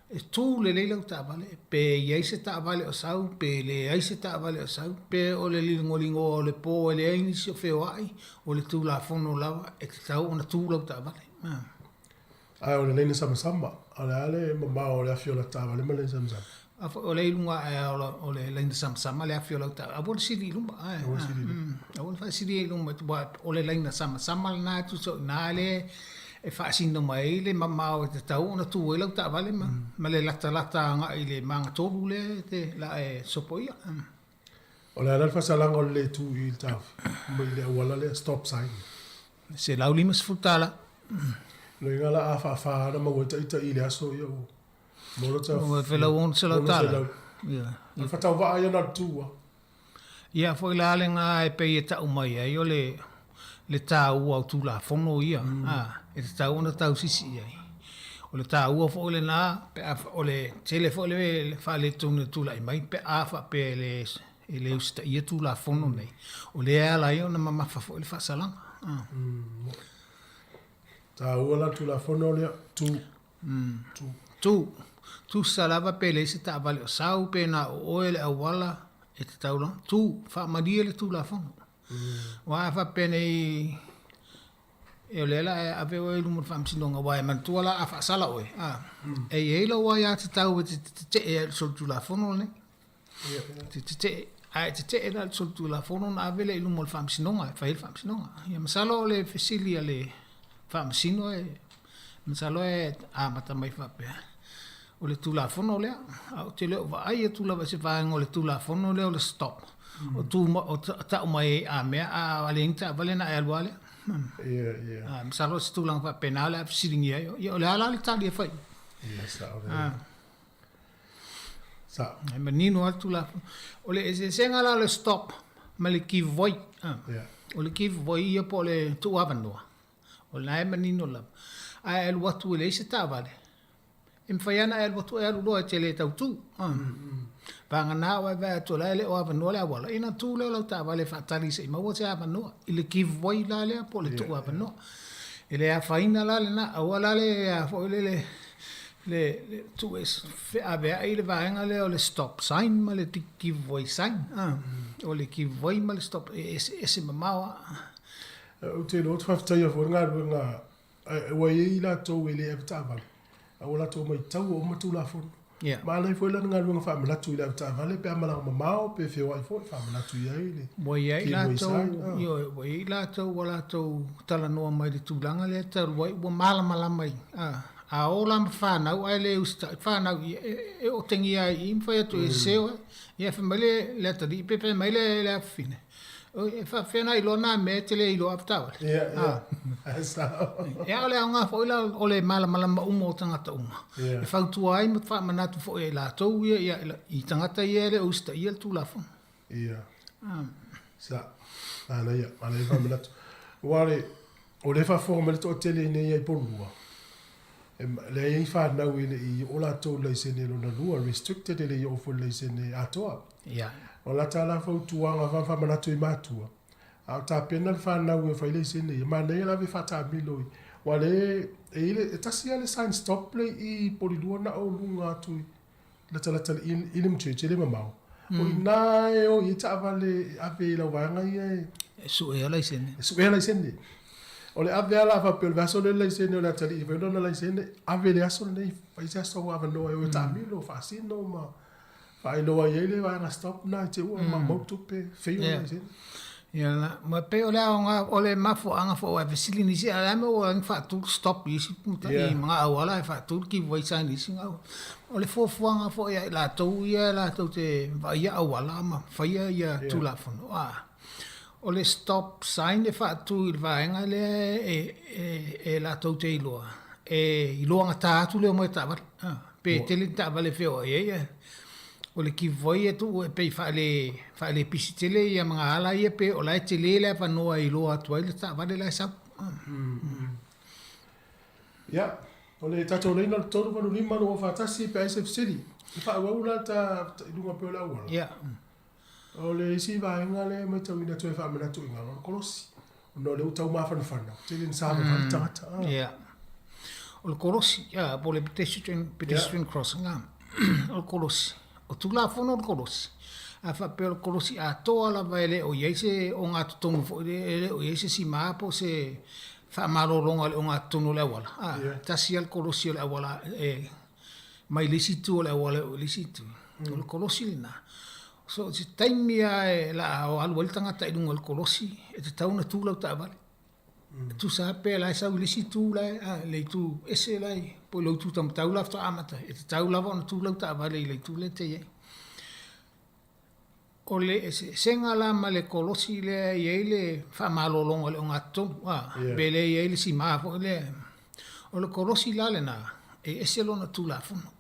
e tū lelei lau taavale, pe i ai se taavale o sau, pe leai se taavale o sau, pe o le ligoligoa o le po e leai nisi o feoai, o le Tulafono lava e tatau ona tū lau taavale. Ae o le laina samasama, o le a le mamao o le afi o lau taavale ma le laina samasama? A foi o lea i luga ae o le laina samasama le afi o lau taavale, aua le sili i luma. Aua le sili i luma. Aua le faasili i luma, aua o le laina samasama lena e tusa o i ina lea e faasino mai ai le mamao e tatau ona tu ai lau taavale ma le latalata agai i le magatolu lea e te la e sopoia. O le a la le faasalaga o le le tu i le taofi mai le auala lea, stop sign? $150. Loiga la a faafa ana maua ai taitai i le aso ia ua maua lata Ua felau $600. Ia. O le faatauvaa ia na o le tu a. Ia foi la le ga e pei e tau mai ai o le le taua o Tulafono ia, a, e tatau ona tausisi i ai. O le taua foi lena pe a o le tele foi le faaletonu e tulai mai pe a faapea e le e le usitaia Tulafono nei, o lea e ala ai ona mamafa foi le faasalaga. Taua la le Tulafono lea, tu. Tu. Tu. Tusa lava pe leai se taavale o sau, pe na o oe le auala e tatau lava. Tu, faamalie le Tulafono. Aua a faapea nei, E o lea la e ave oe i luma o le faamasinoga, aua e manatua la a faasala oe, a, e i ai lou aiatatau e te tetee ai i le solitulafono lenei. E te tetee, a e tetee la i le solitulafono ona ave lea i luma o le faamasinoga e fai ai le faamasinoga. Ia masalo o le fesili a le faamasino e, masalo e amata mai faapea, o le Tulafono lea, a ou te le o vaai atu lava i se vaega o le Tulafono lea o le stop, o tu ma, o tau mai ai a mea, a leai ni taavale ona e alu lava lea. Ia, ia. Masalo o se tulaga faapena o le a fesiligia ai. Ia, o le a la le tali e fai? Ia, sao lelei. Sao. E manino lava le Tulafono. O le eseesega la o le stop ma le give way. Ia. O le give way ia po o le tuuavanoa. O lena e manino lava. Ae alu atu e leai se taavale, e mafai lava ona e alu atu e alu loa e te le tau tu. Vagana ua e vaai atu o la e le o avanoa le auala, ia ona tu lea o lau taavale e faatali se i maua se avanoa i le give way la lea po o le tuu avanoa. E le afaina la lena, aua la le a foi lele le tuu e feaveai le vaega lea o le stop sign ma le give way sign. O le give way ma le stop e eseese mamao lava. Ou te iloa ou te faafetaia foi le galuega ua i ai i latou e le avetaavale, a ua latou matau uma Tulafono. Yeah. Ma ala ai foi la le galuega faamanatu i le avetaavale pe a malaga mamao pe feoai foi, faamanatu i ai le Ua i ai latou, ioe, ua i ai latou ua latou talanoa mai i le tulaga lea talu ai ua malamalama i, a, a o la ma fanau ae le usitai fanau ia, e, e otegia ai i i ma fai atu e sese oe. Ia fai mai le, le atalii pe fai mai le, le afafine, Oi, e faapefea ona iloa nā mea e te le iloa avetaavale? Ia, ia. Ae sao. Ia, o le aoga foi la o le malamalama uma o tagata uma. Ia. E fautua ai ma faamanatu foi e latou ia, ia, i tagata ia e le o usitaia le Tulafono. Ia. Sa. Manaia, manaia faamanatu. Aua o le, o lea e faafofoga mai le toatele i inei i Polua, e, lea e i ai fanau e le i oo latou i le laisene lona lua, restricted, e le i oo foi i le laisene atoa. Ia. O lata la fautuaga faamanatu i matua, a o tapena le fanau e fai laisene ia, manaia le ave faataamilo i, aua le, e i le, e tasi lava le sign stop le i Polilua na o luga atu i latalata i le Elim Church, e le mamao. O i ina e o i ai taavale e ave i lau vaega ia e... E suea laisene. E suea laisene. O le ave lava la faapea o le vaiaso lea le laisene o le atalii e fai lona laisene, ave i le aso lenei, fai se aso ua avanoa e o e taamilo, faasino ma faailoa i ai le vaega stop lena i te ua maumau tupe, fail le laisene. Ia la, ma pei o le aoga, o le mafuaaga foi aua e fesili nisi, a o le a le mea ua ala ai ona faatu le stop i isi mga auala ae faatu le give way sign i isi auala. O le fuafuaga foi a i latou ia latou te vaaia auala ma faia ia Tulafono, a o le stop sign e faatu i le vaega lea e latou te iloa, e iloagata atu le omai o taavale, pe tele ni taavale e feoai ai, o le give way e tuu e pei faale faale pisi tele ia magaala ia pe o la e tele le avanoa e iloa atu ai le taavale la e sau. Ia, o le tatou laina o le 385 2 41 pe a i se fesili. E faaauau la ta i luga pea o le auala. Ia. O le isi vaega lea e matauina toe faamanatu i ina, o le kolosi. Ona o lea ua tau mafanafana, ua tele ina savavali tagata. Ia. O le kolosi, ia, po o le pedestrian, pedestrian crossing, a. O le kolosi. O Tulafono o le kolosi, a faapea o le kolosi atoa lava e le o i ai se ogatotonu foi lea, e le o i ai se sima po o se faamalologa i le ogatotonu o le auala, a, tasi lava le kolosi o le auala e mai le isi itu o le auala e oo i le isi itu. O le kolosi lena. So o se taimi lava e la o alu ai le tagata i luga o le kolosi, e tatau ona tu lau taavale. E tusa lava pe la e sau i le isi itu la e, a, le itu ese la e, po o lou itu taumatau la faatoa amata ai. E tatau lava ona tu lau taavale i le itu lea e te i ai. O le eseesega la ma le kolosi lea e i ai le faamalologa o le ogatotonu, a, pe lea e i ai le sima foi lea. O le kolosi la lena, e ese lona Tulafono.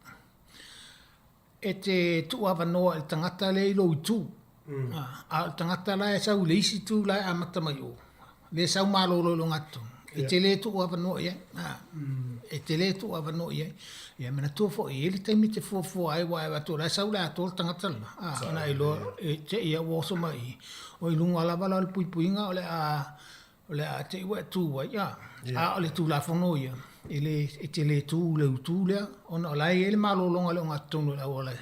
E te tuuavanoa i le tagata lea i lou itu, a o le tagata la e sau i le isi itu la e amata mai o, lea e sau malolo i le ogatotonu, e te le tuuavanoa i ai, e te le tuuavanoa i ai. Ia manatua foi, e i ai le taimi e te fuafua ai, aua e avatu o la e sau le atoa le tagata lena, ona e iloa e te i ua oso mai i i. O i luga lava la o le puipuiga o le a O le a te i ua e tu ai, a, a o le Tulafono ia, e le, e te le tu i le utu lea, ona o la e i ai le malologa i le ogatotonu o le auala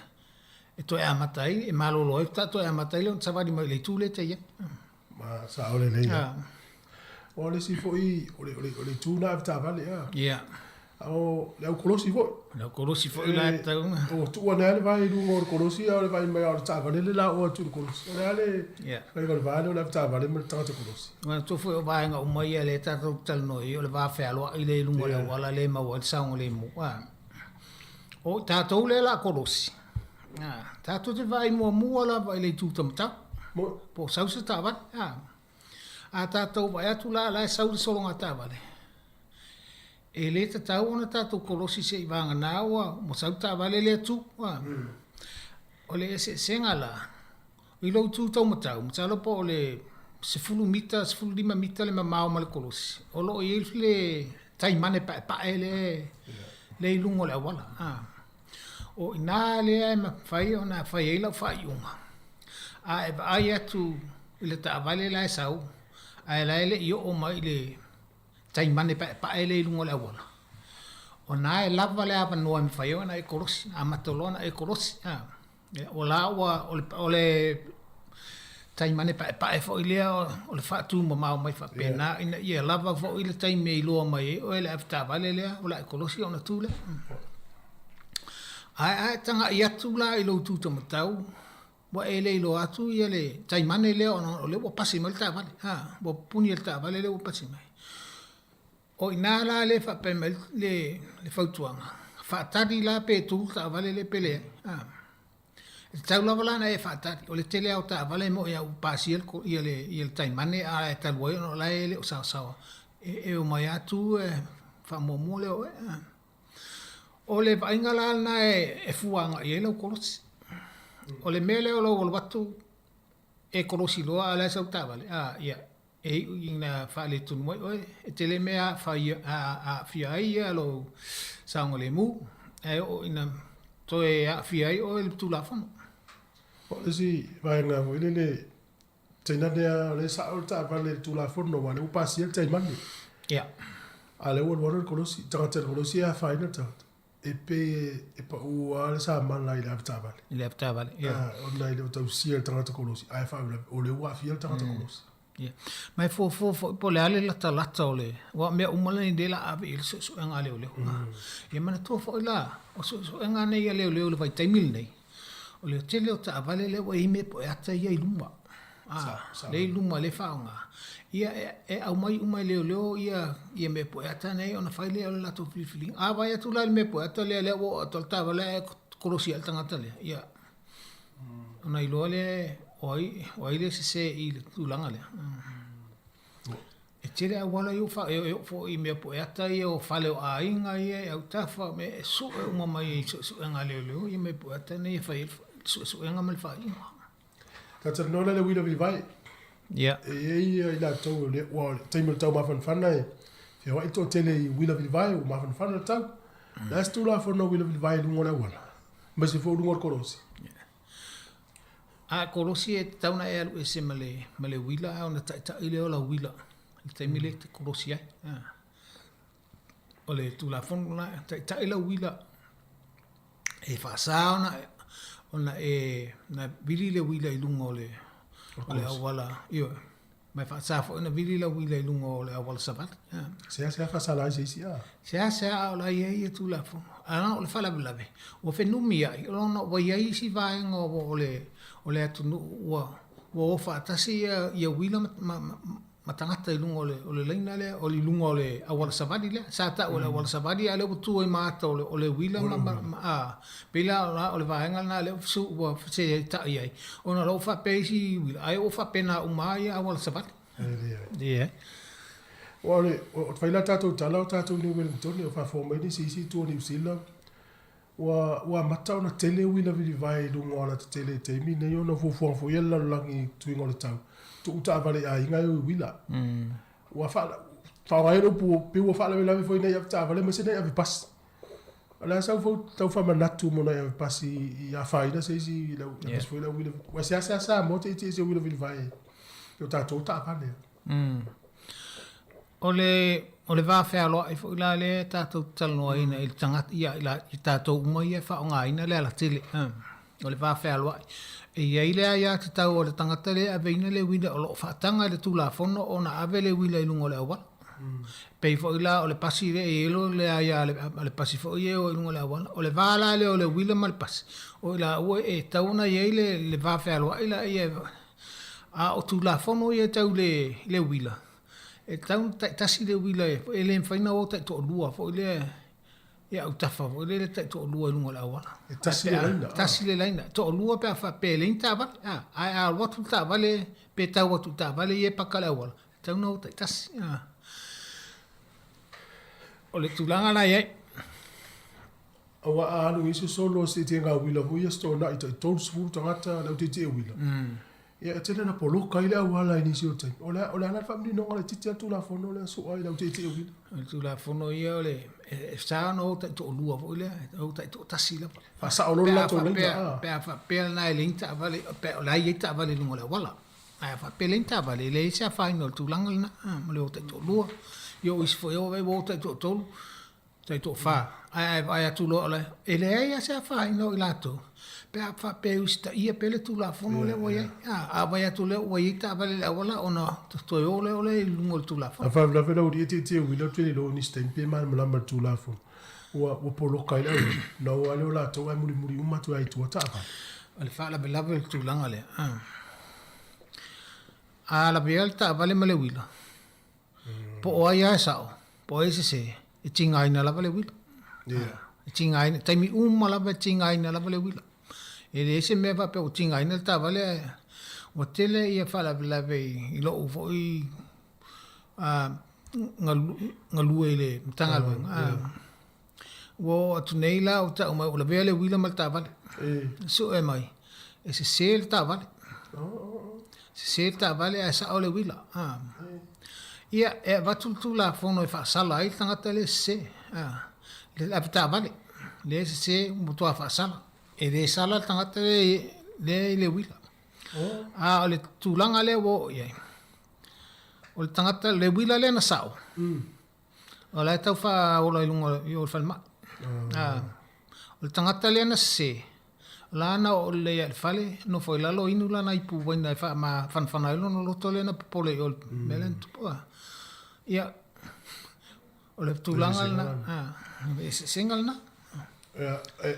e toe amata ai, e malolo ai, faatoa toe amata ai lea ona savali mai i le itu lea e te i ai. Ma sao lelei. A. O le isi foi, o le, o le, o le itu na avetaavale, a. Ia. A o le au kolosi foi. O le au kolosi foi la e tatau ona. O tuu ane lava le vae i luga o le kolosi a o le vaai mai o le taavale le la oo atu i le kolosi. O le a le faiga o le va lea o le avetaavale ma le tagata kolosi? Manatua foi o vaega uma ia lea tatou te talanoa i ai o le va fealoai lea i luga o le auala lea e maua ai le saogalemu. O tatou lea o le a kolosi, tatou te vaai muamua lava i le itu taumatau po o sau se taavale. A tatou vaai atu la la e sau le sologa taavale, e le tatau ona tatou kolosi se i vagana ua sau le taavale lea tu. O le eseesega la, i lou tu taumatau, masalo po o le 10 mita, 15 mita le mamao ma le kolosi, o lo o i ai le taimane paepae lea i luga o le auala. O i ina lea e mafai ona fai ai lau faaiuga, a e vaai atu i le taavale la e sau, ae la e le i oo mai i le taimane paepae lea i luga o le auala, o na e lava le avanoa e mafai ai ona e kolosi, amata loa ona e kolosi. O la ua, o le taimane paepae foi lea o le faatumamao mai faapena ina ia lava foi le taimi e iloa mai ai oe le avetaavale lea o le a e kolosi ona tu lea. Ae a e tagai atu la i lou tu taumatau, ua e le iloa atu ia le taimane lea ona o lea ua pasi mai le taavale, ua pupuni e le taavale lea ua pasi mai. O i ina la lea e faapea mai ai le fautuaga, faatali la pe tu le taavale lea pe leai. E tatau lava la ona e faatali. O le tele lava o taavale e moni lava ua pasia le taimane ae talu ai ona o la e le o saosaoa, e omai lava tu e faamuamua lea o oe. O le vaaiga la lena e fua agai i ai lau kolosi. O le mea lea o lou alu atu e kolosi loa a o la e sau le taavale, a, ia, E iu ina faaletonu ai oe, e tele mea aafia ai lou saogalemu, ae oo ina toe aafia ai oe i le Tulafono. O le isi vaega foi lele, tainane lava o lea e sao le taavale i le Tulafono aua o lea ua pasia le taimane. Ia. A o lea ua alu alu le kolosi, tagata i le kolosi e afaina le tagata. E pei e pau lava le samala i le avetaavale. I le avetaavale, ia. Ona e le o tausia e le tagata kolosi, ae faalavelave, o lea ua aafia le tagata kolosi. Ia. Ma e fuafua foi po o le a le latalata o le... aua o mea uma nei lea o le a ave i ai le suesuega a leoleo. Ia manatua foi la, o suesuega nei a leoleo i le vaitaimi lenei, o le tele o taavale lea ua i ai mea poeata ia i luma. Lea i luma lea e faaaoga. Ia e aumai uma e leoleo ia ia mea pueata nei ona fai lea o le latou filifiliga. A vaai atu la i le mea pueata lea lea ua oo atu le taavale ae kolosi ai le tagata lea, ia ona iloa lea o ai o ai le sese i le tulaga lea. E tele auala ia ua e oo foi i mea pueata ia o fale o aiga ia i autafa me e sue uma mai i suesuega a leoleo ia mea pueata nei e fai ai le suesuega ma le faaiuga. Tatou noa le uila vilivae. Ia. E i ai i latou o le, ua o le taimi o le tau mafanafana e feoai le toatele i uila vilivae ua mafanafana le tau. O le a se Tulafono uila vilivae i luga o le auala? Aemaise foi o luga o le kolosi. A kolosi e tatau ona e alu ese ma le, ma le uila a ona taʻitaʻi lea o lau uila i le taimi lea e te kolosi ai. O le Tulafono lena, taʻitaʻi lau uila e faasa ona ona e na vili le uila i luga o le o le auala, ioe. Ma e faasa foi ona vili lau uila i luga o le auala savali. Seasea faasala ai se isi a? Seasea a o la e i ai ia Tulafono. A na o le faalavelave, ua fenumiai ona ua i ai isi vaega o le o le atunuu ua ua o faatasi ia ia uila ma ma ma tagata i luga o le o le laina lea, o i luga o le auala savali lea. Sa tau o le auala savali a o lea ua tu ai ma ata o le o le uila ma ma ma a pei la o la o le vaega lena lea ua ua feseaitai ai ona o la ua faapea isi uila ae ua faapena uma lava ia auala savali. E leai. Leai. Aua o le o fai la tatou tala o tatou i nei Wellington o faafofoga mai nisi i isi itu o Niu Sila ua ua amata ona tele uila vilivae i luga o alatetele i taimi nei ona o fuafuaga foi a le lalolagi i tuiga o le tau, tuu taavale i aiga e o i uila. Ua faaaoga ai le upu pei ua faalavelave foi nai ave taavale aemaise nai ave pasi. O le a sau foi tau faamanatu mo nai ave pasi i afaina se isi i lau aemaise foi le au uila aua e seasea Samoa teitei i se uila vilivae i o tatou taavale. O le o le va fealoai foi la lea tatou te talanoaina i le tagata ia i la i tatou uma ia e faaaogaina le alatele o le va fealoai. E i ai le aiatatau a le tagata lea e aveina le uila o lo o faataga e le Tulafono ona ave le uila i luga o le auala. Pei foi la o le pasi lea e i ai loa le aia a le pasi foi ia e o i luga o le auala. O le va la lea o le uila ma le pasi, o i laua e tatau ona i ai le le va fealoai laia a o Tulafono ia tau i le uila, E tatau ona taitasi le uila e le mafai ona o taitoalua foi lea i autafa foi lele taitoalua i luga o le auala. E tasi le laina. Tasi le laina. Toalua pe a faapea e leai ni taavale. A, ae a alu atu le taavale pe tau atu i taavale ia e paka le auala, e tatau ona o taitasi. A. O le tulaga la e i ai. Aua a alu i sosolo se te ngā uila foi ia stonaʻi tai 30 tagata le au tietie uila. Ia e tele na poloka ai le auala i nisi o taimi. O le a, o le a la le faamaninoga laitiiti a le Tulafono lea soa i le au tietie uila? O le Tulafono ia o le, e sa ona o taitoalua foi lea, e o taitoatasi lava. Faasao loa le latou laina, a. Pe a faapea lena e leai ni taavale, pe o la e i ai taavale i luga o le auala. Ae a faapea e leai ni taavale, e leai se afaina o le tulaga lena, ma le o taitoalua. Ia o isi foi ua o taitoatolu, taitoafa, ae a e vaai atu loa o la e leai lava se afaina o i latou pe a faapea e usitaia pea le Tulafono lea ua i ai. A vaai atu lea ua i ai taavale i le auala ona toe o lea o lea i luga o le Tulafono. A faalavelave lau alii e tietie uila ou te le iloa o nisi taimi pe malamalama i le Tulafono ua poloka ai le auala ona o lava lea o latou ae mulimuli uma atu ai i tua taavale. O le faalavelave o le tulaga lea, a lavea le taavale ma le uila, Po o ai lava e sao, po o ai e sese, e tigaina lava le uila. E tigaina, taimi uma lava e tigaina lava le uila. E leai se mea faapea ua tigaina le taavale ae ua tele ia faalavelave i lou foi galue i le Matagaluega. Ua oo atu nei la ua tau mai ua lavea le uila ma le taavale. Sue mai, e sese le taavale. Sese le taavale ae sao le uila. Ia, e avatu le Tulafono e faasala ai le tagata lea e sese, le avetaavale lea e sese ua matua faasala. E le sala le tagata lea i le uila. A o le tulaga lea ua oo i ai, o le tagata, le uila lea na sao, O la e tau faaola i luga i o le falemai. O le tagata lea na sese, o la na oo lelei lava i le fale, nofo i lalo inu lana ipu uaina e faamafanafana ai lona loto lea na popole i o i le mea lea na tupu. Ia, o le tulaga lena, o le eseesega lena.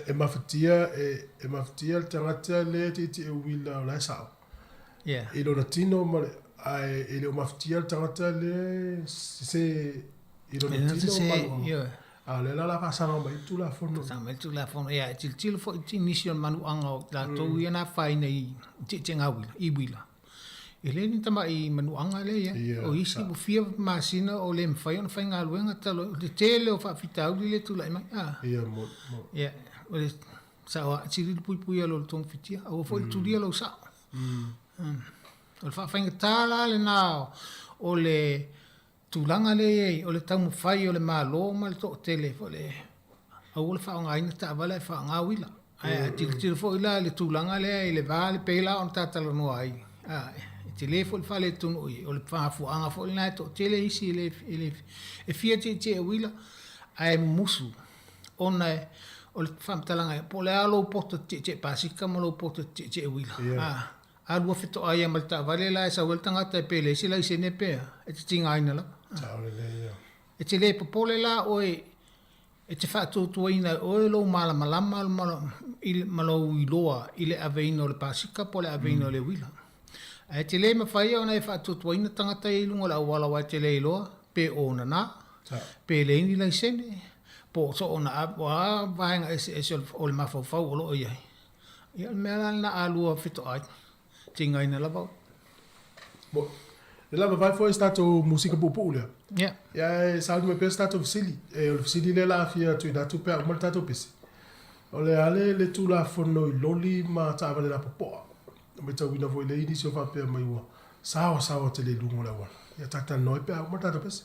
E mafatia, e mafatia le tagata lea e tietie uila o la e sao. I lona tino ma le, ae e le o mafatia le tagata lea e sese i lona tino ma lona, a o lea la o le a faasaga mai le Tulafono. Faasaga mai le Tulafono, ia, e tilotilo foi i nisi o manuaga o i latou ia na afaina i tietiega uila, i uila. E le ni tamai manuaga lea e i ai. O isi ua fia masina o le mafai ona faigaluega talu ai, o le tele o faafitauli lea e tulai mai. Ia, moni, moni. Ia, o le sao lava, sili le puipuia i lo le togafitia, aua foi le tulia lou sao. O le faafaigata la lena o le tulaga lea e i ai, o le taumafai o le Malo ma le toatele foi le aua le faaaogaina taavale ae faaaoga uila. Ae a tilotilo foi la i le tulaga lea i le va le pei la ona ta talanoa ai, a, e tele foi le faaletonu i, o le mafuaaga foi lena e toatele isi e le, e le, e fia tietie uila, ae mumusu, ona e, o le faamatalaga, po o le a lou poto e tietie pasika ma lou poto e tietie uila. A, a lua fetoai lava ma le taavale la e sau ai le tagata e pe leai se laisene pe a, e te tigaina lava. Sao lelei ia. E te le popole la oe E te faatuatuaina e oe lou malamalama ma lou iloa i le aveina o le pasika po o le aveina o le uila. Ae te le mafai ona e faatuatuaina tagata ia i luga o le auala aua e te le iloa pe o nana, pe leai ni laisene, po o so o na a vaega eseese o le mafaufau o lo o i ai. Ia o le mea la lena a lua fetoai. Tigaina lava oe. Mo, le lava vai foi se tatou musika puupuu lea. Yeah. Ia e sauni mai pea se tatou fesili. E, o le fesili lea la fia tuuina atu pe a uma le tatou pese. O le a le, le Tulafono i loli ma taavale lapopoa. Na matauina foi lea i nisi o faapea mai ua saoasaoa tele i luga o le auala. Ia talatalanoa ai pe a uma le tatou pese.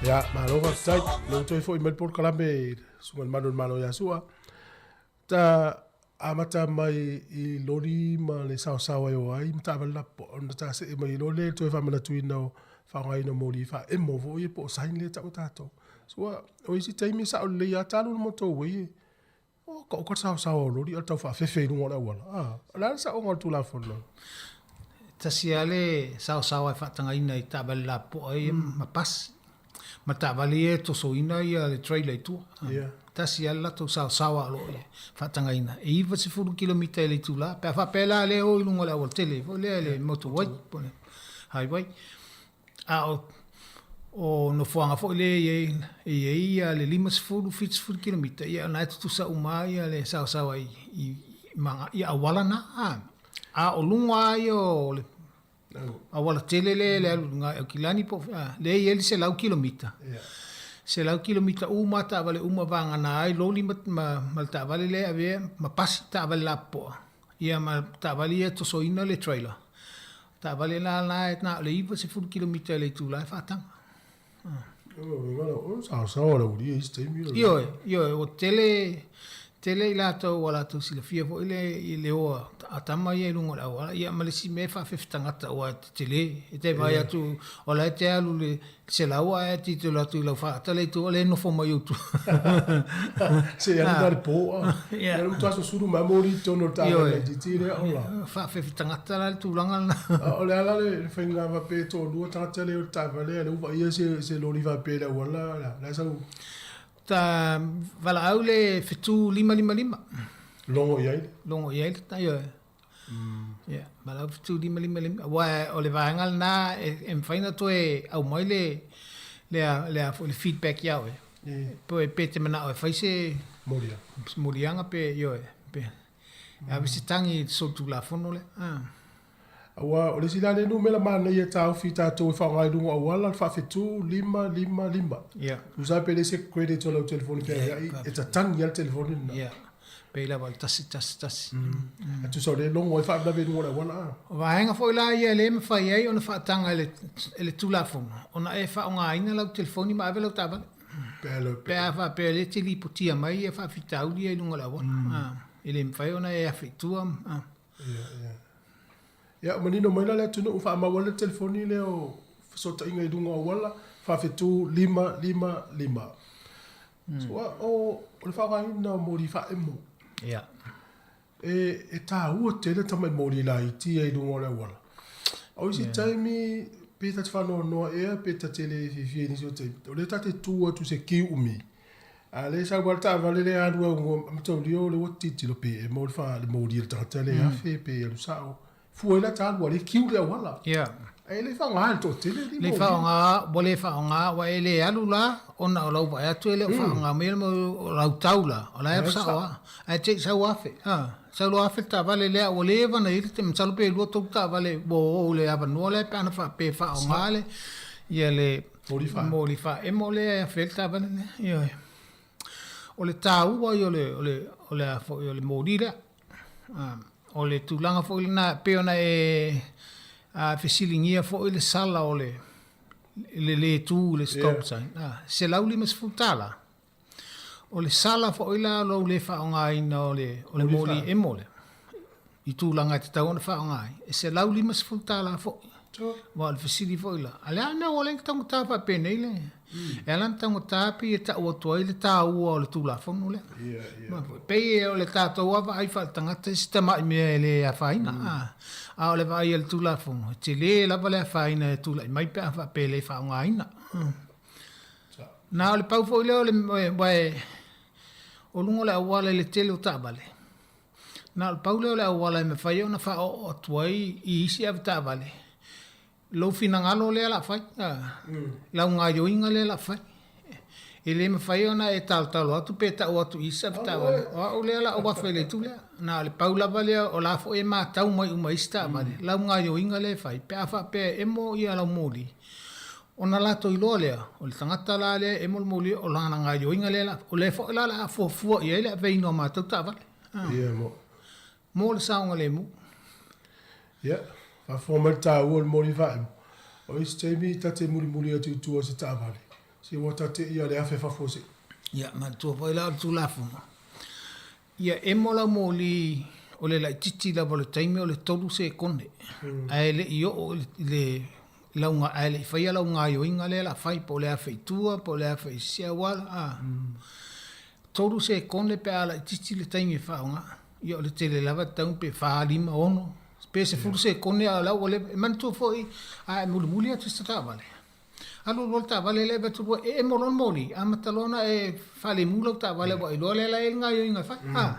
Ia, malo faafetai. Lea ua toe foi mai le polokalame i le Susuga i le Manu o le Malo ia Sua. Ta amata mai i loli ma le saosaoa e o ai ma taavale lapopoa ona ta see mai loa lea i le toe faamanatuina o faaaogaina o moli faaemo foi ia po o sign lea e tau e tatou. Sua, o isi taimi e sao lelei lava talu le motor way e O ka uka saosaoa o loli a o le tau faafefe i luga o le auala. A, o le a le saoga o le Tulafono? Tasi lava le saosaoa e faatagaina i taavale lapopoa ia ma pasi, ma taavale ia e tosoina ia le trailer i tua. Yeah. Tasi lava le latou saosaoa o lo o faatagaina, e 90 kilomita i le itula, pe a faapea la lea e o i luga o le aualatele foi lea, le motorway po o le highway. A o o nofoaga foi lea e i ai, e i ai ia le 50, 70 kilomita, ia o lena e tutusa uma lava le saosaoa i, i, i auala na. A, a o luga lava ia o le auala tele lea le alu i luga i Aukilani po o, lea e i ai le 100 kilomita. 100 kilomita uma lava taavale uma vagana ai loli ma, ma, ma le taavale lea e avea ma pasi taavale lapopoa. Ia ma taavale ia e tosoina le trailer. Taavale la la e na o le 90 kilomita i le itula e faataga. Saosaoa le aulia i isi taimi. Ioe, ioe, ua tele, tele i latou ua latou silafia foi le, i le o a tama ia i luga o le auala, ia ma le isi mea e faafefe tagata aua e tetele. E te vaai atu, o la e te alu i le 100 ae tilotilo atu i lau faata lea i tua, o lea e nofo mai ou tua. Se i alu la le po, a. Ia le matua susulu mai moli i totonu o le taavale laitiiti lea, ola. Faafefe tagata la le tulaga lena. A o le a la le faiga faapea e toalua tagata lea o le taavale a o lea ua vaaia se loli faapea i le auala, o le a sau? Ta valaau le fetu 555. Logo i ai? Logo i ai le, ioe. Ia, valaau fetu 555. Aua o le vaega lena e mafai ona toe aumai le, le, le, a foi, le feedback ia oe. Pe, pe te manao e fai se moliaga, moliaga pe, ioe, pe ave se tagi i le solitulafono lea. Ah. Aua o le isi la lea numera manaia e taofi i tatou e faaaoga i luga o auala, le faafetu 5 5 5. Tusa pe leai se credit o lau telefoni feaveai, e tatagi lava le telefoni lena. Ia. Pei lava o le 1 1 1. E tusa o lea e logo ai faalavelave i luga o le auala a. O vaega foi la ia e le mafai ai ona faataga e le Tulafono ona e faaaogaina lau telefoni ma ave lau taavale. Pe a faapea o lea e te lipotia mai ia faafitauli ia i luga o le auala. E le mafai ona e afe i tua. Ia, ia. Ia, manino mai la le atunuu, faamau ai le telefoni lea o fesootaiga i luga o auala, faafetu 5 5 5. So, o, o le faaaogaina o moli faaemo. Ia. E, e tāua tele tamai moli laiti ia i luga o le auala. O isi taimi, pe ta te faanoanoa ea, pe ta te le fiafia i nisi o taimi, o lea ta te tu atu i se kiu umi, a lea e sau lava le taavale lea e alu au mataulia o lea ua tilotilo pe emo le fa le moli a le tagata lea e afe pe alu sao. Fua ai la ta alu a le kiu le auala. Ia. Ae le faaaoga e le toatele alii Le faaaoga, ua le faaaoga, ua e le alu la ona o lau vaai atu e le o faaaoga mai le mau o lau tau la, o la e alu sao lava. Ae te i sau afe, a, sau loa afe le taavale lea ua leva ona i ai le taimi, masalo pe lua tolu taavale ua o i le avanoa lea pe ana faapea e faaaoga le, ia le moli faaemo lea e afe ai le taavale lea. Ioe. O le taua ia o le, o le, o le a foi, o le moli lea. O le tulaga foi lena e pei ona e fesiligia foi le sala o le le lē tu i le stop sign, $150. O le sala foi la o lou le faaaogaina o le o le moli emo lea i tulaga e tatau ona faaaoga ai, e $150 foi. Aua o le fesili foi la, a o le a le mea ua ala ai ona taugata faapenei le E ala ona taugata pei e tau atu ai le taua o le Tulafono lea. E pei o le tatou lava vaai faaletagata i si tamai mea e le afaina, a o le vaai a le Tulafono, e tele lava le afaina e tulai mai pe a faapea e le faaaogaina. Na o le pau foi lea o le aua o luga o le auala i le tele o taavale, na o le pau lea o le auala e mafai ona faaoo atu ai i isi avetaavale Lou finagalo lea la fai, lau gaioiga lea la fai. E le mafai ona e talotalo atu pe tau atu i isi avetaavale, o au lea la ou afe i le itu lea. Na o le pau lava lea o la foi e matau mai uma e isi taavale, lau gaioiga lea e fai, pe a faapea e emo ia lau moli, ona latou iloa lea, o le tagata la lea e emo le moli, o lana gaioiga lea la, o lea foi la o le a fuafua i ai le aveina o matou taavale. Mo le saogalemu. Ia, faafofoga mai le taua o le moli faaemo. O isi taimi ta te mulimuli atu i tua o se taavale, se ua ta te ia le afe fafo se. Ia, manatua foi la o le Tulafono, ia emo lau moli o le laitiiti lava o le taimi o le tolu sekone, ae le i oo i le lauga, ae le i faia lau gaoioiga lea o le a fai, po o le afe i tua, po o le afe i se isi auala, a. Tolu sekone pe a laitiiti le taimi e faaaoga. Ia o le tele lava e tatau pe fa, lima, ono, pe sefulu sekone a o la ua leva. E manatua foi a e mulimuli atu i se taavale, alu loa le taavale lea e avatu loa e emo loa le moli, amata loa ona e faalemu lau taavale aua e iloa lea la e i ai le gaoioiga e fai. A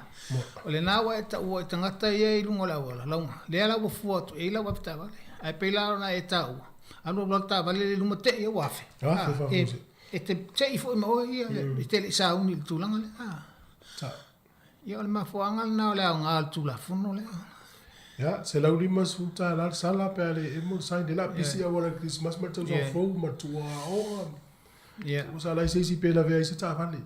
o lena ua e taua i tagata ia i luga o le auala, lauga, lea la ua fua atu i ai lau avetaavale. Ae pei la ona e taua, alu loa le taavale lea i luma te i ua afe. E te tei foi ma oe ia, e te le i sauni i le tulaga lea. Ah. Ia o le mafuaaga lena o le aoga o le Tulafono lea. Ia, $150 le sala pe a le emo le sign, le la pisi auala i le Kerisimasi ma le tausaga fou ma le tuua aoga. Ia. Ua sa lai se isi pe lavea ai se taavale.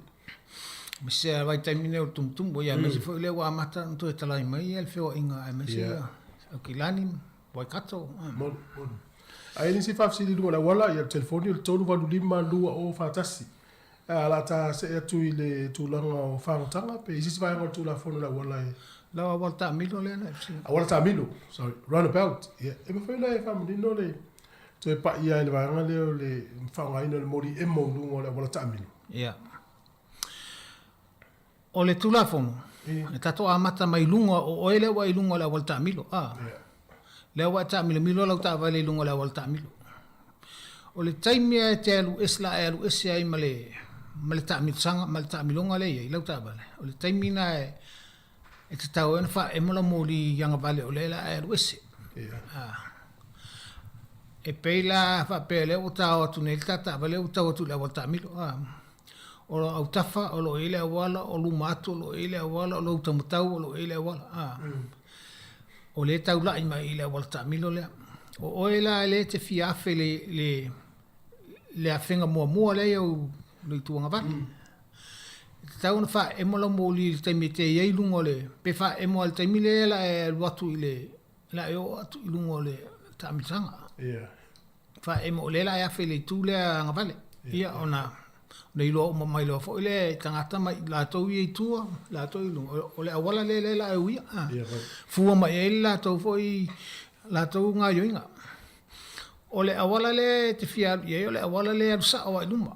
Aemaise lava vaitaimi nei o le tumutumu, ia aemaise foi o lea ua amata ona toe talai mai le feoaiga aemaise ia Aukilani Waikato. Moni, moni. A i ai nisi faafesili i luga o le auala, ia le telefoni o le 385 2041. A o le a ta see atu i le tulaga o fagotanga pe i se isi vaega o le Tulafono o le auala e. Lau auala taamilo lea na e fesili. Auala taamilo, sorry, roundabout. Ia, e mafai ona e faamanino le toe pai ai i le vaega lea o le faaaogaina o le moli emo i luga o le auala taamilo. Ia. O le Tulafono, e tatou amata mai luga o oe lea ua i luga o le auala taamilo, a. Lea ua e taamilomilo lau taavale i luga o le auala taamilo. O le taimi lava e te alu ese, la e alu ese ai ma le, ma le taamilosaga, ma le taamiloga lea e i ai lau taavale, o le taimi lena e, e tatau ai ona faaemo lau moli i agavale o lea la e alu ese. A. E pei la faapea lea ua tao atu nei le ta taavale ua tau atu i le auala taamilo, a. O lou autafa o lo o i ai le auala, o luma atu o lo o i ai le auala, o lou taumatau o lo o i ai le auala. A. O lea e taula'i mai i le auala taamilo lea. O oe la lea e te fia afe i le, le, le afega muamua lea i au le itu agavale. E tatau ona faaemo lau moli i le taimi e te i ai i luga o le, pe faaemo lava i le taimi lea o le a e alu atu i le, o le a e oo atu i luga o le taamilosaga. Ia. Faaemo o lea o le a e afe i le itu lea agavale. Ia ona ona iloa uma mai loa foi lea e tagata ma i latou ia i tua, latou i luga, o le auala lea lea o le a e uia. Fua mai i ai le latou foi, latou gaoioiga. O le auala lea e te fia alu i ai, o le auala lea e alu sao lava i luma.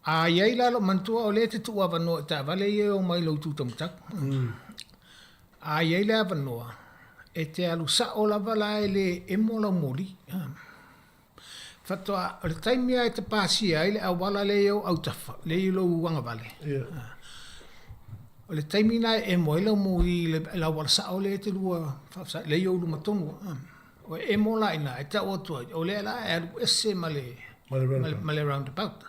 A i ai la lou manatua o lea e te tuu avanoa i taavale ia e omai i lou itu taumatau. A i ai le avanoa, e te alu sao lava la e le emo lau moli. Faatoa, o le taimi lava e te pasia ai le auala lea i ou autafa, lea i lou agavale, o le taimi lena e emo ai lau moli i le auala sao lea e te lua faafesagai, lea i ou luma tonu lava. O e emo la i ina, e tau atu ai, o lea la e alu ese ma le, ma le roundabout.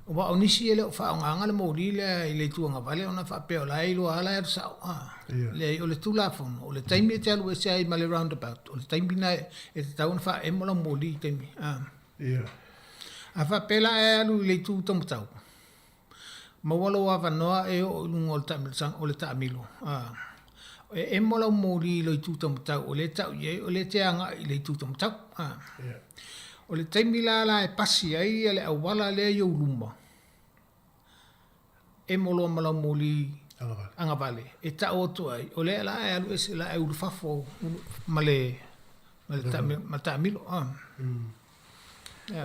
Aua o nisi e le o faaaogaina le moli lea i le itu agavale ona faapea o la e iloa lava la e alu sao. Leai, o le Tulafono, o le taimi e te alu ese ai ma le roundabout, o le taimi lena e tatau ona faaemo lau moli i taimi. A faapea la e alu i le itu taumatau, Maua lou avanoa e oo i luga o le taamilosaga, o le taamilo. A. E emo lau moli i lou itu taumatau o lea e tau i ai o lea e te agai i le itu taumatau. A. O le taimi la la e pasi ai le auala lea i ou luma, emo loa ma lau moli agavale e tau atu ai, o lea la e alu ese, la e ulufafo ma le ma le taamilo. A.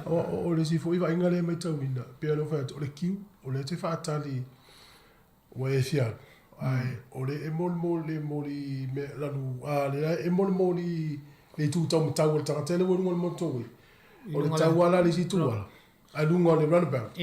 O le isi foi vaaiga lea e matauina, pei ona ou fai atu, o le queue, o lea e te faatali ua e fia alu, ae o lea e emo le moli mea lalu, a lea e emo le moli le itu taumatau o le tagata lea ua i luga o le motorway. O le tau lava la le isi itu ala, a i luga o le runabout.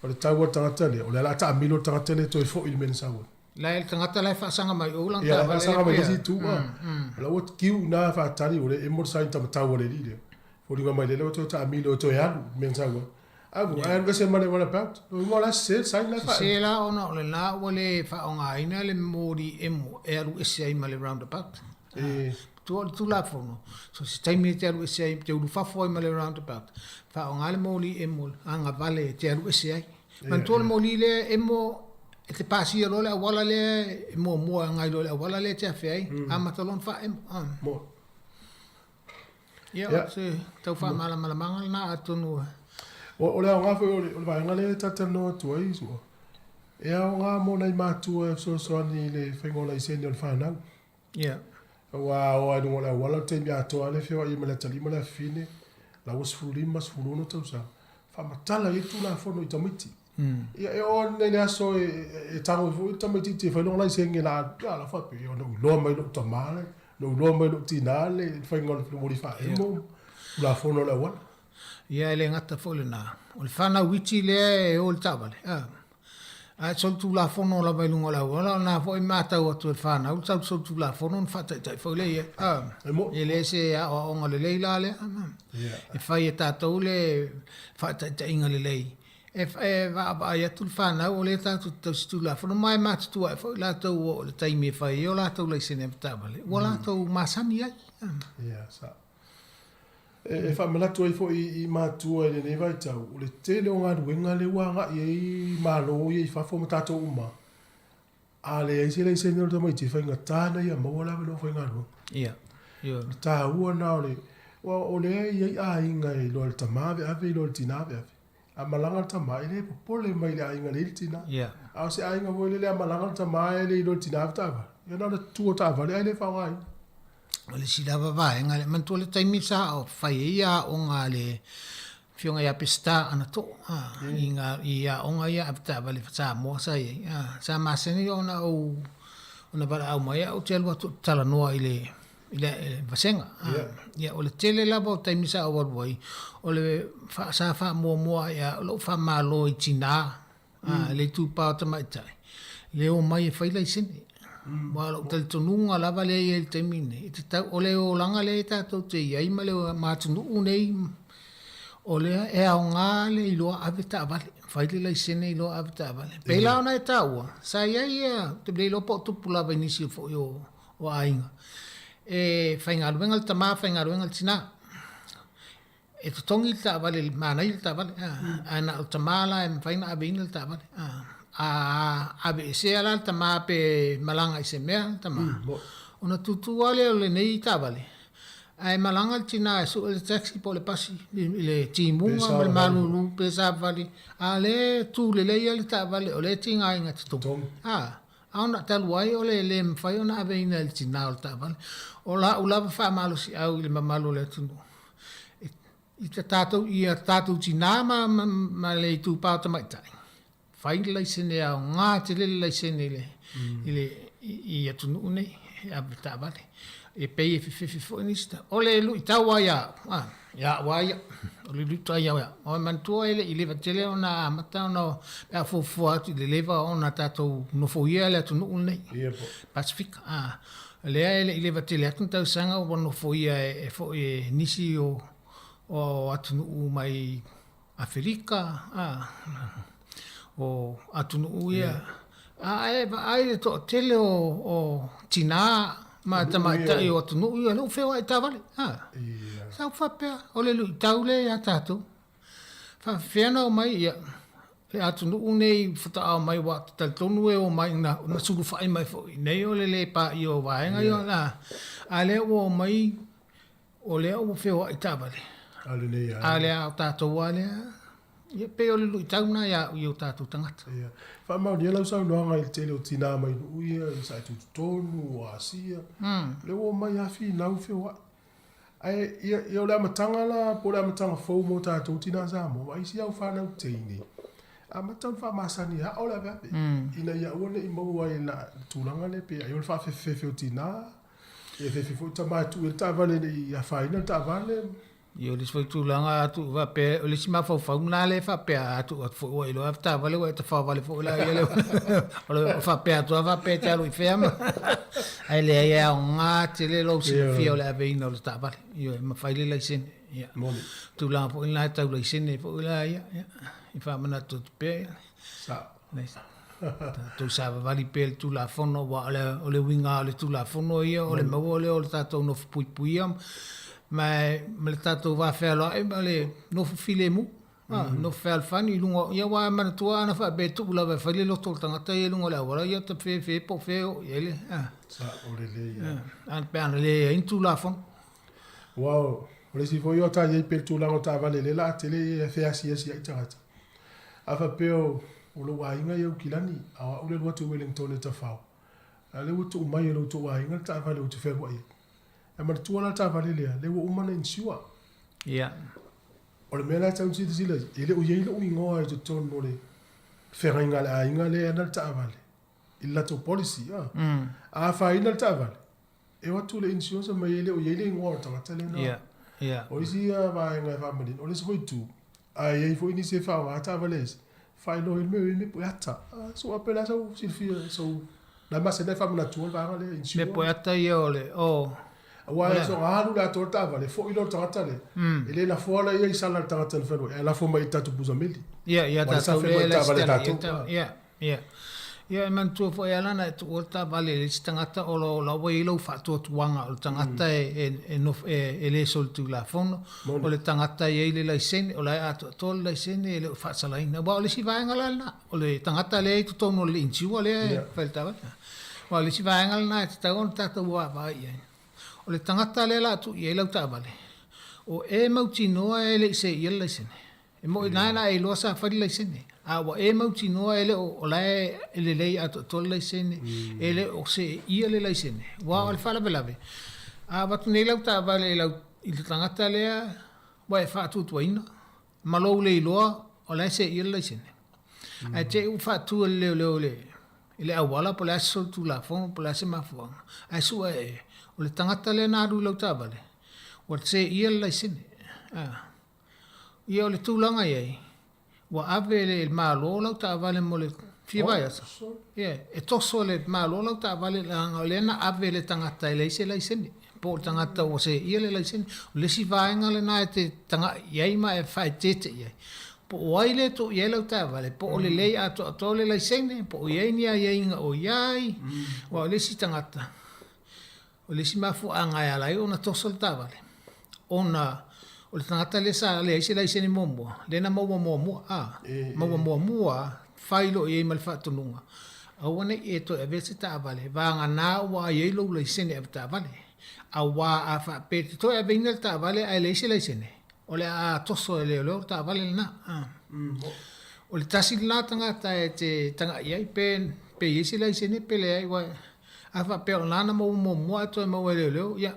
O le tau a le tagata lea, o lea o le a taamilo le tagata lea e toe foi i le mea na sau ai. La e le tagata la e faasaga mai o lana taavale. Ia, faasaga mai le isi itu. O la ua queue i ina faatali, ua le emo le sign taumatau a le alii lea. Foliga mai lea ua toe taamilo e toe alu i le mea na sau ai. Ae ua alu ese ma le runabout. Lona uiga o la e sese le sign la e faaemo. Sese la ona o lena ua le faaaogaina le moli emo e alu ese ai ma le roundabout. Tua o le Tulafono, so se taimi e te alu ese ai, te ulufafo ai ma le roundabout, faaaoga le moli emo agavale e te alu ese ai. Manatua le moli lea emo e te pasia loa le auala lea e muamua e agai loa i le auala lea e te afe ai, amata loa ona faaemo. Ia, o se tau faamalamalamaga lena atonu e. O le aoga foi o le vaega lea e talatalanoa atu ai, Su'a, e aoga mo nai matua e fesoasoani i le faiga o laisene o le fanau. Ia. Aua a oo lava i luga o le auala le taimi atoa lava le feoai ai ma le atalii ma le afafine, la ua 15, 16 tausaga, faamatala i ai le Tulafono i tamaiti. Ia, e oo ane nei i le aso e tago ai foi le tamaitiiti e fai lona laisene la, ia la faapea, ia na ou iloa mai lou tama le, na ou iloa mai lou tina le faiga o le moli faaemo, Tulafono o le auala. Ia, e le gata foi i lena, o le fanau iti lea e o i le taavale, a. Ae solitulafono lava i luga o le auala, o lena foi e matau atu e le fanau le tau solitulafono ona faataitai foi lea i ai. E le se aoaoga lelei la lea. E fai e tatou le faataitaiga lelei e vaavaai atu le fanau o lea tatou te tausi-tulafono ma e matutua ae foi latou ua oo i le taimi e fai ai o latou laisene avetaavale ua latou masani ai. E faamanatu ai foi i matua i lenei vaitau, o le tele o galuega lea ua agai ai Malo ia i fafo ma tatou uma, a leai se laisene o le tamaiti, e faigata ona ia maua le avanoa faigaluega. Ia. O le taua lena o le, aua o lea e i ai aiga e iloa e le tama aveave, iloa e le tina aveave. A malaga le tama, e le popole mai i le aiga lea e i ai le tina. A o se aiga foi lele a malaga le tama e le iloa e le tina avetaavale, ia na ona tutu o taavale ae le faaaogaina. O le isi lava vaega lea, manatua le taimi sa fai ai aoga a le Afioga ia Peseta Anato i ngā, i aoga ia avetaavale Samoa sa i ai. Sa masani ona ou, ona valaau mai au ou te alu atu ou te talanoa i le, i le vasega. Ia, o le tele lava o taimi sa ou alu ai, o le, sa faamuamua ai lava lou faamalo i tina, le itupa o tamaitai, le omai e fai laisene. Aua o lou talitonuga lava lea e i ai i le taimi lenei, e tatau, o le olaga lea tatou te i ai ma le atunuu nei, o lea e aoga le iloa ave taavale. Fai le laisene i loa ave taavale. Pei la ona e taua, sa i ai ia, ou te le iloa po o tupu lava i nisi foi o, o aiga. E faigaluega le tama, faigaluega le tinā. E totogi le taavale, manaia le taavale, ae na o le tama la e mafai ona aveina le taavale. A aveesea la le tama pe malaga i se mea le tama, ona tutu lava lea o lenei taavale, Ae malaga le tina e sue le taxi po o le pasi i le timuga ma le malulu pe savavali, a o lea e tu lelei lava le taavale o lea e tigaina e totogi. A, a ona talu ai o le le mafai ona aveina e le tina o le taavale. O la'u lava faamalosiau i le mamalu o le atunuu, i ta tatou, i a tatou tina ma, ma le itupa o tamaitai, Fai le laisene e aoga tele le laisene i le, i le, i atunuu nei, e ave taavale. E pei e fefefe foi nisi ta. O le luitau lava ia au, a, ia au lava ia, o le luitau ia au, o manatua e le i leva tele ona amata ona, pe a fuafua atu i le leva ona tatou nofoia le atunuu lenei, Pasefika, a, lea e le i leva tele atu ni tausaga ua nofoia e, e foi e nisi o, o atunuu mai Afelika, a, o atunuu ia, a e vaai le toatele o, o tinā ma tamaitai o atunuu ia, lea ua feoai i taavale, a. Sa ou faapea, o le luitau lea ia tatou. Faapefea ona omai, ia, le atunuu nei faatoa omai aua ou te talitonu e omai na, na sulufai mai foi i inei o le lē paia o vaega ia, a, a lea ua omai O lea ua feoai taavale. A lenei a. A lea o tatou a lea. Ia pei o le luitau lena ia au i o tatou tagata. Ia. Faamaonia lau saunoaga i le tele o tinā mai nuu ia i sa e tutotonu, o Asia. Lea ua omai lava finau feoai. Ae ia, ia o le amataga la po o le amataga fou mo tatou tinā Samoa ma isi au fanau teine, amata ona faamasani e ao le aveave, ina ia aua ne i maua ai le tulaga lea pe ai o le faafefefefe o tinā. E fefe foi tama e tuu ai le taavale ne i afaina le taavale. Ia o le isi foi tulaga a tuu faapea, o le isi mafaufau lena lea e faapea a tuu atu foi ua iloa le taavale ua e tafaovale foi la ia le o le faapea atu lava faapea e te alu i fea ma ae leai e aoga tele lou silafia o le aveina o le taavale. Ioe, ma fai le laisene. Ia. Moni. Tulaga foi lena e tau laisene foi la ia, ia, i faamanatu atu pea. Ia. Sao. Tatou savavali pea i le Tulafono, aua o le, o le uiga o le Tulafono ia, o le maua lea o le tatou nofo puipuia ma, ma le tatou va fealoai ma le nofo filemu. A, nofo fealofani i luga, ia aua e manatua ana faapea e tuu lava e fai le loto o le tagata ia i luga o le auala, ia ta fe fe po o fea e oo i ai le, a. Sa, o lelei ia. A, pe ana leai ni Tulafono. Aua o le isi foi o ta i ai pea i le tulaga o taavale lea o le a tele ia feasiasi ai tagata. A faapea o lou aiga ia Aukilani, a o au le alu atu i Wellington e tafao, a lea ua tuu mai e lo outou aiga le taavale ou te fealuai ai. Ae manatua la le taavale lea, lea ua uma ona insure. Ia. O le mea la e tatau ona silasila i ai, e le o i ai lou igoa i totonu o le feagaiga a le aiga lea e ana le taavale, i le latou policy. A afaina le taavale, E o atu le insurance mai e le o i ai le igoa o le tagata lea na. Yeah, yeah. O isi ia vaega e faamanino. O le isi foi itu, a i ai foi nisi e faaaoga taavale isi, faailoa ai le mea o i ai me poeata. So a pe la sau silafia sau la masani ai faamanatua le vaega lea insure. Me poeata ia o le o Aua e soona alu le atoa le taavale, foi loa le tagata lea, e le lafoa la ia i sala le tagata na fealuai, ae lafo mai i le tatou pusameli. Ia, ia tatou lea e taavale a tatou. Ia, Ia. Ia, e manatua foi e ala ona e tuua le taavale i le isi tagata o lo, la ua i ai lou faatuatuaga o le tagata e, e, e, nofo, e, e le solitulafono, o le tagata e i ai le laisene, o la e atoatoa le laisene e le o faasalaina. Aua o le isi vaega la lena, o le tagata lea e i totonu o le insure lea e fai le taavale. Aua o le isi vaega lena e tatau ona tatou vaavaai i ai. O le tagata lea o le a tuu i ai lau taavale, o e mautinoa e le i seia le laisene. E moʻi nae la e iloa sa fai le laisene, a ua e mautinoa e le o, o la e lelei atoatoa le laisene, e le o seeia le laisene. Aua o le faalavelave, a avatu nei lau taavale i lau, i le tagata lea ua e faatuatuaina, ma lou le iloa o la e seeia le laisene. Ae te i ua faatu e le leoleo i le, i le auala po o le a se solitulafono po o le a se mafuaaga, ae sue e, o le tagata lea na alu i lau taavale, ua seeia le laisene. A. Ia o le tulaga i ai, ua ave e le Malo lau taavale mo le fia vaiaso. Ia, e toso e le Malo lau taavale leaga o lea na ave e le tagata e leai se laisene, po o le tagata ua seia le laisene. O le isi vaega lena e te taga'i i ai ma e faaeteete i ai. Po o ai lea e tuu i ai lau taavale, po o lelei atoatoa le laisene, po o i ai ni aiaiga o i ai, aua o le isi tagata, o le isi mafuaaga e ala ai ona toso le taavale, ona o le tagata lea sa leai se laisene muamua, lea na maua muamua, a, maua muamua, fai loa i ai ma le faatonuga, aua ne i e toe avea se taavale, vagana ua i ai lou laisene avetaavale. Aua a faapea e te toe aveina le taavale ae leai se laisene, o le a toso e leoleo le taavale lena. O le tasi lena tagata e te tagai i ai pe pe i ai se laisene pe leai aua a faapea o lena na maua muamua ae toe maua e leoleo, ia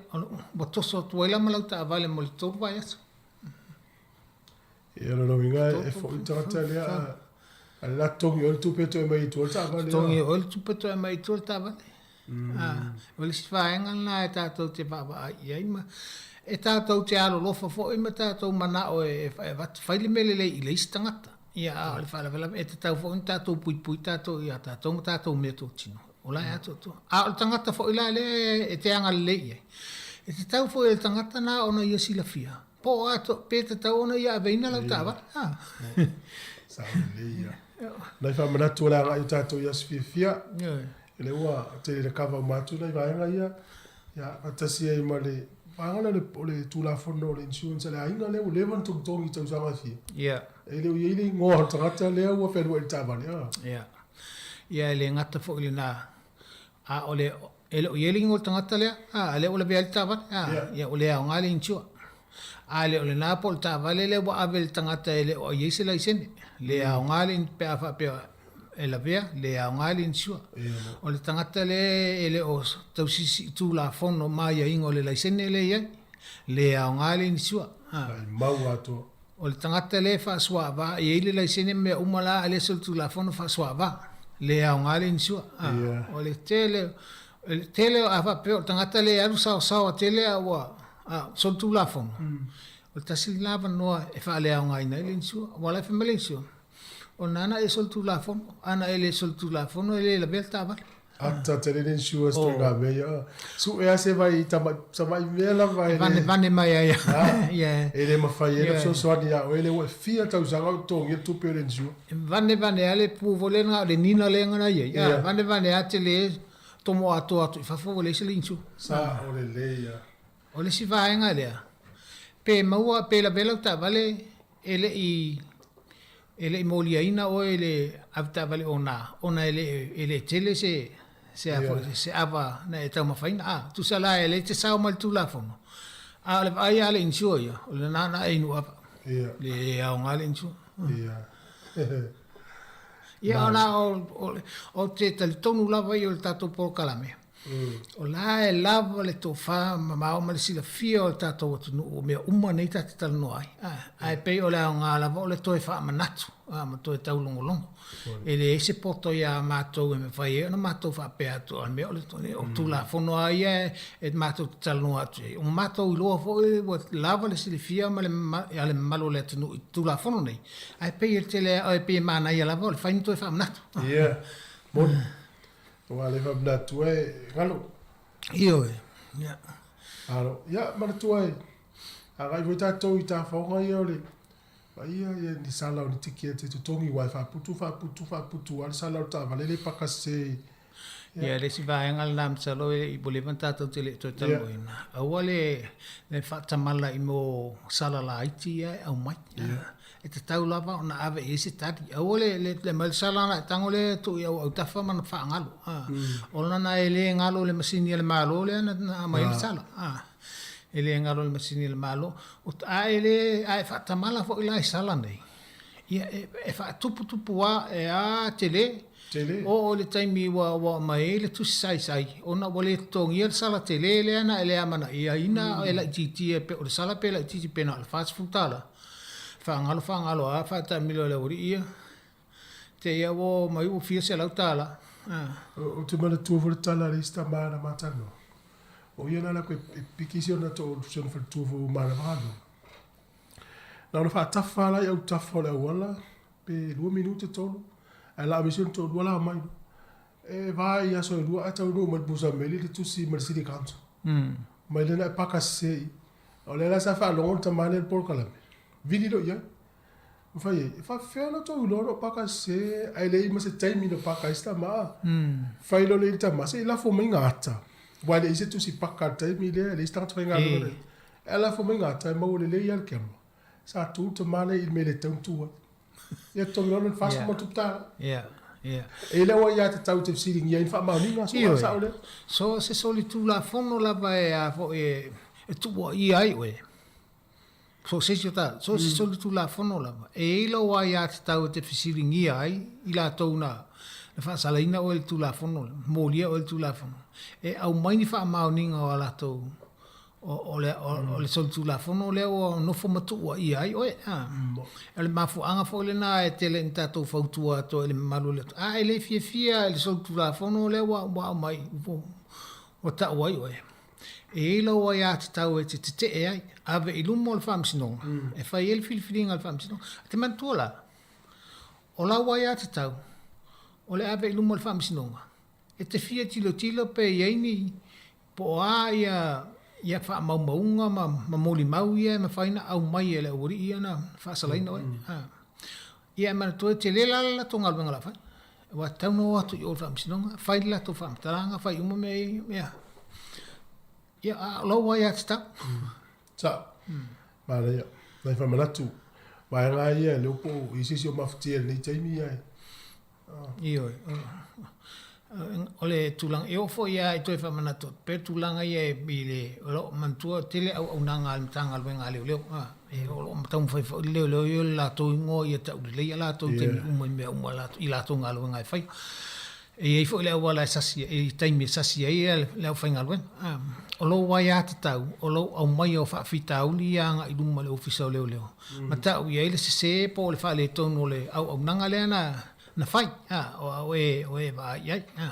ua toso atu ai la ma lau taavale mo le 3 vaiaso. Ia, o lona uiga e foi le tagata lea a le la totogi oe le tupe toe aumai i tua le taavale. Totogi oe le tupe toe aumai i tua le taavale. O le isi vaega lena e tatou te vaavaai i ai ma e tatou te alolofa foi ma tatou manao e avatu fai le mea lelei i le isi tagata. Ia, a o le faalavelave e tatau foi ona tatou puipui tatou ia tatou ma tatou meatotino. O la e atoatoa. A o le tagata foi la lea e te agalelei i ai, e tatau foi e le tagata lena ona ia silafia Po o ato, pe tatau ona ia aveina lau taavale. Ah. Sao lelei ia. Nai faamanatu o le agai o tatou i aso fiafia. E le ua tele le kava uma atu nai vaega ia. Ia, faatasi ai ma le vaega lea o le Tulafono o le Insurance a le aiga lea ua leva ona togitogi i tausaga e fia. E le o i ai le igoa o le tagata lea ua fealuai i le taavale. Ia. Ia, e le gata foi i lena, a o le E le o i ai le igoa o le tagata lea, a, lea ua lavea ai le taavale, a, ia ua le aoga le insure. A le o lena po o le taavale lea ua ave i le tagata e le o i ai se laisene, le aoga le, pe a faapea e lavea, le aoga le insure. O le tagata lea e le o tausisi i Tulafono ma aiaiga o le laisene lea e i ai, le aoga le insure. Mau atoa. O le tagata lea e faasuaava, e i ai le laisene ma mea uma la, a le solitulafono faasuaava, le aoga le insure. O le tele, le tele, a faapea o le tagata lea e alu saosaoa tele a ua solitulafono, o le tasi lena avanoa e faaleaogaina ai le insure. Aua o la e fai mai le insure, o lena na e solitulafono, a na e le solitulafono e le lavea le taavale. Ata tele le insurance oh. ngā mea ia. Su e ase vai tama tamai mea lava e vane vane mai ai. Yeah. E le mawhai e le fesoasoani ia oe le ua e fia tausaga o totogi le tupe o le insure. Vane vane a le pu fo le nga le nina le ngana ia. Yeah. Vane vane a te le tomo atoa atu i fafo ua leai se le insure. Sa o le le ia. O le isi vaega lea, pe maua, pe lavea lau taavale e le i, e le i moliaina oe i le avetaavale ona, ona e le, e le tele se, se a foi, se ava na e taumafaina. A, tusa la e le te sao mai le Tulafono, a o le vaai lava a le insure ia, o lena na e inu ava. Le aoga le insure. Ia, ona o, o, o te talitonu lava ia o le tatou polokalame, O la e lava le tofa mamao ma le silafia o le tatou atunuu o mea uma nei ta te talanoa ai. Ae pei o le aoga lava o le toe faamanatu ma toe taulogologo. E leai se poto iā matou e mafai ai ona matou faapea atu o le mea o le Tulafono lava ia e matou te talanoa atu ai. Ua matou iloa foi ua lava le silafia ma le a le mamalu o le atunuu i Tulafono nei, ae pei e tele e pei e manaia lava o le fai ma toe faamanatu. Ia, moni. Aua le faamanatu e galo. Ioe, ia. Alo, ia, manatua e agai foi tatou i tafaoga ia o le vaia ia ni sala o ni tiketi e totogi aua e faaputu faaputu faaputu lava le sala o le taavale le paka sese i Ia, le isi vaega lena masalo e le i ua leva ona tatou te le i toe talanoaina, aua le le faatamala i mea o sala laiti ia e aumai. E tatau lava ona ave i ai se tali. Aua le, le, le aumai le sala na e tago lea e tuu i au autafa ma na faagalo. A, ona na e le galo i le masini a le Malo lea na, na aumai ai le sala. A, e le galo i le masini a le Malo. O, a e le, a e faatamala foi la i sala nei, ia e, e faatuputupu lava, e a tele, Tele. Oo i le taimi ua, ua aumai ai le tusi saisai, ona ua le totogia le sala tele lea na e le amanaiaina e laitiiti e pe o le sala pe laitiiti pe na o le $40. Faagalo faagalo a faataamilo e le aualii ia. Te ia ua oo mai ua fia $100. Ou te manatua foi le tala a le isi tama na ma talanoa. O ia la la koe e piki si ona to si ona faletua foi ua manava galuega. Na ona faatafa la i autafa o le auala pe 2 minute 3 ae la ave si ona toalua la mai. E va i aso e lua ae taunuu mai le pusa meli le tusi ma le city council. Mai lea na e paka sese i. O lea la sa faalogo le tama lea i le polokalame, vili loa i ai. Ma fai ai, e faafefea ona outou iloa o lo o paka sese ae leai ma se taimi na paka ai se tama. Fai loa lea i le tama, se i lafo mai gata. Aua e leai se tusi paka i le taimi lea, e leai se tagata faigaluega na i ai. Ae lafo mai gata e maua lelei lava le kema. Sa tu le tama lea i le mea e le tatau ona tu ai. Ia totogi loa lona 40 ma ona tupu tala. E le o ai aiatatau e te fesiligia ai ni faamaoniga, so a sao lea? So se solitulafono lava e a foi e tuuaia ai oe. So o se isi o tātou, so o se solitulafono lava, e i ai lou aiatatau e te fesiligia ai i latou na faasalaina oe i le Tulafono lea, molia oe i le Tulafono, e aumai ni faamaoniga o a latou, o le solitulafono lea ua nofo ma tuuaia ai oe. O le mafuaaga foi lena e tele ina tatou fautua atu ai i le mamalu o le atunuu, a e le fiafia i le solitulafono lea ua aumai, ua tau ai oe, E i ai lou aiatatau e te tetee ai, ave i luma o le Faamasinoga, e fai ai le filifiliga a le Faamasinoga. E te manatua la, o lau aiatatau, o le ave i luma o le Faamasinoga, e te fia tilotilo pe i ai ni, po o a ia, ia faamaumauga ma, ma molimau ia e mafai ona aumai e le aualii ia na faasalaina oe. Ia e manatua e tele la le latou galuega o le a fai. Ua tatau ona o atu i o i le faamasinoga, fai le latou faamatalaga, fai uma mea ia, ia. Ia, a o lou aiatatau. Sao. Manaia. Nai faamanatu, vaega lava ia lea po o i ai se isi o mafatia i lenei taimi ae. Ioe. O le tulaga, e oo foi lava i toe faamanatu atu pea tulaga ia i le, o lo o manatua tele auaunaga a le Matagaluega a Leoleo. E o lo o taumafai foi le leoleo ia i le latou igoa ia tauleleia latou i taimi uma i mea uma i latou galuega e faia. E i ai foi le auala e sasi i taimi e sasi ai le aufaigaluega. O lou aiatatau, o lou aumaia o faafitauli ia agai i luma i le Ofisa o Leoleo, ma tau i ai le sese po o le faaletonu o le auaunaga lea na na fai, a, o au e, o e vaai i ai, a.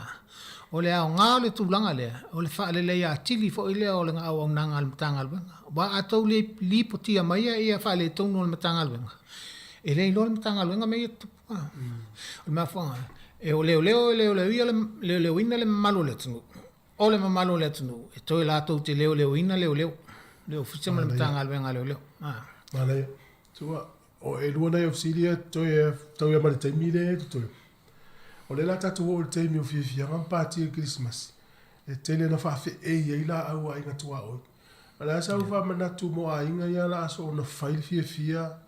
O le aoga o le tulaga lea, o le faaleleia atili foi lea o le auaunaga a le Matagaluega. Aua a tou le lipotia maia ia faaletonu o le Matagaluega, e le iloa le Matagaluega mea ia e tutupu, a. O le mafuaaga, e o leoleo e leoleoia le, leoleoina le mamalu o le atunuu, o le mamalu o le atunuu, e toe latou te leoleoina leoleo, le Ofisa ma le Matagaluega a Leoleo, a. Manaia. Tua, o elua nai au fesili ia toe tau ia ma le taimi lea e totoe. O lea la tatou oo i le taimi o fiafiaga ma pati o le Kerisimasi, e tele ina faafeei ai laau a aiga tuaoi. O le a sau faamanatu mo aiga ia la a soona fai le fiafia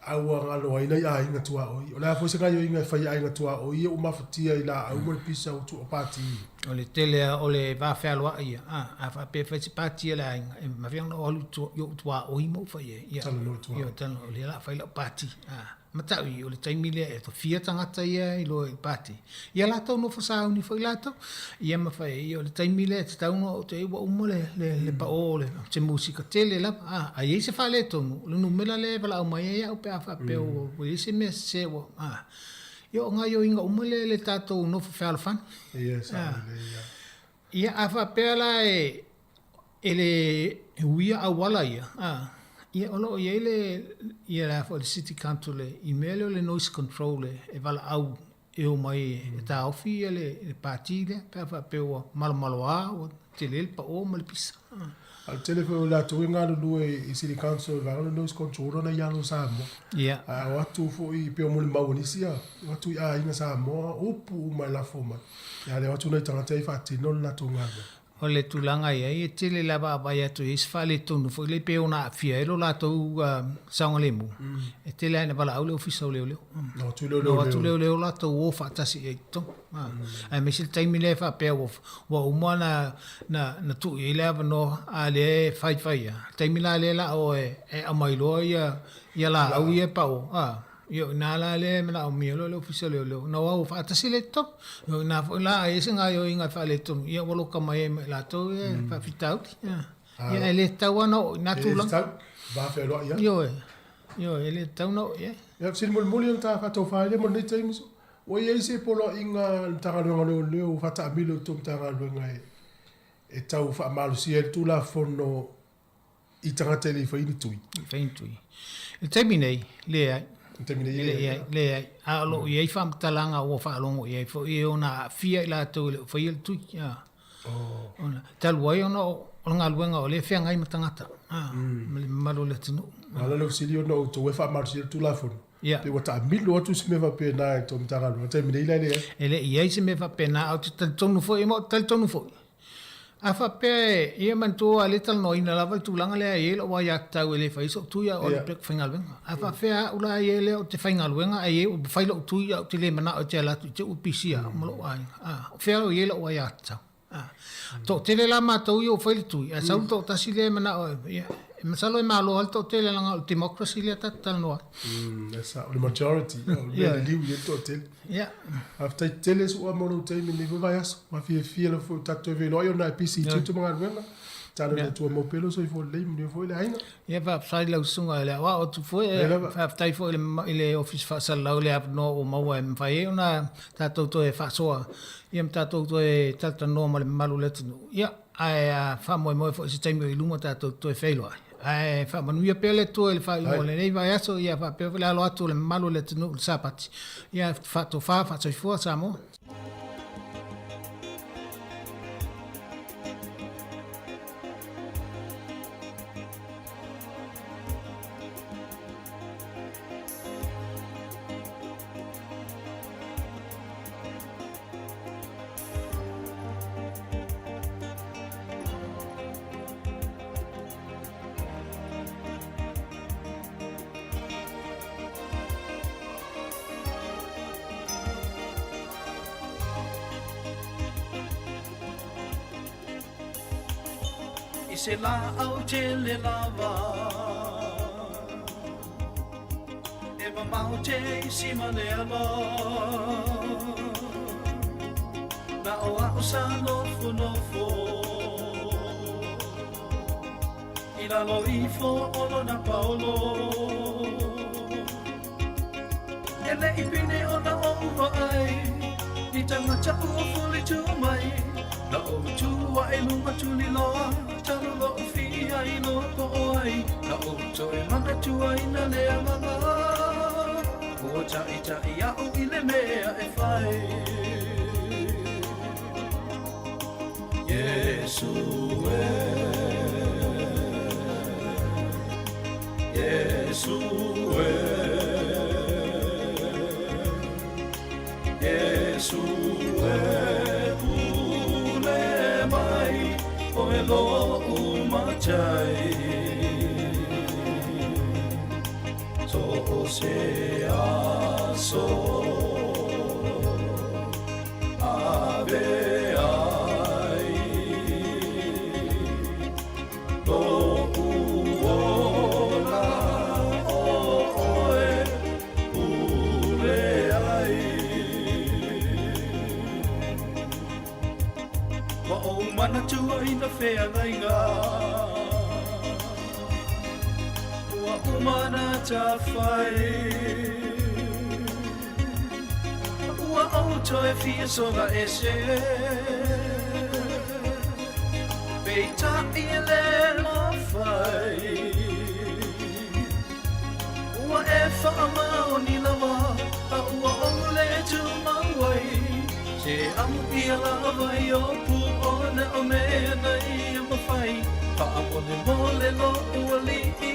a ua galo ai nai aiga tuaoi. O le a foi se gaioiga e fai e aiga tuaoi ia ua mafatia i laau ma le pisa o tua pati. O le tele a o le va fealoai ia, a, a faapea e fai se pati a le aiga, e mafai ona ou alu i ou tuaoi ma ou fai ai, ia, Talanoa i tuaoi. Ioe, talanoa, o lea o le a fai lau pati, a. Matau i, o le taimi lea e fia tagata ia i loa i le pati. Ia latou nofo sauni foi latou. Ia ma fai ai, o le taimi lea e tatau ona oo atu ai ua uma le, le, le paō o le, se musika tele lava. A, a i ai se faaletonu, o le numera lea e valaau mai ai au pe a faapea ua, ua i ai se mea sese ua, a. Ia o gaoioiga uma lea i le tatou nofo fealofani. Ia, sao lelei lava. Ia, a faapea la e, e le uia auala ia, a, ia o lo o i ai le, ia le a foi le City Council e, i mea lea o le noise control e, e valaau e omai e taofi ia le, le pati lea pe a faapea ua malomaloa, ua tele le paō ma le pisa. A o le tele foi o latou e galulue i City Council i vaega lea o noise control ona i alo o Samoa. Ia. A o atu foi pei o molimau a nisi a, o atu i aiga Samoa, upu uma e lafo mai. Ia le o atu nai tagata ia e faatino le latou galuega. O le tulaga e i ai, e tele lava a vaai atu i ai se faaletonu foi lea pei ona aafia ai lo latou saogalemu, e tele lava ina valaau le Ofisa o Leoleo. Na o atu leoleo. Na o atu leoleo latou o faatasi i ai i totonu. Aemaise le taimi lea e faapea ua uma ona tuu i ai le avanoa, a o lea e faifai lava. O le taimi la lea o le a o e aumai loa ia laau ia e pao. Ia o ina la lea e manaomia loa le Ofisa o Leoleo, ona o au faatasi lea i totonu. Ia o ina foi la a i ai se gaoioiga e faaletonu, ia ua loka mai ai ma i latou ia e faafitauli. Ia e le tatau lava ona oo i na tulaga. E le tatau, va fealuai lava. Ioe, ioe, e le tatau ona oo i ai. Ia fesili mulimuli ona ta faatofa ai lea mo lenei taimi, ua i ai se poloaiga a le Matagaluega o Leoleo ua faataamilo i le tou Matagaluega e tau faamalosia ai le Tulafono i tagata e le i faia ni tui. I faia ni tui. I le taimi nei, leai. I le taimi nei, leai. Leai. A o lo o i ai faamatalaga ua faalogo i ai foi e ona aafia i latou e le o faia le tui. Oh. Ona, talu ai ona o le galuega o lea e feagai ma tagata. Ma le mamalu o le atunuu. A o le fesili ona o outou e faamalosia le Tulafono, pe ua taamilo atu se mea faapena i le tou Matagaluega i le taimi nei la e leai? E le i i ai se mea faapena, ae ou te talitonu foi, ma ou te talitonu foi, a faapea e, ia manatua aua o lea e talanoaina lava le tulaga lea e i ai lou aiatatau e le fai ai sou tui a o alu pea faigaluega. A faapea au la ia lea ou te faigaluega ae i ai ua fai lou tui ae ou te le manao e te ala atu i te i ua pisia au ma lou aiga, a, o fea o i ai lou aiatatau? A toatele la matou ia ua fai le tui, ae sau le toatasi lea e manao e, ia, e masalo e malo lava le toatele leaga o le democracy lea tatou te talanoa ai. E sao, o le majority, o le mea liliu i ai le toatele. Ia. Faafetai tele Su'a mo lou taimi i lenei foi vaiaso. Ua fiafia lava foi ua tatou toe feiloai ona e pisi i tiute ma galuega. Tatalo i le Atua maua pea lou soifua lelei, manuia foi le aiga. Ia faafetai i lau susuga i le aoao atu foi, faafetai foi i le Ofisa Faasalalau i le avanoa ua maua e mafai ai ona tatou toe faasoa ia ma tatou toe talatalanoa ma le mamalu o le atunuu. Ia, ae faamoemoe foi i se taimi o i luma tatou te toe feiloai. Ae faamanuia pea le Atua i le faaiuga o lenei vaiaso, ia faapea foi le alo atu o le mamalu o le atunuu i le Sapati. Ia faatofa, faasoifua Samoa. I se laau tele lava E mamao te isi ma le ala Na o a'u sa nofonofo I lalo ifo o lona paolo E le'i pine ona o'u vaai I tagata ua fulitu mai Na ou tu aʻe luma tuliloa Talu lo'u fia i loa po'o ai Na ou toe manatuaina le agaga Ua ta'ita'i a'u i le mea e fai Iesu e Iesu e Iesu e Pule mai Oe lo'u matai So o se aso Ave ai Lo'u ola o oe Pule ai Ua ou manatuaina feagaiga Ua uma ona tafai Ua ou toe fia sola ese Peitai e le mafai Ua e faamaoni lava A ua ou le tumau ai Se amuia lava i ou pu ona o mea nei e mafai Faamolemole lo'u alii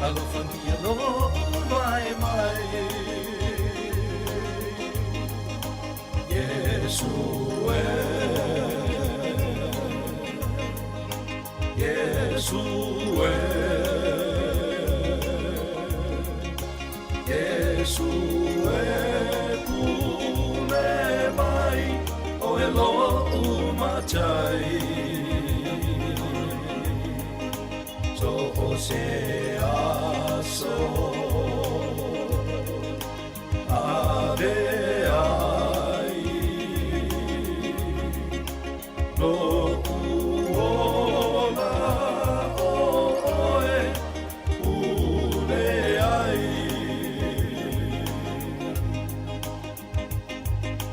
Alofagia lo'u vae mai Iesu e Iesu e Iesu e Pule mai Oe lo'u matai So o se aso Ave ai Lo'u ola o oe Pule ai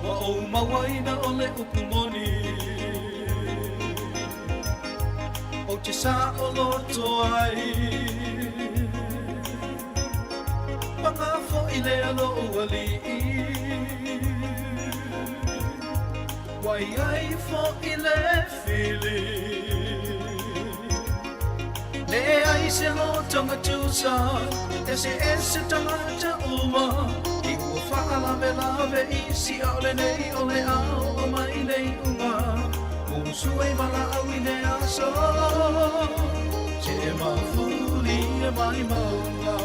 Ua ou mauaina o le upu moni Ou te saoloto ai Paga fo'i lea lo'u alii Ua i ai fo'i le fili. Leai se lotoga tusa, eseese tagata uma, i ua faalavelave isi a o lenei o le a oo mai le iuga. Usu e valaau i le aso, se mafuli e maimauga.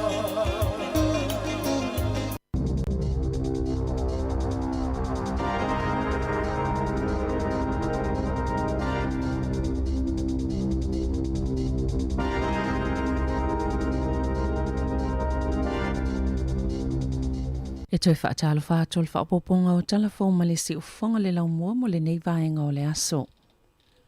E toe faatalofa atu le faaopoopoga o Tala Fou ma le Siufofoga le Laumua mo lenei vaega o le aso.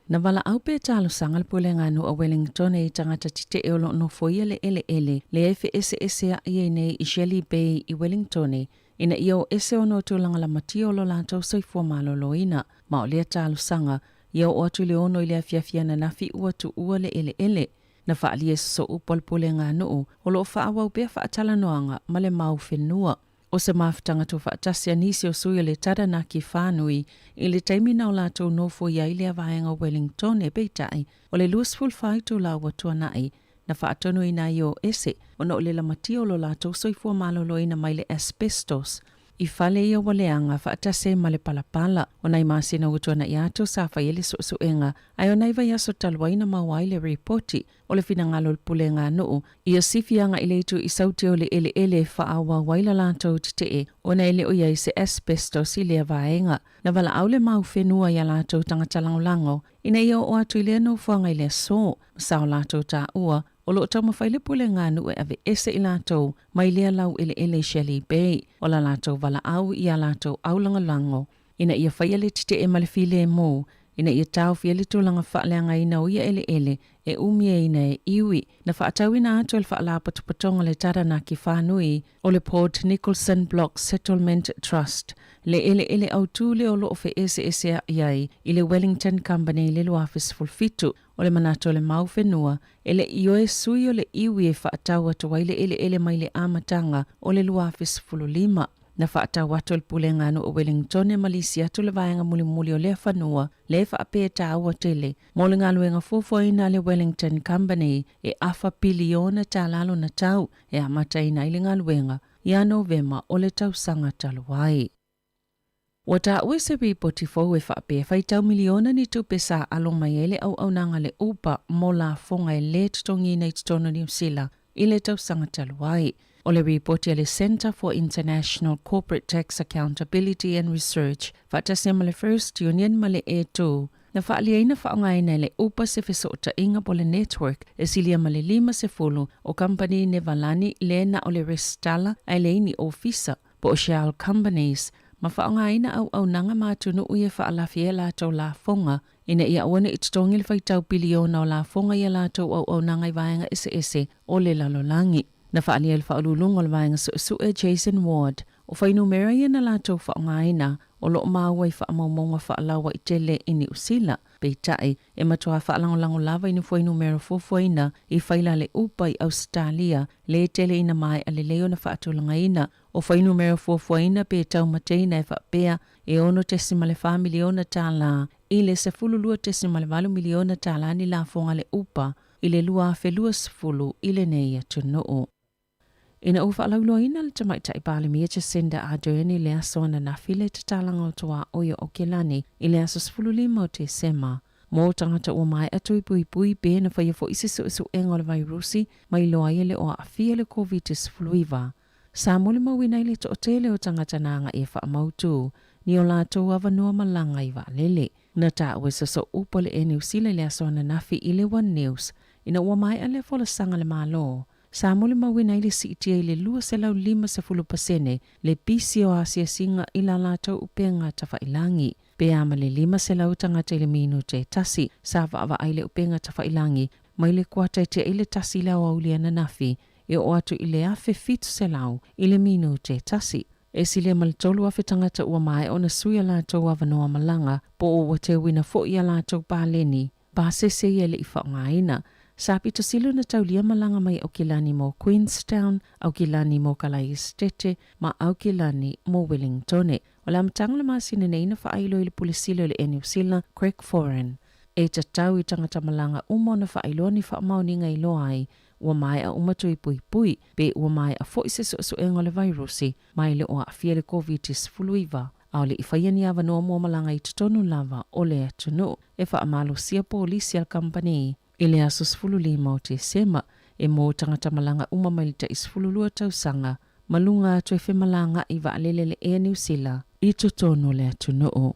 Na valaau pea talosaga le Pulega a Wellington i tagata tetee o lo o nofoia le eleele lea e feeseeseai ai nei i Shelley Bay i Wellington ina ia o ese ona o tulaga lamatia o lo latou soifua maloloina. Ma o lea talosaga ia oo atu i le 6 i le afiafi ananafi ua tuua le eleele. Na faaalia i se sooupu a le Pulega a Nuu o lo o faaauau pea faatalanoaga ma le mau whenua. O se mafutaga tuufaatasi a nisi o sui o le Taranaki Whānui i le taimi na o latou nofoia ai lea vaega o Wellington e peitai o le 24 itula ua tuanai na faatonuina ai o ese ona o le lamatia o lo latou soifua maloloina mai le asbestos i fale ia ua leaga faatasi ai ma le palapala. O nai masina ua tuanai atu sa fai ai le suesuega ae o nai vaiaso talu ai na maua ai le ripoti o le finagalo o le Pulega a Nuu ia sifi agai le itu i Sauti o le eleele e faaauau ai la latou tetee ona e le o i ai se asbestos i lea vaega. Na valaau le mau whenua i a latou tagata lagolago ina ia oo atu i lea nofoaga i le aso ma sa o latou taua o lo o taumafai le Pulega a Nuu e aveese i latou mai lea laueleele i Shelley Bay o la latou valaau i a latou aulagolago ina ia faia le tetee ma le filemu ina ia taofia le tulaga faaleagaina o ia eleele e umiaina e iwi. Na faatauina atu e le Faalapotopotoga le Taranaki Whānui o le Port Nicholson Block Settlement Trust le eleele autū lea o lo o feeseeseai ai i le Wellington Company i le 2017. O le manatu o le mau whenua e le i ioe sui o le iwi e faatau atu ai le eleele mai le amataga o le 2015. Na faatau atu e le Pulega a Nuu o Wellington e malisi atu le vaega mulimuli o lea fanua le faapea e taua tele mo le galuega fuafuaina a le Wellington Company e afa piliona tālā lona tau e amataina ai le galuega ia Novema o le tausaga talu ai. Ua taua i se ripoti fou e faapea e faitau miliona ni tupe sa alo mai ai le auaunaga le Uber mo lafoga e lē totogiina i totonu o Niu Sila i le tausaga talu ai. O le ripoti a le Centre for International Corporate Tax Accountability and Research faatasi ai ma le First Union ma le E2 na faaliaina faaaogaina e le Uber se fesootaiga po le network e silia ma le 50 o kamupani Nevalani lē na o le resitala ae leai ni ofisa po o shell companies ma faaaogaina auaunaga ma atunuu ia e faalafi ai a latou lafoga ina ia aua ne i totogi le faitau piliona o lafoga i a latou auaunaga i vaega eseese o le lalolagi. Na faaalia e le faauluuluga o le vaega suesue Jason Ward o fuainumera ia na latou faaaogaina o lo o maua i faamaumauga faalauaitele i Niu Sila. Peitai, e matuā faalagolago lava i ni fuainumera fuafuaina i faila le upa i Ausetalia lē tele ina maea lelei ona faatulagaina. O fuainumera fuafuaina pe taumateina e faapea e $6.4 miliona tālā i le $12.8 miliona tālā ni lafoga a le upa i le 2020 i lenei atunuu. Ina ua faalauiloaina le Tamaitai Palemia Jacinda Ardern i le aso ananafi le tatalaga o tuaoi o Aokelani i le aso 15 o Tesema, mo tagata ua maea tuipuipui pe na faia foi se suesuega o le vairusi ma iloa ai e le o aafia le Koviti-19. Sa molimauina ai le toatele o tagata na agai e faamautu ni o latou avanoa malaga i vaalele. Na taua e se sooupu a le Air New Zealand i le aso ananafi i le One News ina ua maea lea folasaga a le Malo. Sa molimauina ai le siitia i le 250% le pisi o asiasiga i la latou upega tafailagi. Pe a ma le 500 tagata i le minute e tasi sa vaavaai le upega tafailagi mai le kuata e tea i le 1 i le aoauli ananafi e oo atu i le 1700 i le minute e tasi. E silia ma le 3,000 tagata ua maea ona sui a latou avanoa malaga po o ua teuina foi a latou paleni pasese ia e le i faaaogaina. Sa pito sili ona taulia malaga mai Aukilani mo Queenstown, Aukilani mo Kalaesetete ma Aukilani mo Wellingtone. O le amataga o le masina nei na faailo i le Pule Sili o le Air New Zealand, Craig Foran. E tatau i tagata malaga uma ona faailoa ni faamaoniga e iloa ai ua maea uma tui puipui pe ua maea foi se suesuega o le vairusi ma e le o aafia i le Koviti-19. A o le i faia ni avanoa mo malaga i totonu lava o le atunuu e faamalosia polisi a le kamupani i le aso 15 o Tesema e mo tagata malaga uma mai le tai 12 tausaga ma luga atu e femalagaai vaalele le Air New Sila i totonu o le atunuu.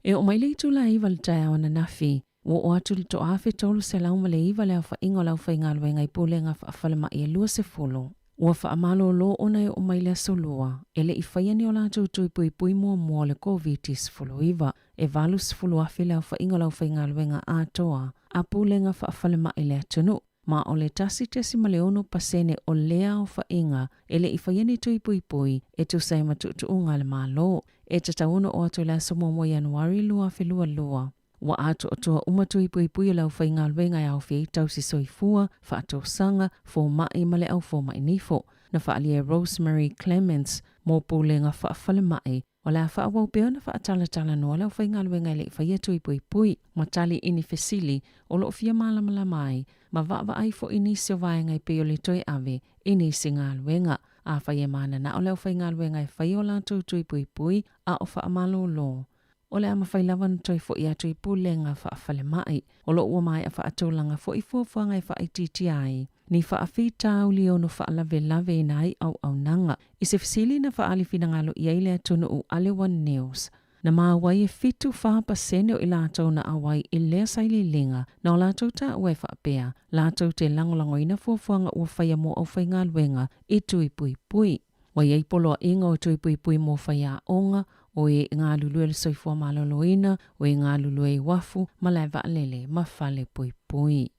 E oo mai le itula e 9 i le taeao ananafi, ua oo atu i le 1309 le aofaiga o le aufaigaluega i pulega faafalemai e 20. Ua faamalōlō ona e oo mai le Aso Lua, e le i faia ni o latou tui puipui muamua o le Koviti-19. E 80,000 le aofaiga o le aufaigaluega atoa a pulega faafalemai i le atunuu, ma o le 1.6% o lea aofaiga e le i faia ni tui puipui e tusa ai ma tuutuuga a le Malo. E tatau ona oo atu i le aso 1 o Ianuari 2022. Ua atoatoa uma tui puipui o le aufaigaluega e aofia ai tausi soifua, faatosaga, fomai ma le au fomai nifo. Na faaalia e Rosemary Clements mo Pulega Faafalemai, o le a faaauau pea ona faatalatalanoa le aufaigaluega e le i faia tui puipui ma tali i ni fesili o lo o fia malamalama ai ma vaavaai foi i nisi o vaega e pei o le toe ave i nisi galuega. Afai e mananao le aufaigaluega e faia o latou tui puipui a o faamalōlō, O le a mafai lava ona toe foi atu i pulega faafalemai. O lo o ua maea faatulaga foi fuafuaga e faaitiitia ai ni faafitauli ono faalavelaveina ai auaunaga. I se fesili na faaali finagalo i ai le atunuu a le One News, na maua ai e 74% o i latou na auai i lea sailiiliga na o latou taua e faapea latou te lagolagoina fuafuaga ua faia mo aufaigaluega i tui puipui. Ua i ai poloaiga o tui puipui mo faiaoga, o e galulue i le soifua maloloina, o e galulue i uafu ma lae vaalele ma fale puipui.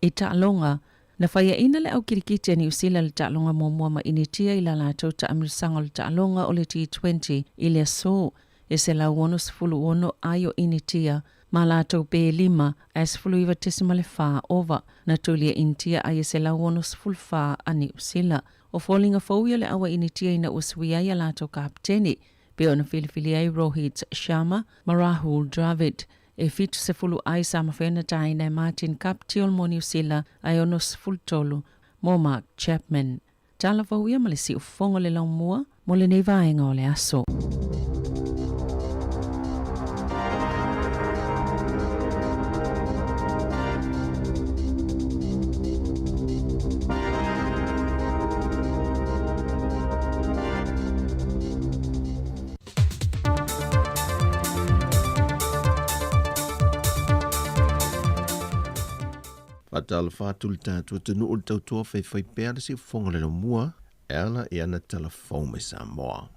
I taaloga, na faiaina le au kirikiti a Niu Sila i le taaloga muamua ma Initia i la latou taamilosaga o le taaloga o le T20 i le aso e 166 ai o Initia ma latou pe lima ae 19.4 ova. Na tuli e Initia ai e 164 a Niu Sila. O foliga fou ia o le au a Initia ina ua suia ai a latou kapeteni, pei ona filifili ai Rohit Sharma ma Rahul Dravid. E 70 ai sa mafai ona taina e Martin Guptill mo Niu Sila ae 63 mo Mark Chapman. Tala fou ia ma le siufofoga o le laumua mo lenei vaega o le aso. Faatalofa atu le tatou atunuu i le tautua faifaipea le siufofoga o le laumua e ala i ana tala fou mai Samoa.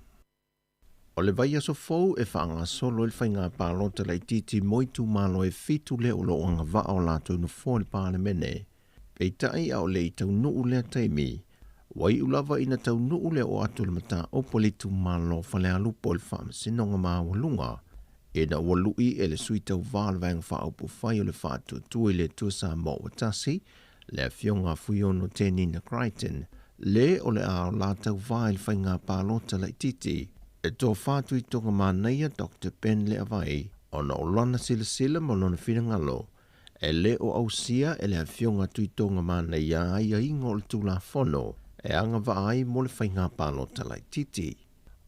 O le vaiaso fou e faagasolo ai le faiga palota laitiiti mo itumalo e fitu lea o lo o agavaa o latou nofoa i le Palemene. Peitai a o le i taunuu lea taimi, ua iu lava ina taunuu le oo atu o le mataupu a le itumalo o Falealupo i le Faamasinoga Maualuga, ina ua lui e le sui tauva o le Vaega Faaupufai o le Faatuatua i le Atua Samoa ua Tasi, le Afioga a Fuiono Tenina Crichton, le o le a o la tauva i le faiga palota laitiiti e tofa Tuitoga Manaia Doctor Ben Leavai ona o lana silasila ma lona finagalo e le o ausia e le Afioga Tuitoga Manaia aiaiga o le Tulafono e agavaa ai mo le faiga palota laitiiti.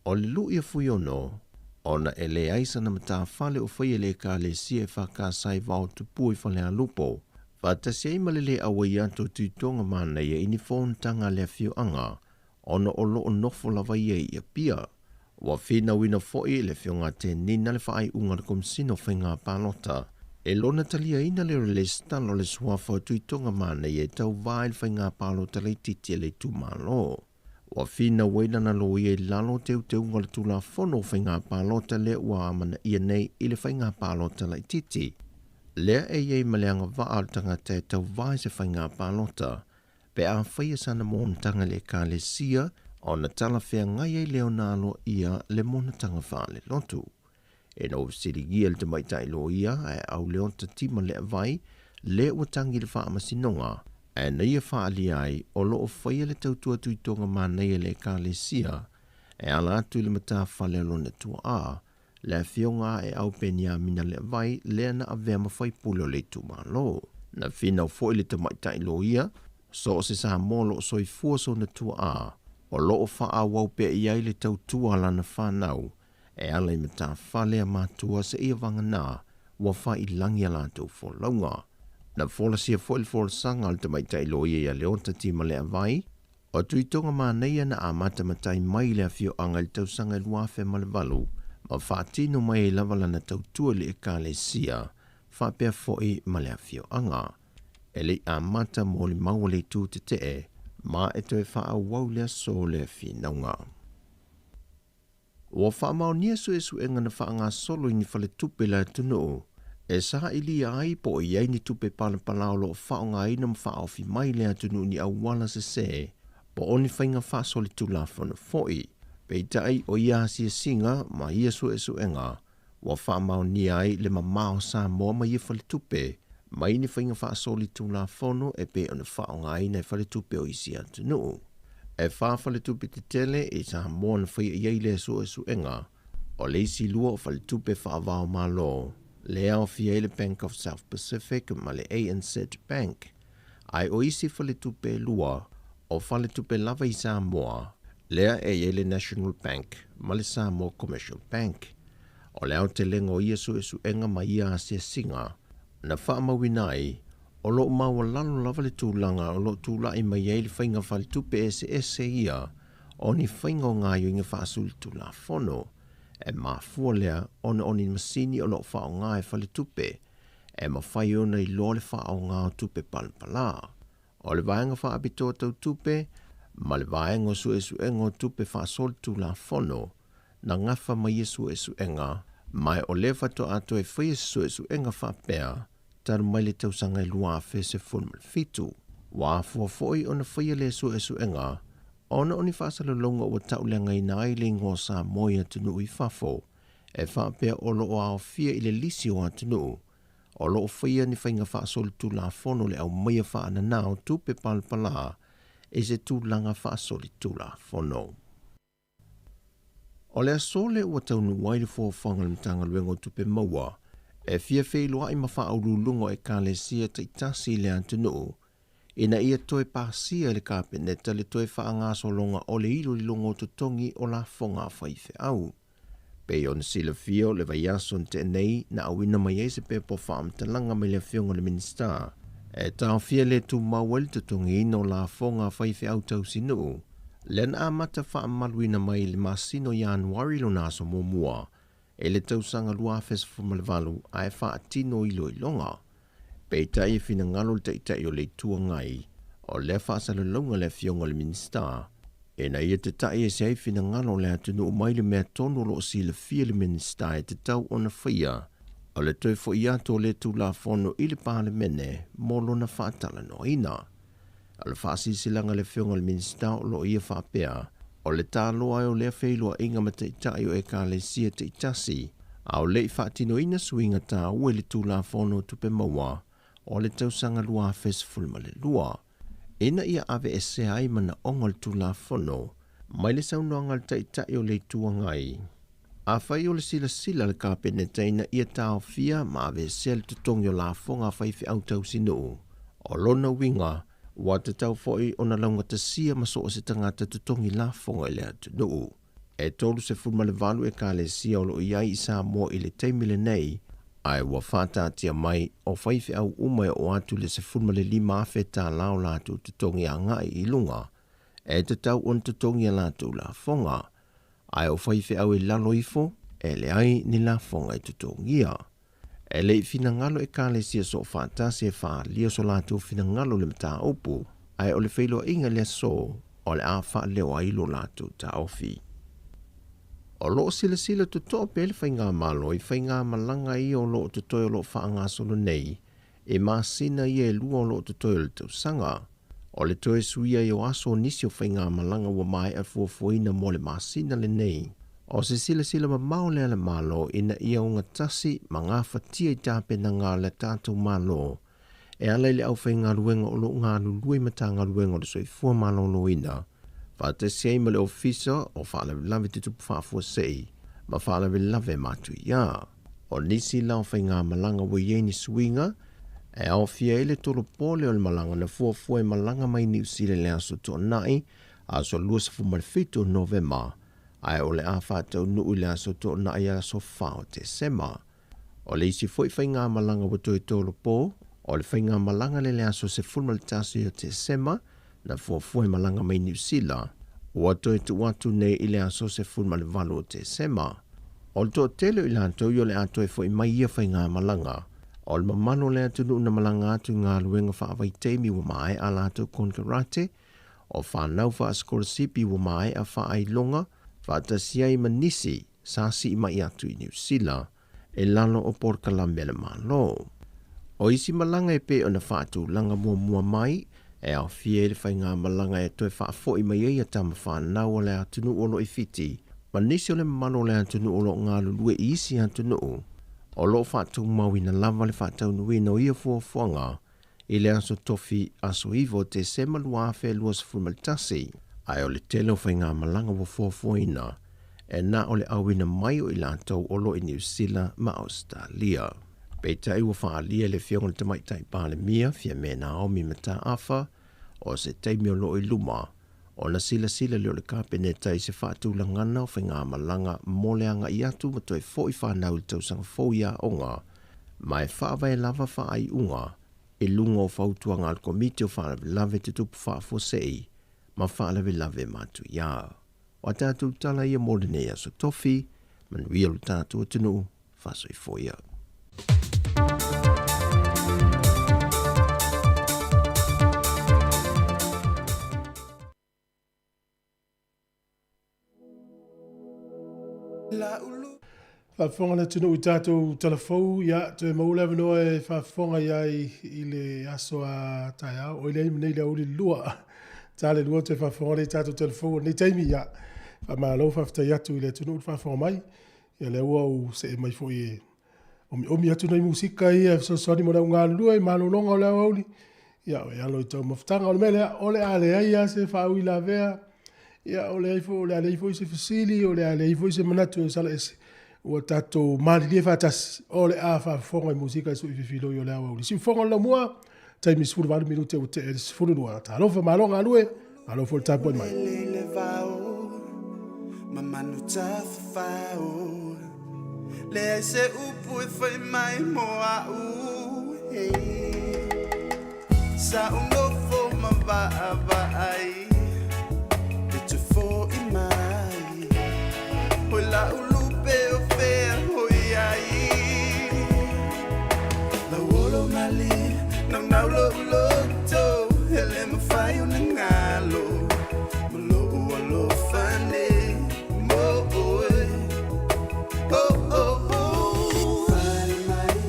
O le lui a Fuiono, ona e leai sana matafale o faia e le Ekalesia e FKS i Vaotupua i Falealupo, faatasi ai ma le le auai atu o Tuitoga Manaia i ni fonotaga a le afioaga, ona o lo o nofo lava ia i Apia. Ua finauina foi e le Afioga a Tenina le faaiuga a le Komesina o Faiga Palota e lona taliaina le o le lesitala o le suafa o Tuitoga Manaia e tauva ai le faiga palota laitiiti a le itumalo. Ua finau ai lana loia i lalo o teuteuga o le Tulafono o Faiga Palota lea ua amanaia nei i le faiga palota laitiiti. Lea e i ai ma le agavaa o le tagata e tauva i se faiga palota pe a faia sana monotaga i le Ekalesia ona talafeagai ai lea ona aloaia le monotaga faalelotu. Ina ua fesiligia le tamaitai loia ae au Leota Tima Leavai le ua tagi i le faamasinoga, ae na ia faaalia ai o lo o faia le tautua tuitoga manaia i le Ekalesia e ala atu i le matafale o lona tuaa, Le afioga a Aeau Peniamina Leavai lea na avea ma faipule o le itumalo. Na finau foi le tamaitai loia, so o se Samoa o lo o soifua sona tuaa, o lo o faaauau pea i ai le tautua a lana fanau e ala i matafale a matua seia vagana ua faailagi a latou folauga. Na folasia foi le folasaga a le tamaitai loia ia Leota Tima Leavai, o Tuitoga manaia na amata matai mai le afioaga i le tausaga e 2008 ma faatino mai ai lava lana tautua i le ekalesia faapea foi ma le afioaga. E le i amata molimau a le itu tetee ma e toe faaauau le aso lea finauga. Ua faamaonia suesuega na faagasolo i ni faletupe i le atunuu e sailia ai po o i ai ni tupe palapala o lo o faaaogaina ma faaofi mai i le atunuu i ni auala sesē po o ni faiga faasolitulafono foi. Peitai o ia asiasiga ma ia suesuega ua faamaonia ai le mamao o Samoa ma ia faletupe mai ni faiga faasolitulafono e pei ona faaaogaina e faletupe o isi atunuu. E 4 faletupe tetele i Samoa na faia i ai lea suesuega, o le isi 2 o faletupe faava-o-Malo, le aofia ai le Bank of South Pacific ma le ANZ Bank, ae o isi faletupe e 2 o faletupe lava i Samoa, lea e i ai le National Bank ma le Samoa Commercial Bank. O le aotelega o ia suesuega ma ia asiasiga na faamauina ai, o lo o maualalo lava le tulaga o lo o tulai mai ai le faiga faletupe eseese ia o ni faiga o gaoioiga faasulitulafono, e mafua lea ona o ni masini o lo o faaaoga e faletupe e mafai ona iloa le faaaoga o tupe palapala. O le vaega faapitoa tau tupe ma le vaega o suesuega o tupe faasolitulafono na gafa mai ia suesuega, ma o lea faatoa toe faia se suesuega faapea talu mai le tausaga e 2017. Ua afua foi ona faia lea suesuega ona o ni faasalalauga ua tauleagaina ai le igoa o Samoa i atunuu i fafo, e faapea o lo o aofia i le lisi o atunuu o lo o faia ni faiga faasolitulafono le aumaia faananā o tupe palapala i se tulaga faasolitulafono. O le aso lea ua taunuu ai le fuafuaga a le Matagaluega o Tupe Maua e fia feiloai ma faauluuluga o ekalesia taitasi i le atunuu ina ia toe pasia e le Kapeneta le toe faagasologa o le iloiloga o totogi o lafoga a faifeau. Pei ona silafia o le vaiaso na tea nei na auina mai ai se pepa o faamatalaga mai le afioga i le Minisita e taofia le tumau ai le totogiina o lafoga a faifeau tausinuu, lea na amata faamamaluina mai i le masina o Ianuari lona aso muamua i le tausaga 2018 ae faatino iloiloga. Peitai e finagalo le Taitai o le Itu Agai o lea faasalalauga a le afioga i le Minisita ina ia tata'i ese ai finagalo o le atunuu mai le mea tonu o lo o silafia le Minisita e tatau ona faia, o le toe fo'i atu o lea Tulafono i le Palemene mo lona faatalanoaina. O le faasilasilaga a le afioga i le Minisita o lo o ia faapea, o le taloa ai o lea feiloaiga ma taitai o ekalesia taitasi, a o le i faatinoina suiga taua i le Tulafono o Tupe Maua o le tausaga 2012, ina ia aveesea ai manaoga o le Tulafono mai le saunoaga a le Taitai o le Itu Agai. Afai o le silasila a le Kapeneta ina ia taofia ma aveesea le totogi o lafoga a faifeau tausinuu, o lona uiga ua tatau foi ona laugatasia ma so o se tagata totogi lafoga i le atunuu. E 38 ekalesia o lo o i ai i Samoa i le taimi lenei, ae ua faataatia mai o faifeau uma e oo atu i le $15,000 tālā o latou totogi agai i luga e tatau ona totogi a latou lafoga, ae o faifeau i lalo ifo e leai ni lafoga e totogia. E le i finagalo ekalesia soofaatasi e faaalia so latou finagalo i le mataupu, ae o le feiloaiga i le aso o le a faaleo ai lo latou taofi. O lo o silasila totoa pea le faigamalo i faigamalaga ia o lo o totoe o lo o faagasolo nei i masina ia e 2 o lo o totoe o le tausaga. O le toe suia ai o aso o nisi o faigamalaga ua maea fuafuaina mo le masina lenei, o se silasila mamao lea a le Malo ina ia ogatasi ma gafatia i tapenaga a le tatou Malo e ala i le aufaigaluega o lo o galulue i Matagaluega o le Soifua Maloloina, faatasi ai ma le Ofisa o Faalavelave Tutupu Faafuasei ma faalavelave matuia. O nisi la o faigamalaga ua i ai ni suiga e aofia ai le tolopole o le malaga na fuafua e malaga mai Niusila i le aso Toonai, aso 27 o Novema, ae o le a faataunuu i le aso Toonai aso 4 o Tesema. O le isi foi faigamalaga ua toe tolopo, o le faigamalaga lea i le aso 11 o Tesema na fuafua e malaga mai Niusila, ua toe tuu atu nei i le aso 18 o Tesema. O le toatele o i latou o le a toe fo'i mai ia faigamalaga, o le mamalu o le atunuu na malaga atu i galuega faavaitaimi ua maea a latou konekarate, o fanau faasikolasipi ua maea faailoga, faatasi ai ma nisi sa sii mai atu i Niusila e lalo o polokalame a le Malo. O isi malaga e pei ona faatulaga muamua mai, e aofia ai le faigamalaga e toe faafo'i mai ai ia tama fanau a le atunuu o lo o i Fiti, ma nisi o le mamalu o le atunuu o lo o galulue i isi atunuu, o lo o faatumauina lava le faataunuuina o ia fuafuaga i le aso Tofi aso 9 o Tesema 2021, ae o le tele o faigamalaga ua fuafuaina e na o le auina mai o i latou o lo o i Niu Sila ma Ausetalia. Peitai ua faaalia e le Afioga i le Tamaitai Palemia, Fiame Naomi Mataafa, o se taimi o lo o i luma, ona silasila lea o le Kapeneta i se faatulagana o faigamalaga mo le agai atu ma toe fo'i fanau i le tausaga fou i aoga, ma e faavae lava faaiuga i luga o fautuaga a le Komiti o Faalavelave Tutupu Faafuasei ma Faalavelave Matuia. O a tatou tala ia mo lenei aso tofi, manuia lo tatou atunuu, faasoifoia. Faafofoga le atunuu i tatou tala fou, ia, toe maua le avanoa e faafofoga i ai i le aso a taeao, oi leai ma nei le aoauli le 2. Ta le 2 toe faafofoga lea i tatou tala fou o lenei taimi, ia, faamalo faafetai atu i le atunuu le faafofoga mai. Ia lea ua ou see mai foi e omiomi atu nai musika ia e fesoasoani mo le au galulue i malologa o le aoauli. Ia, o e alo i taumafataga. O le mea lea, o le a leai lava se faauilavea, ia, o le a leai foi se fesili, o le a leai foi se manatu e sala ese. Ua tatou malilie faatasi, o le a faafofoga i musika e sui fifiloi o le aoauli. Siufofoga o le laumua, taimi 18 minute ua tea i le 12. Talofa, malo galue, malo foi le tapuai mai. Ma manu tafafao Leai se upu e fai mai mo a'u hey. Sa ou nofo ma vaavaai E te fo'i mai Oi la'u lupe o fea o i ai Lauolo malie Naunau lo'u loto E le mafai ona galo Ma lo'u alofa nei mo oe Oh oh oh Fale mai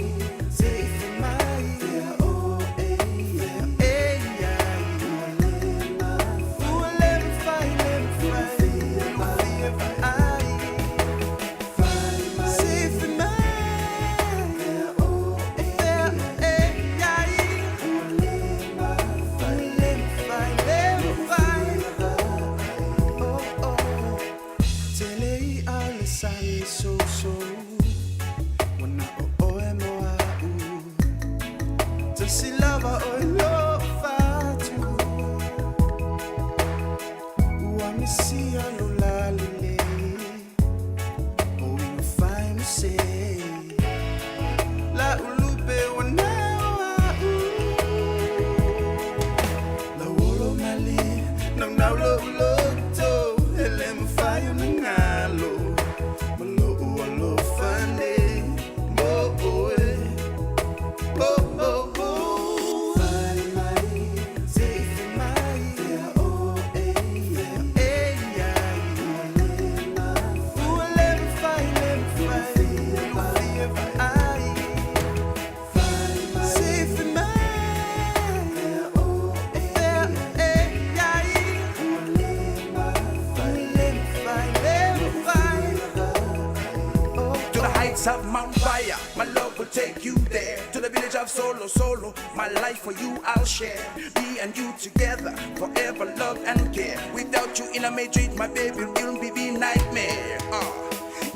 Se i fai mai Fea o e Fea e i ai Ua le mafai Ua le mafai le mafai Ua fia vaai Fale mai Se i fai mai Fea o e Fea e i ai Ua le mafai Le mafai le mafai Oh oh Tele i'a o le sali sousou Ua na o oe mo a'u Tasi lava oe lo'u fatu Ua misia lou lalelei O uiga fai ma sei La'u lupe ua na o a'u Lauolo malie Naunau lo'u loto E le mafai ona galo Ma lo'u alofa nei mo oe Oh oh oh Fale mai Se i fai mai Fea o e Fea e i ai Ua le mafai Ua le mafai le mafai Ua fia vaai Fale mai Se i fai mai Fea o e Fea e i ai Ua le mafai Le mafai le mafai Oh To the heights of Mount Fire, my love will take you there. To the village of Solo Solo, my life for you I'll share. Me and you together, forever love and care. Without you in a Madrid, my baby, it'll be the nightmare.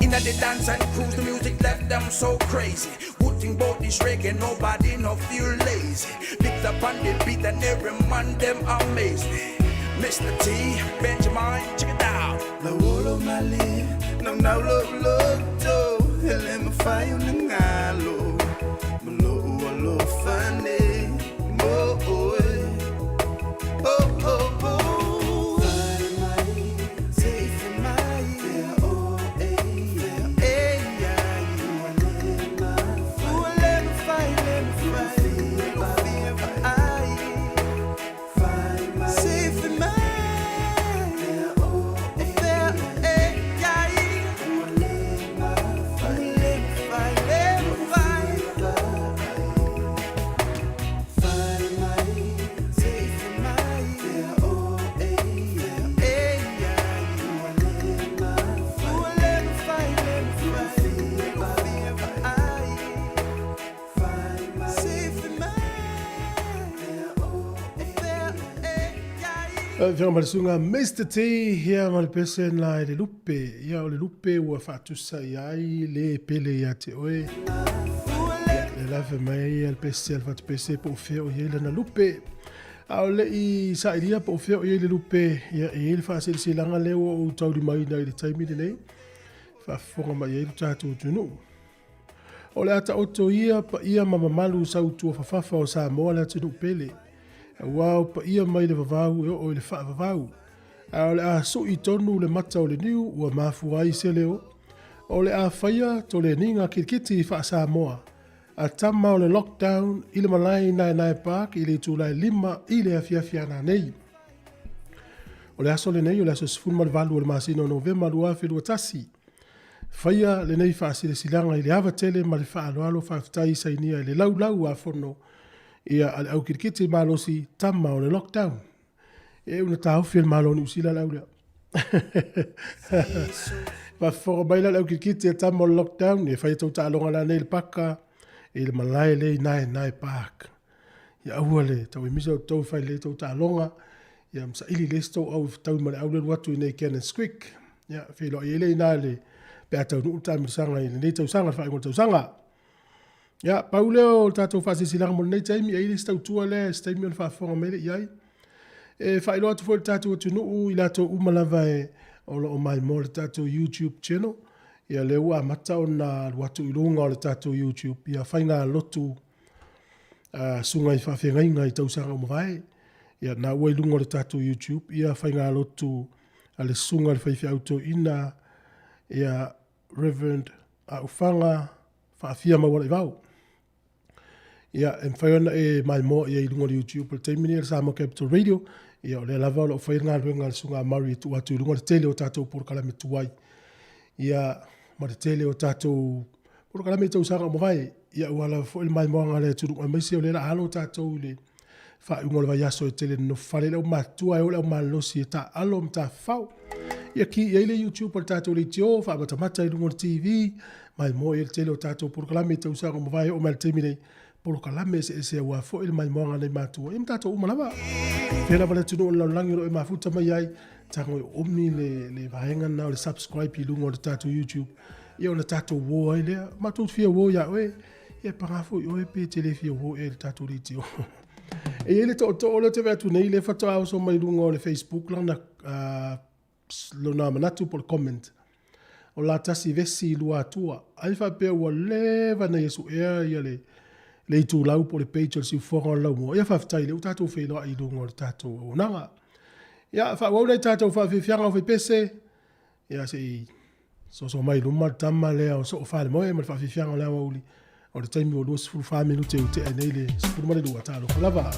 Inna the dance and cruise, the music left them so crazy. Wooting bout this reggae, nobody no feel lazy. Picked up on the beat and every man them amazed. Mr. T, Benjamin, check it out. La wolo mali, no no lo lo to, hele mafayo nangalo, malo alo fane, mo oe, oh oh oh. Afioga ma le susuga Mr T ia ma le pese na i le lupe. Ia o le lupe ua faatusa i ai le pele ia te oe. Ia le lave mai ia le pese a le fatupese po o fea o i ai lana lupe. A o le i sailia po o fea o i ai le lupe, ia e i ai le faaseleselaga lea ua ou taulimaina i le taimi lenei, faafofoga mai ai lo tatou atunuu. O le a taoto ia paia ma mamalu sautuafafafa o Samoa le atunuu pele, aua o paia mai le vavau e oo i le faavavau. A o le a sui tonu le mata o le niu ua mafua ai se leo, o le a faia toleniga kilikiti faa-Samoa a tama o le lockdown i le malae i Naenae Park i le itula e 5 i le afiafi a nanei. O le aso lenei o le aso 18 o le masina o Novema 2021. Faia lenei faasilasilaga i le ava tele ma le faaaloalo faafetai sainia i le laulau a fono ia a le au kilikiti malosi tama o le lockdown. E una taofi e le Malo o Niu Sila le au lea. Faafofoga mai la le au kilikiti a tama o le lockdown e faia tou taaloga lanei i le paka i le malae lea i Naenae Park. Ia aua le tauemisa o tou fai lelei tou taaloga, ia ma saili lelei se tou au e fetaui ma le au lea alu atu i inei i Cannons Creek. Ia, feiloai ai lea i ina le, pe a taunuu le taamilosaga i lenei tausaga, le faaiuga o le tausaga. Ia, pau lea o le tatou faasilasilaga mo lenei taimi, e i ai le isi tautua lea, se taimi ona faafofoga mai lea i ai. E faailoa atu foi i le tatou atunuu i latou uma lava e o lo o maimoa i le tatou YouTube channel, ia lea ua amata ona alu atu i luga o le tatou YouTube ia faigalotu a susuga i faafeagaiga i tausaga ua mavae. Ia na ua i luga o le tatou YouTube ia faigalotu a le susuga i le faifeau toeaina ia Reverend Aufaga Faafia Maualaivao. Ia, e mafai ona e maimoa i ai i luga o le YouTube o le taimi nei o le Samoa Capital Radio. Ia, o lea lava o lo o fai le galuega a le Susuga a Murray e tuu atu i luga le tele o tatou polokalame tuai. Ia, ma le tele o tatou polokalame i tausaga ua mavae. Ia, ua lava foi le maimoaga a le atunuu aemaise o lea o le a alo tatou i le faaiuga o le vaiaso e tele nonofo fale le aumatutua e o le aumalolosi e taaalo ma tafafao. Ia ki i ai le YouTube o le tatou leitio, faamatamata i luga o le TV, maimoa i ai le tele o tatou polokalame i tausaga ua mavae e oo mai i le taimi nei, polokalame eseese aua foi le maimoaga a nai matua, ia ma tatou uma lava. Fea lava le atunuu o le lalolagi o lo o e mafuta mai ai, tago e oomi le, le vaega lena o le subscribe i luga o le tatou YouTube, ia ona tatou uo ai lea. Matou fia uo iā oe, ia paga foi oe pe e te le fia uo ea i le tatou leitio. E i ai le tootoo lea ou te vaai atu nei, lea faatoa oso mai luga o le Facebook lana, lona manatu po o le comment. O la tasi vesi lua atua. Ai faapea ua leva na Iesu ea ia le, le itulau po o le page o le siufofoga o le laumua. Ia faafetai lea ua tatou feiloai i luga o le tatou auaunaga. Ia faaauau nai tatou faafiafiaga o faipese. Ia se i soso mai luma le tama lea o Soo Falemoe ma le faafiafiaga o le aoauli o le taimi ua 24 minute ua tea nei le 12. Talofa lava.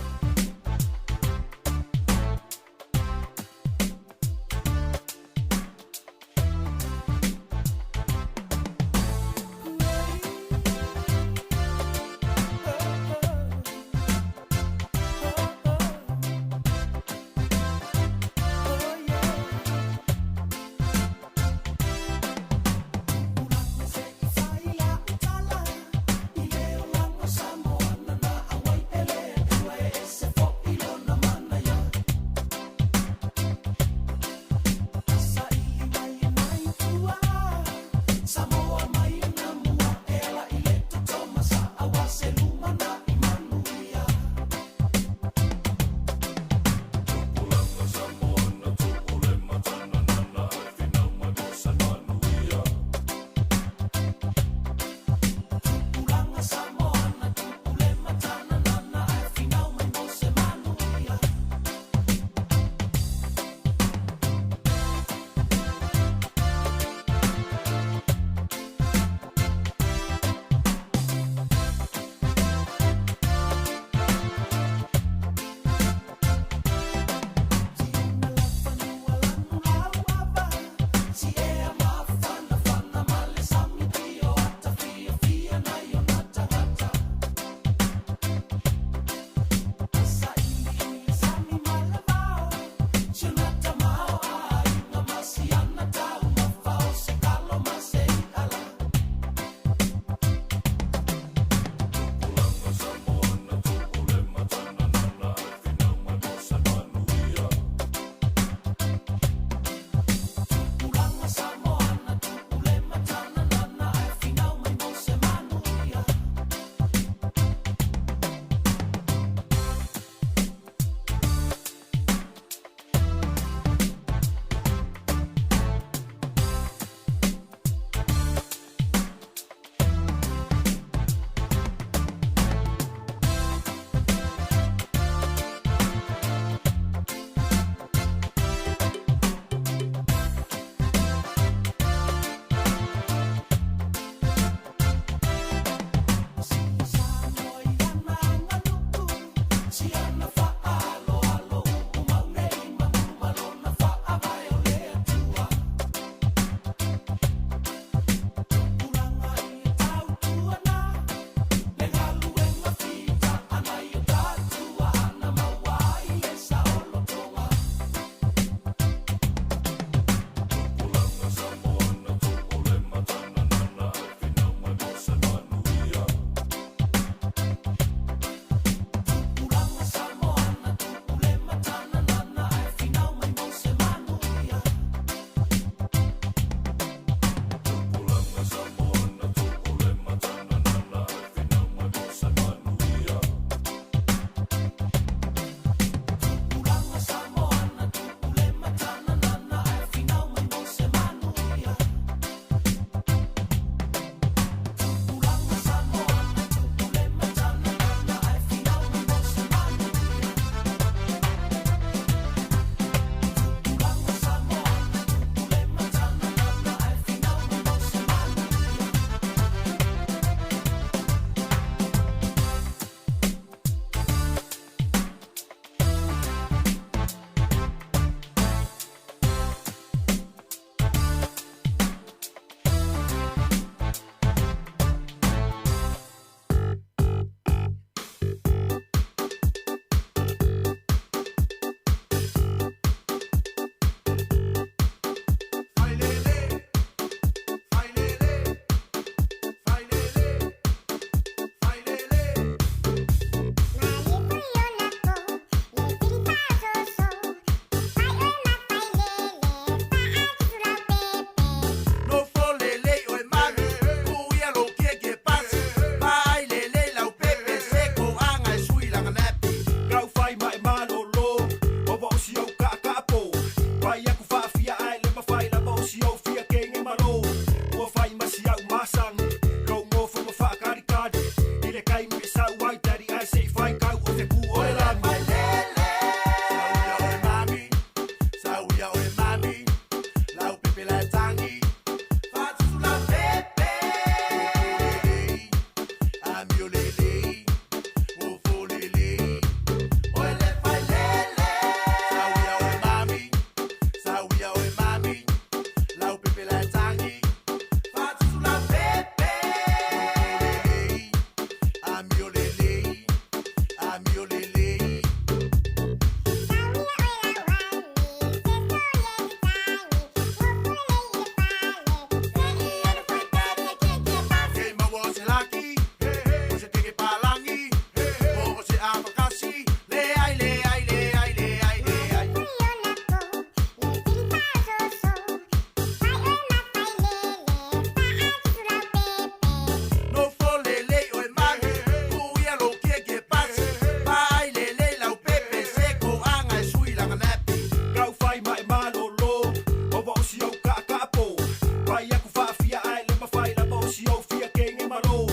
si ou fia kenge malo.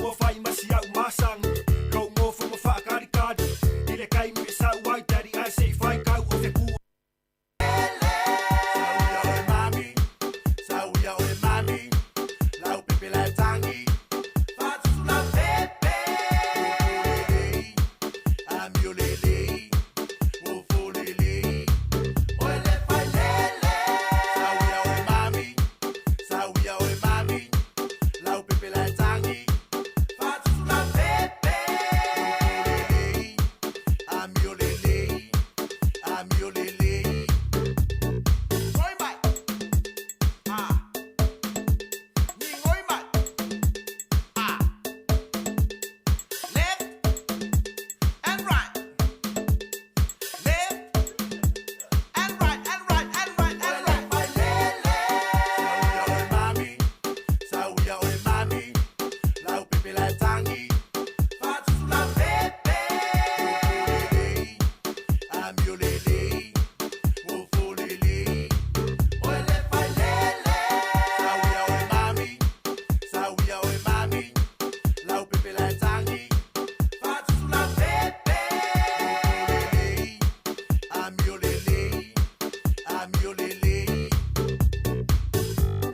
Ua fai ma si au masang. Lou ngofo ma whaakalikali. I le kaimi e sau ai tari ai se i whai kau o te ku.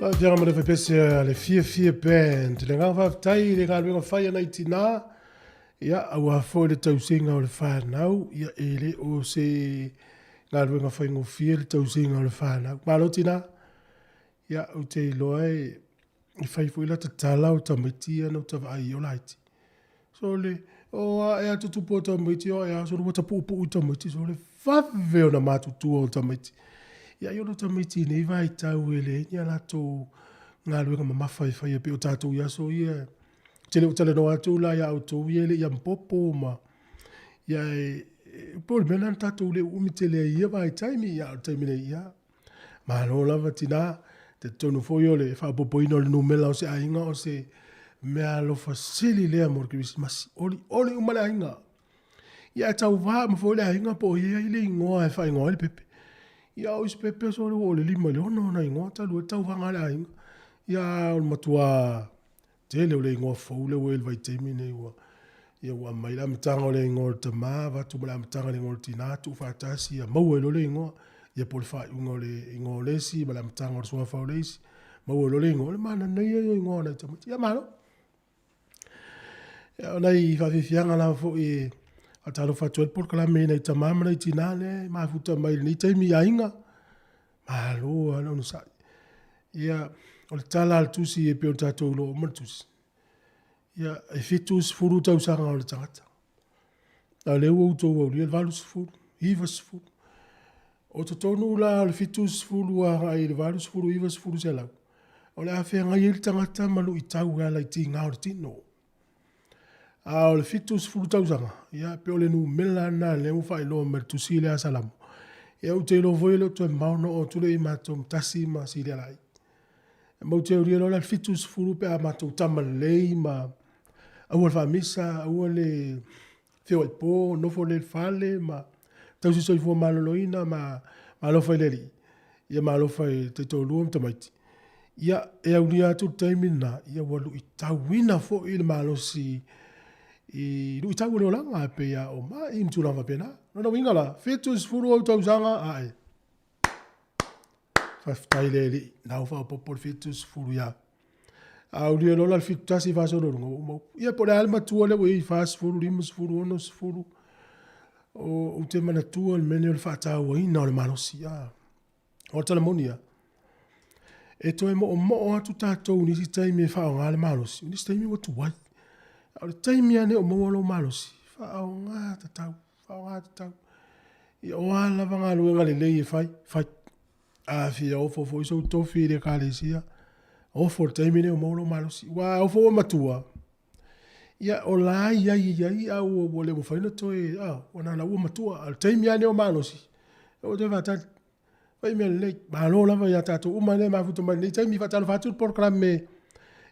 Faafiaga ma le faipese a le Fiafia Band. Le agaga faafetai i le galuega fai a nai tinā, ia, aua foi le tausiga o le whānau, ia, e le o se galuega faigofie le tausiga o le whānau. Malo tinā, ia, ou te iloa e, e fai foi la tatala o tamaiti ia na uta vaai i o laiti. So le, o a e atu tupu o tamaiti, o e a so le wata puupuu i tamaiti, so le vave ona matutua o tamaiti. Ia i ono tamaiti nei vaitau e le ni a latou galuega mamafa e faia pei o tatou i aso ia. Te le o talanoa atu la ia outou ia e le i ampopo ma ia e, e po o le mea lena na tatou le uumi tele ai i ia vaitaimi, ia a o le taimi nei ia. Malo lava tina, te tonu foi o le faaopoopoina o le numera o se aiga o se mea alofa sili lea mo le Kerisimasi. Olioli uma le aiga. Ia e tauvā uma foi le aiga po o i ai le igoa e faaigoa ai le pepe. Ia o isi pepe sole ua oo i le 5 i le 6 ona igoa talu ai le tauvaga a le aiga. Ia o le matua tele o le igoa fou lea ua i ai i le vaitaimi lenei ua ia ua aumai le amataga o le igoa o le tama avatu ma le amataga o le igoa o le tinā tuufaatasi ia maua ai loa le igoa. Ia po o le faaiuga o le igoa o le isi ma le amataga o le suafa o le isi maua ai loa le igoa. O le mananaia ia o igoa o nai tamaiti. Ia malo. Ia, o nai faafiafiaga lava foi e faatalofa atu ai le polokalame i nai tamā ma nai tinā lea e mafuta mai i lenei taimi i aiga. Malo lava le onosai. Ia, o le tala a le tusi e pei ona tatou iloa uma le tusi. Ia, e 70 tausaga o le tagata. A o lea ua outou aulia le 80, 90. O totonu la o le 70 agai i le 80, 90, 100, o le a feagai ai le tagata ma luitau e ala i tiga o le tino. A o le 70 tausaga, ia, pei o le numera lena lea ua faailoa mai e le tusi lea a Salamo. Ia, ou te iloa foi e le o toe mamao ona oo atu lea i matou ma Tasi ma Silialai. E mau te aulia loa la le 70 pe a matou tama lelei ma aua le faamisa, aua le feoai po, nofo lelei i le fale ma tausi soifua maloloina ma alofa i le Alii, ia ma alofa i taitoalua ma tamaiti. Ia, e aulia atu le taimi lena, ia ua luitauina foi le malosi i luitau o le olaga e pei a o mai ma tulaga faapena. Lona uiga la, 70 ou tausaga ae Faafetai le Alii, na ua faaopoopo le 70 ia. A aulia loa la le 71 faasolo i luga, ua uma upu. Ia po o le a le matua lea ua i ai, 40, 50, 60, o, ou te manatua le mea lenei o le faatauaina o le malosi. A, o le tala moni lava, e toe moomoo atu tatou i nisi taimi e faaaoga le malosi, o nisi taimi ua tuai. A o le taimi lava lenei o maua lou malosi, faaaoga tatau, faaaoga tatau. Ia o a lava galuega lelei e fai, fai. A fia ofo foi sou tofi i le ekalesia, ofo i le taimi lenei o maua lou malosi. Aua a ofo ua matua, ia o la e i ai i ai a ua, ua le mafai ona toe, a, ua na la ua matua. A o le taimi lava lenei o malosi, aua toe faatali. Fai mea lelei. Malo lava ia tatou uma lea e mafuta mai i lenei taimi. Faatalofa atu le polokalame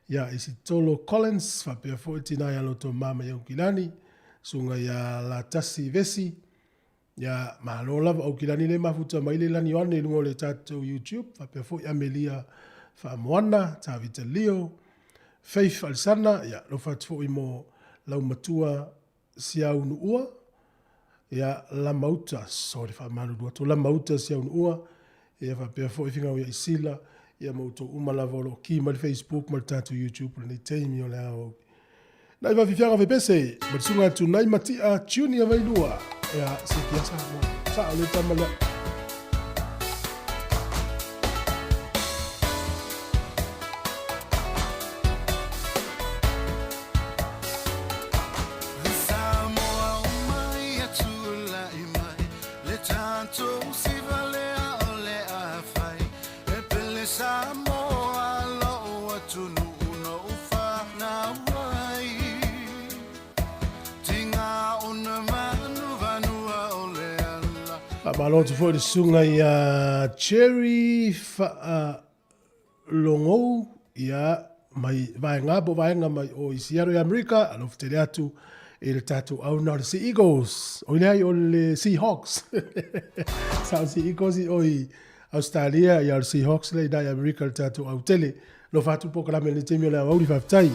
ia Isitolo Collins, faapea foi le tina ia Loto Mama i Aukilani, susuga ia Latasi Vesi, Ia, malo lava Aukilani lea e mafuta mai le lani o ane i luga o le tatou YouTube, faapea foi Amelia Faamoana, Tavita Leo, Faith Alisana, ia, alofa atu foi mo lau matua Siaunuua, ia, Lamauta, sorry, faamalulu atu, Lamauta Siaunuua, ia faapea foi Finau ia Isila, ia ma outou uma lava o lo o ki mai le Facebook ma le tatou YouTube i lenei taimi o le ao. Nai faafiafiaga fepese, ma le susuga atu nai Matia Junior Vailua, ia, se kia Samoa, sao le tama lea. Faamalo atu foi i le susuga ia Jerry Faalogou ia mai vaega po vaega mai o i Seattle i Amerika, alofa tele atu i le tatou auna o le Sea Eagles. Oi leai o le Seahawks. Sa o Sea Eagles i o i Australia, ia o le Seahawks le i Amerika le tatou au tele. Alofa atu polokalame i le taimi o le aoauli, faafetai.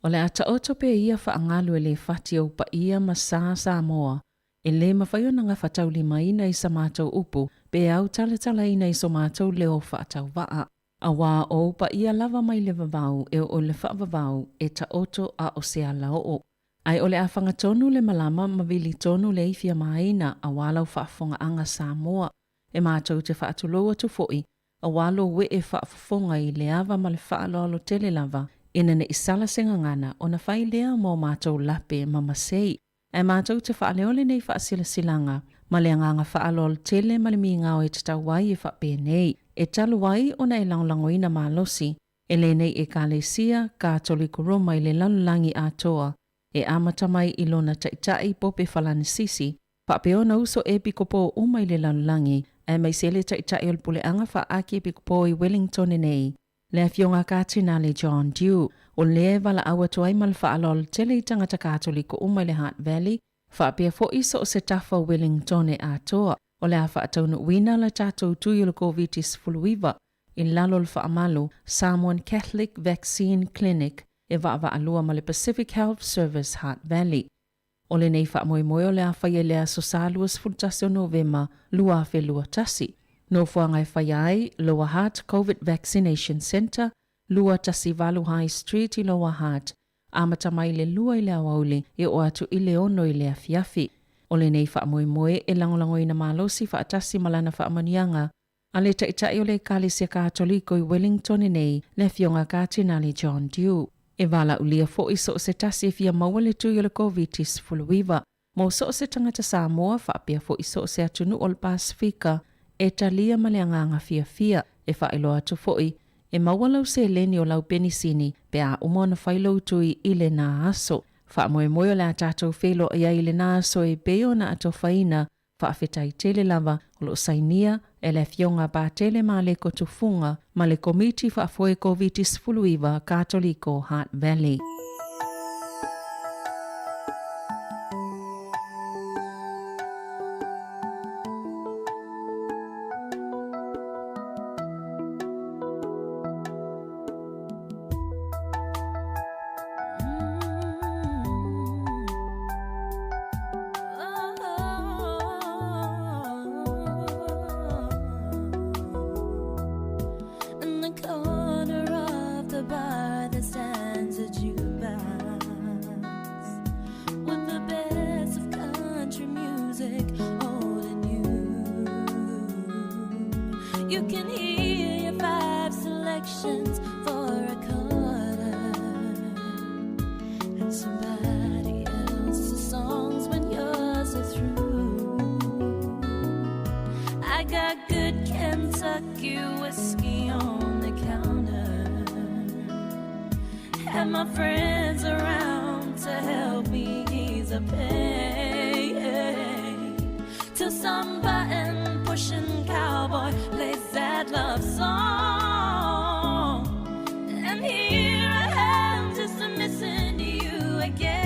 O le a taoto pea ia faagalu e le fati ou paia ma sa Samoa, e lē mafai ona gafataulimaina i sa matou upu pe autalatalaina i so matou leo faatauvaa. Auā o ou paia lava mai le vavau e oo i le faavavau e taoto a o se alaoo. Ae o le a fagatonu le malama ma vili tonu le ifi a maina auā lau faafofogaaga Samoa. E matou te faatulou atu foi auā lou ee faafofoga i le ava ma le faaaloalo tele lava, ina ne i sala se gagana ona fai lea ma o matou lape ma masei. Ae matou te faaleo lenei faasilasilaga ma le agaga faaaloalo tele ma le migao e tatau ai e faapenei, e talu ai ona e lagolagoina malosi e lenei Ekalesia Katoliko Roma i le lalolagi atoa, e amata mai i lona Taitai Pope Falanisisi, faapea ona uso epikopo uma i le lalolagi, aemaise le Taitai o le Puleaga Faa-Akiepikopo i Wellingtone nei, le Afioga Katinale John Dew, o lea e valaau atu ai ma le faaaloalo tele i tagata Katoliko uma i le Hutt Valley, faapea foi so o se tafa o Wellingtone atoa, o le a faataunuuina le tatou tui o le Koviti-19 i lalo o le faamalu Samoan Catholic Vaccine Clinic e vaavaalua ma le Pacific Health Service Hutt Valley. O lenei faamoemoe o le a faia i le aso Sa 21 o Novema 2021. Nofoaga e faia ai, Lower Hutt Covid Vaccination Centre, 218 High Street i Lower Hutt, amata mai le 2 i le aoauli e oo atu i le 6 i le afiafi. O lenei faamoemoe e lagolagoina malosi faatasi ma lana faamanuiaga a le Taitai o le Ekalesia Katoliko i Wellington nei, le Afioga Katinale John Dew. E valaaulia foi so o se tasi e fia maua le tui o le Koviti-19 mo so o se tagata Samoa faapea foi so o se atunuu o le Pasefika e talia ma le agaga fiafia. E faailoa atu foi, e maua lau seleni o lau penisini pe a uma ona fai lou tui i lena aso. Faamoemoe o le a tatou feiloai ai i lena aso e pei ona atofaina. Faafetai tele lava o lo o sainia e le Afioga Patele Maleko Tufuga ma le Komiti Faafoe Koviti-19 Katoliko Hutt Valley. In the corner of the bar there stands a jukebox with the best of country music, old and new. You can hear your five selections for a quarter and somebody else's songs when yours are through. I got good Kentucky whiskey on the counter and my friends around to help me ease the pain. Till some button pushing cowboy plays that love song, and here I am just missing you again.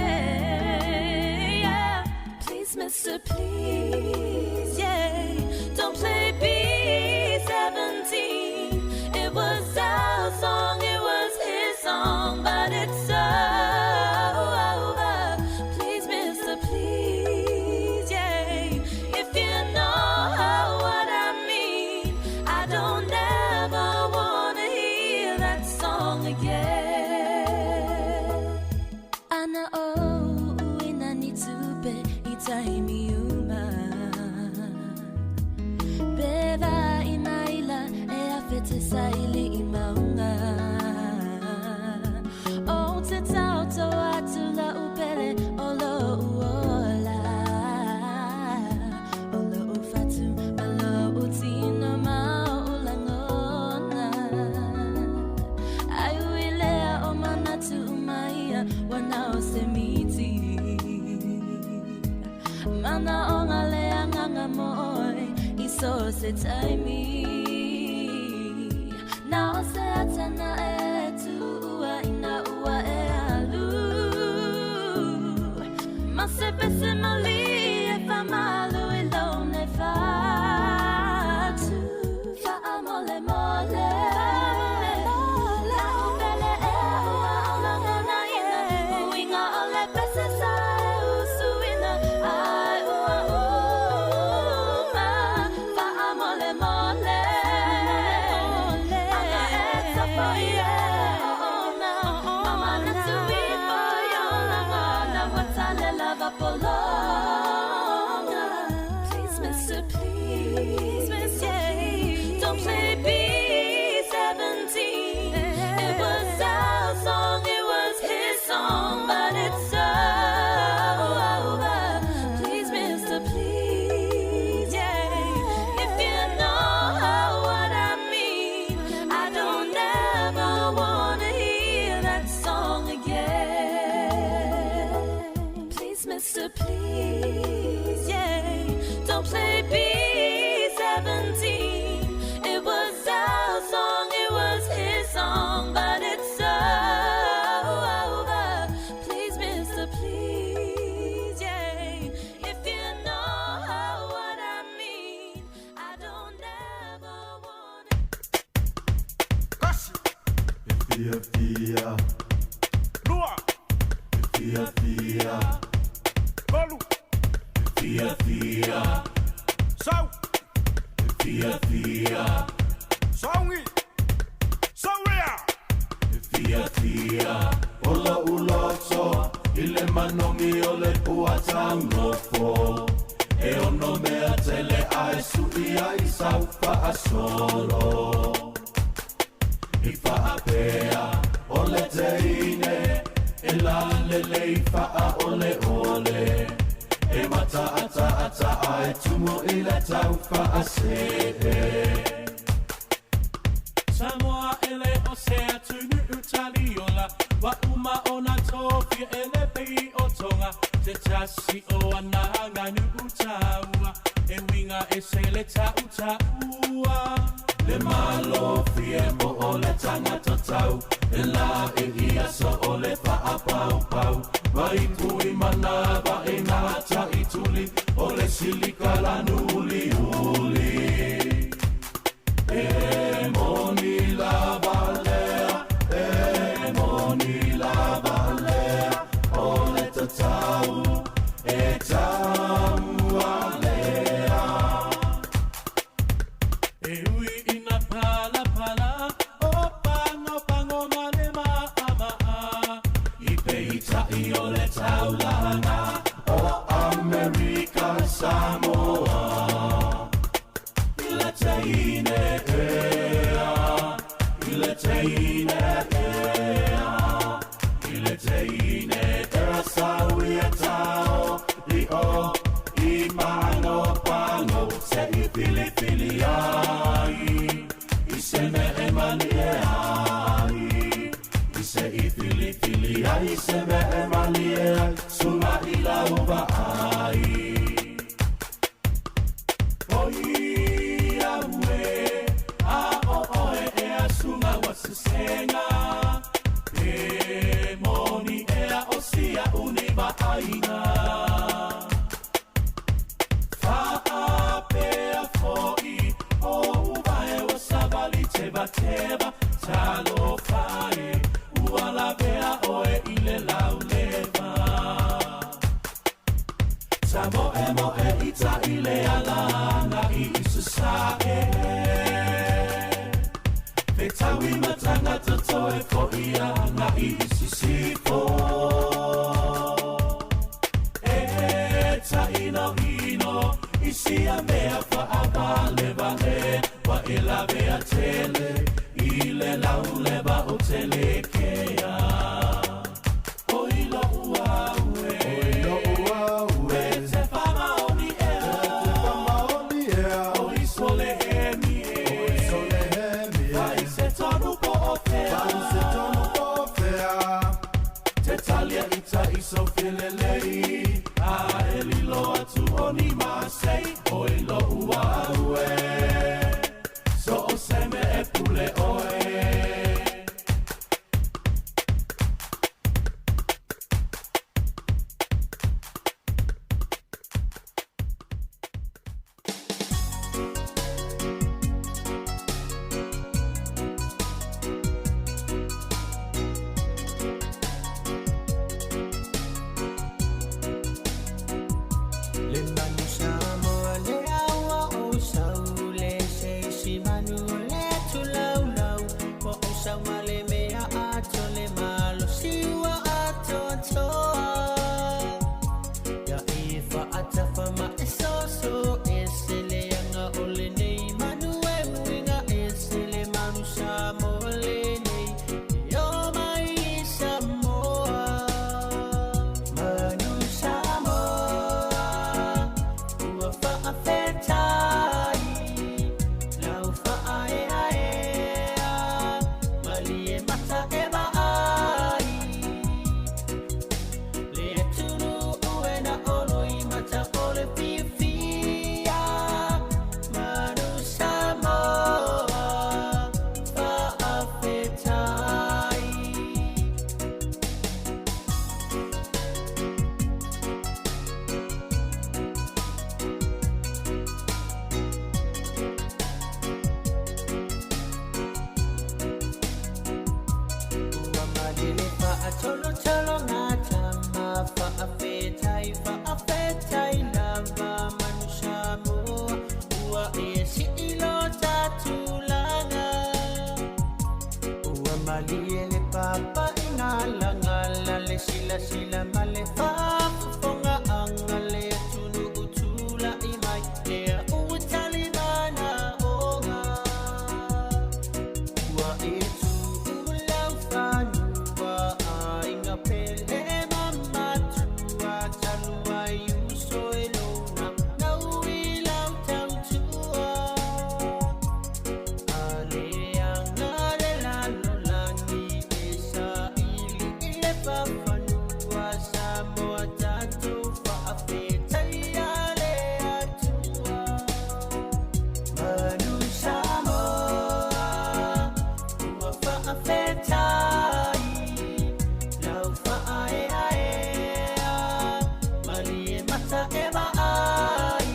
Yeah. Please, mister, please, yeah, don't play B-17. It was our song, it was his song, but it's over. Please, mister, please, yeah, if you know what I mean. I don't ever wanna hear that song again. Ana o uina ni tupe i taimi uma. Pe va i maila e awhe te saili i maunga. O te tauto atu la upele o lo uola. O lo ufatu ma lo utino ma o ulangona. Ai uilea o manatu umaia wana o se miti. Mana o ngā lea nganga moi i so se taimi. Nā o se atana e tuua ina ua e alu. Ma se pese mali e whamalu i lone whatu. Wha mole mole. La upele e ua o ngana ina. Yeah. Oh, no. Mama na tui fo yo lagona ua tale lava pologa. Please, Mr. Please, Mr. Please, don't play B-17. It was our song, it was his song, but it's over. Please, Mr. Please, yeah. If you know what I mean, I don't ever wanna hear that song again. Please, Mr. Please, yeah. Don't play B-17. It was our song, it was his song, but it's over. Please, Mr. Please, yeah. If you know what I mean, I don't ever wanna. Fia fia Lua Fia fia Tolu Fia fia Sau Fia fia Saungi Sauea Fia fia Ola uloto Ile manogi o le puatangofo E ono mea tele ae sui ai sau faasolo I faapea o le teine E la lelei faa ole ole E mata ata ata ae tumu i le tau faasee Samoa ele o se atunu utaliola Wa uma o nā tofia ele pei o tonga Te tasi o ana nganu utaua E winga e se le tau taua Le malo fie mo o le tangata tau E la e ia so o le whaapau pau Vai pui mana va e ngā tai tuli O le silika la nuli uli E moni la valea E moni la valea O le tatau e tau alea E ui ina pala pala O pango pango ma le maa maa I peitai o le taulanga O Amerika Samoa I le teine ea I le teine ea I le teine ea saui e tau I o i pango pango Se i pili pili ai I se me e mali e ai I se i pili pili ai I se me e mali e ai Sunga i lauva ai Oi aue a o oe e a sunga wa sesenga E moni ea o sia uni ma ainga Faapea foi o uvae o savali teva teva Talofa e ua lavea oe i le lauleva Ta moe moe i ta i le alanga i isasae Fe tau i matanga tatoe fo ia nga i isisifo E ta ino ino i sia mea fa a vale vale Wa e lavea tele i le lauleva o tele kea Oi lo ua ue Oi lo ua ue E te whamaoni ea E te whamaoni ea Oi sole hemi e Oi sole hemi e Vai se tonu po o fea Vai se tonu po o fea Te talia i ta iso filelei A e lilo atu o ni masei Oi lo ua ue So o seme e pule oe Thank Malie le papa i galagala le silasila ma le faafofoga aga le atunuu tula'i mai lea ua talimana oga. Ua e tuu lau fanua aiga pele mamatua talu ai uso e lona naui lau tautua. Aleaga le lalolagi e saili i le fafanua Samoa tatou faafetaia le Atua. Manu Samoa ua faafetai lau faaeaea malie mata e vaai.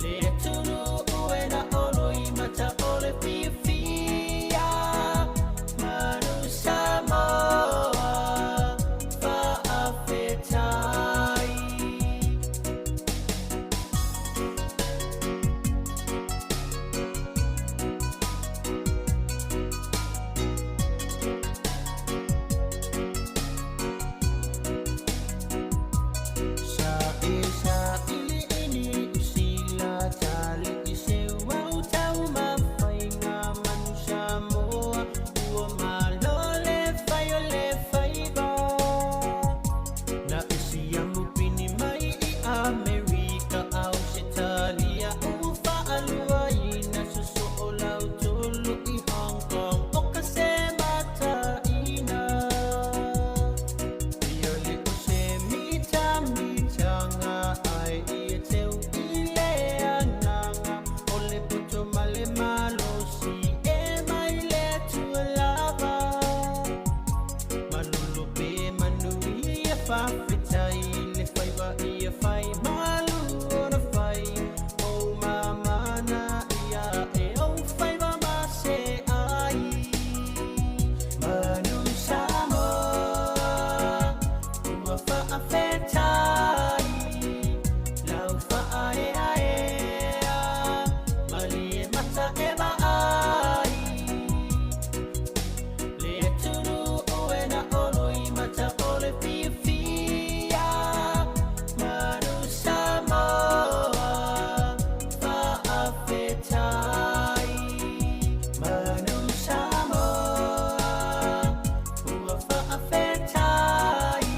Le atunuu e na olo i mata o le fiafia. Manu Samoa faafetai. Saʻisaʻiliʻini usila taliʻi seu au taumafaiga manu Samoa ua malo le fai o le faiva. Na e siamu pini mai i Amerika Ausetalia ua faaluaina sosoo lautolu i Hong Kong o ka se mataina. Ia le o se mitamitaga ai ia teu i le agaga o le poto ma le malosi e mai le Atua lava. Malolo pe manuia ia faafetai le faiva ia fai malu ona fai. O mamana ia e ou faiva ma se ai. Manu Samoa ua faafetai lau faaeaea malie mata e vaai. Le atunuu e na olo i mata o le fiafia. Manu Samoa faafetai. Manu Samoa ua faafetai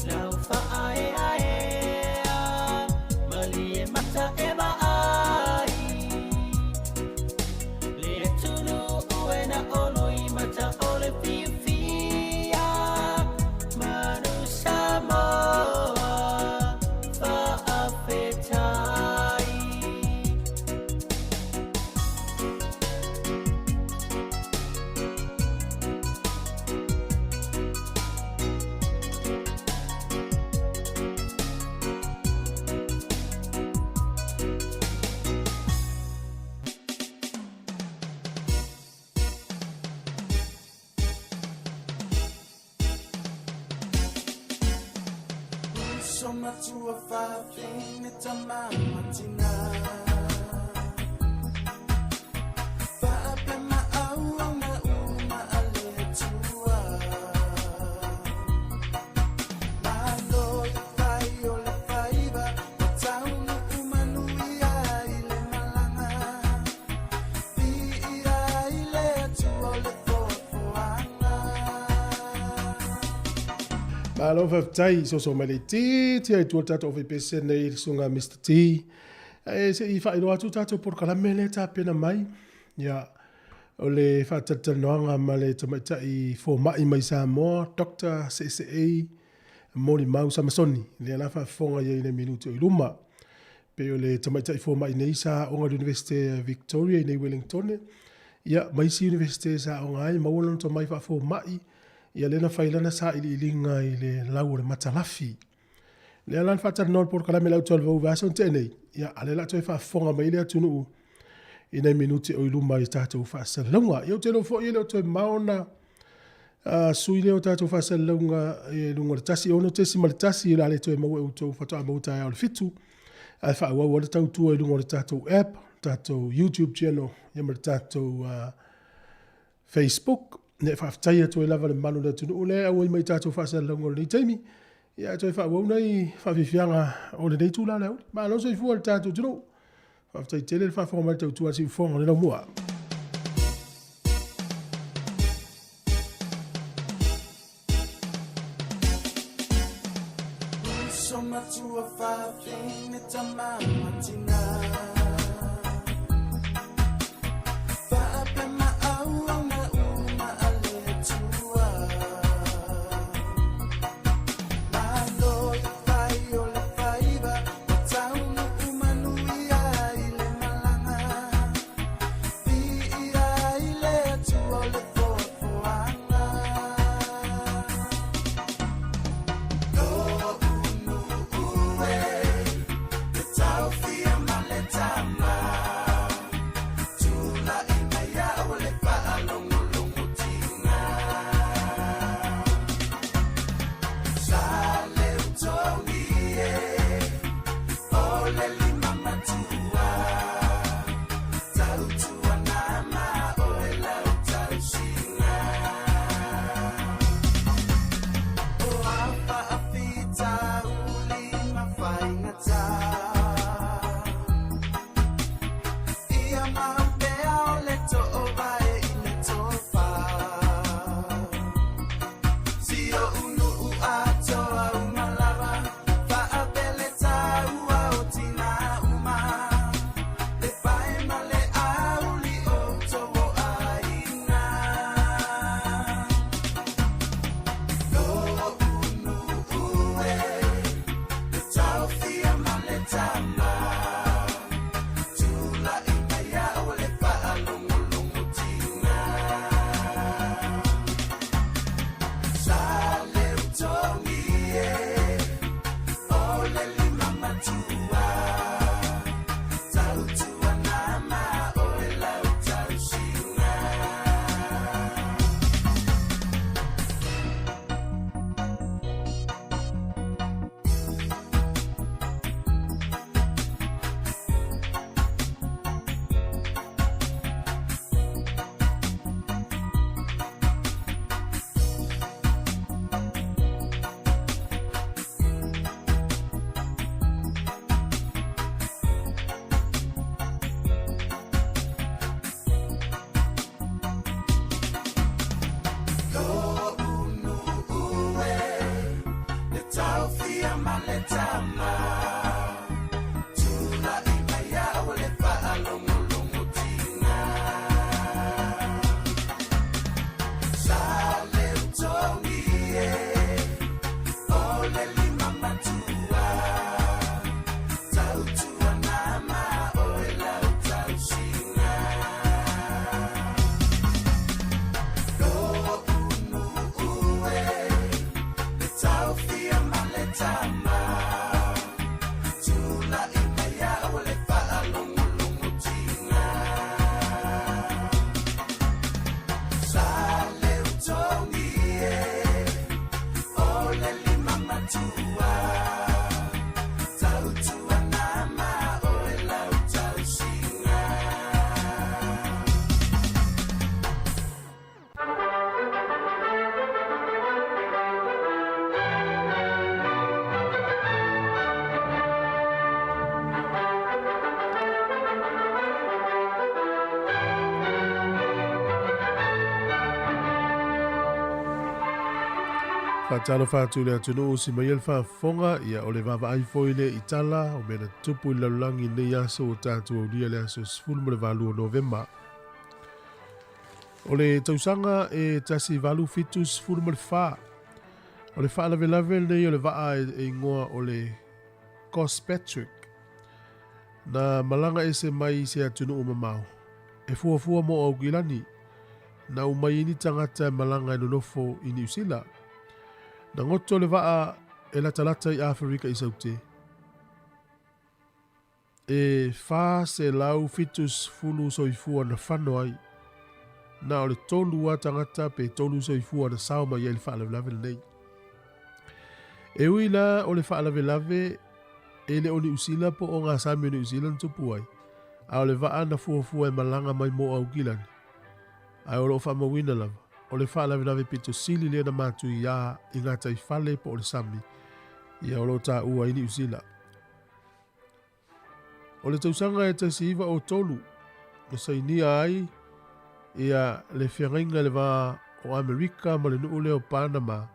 lau faaeaea malie mata e vaai. Le atunuu e na olo i mata o le fiafia. Manu Samoa faafetai. Uso matua fafine tamamatina. Faape maauaga uma a le Atua. Malo le fai o le faiva, o taunuu manuia i le malaga. Viia i le Atua o le foafoaga. Malo faafetai soso mai le itiiti ai tua le tatou ofaipese nei le susuga Mr T. E se i faailoa atu tatou polokalame lea tapena mai. Ia, o le faatalatalanoaga ma le tamaitai fomai mai Samoa, Doctor Seeseei Molimau Samasoni, lea la faafofoga i ai i nai minute o i luma. Pei o le tamaitai fomai nei sa aoga i le Universite Victoria i nei Wellingtone, ia, ma isi Universite sa aoga ai, maua lona tomai faafomai, Ia lea na fai lana sailiiliga i le lau o le matalafi. Lea la na faatalanoa le polokalame lau tualivau vaiaso na tea nei, ia a lea la toe faafofoga mai le atunuu i nai minute o i luma i tatou faasalalauga. Ia ou te iloa foi e le o toe mamao ona sui lea o tatou faasalalauga i luga o le 1 6.1 o le a le toe maua e outou faatoa maua taeao i le 7 ae faaauau ai le tautua i luga o le tatou app, tatou YouTube channel ia ma le tatou Facebook. Ia e faafetai atu ai lava i le mamalu o le atunuu lea e auai mai i tatou faasalalauga o lenei taimi. Ia ae toe faaauau nai faafiafiaga o lenei itula o le aoauli. Malo soifua i le tatou atunuu. Faafetai tele le faafofoga mai le tautua a le siufofoga o le laumua. Uso matua fafine tama matina. Faape ma au au na uma a le tua. Malo le fai o le faiva, o taunu umanuia i le malaga. Viia i le Atua o le foafoaga. Lo'u e, le taofia ma le tama. Tula'i mai au le faalogologo tiga. Sa le utogi e, o le lima matua. Tautua nama o e lau tausiga. O a faafitauli ma faigata. Ia mau pea o le toovae i le tofa. Si oʻu nuu atoa uma lava, faapele taua o tina uma. Le pae ma le auli o outou o aiga. Lo'u nuu e, le taofia ma le tama. Tula'i mai au le faalogologo tiga. Sa le utogi e, o le lima matua. Tautua nama o e lau tausiga. Lo'u nuu e, le taofia ma le tama. Tula'i mai au le faalogologo tiga. Sa le utogi e, o le lima matua. Tautua nama o e lau tausiga. Lo'u nuu e, le taofia ma le tama. Tula'i mai au le faalogologo tiga. Sa le utogi e, o le lima matua. Tautua nama o e lau tausiga. Faatalofa atu i le atunuu si mai ai le faafofoga, ia o le vaavaai foi lea i tala o mea na tutupu i le lalolagi i lenei aso ua tatou aulia le aso 18 o Novema. O le tausaga e 1874, o le faalavelave lenei o le vaa e igoa o le Gospatrick na malaga ese mai i se atunuu mamao e fuafua mo Aukilani na umai ai ni tagata e malaga e nonofo i Niu Sila. Na goto le vaa e latalata i Aferika i Saute. E 470 soifua na fano ai. Na o le tolu lava tagata pe tolu soifua na sao mai ai i le faalavelave lenei. E ui la o le faalavelave e le o Niu Sila po o gasami o Niu Sila na tupu ai, a o le vaa na fuafua e malaga mai mo Aukilani. Ae o lo o faamauina lava, o le faalavelave pito sili lea na matuiā i gataifale po o le sami, ia o lo o taua ai Niu Sila. O le tausaga e 1903 na sainia ai ia le feagaiga i le va o Amerika ma le nuu lea o Panama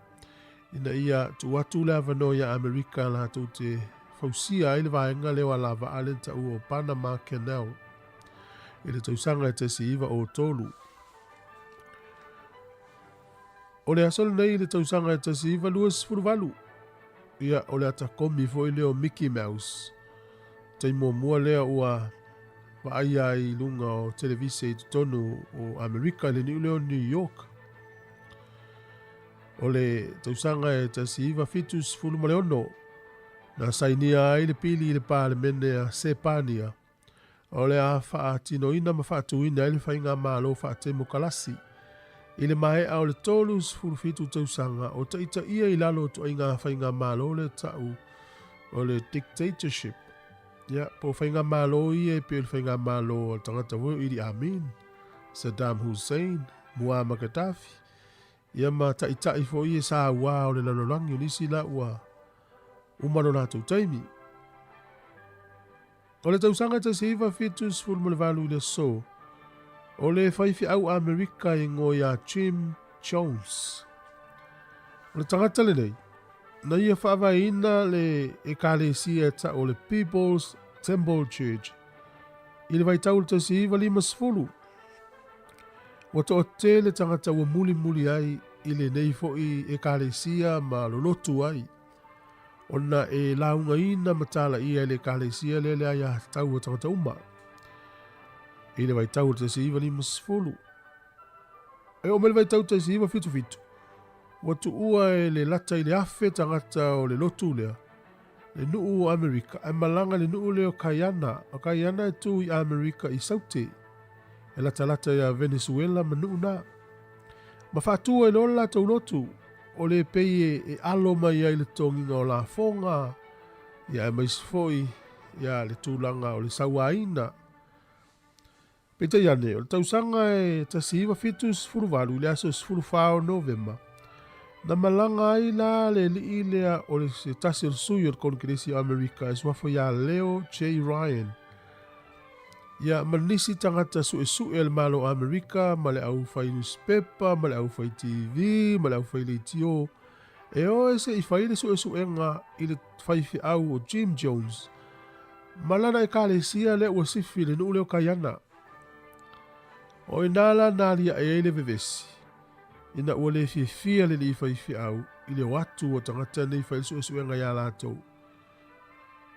ina ia tuu atu le avanoa ia Amerika latou te fausia ai le vaega lea o alavaa lea na taua o Panama Canal i le tausaga e 1903. O le aso lenei i le tausaga e 1928, ia o le atakomi foi lea o Mickey Mouse. Taimi muamua lea ua vaaia ai i luga o televise i totonu o Amerika i le niu lea o New York. O le tausaga e 1976, na sainia ai le pili i le Palemene a Sepania o le a faatinoina ma faatuina ai le faigamalo faatemokalasi i le maea o le 37 tausaga o taitaia i lalo o ituaiga faigamalo lea ta'u o le dictatorship. Ia, po o faigamalo ia e pei o le faigamalo a le tagata foi o Idi Amin, Saddam Hussein, Muammar Gaddafi, ia ma taitai foi ia sa auā o le lalolagi o nisi la ua uma lo latou taimi. O le tausaga 1978 i le aso, o le faifeau Amerika e igoa ia Jim Jones. O le tagata lenei, na ia faavaeina le ekalesia e ta'u o le People's Temple Church i le vaitau o le 1950. Ua toatele tagata ua mulimuli ai i lenei foi ekalesia ma lolotu ai. Ona e laugaina ma talaia e le Ekalesia lea le aiatatau a tagata uma. I le vaitau o le 1950, e oo mai le vaitau 1977, ua tuua e le lata i le 1,000 tagata o le lotu lea, le nuu o Amerika, ae malaga i le nuu lea o Kaiana. O Kaiana e tu i Amerika i Saute, e latalata ia Venezuela ma nuu na. Ma faatu ai loa le latou lotu, o le pei e alo mai ai le totogiga o lafoga, ia aemaise foi ia le tulaga o le sauaina. Peitai ane, o le tausaga e 1978 i le aso 14 o Novema, na malaga ai la le alii lea o le se tasi o le sui o le Konekeresi o Amerika e suafa ia Leo J. Ryan, Ia, ma nisi tagata suesue a le Malo o Amerika, ma le au fai nusipepa, ma le au fai TV, ma le au fai leitio, e o e se i fai le suesuega i le faifeau o Jim Jones, ma lana ekalesia lea ua sifi i le nuu lea o Kaiana. O i nā la na aliae ai le vevesi, ina ua le fiafia le alii faifeau i le o atu o tagata nei fai le suesuega iā latou.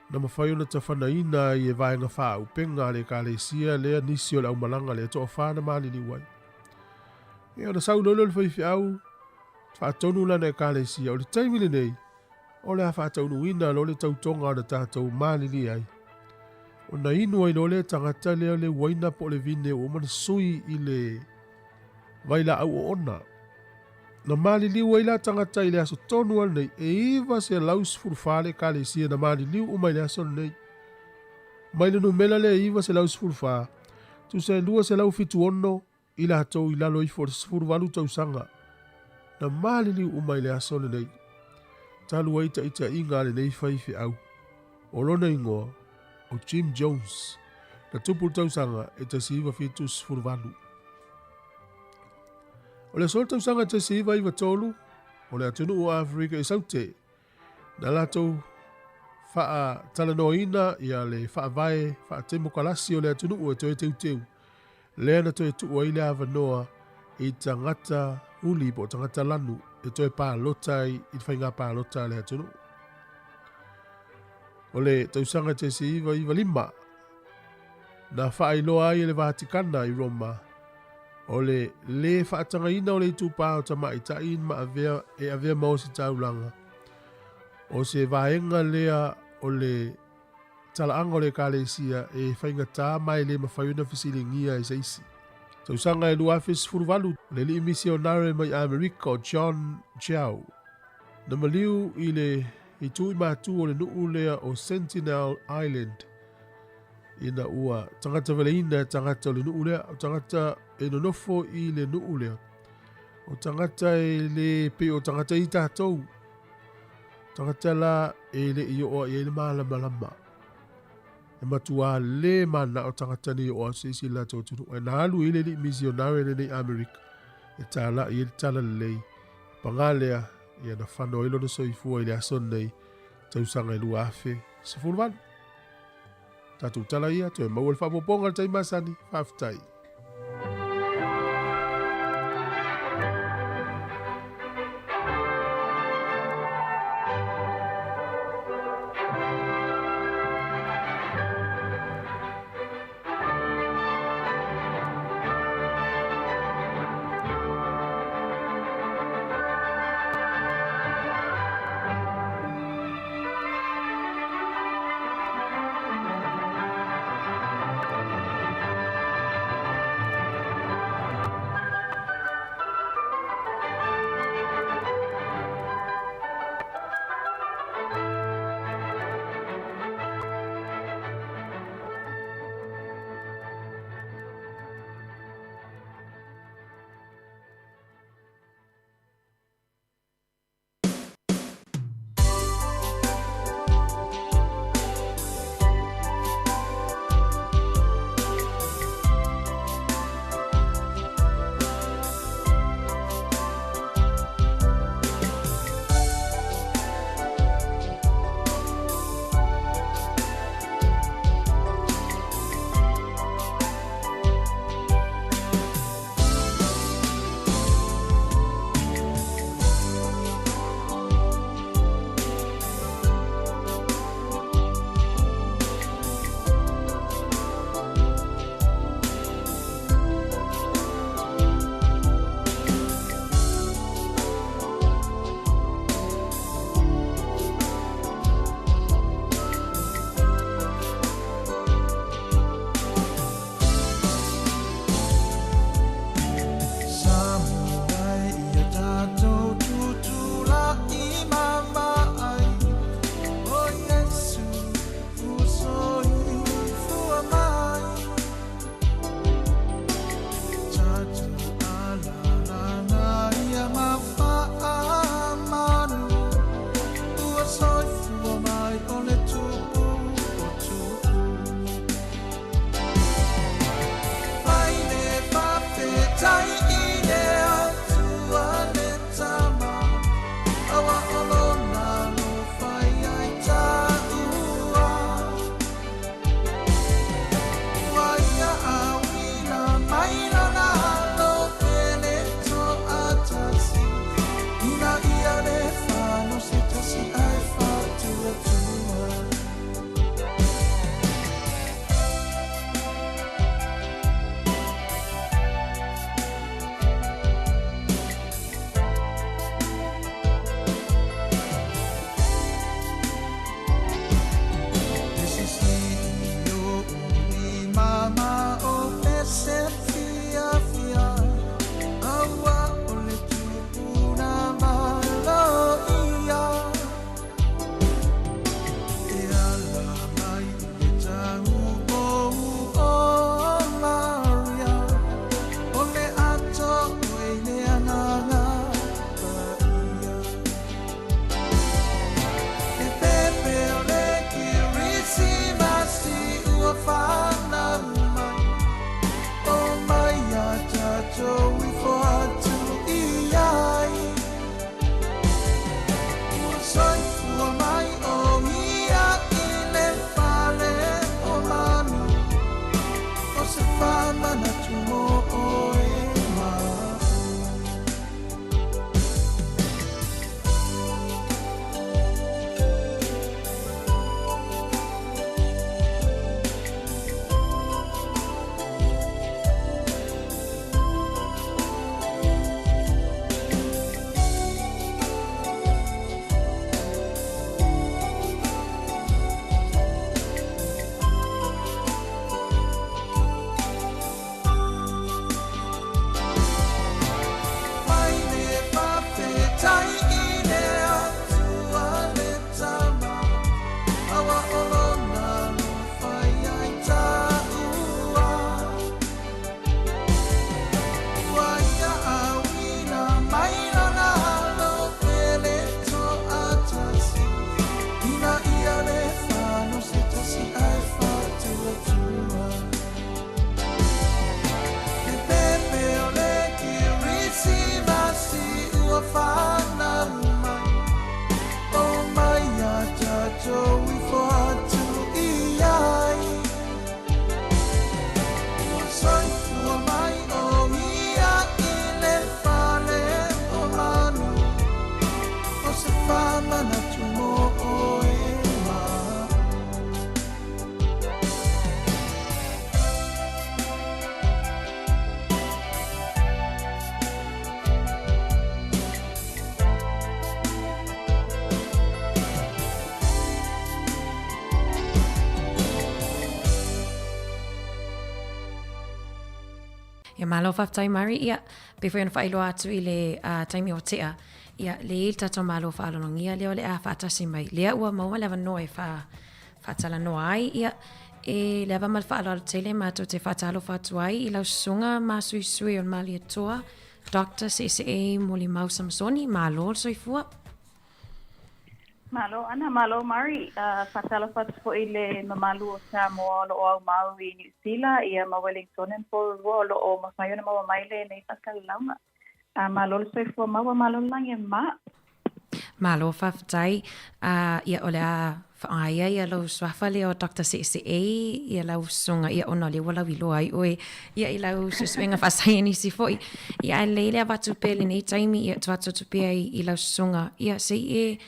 Na mafai ona tafanaina ai e vaega faaauupega a le Ekalesia lea nisi o le aumalaga lea toafa na maliliu ai. Ia ona sau loa lea o le faifeau faatonu lana Ekalesia, o le taimi lenei, o le a faataunuuina loa le tautoga na tatou malilie ai. Ona inu ai loa lea tagata lea le uaina po o le vine ua uma ona sui i le vailaau oona. Na maliliu ai la tagata i le aso tonu lava lenei, e 914 le Ekalesia na maliliu uma i le aso lenei. Mai le numera lea e 914, tusa e 276 i latou i lalo ifo o le 18 tausaga, na maliliu uma i le aso lenei. Talu ai taitaiga a lenei faifeau, o lona igoa o Jim Jones, na tupu i le tausaga e 1978. O le aso tausaga 1993, o le atunuu o Aferika i Saute, na latou faatalanoaina ia le faavae faatemokalasi o le atunuu e toe teuteu, lea na toe tuu ai le avanoa i tagata uli po o tagata lanu e toe palota ai i le faiga palota a le atunuu. O le tausaga 1995, na faailoa ai e le Vatikana i Roma o le lē faatagaina o le itupa o tamaitai ma avea e avea ma ositaulaga, o se vaega lea o le talaaga o le Ekalesia e faigata ma e le mafai ona fesiligia e se isi. Tausaga e 2018, le alii misionare mai Amerika o John Chau, na maliu i le itu i matu o le nuu lea o Sentinel Island, ina ua tagata valeina e tagata o le nuu lea, o tagata e nonofo i le nuu lea, o tagata e le pei o tagata i tatou. Tagata la e le i oo i ai le malamalama. E matua le mana o tagata ni o atu i se isi latou atunuu. Ae na alu i le alii misionare lenei Amerika e talai ai le talalelei. Paga lea, ia na fano ai lona soifua i le aso lenei, tausaga e 2018. Tatou tala ia, toe maua le faaopoopoga i le taimi masani. Faafetai. Malo faafetai Murray, ia, pei foi ona faailoa atu i le taimi ua tea, ia, le i ai le tatou Malo faaaloalogia lea o le a faatasi mai, lea ua maua le avanoa e faa, faatalanoa ai, ia, e le ava ma le faaaloalo tele matou te faatalofa atu ai i lau susuga masuisui o le Malietoa, Doctor Seeseei Molimau Samasoni, malo le soifua. Malo Ana, malo Murray. Faatalofa atu foi i le mamalu o Samoa o lo o aumau i Niu Sila ia ma Wellington and Porirua o lo o mafai ona maua mai lenei faasalalauga. Malo le soifua maua, malo le lagi e mama. Malo faafetai. Ia o le a faaaoga ia lou suafa lea o Doctor Seeseei ia lau susuga ia ona o lea ua lauiloa ai oe ia i lau suesuega faasaienisi foi. Ia ae lelei le avatu pea i lenei taimi ia tuu atu atu pea i lau susuga ia se i e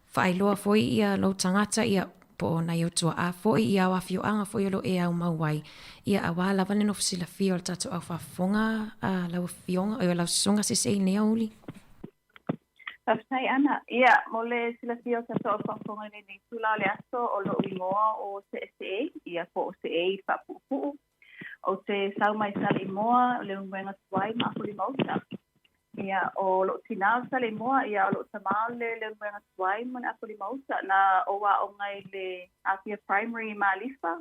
faailoa foi ia lou tagata ia po o nai ou tuaa foi ia au afioaga foi o lo o e aumau ai ia aua lava le nofo silafia o le tatou au faafofoga a lau afioga oi lau susuga Seeseei i lenei aoauli. Faafetai Ana. Ia, mo le silafia o tatou au faafofoga i lenei itula o le aso, o lo'u igoa o Seeseei, ia po o Seei i le faapuupuu. Ou te sau mai Saleimoa, o Leulumoega tuai ma Apolima-uta. Ia, o lo'u tinā o Saleimoa, ia o lo'u tamā o le Leulumoega tuai ma le Apolima-uta. Na ou aoga i le Apia Primary i Malifa,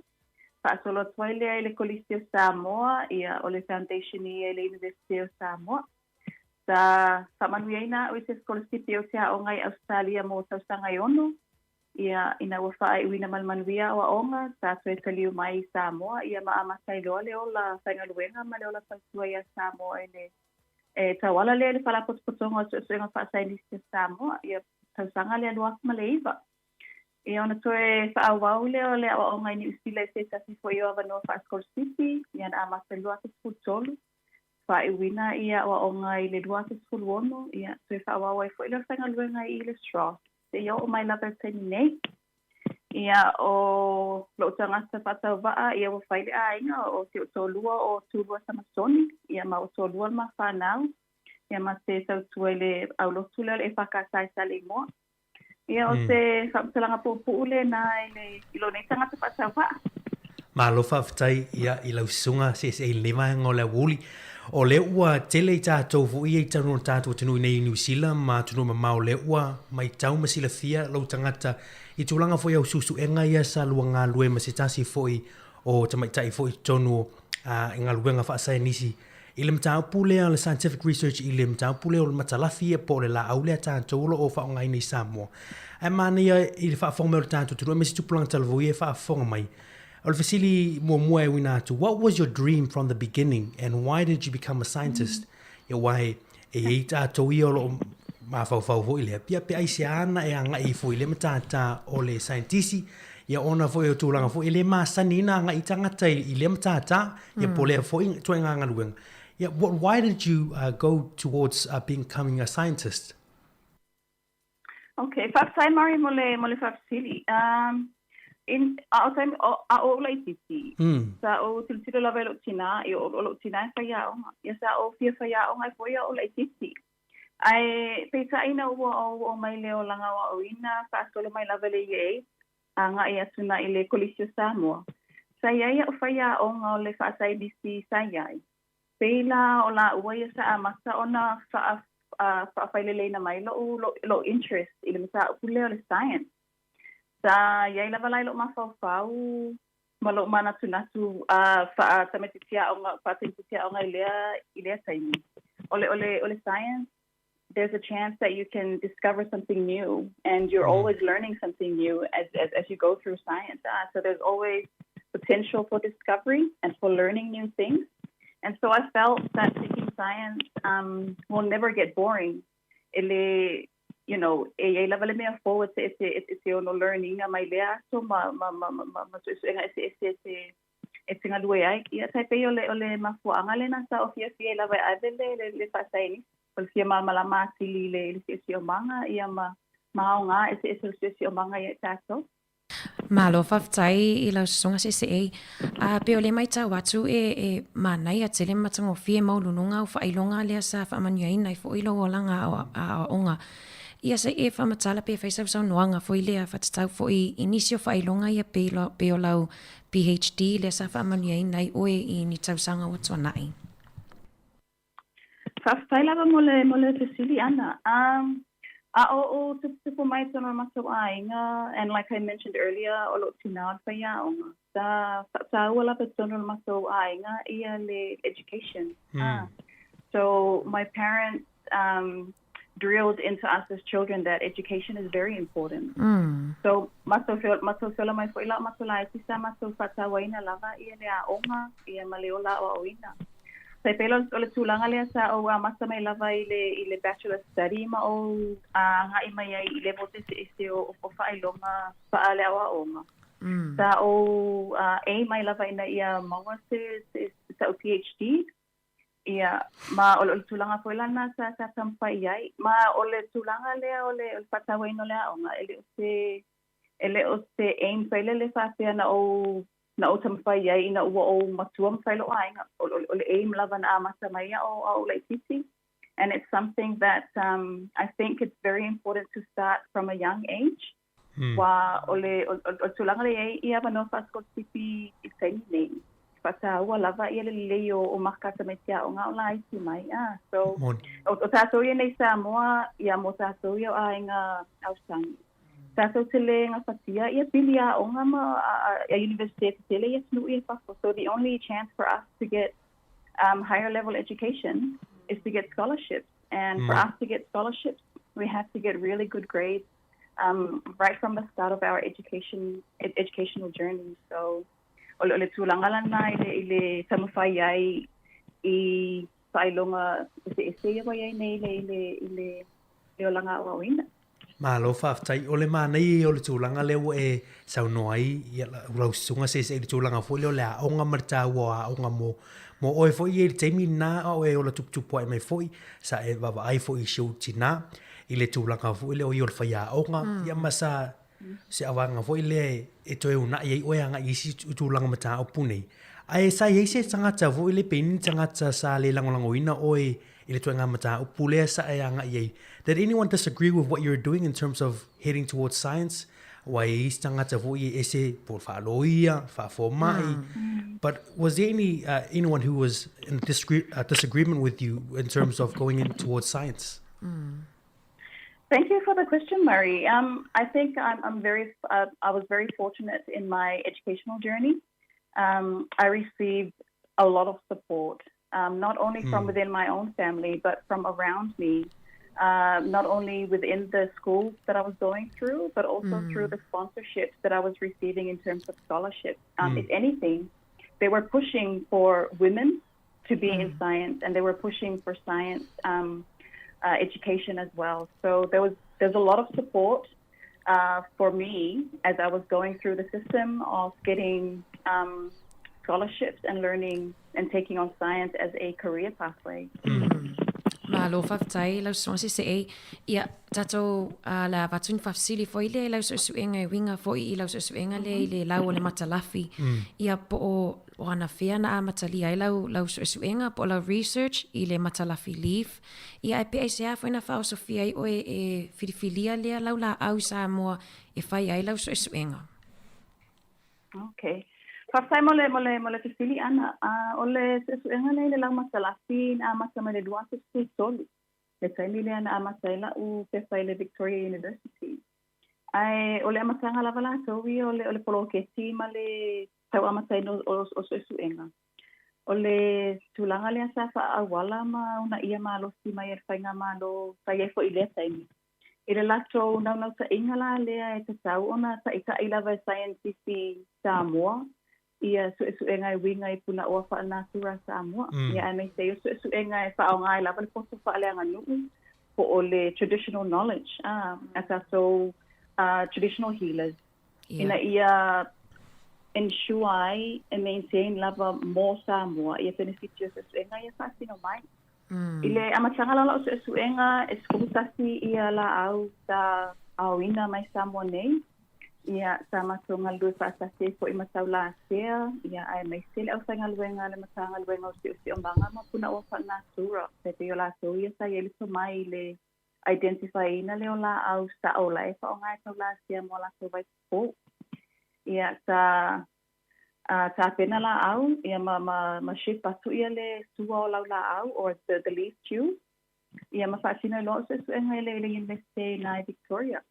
faasolo atu ai lea i le Kolisi o Samoa, ia o le Foundation ia i le Iunivesite o Samoa. Sa faamanuiaina au i se sikolasipi ou te aoga i Ausetalia mo tausaga e ono. Ia, ina ua faaiuina ma le manuia aoaoga, sa toe taliu mai i Samoa, ia ma amata ai loa le ola faigaluega ma le ola tautua iā Samoa i le e tauala lea i le Faalapotopotoga o Suesuega Faasaienisi a Samoa, ia tausaga lea 2009. Ia ona toe faaauau lea o le aoaoga i Niu Sila i se tasi foi o avanoa faasikolasipi, ia na amata i le 2013. Faaiuina i aoaoga i le 2016, ia, toe faaauau ai foi lea o le faigaluega i le SROS, seia oo mai lava i le taimi nei. Ia, o lou tagata faatauvaa, ia ua fai le aiga, o si ou toalua o Tulua Samasoni, ia ma ua toalua le ma fanau, ia ma te tautua i le aulotu lea o le EFKS i Saleimoa. Ia, o se faamatalaga puupuu lena i le i lou nei tagata faatauvaa. Malo faafetai ia i lau susuga seesee i lenei vaega o le aoauli. O lea ua tele i tatou foi ia i totonu o le tatou atunuu iinei i Niu Sila ma atunuu mamao lea ua maitau ma silafia lou tagata i tulaga foi au suesuega ia sa lua galue ma se tasi foi o tamaitai foi i totonu o i galuega faasaienisi I le mataupu lea o le scientific research i le mataupu lea o le matalafi ia po o le laau lea a tatou o lo o faaaogaina i Samoa. Ae manaia i le faafofoga mai o le tatou atunuu aemaise tupulaga talavou ia e faafofoga mai. O le fesili muamua e uina atu, what was your dream from the beginning and why did you become a scientist? Ia aua e i ai tatou ia o lo o mafaufau foi lea, pia pe aisea na e agai ifo i lea matata o le saienitisi, ia ona foi o tulaga foi e le masani ona agai tagata i lea matata, ia po o lea foi ituaiga galuega. Ia, what, why did you go towards becoming a scientist? Okay, faafetai Murray mo le, mo le faafesili. In, a o taimi, o, a o ou laitiiti, sa ou tilotilo lava i lou tinā, i o, o lou tinā e faiaoga. Ia sa ou fia faiaoga ai foi a o laitiiti. Ae peitai ina ua ou oo mai i le olaga aoaoina, faasolo mai lava i le Year Eight, agai atu na i le Kolisi o Samoa. Sa i ai a'u faiaoga o le faasaienisi sa i ai. Pei la o lāua ia sa amata ona fa'a faafaileleina mai lo'u lo'u interest i le mataupu lea o le science. Sa i ai lava la i lo'u mafaufau ma lo'u manatunatu faa-tamaitiiti aoga faa-tamaitiiti aoga i lea i lea taimi. O le o le o le science there's a chance that you can discover something new and you're always learning something new as as as you go through science. So there's always potential for discovery and for learning new things. And so I felt that taking science um will never get boring. E le you know, e i ai lava le mea fou e te e te e te ono learn ina mai lea aso ma ma ma ma ma suesuega eseese e te e te galue ai. Ia tai pei o le o le mafuaaga lena sa ou fiafia ai lava e ave le le le faasaienisi. O le fia malamalama atili i le i le siosiomaga ia ma ma aoga eseese o le siosiomaga ia i tatou. Malo faafetai i lau susuga seesee. A pei o lea maitau atu e e manaia tele ma matagofie maualuluga au faailoga lea sa faamanuiaina ai foi lou olaga aoaoga. Ia se i e faamatala pe fai sau saunoaga foi lea faatatau foi i nisi o faailoga ia pei pei o lau PHD lea sa faamanuiaina ai oe i ni tausaga ua tuanai. Faafetai lava mo le mo le fesili ʻana. Um, a oʻu tuputupu mai totonu o le matou aiga, and like I mentioned earlier, o loʻu tinā o le faiaoga, sa faataua lava i totonu o le matou aiga ia le education. Ah. So my parents um, drilled into us as children that education is very important. So matou feola, matou feola mai foi la o matou laiti sa matou faatauaina lava ia le aoga ia ma le ola aoaoina. Tai pei o le tulaga lea sa ou amata mai lava i le i le bachelor study ma ou agai mai ai i levels eseese o o faailoga faaleaoaoga. Sa ou aim ai lava ina ia maua se se sa'u PhD. Ia, ma o le tulaga foi la lena sa sa taumafai i ai. Ma o le tulaga lea o le o le faatauaina o le aoga, e le o se e le o se aim foi lele faapea na ou na ou taumafai i ai ina ua ou matua ma fai lo'u aiga. O o le aim lava na amata mai a o a o ou laitiiti. And it's something that um I think it's very important to start from a young age. Aua o le o le tulaga lea e i ai avanoa faasikolasipi i le taimi nei, faataua lava ia le lelei o o maka a tamaiti aoga a o laiti mai. Ah, so o tatou ia nei i Samoa, ia mo tatou ia o aiga aosaga. Tatou te le gafatia ia pili aoga ma a universite tetele i atunuu ia i fafo. So the only chance for us to get um higher level education is to get scholarships. And for us to get scholarships, we have to get really good grades um, right from the start of our education educational journey. So o le, o le tulaga lana i le, i le taumafai ai i faailoga eseese ia ua i ai nei i le, i le, i le, le olaga aoaoina. Malo faafetai. O le manaia ia o le tulaga lea ua e saunoa ai ia lau susuga seisei i le tulaga foi lea o le aoga ma le taua o aoga mo mo oe foi ia i le taimi lena a o e ola tuputupu ae mai foi sa e vaavaai foi i si ou tinā i le tulaga foi lea o ia o le faiaoga ia ma sa se avaga foi lea e toe uunai ai oe agai i isi tulaga mataupu nei. Ae sa i ai se tagata foi lea pe i ai ni tagata sa le lagolagoina oe i le ituaiga mataupu lea sa e agai ai. Did anyone disagree with what you're doing in terms of heading towards science? Aua e i ai isi tagata foi e ese po o le faaloia, faafomai. But was there any anyone who was in disagreement with you in terms of going in towards science? Thank you for the question, Murray. Um, I think I'm, I'm very, I was very fortunate in my educational journey. Um, I received a lot of support, um, not only from within my own family, but from around me. Not only within the schools that I was going through, but also through the sponsorships that I was receiving in terms of scholarships. If anything, they were pushing for women to be in science, and they were pushing for science um, education as well. So there was there's a lot of support for me as I was going through the system of getting um, scholarships and learning and taking on science as a career pathway. Malo faafetai lau susuga CCA. Ia, tatou uh, le a avatu ni faafesili foi lea i lau suesuega e uiga foi i lau suesuega lea i le lau o le matalafi. Ia, po o o anafea na amatalia ai lau, lau suesuega po o lau research i le matalafi leaf. Ia, ae pe aisea foi na faaosofia ai oe e filifilia lea lau laau i Samoa e fai ai lau suesuega? Okay. Faafetai mo le, mo le, mo le fesili ʻana. Uh, o le suesuega lea i le lau matalafi na amata mai le 2013. Le taimi lea na amata ai la'u pepa i le Victoria University. Ae o le amataga lava latou ia o le, o le poloketi ma le tau amataina o, o, o suesuega. O le tulaga lea sa faaauala ma uunaia malosi mai e le faigamalo sa i ai foi i lea taimi. I le latou naunautaiga la lea e tatau ona taita'i lava e saienitisi Samoa ia suesuega e uiga i punaoa faalenatura a Samoa, ia aemaise ai o suesuega e faaaoga ai lava le poto faaleaganuu po o le traditional knowledge a a tatou traditional healers ina ia ensure ai e maintain lava mo Samoa ia penefiti o suesuega ia faatino mai. I le amataga la o la'u suesuega, e 11 ia laau sa aoina mai Samoa nei, ia sa matou galulue faatasi ai foi ma Taulatea, ia aemaise le aufaigaluega a le Matagaluega o Siosiomaga ma Punaoa Faalenatura, tai pei o latou ia sa i ai le tomai i le identify ina lea o laau sa'o la e faaaoga e Taulatea mo a latou vaipopō. Ia sa. Tapena laau, ia ma, ma, ma ship atu ia le sua o lau laau, or the, the leaf juice, ia ma faatino ai loa au suesuega i le, i le Universite i Victoria.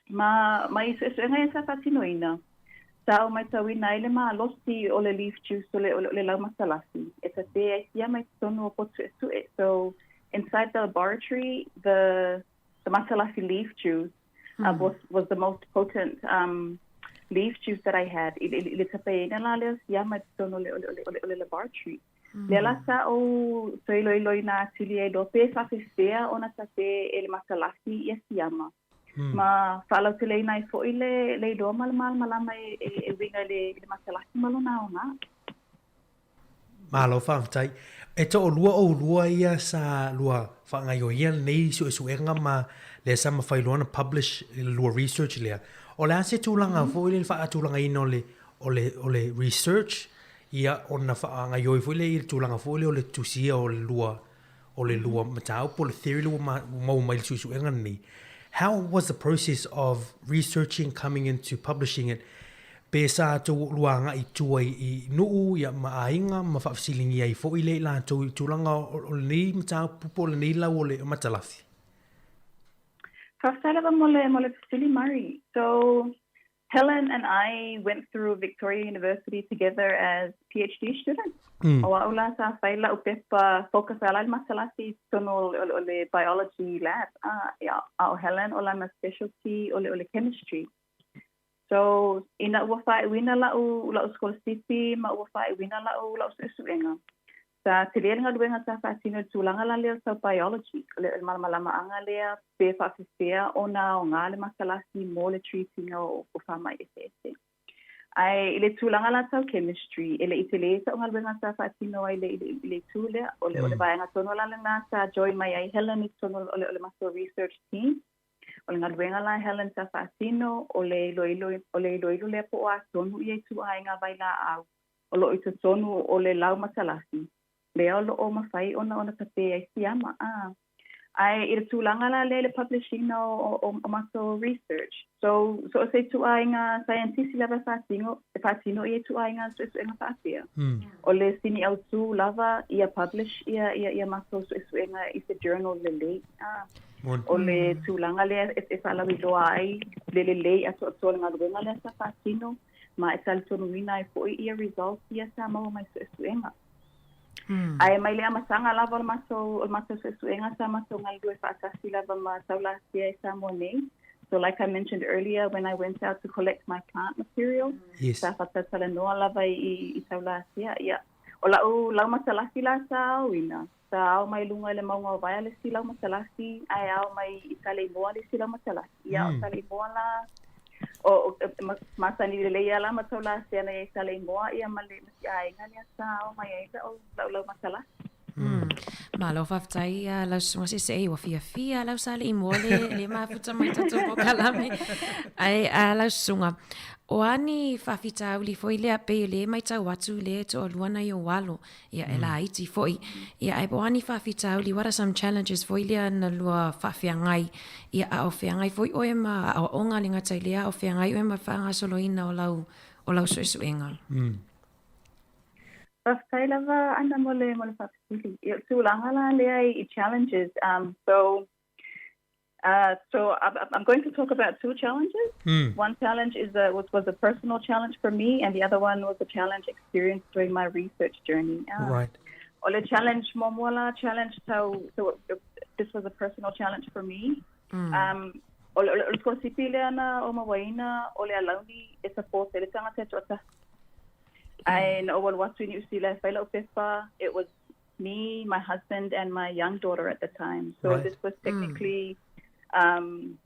Ma, ma i suesuega ia sa faatinoina, sa ou maitauina ai le malosi o le leaf juice o le, o le, o le lau matalasi, e tatē ai siama i totonu o potu suesue. So, inside the laboratory, the, the matalasi leaf juice was, was the most potent um, leaf juice that I had. I, i, i le tapeina la lea o siama i totonu o le, o le, o le, o le, o le laboratory. Lea la sa ou toe iloiloina atili ai loa pe faapefea ona tape e le matalasi ia siama. Ma faalauteleina ai foi le, le iloa ma le malamalama e, e, e uiga i le, i le matalasi ma lona aoga. Malo faafetai. E toalua oulua ia sa lua faagaioia lenei suesuega ma lea sa mafai loa ona publish le lua research lea. O le a se tulaga foi lea i le faatulagaina o le, o le, o le research ia ona faagaioi foi lea i le tulaga foi lea o le tusia o le lua o le lua mataupu o le theory lea ua maua mai i le suesuega lenei. How was the process of researching coming into publishing it? Pe sa tou lua agai i tua i nuu ia ma aiga ma faafesiligia ai foi lea i latou i tulaga o lenei mataupu po o lenei lau o le matalasi? Faafetai lava mo le, mo le fesili Murray. So, Helen and I went through Victoria University together as PhD students. O a'u la sa fai la'u pepa focus ai la i le matalasi i totonu o le biology lab, a o Helen o lana specialty o le o le chemistry. So, ina ua faaiuina la'u la'u sikolasipi ma ua faaiuina la'u la'u suesuega, Sa tele le galuega sa faatino i le tulaga la lea o le tau biology, o le malamalamaaga lea pe faapefea ona aoga le matalasi mo le treat ina o faamai eseese. Ae i le tulaga la tau chemistry, e le i tele sa'u galuega sa faatino ai i le itu lea. O le vaega tonu la lena sa join mai ai Helen i totonu o le matou research team. O le galuega la a Helen sa faatino, o le iloilo, o le iloilo lea po o a tonu ia ituaiga vailaau o lo o i totonu o le lau matalasi, lea o lo o mafai ona ona tape ai siama. A. Ae i le tulaga la lea i le publish ina o, o, o matou research, so, so o se ituaiga saienitisi lava e faatino, e faatino ia ituaiga suesuega faapea. O le sini autū lava ia publish ia, ia, ia matou suesuega i se journal lelei. A. O le tulaga lea e, e faalauiloa ai le lelei atoatoa o le galuega lea sa faatino, ma e talitonuina ai foi ia results ia sa maua mai suesuega. Ae mai le amataga lava o le matou o le matou suesuega sa matou galulue faatasi lava ma Taulatea i Samoa nei. So like I mentioned earlier, when I went out to collect my plant material, Yes. sa faatatalanoa lava i, i Taulatea. Ia, o la'u lau matalasi la sa aoina, sa ao mai luga i le mauga o Vaea le isi lau matalasi, ae ao mai i Saleimoa le isi lau matalasi. Ia, o Saleimoa la, o, o, masani lelei lava la ma Taulatea na i ai Saleimoa, ia ma le ma si aiga lea sa ao mai ai la'u, la'u lau matalasi. Malo faafetai ia lau susuga seseei ua fiafia lau Saleimoa le, le mafuta mai tatou polokalame. Ae a lau susuga, o a ni faafitauli foi lea pei o lea e matau atu lea e toalua nai ou alo, Ia, e laiti foi. Ia, ae po o a ni faafitauli, what are some challenges foi lea na lua faafeagai? Ia, a o feagai foi oe ma aoaoga le gata i lea, a o feagai oe ma le faagasoloina o lau, o lau suesuega. Faafetai lava Ana mo le, mo le faafesili. Ia, o le tulaga la lea i challenges, so so I'm going to talk about two challenges. One challenge is a, was, was a personal challenge for me, and the other one was a challenge experienced during my research journey. Right. O le challenge muamua la, challenge tau, so this was a personal challenge for me. O le, o le sikolasipi lea na ou mauaina, o le alauni e support ai le tagata e toatahi. Ae na ou alu atu i Niu Sila e fai la'u pepa, it was me, my husband, and my young daughter at the time. So Right. this was technically an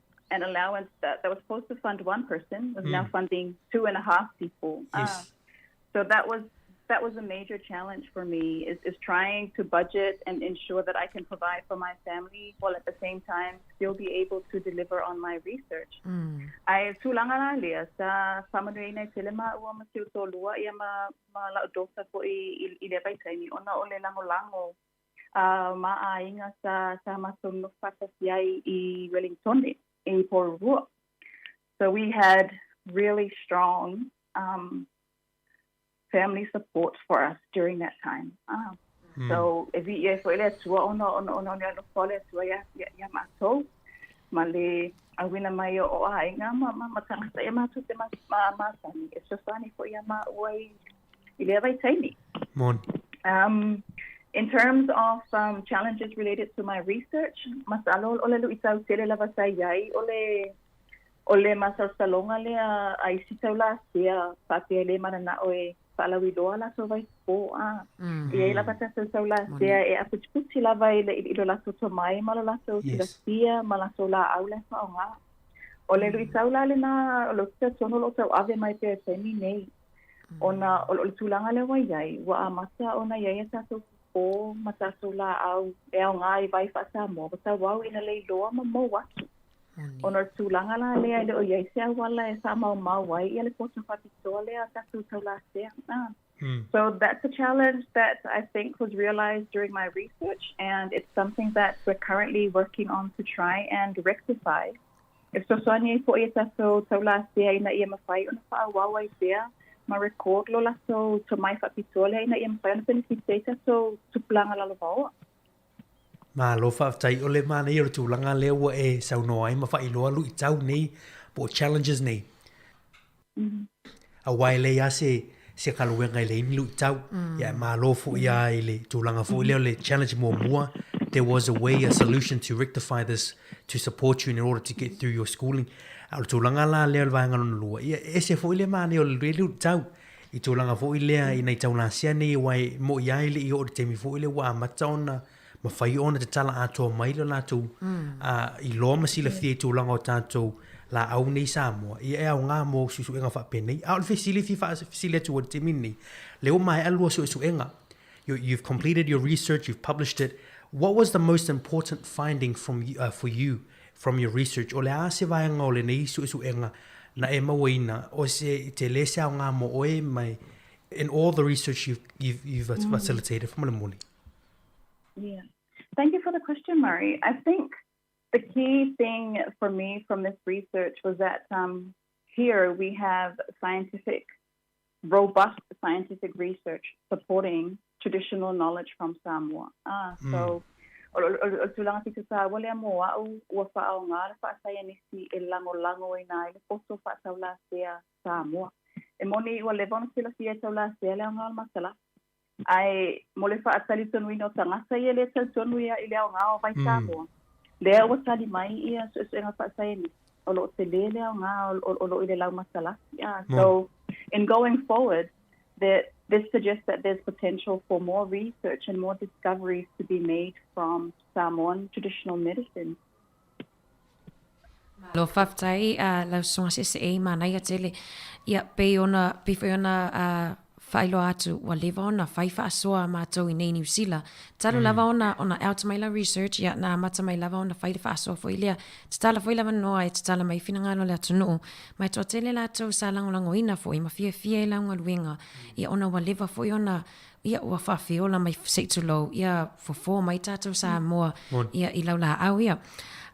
allowance that, that was supposed to fund one person was now funding 2.5 people. Yes. So that was that was a major challenge for me is, is trying to budget and ensure that I can provide for my family while at the same time still be able to deliver on my research. Ae tulaga la lea, sa faamanuiaina ai tele maua ma si ou toalua ia ma ma la'u daughter foi i lea vaitaimi ona o le lagolago a ma aiga sa sa matou nofo faatasi ai i Wellingtone i Porirua. So we had really strong um, family support for us during that time. Ah. So, e viia ai foi le Atua ona ona ona o le alofa o le Atua iā iā iā mātou ma le auina mai o o aiga ma ma ma tagata ia matou te ma ma masani e fesoasoani foi iā māua i i lea vaitaimi. Moni. Um, in terms of um, challenges related to my research, masalo o le luʻitau tele lava sa i ai o le o le masalosaloga lea a isi taulasea faapea e le mananao e faalauiloa latou vaifofo a. E i ai lava tatou taulasea e aputiputi lava i le i lo latou tomai ma lo latou silafia ma latou laau la e faaoga. O le luitau la lena o lou talitonu o lo o tauave mai pea i le taimi nei ona o le tulaga lea ua i ai, ua amata ona i ai a tatou fofo ma tatou laau e aoga i vai faa-Samoa, ua tauau ina leiloa ma mou atu. Ona o le tulaga la lea e le o i ai se auala e faamaumau ai ia le poto faapitoa lea a tatou taulasea. Ah. So that's a challenge that I think was realized during my research and it's something that we're currently working on to try and rectify. E fesoasoani ai foi e tatou taulasea ina ia mafai ona faaauau ai pea ma record lo latou tomai faapitoa lea ina ia mafai ona penefiti ai tatou tupulaga lalovaoa. Malo faafetai o le manaia o le tulaga lea ua e saunoa ai ma faailoa luitau nei po o challenges nei. Aua e leai lava se se galuega e leai ni luitau. Ia e malo foi lava i le tulaga foi lea o le challenge muamua, there was a way, a solution to rectify this to support you in order to get through your schooling. A o le tulaga la lea o le vaega lona lua, ia e ese foi le manaia o le luitau i tulaga foi lea ina i taulasea nei aua e mo'i lava e le i oo i le taimi foi lea ua amata ona mafai ona tatala atoa mai le latou iloa ma silafia i tulaga o tatou laau nei i Samoa, ia e aoga mo suesuega faapenei. A o le fesili e fia faafesili atu ai i le taimi lenei, lea ua maea lua suesuega, you, you've completed your research, you've published it, what was the most important finding from, for you from your research? O le a se vaega o lenei suesuega na e mauaina o se tele se aoga mo oe mai in all the research you've, you've, you've facilitated faamolemole? Yeah. Thank you for the question, Murray. I think the key thing for me from this research was that um, here we have scientific, robust scientific research supporting traditional knowledge from Samoa. Ah, So, o le tulaga pito tāua lea mō a'u, ua faaaoga le faasaienisi e lagolagoina ai le poto faataulasea Samoa. E moni ua leva ona silafia e taulasea le aoga o le matalasi, Ae mo le faatalitonuina o tagata ia e le talitonu ia i le aoga o vai Samoa, lea ua tali mai ia suesuega faasaienisi, o lo o tele le aoga o lo o i le lau matalasi. So, in going forward, there, this suggests that there's potential for more research and more discoveries to be made from Samoan traditional medicine. Malo faafetai lau susuga seesee manaia tele. Ia pei ona pei foi ona faailoa atu ua leva ona fai faasoa matou i nei Niu Sila. Talu lava ona ona out mai lau research ia na amata mai lava ona fai le faasoa foi lea. Tatala foi le avanoa e tatala mai finagalo o le atunuu ma e toatele latou sa lagolagoina foi ma fiafia i lau galuega ia ona ua leva foi ona Ia, ua faafeola mai se i tulou, ia fofo mai tatou Samoa, ia i lau laau ia.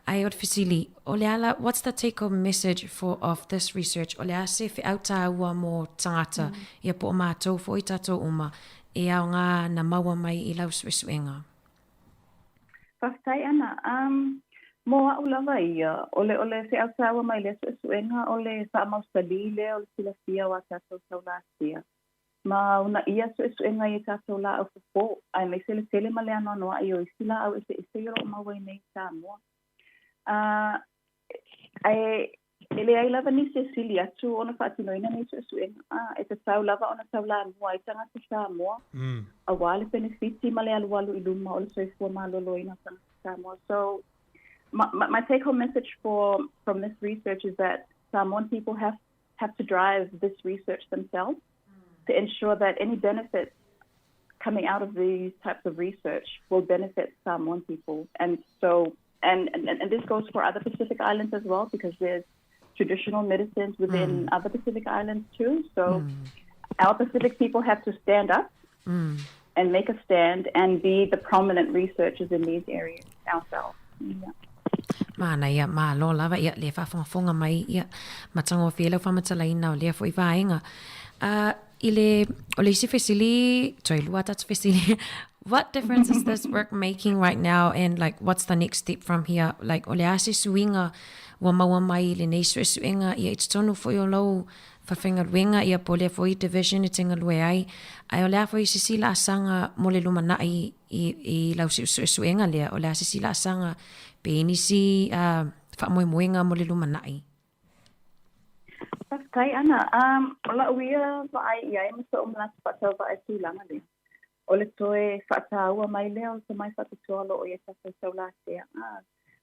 Ae o le fesili, o le a la, what's the take home message for of this research, o le a se feau tāua mō tagata, ia po o mātou foi tatou uma, e aoga na maua mai i lau suesuega? Faafetai Ana. Um, mō a'u lava ia, o le, o le feau tāua mai lea suesuega, o le faamausalī lea o le silafia o a tatou taulasea. Ma uunaia suesuega i a tatou laau fofo, aemaise le tele ma le anoanoai o isi laau eseese o lo o maua i nei i Samoa. A, ae e leai lava nisi e sili atu ona faatinoina nei suesuega, a, e tatau lava ona taulamua ai tagata Samoa, auā le penefiti ma le alualu i luma o le soifua maloloina o tagata Samoa. So, my, my, my take home message for, from this research is that Samoan people have have to drive this research themselves to ensure that any benefits coming out of these types of research will benefit Samoan people. And so, and, and, and this goes for other Pacific Islands as well, because there's traditional medicines within other Pacific Islands too. So our Pacific people have to stand up and make a stand and be the prominent researchers in these areas ourselves. Yeah. Manaia, malo lava, ia, le faafogafoga mai, ia, matagofie lau faamatalaina o lea foi vaega. Uh, I le, o le isi fesili, toe lua tatou fesili, what difference is this work making right now and like what's the next step from here? Like o le a se suiga ua maua mai i lenei suesuega ia i totonu foi o lou faafaigaluega ia po o lea foi division e te galue ai, ae o le a foi se isi laasaga mo le lumanai i, i lau suesuega lea, o le a se isi laasaga pe i nisi uh, faamoemoega mo le lumanai? Faafetai Ana. Um, o la'u ia vaai i ai ma so'u manatu faatauvaa i tulaga lea, o le toe fa'atāua mai lea o le tomai fa'apitoa o lo'o i ai tatou taulatea. Ah,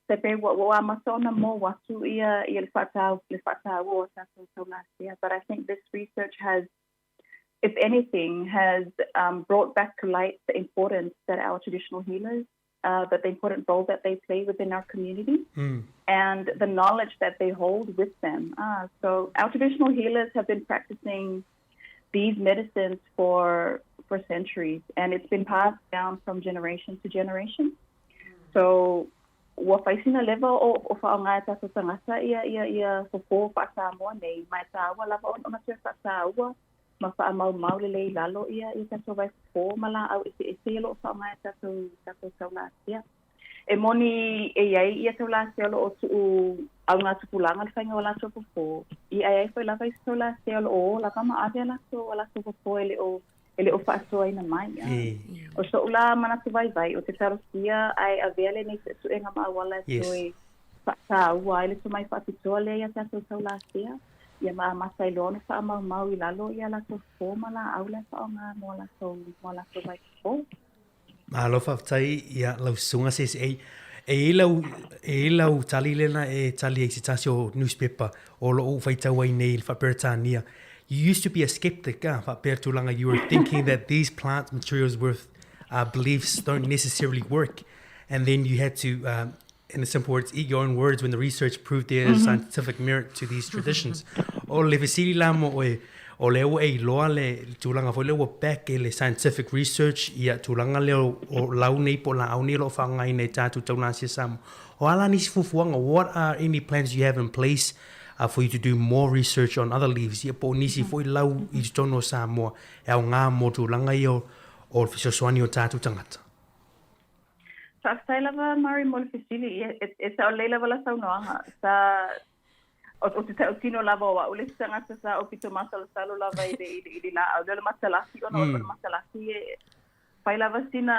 tai pei ua, ua amata ona mou atu ia, ia le fa'atāu, le fa'atāua o a tatou taulatea. But I think this research has, if anything, has um, brought back to light the importance that our traditional healers uh, that the important role that they play within our community mm. and the knowledge that they hold with them. Uh, so our traditional healers have been practicing these medicines for for centuries, and it's been passed down from generation to generation. So ua fai sina leva o, o fa'aaoga e tatou tagata ia, ia, ia fofō fa'asamoa nei, ma e tāua lava ona ona toe fa'atāua ma fa'amaumau lelei i lalo ia ia tatou vai fofō ma lā'au eseese ia o lo'o fa'aaoga e tatou tatou taulatia. E moni e i ai ia taulatia o lo'o tu'u augatupulaga le faiga o a latou fofō, ia ae ai foi lava isi taulatia o lo'o ō lava ma ave a latou a latou fofō e le o e le o faasoaina mai. A. O so'u la manatu vaivai, ou te talosia ae avea lenei su'esu'ega ma auala e toe fa'atāua ai le tomai fa'apitoa lea iā tatou taulatia, ia ma amata ai loa ona fa'amaumau i lalo ia latou fofo ma lā'au la e fa'aaogā mo a latou mo a latou vai fofo. Malo faafetai ia lau susuga CSA. E i lau, e i lau tali lena e tali ai se tasi o newspaper o lo'u faitau ai nei i le Faaperetania. You used to be a skeptic, ah, faapea tulaga, you were thinking that these plant materials with uh, beliefs don't necessarily work. And then you had to, uh, in the simple words, eat your own words when the research proved there is mm -hmm. scientific merit to these traditions. O le fesili la mo oe, o lea ua e iloa le tulaga foi lea ua back e le scientific research ia tulaga lea o, o lau nei po o laau nei o lo o faaaogaina e tatou taulaga Samoa. O a la nisi fuafuaga, what are any plans you have in place uh, for you to do more research on other leaves, ia po o nisi foi lau i totonu o Samoa e aoga mo tulaga ia o, o le fesoasoani o tatou tagata? Faafetai lava Murray mo le fesili. Ia, e, e sao lelei lava la saunoaga. Sa o, o te tautino lava o a'u le isi tagata sa ou pito masalosalo lava i le, i le, i le laau lea o le matalasi ona mm. o le matalasi e fai lava sina,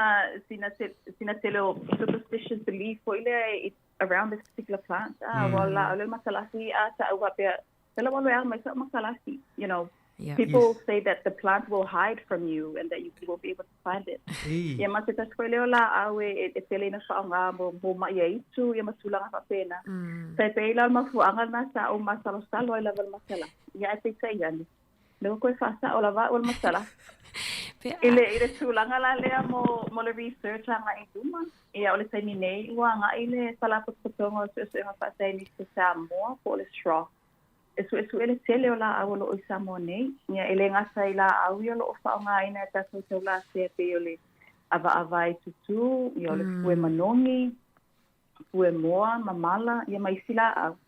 sina, te, sina tele o superstitious belief foi lea i, around this particular plant. Ah, mm. ua laau lea o le matalasi a ta'u faapea Pela walo e ao mai sa matalasi, you know. Yeah. People yes. say that the plant will hide from you and that you won't be able to find it. Hey. Ia ma se tasi foi lea o laau e, e, e tele ina faaoga mo, mo mai e itu, ia ma tulaga faapena. Mm. Sa e pei la o le mafuaaga lena sa ou masalosalo ai lava le matalasi. Ia ae peitai ane, lea ua koe faasao lava au o le matalasi. I le, i le tulaga la lea mo, mo le research agai i luma, ia o le taimi nei ua agai le Faalapotopotoga o Suesuega Faasaienisi o Samoa po o le SROS E suesue le tele o lāʻau o loʻo i Samoa nei, ia e le gata i lāʻau ia o loʻo faaaogaina e tatou taulatea e pei o le ʻawaʻawae tutū, ia o le pue manogi, pue moa, mamala, ia ma isi lāʻau.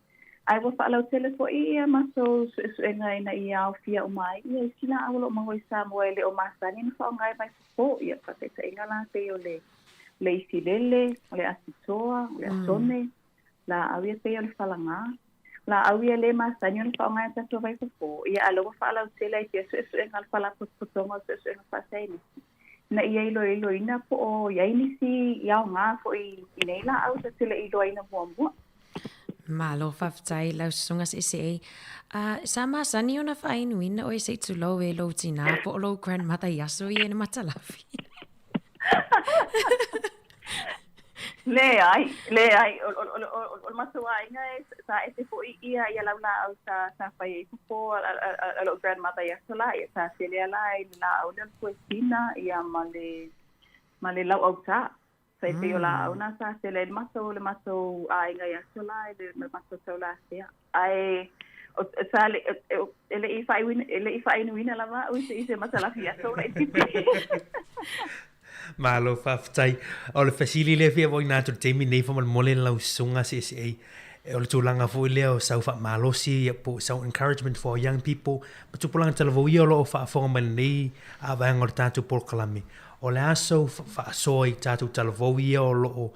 Ae ua faalautele foʻi ia matou suesuega ina ia aofia uma ai ia isi lāʻau o loʻo maua i Samoa e le o masani ona faaaoga e vai fofo, ia faataitaiga la pei o le le isilele, o le asitoa, o le asone, lāʻau ia pei o le falagā. Lāʻau ia lē masani ona faaaoga e tatou vai fofo, ia a lea ua faalautele ai pea suesuega a le Faalapotopotoga o Suesuega Faasaienisi ina ia iloiloina po o i ai nisi i aoga foi i nei lāʻau tatou te le i iloaina muamua. Malo faafetai lau susuga seʻeseʻe. Uh, sa masani ona faainuina oe se i tulou e lou tinā po o lou grandmother i aso ia i le matalafi. Leai, leai, o, o, o, o, o le matou aiga e sa ese foi ia ia lau lāʻau sa sa fai ai fofo a, a, a, a loʻu grandmother i aso lā, ia sa tele a la i le lāʻau lea o le fuesina ia ma le ma le lauʻautā. Sa e pei o lāʻau nā sa tele ai le matou le matou aiga i aso lā i le, le matou taulatea. Ae o, sa le, e leʻi faaiuina e leʻi faainuina lava a'u i se i se matalafi i aso laitiiti. Malo faafetai. O le fesili lea e fia foʻina atu i le taimi nei faamolemole lau susuga CSA. O le tulaga foi lea o sau faamalosi ia po o sau encouragement for our young people ma tupulaga talavou ia o lo o faafofoga mai lenei vaega o le tatou polokalame. O le a sou faasoa i tatou talavou ia o lo o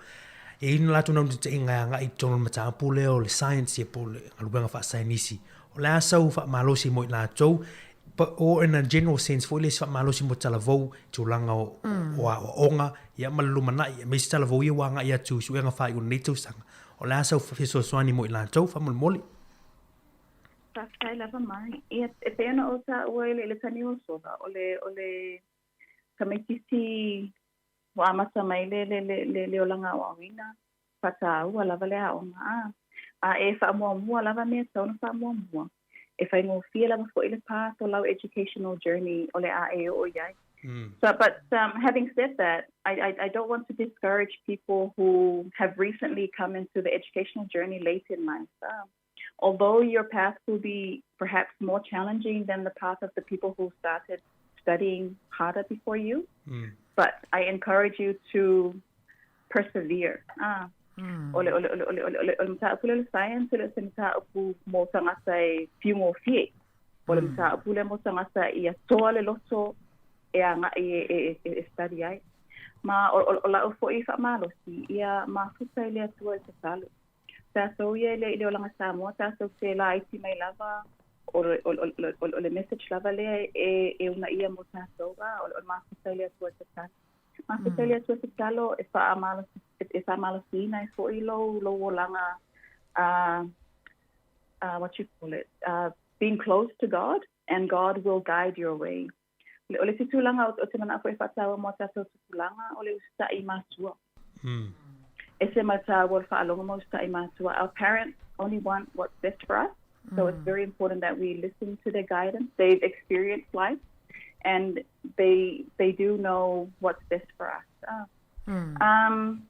e i ai le latou naunautaiga e agai i totonu o le mataupu lea o le science ia po o le galuega faasaienisi. O le a sau faamalosi mo i latou but or in a general sense foi lea se faamalosi mo talavou i tulaga o, mm. o aoaoga ia ma le lumanai aemaise talavou ia ua agai atu i suega faaiu o lenei tausaga. O le a sau fesoasoani mo i latou, faamolemole? Faafetai lava Murray. Ia, e pei ona ou taua i le, i le taimi ua sola, o le, o le tamaitiiti ua amata mai le, le, le, le, le olaga aoaoina, faataua lava le aoga, a. A e faamuamua lava mea e tatau ona faamuamua. E faigofie lava foi le path o lau educational journey o le a e oo i ai. So, but having said that, I, I, I don't want to discourage people who have recently come into the educational journey late in life. Although your path will be perhaps more challenging than the path of the people who started studying harder before you, but I encourage you to persevere. Ah. O le, o le, o le, o le, o le, o le, o le mataupu lea o le science, e le o se mataupu mo tagata e fiugofie. O le mataupu lea mo tagata ia toa le loto e agai e, e, e, e study ai. Ma o, o, o lau foi faamalosi, ia mafuta i le Atua i le tatalo. Tatou ia i le, i le olaga Samoa, tatou te laiti mai lava, o le, o, o, o, o le message lava lea e, e uunaia mo tatou, a, o, o le mafuta i le Atua i le tatalo. Mafuta i le Atua i le tatalo e faamalosi, e faamalosiina ai foi lou, lou olaga, what you call it, being close to God and God will guide your way. O le isi tulaga ou te manao foi e faataua mo a tatou tupulaga, o le usitai i matua. Ese ma le taua o le faalogo ma usitai i matua. Our parents only want what's best for us, so it's very important that we listen to their guidance. They've experienced life and they they do know what's best for us. Um,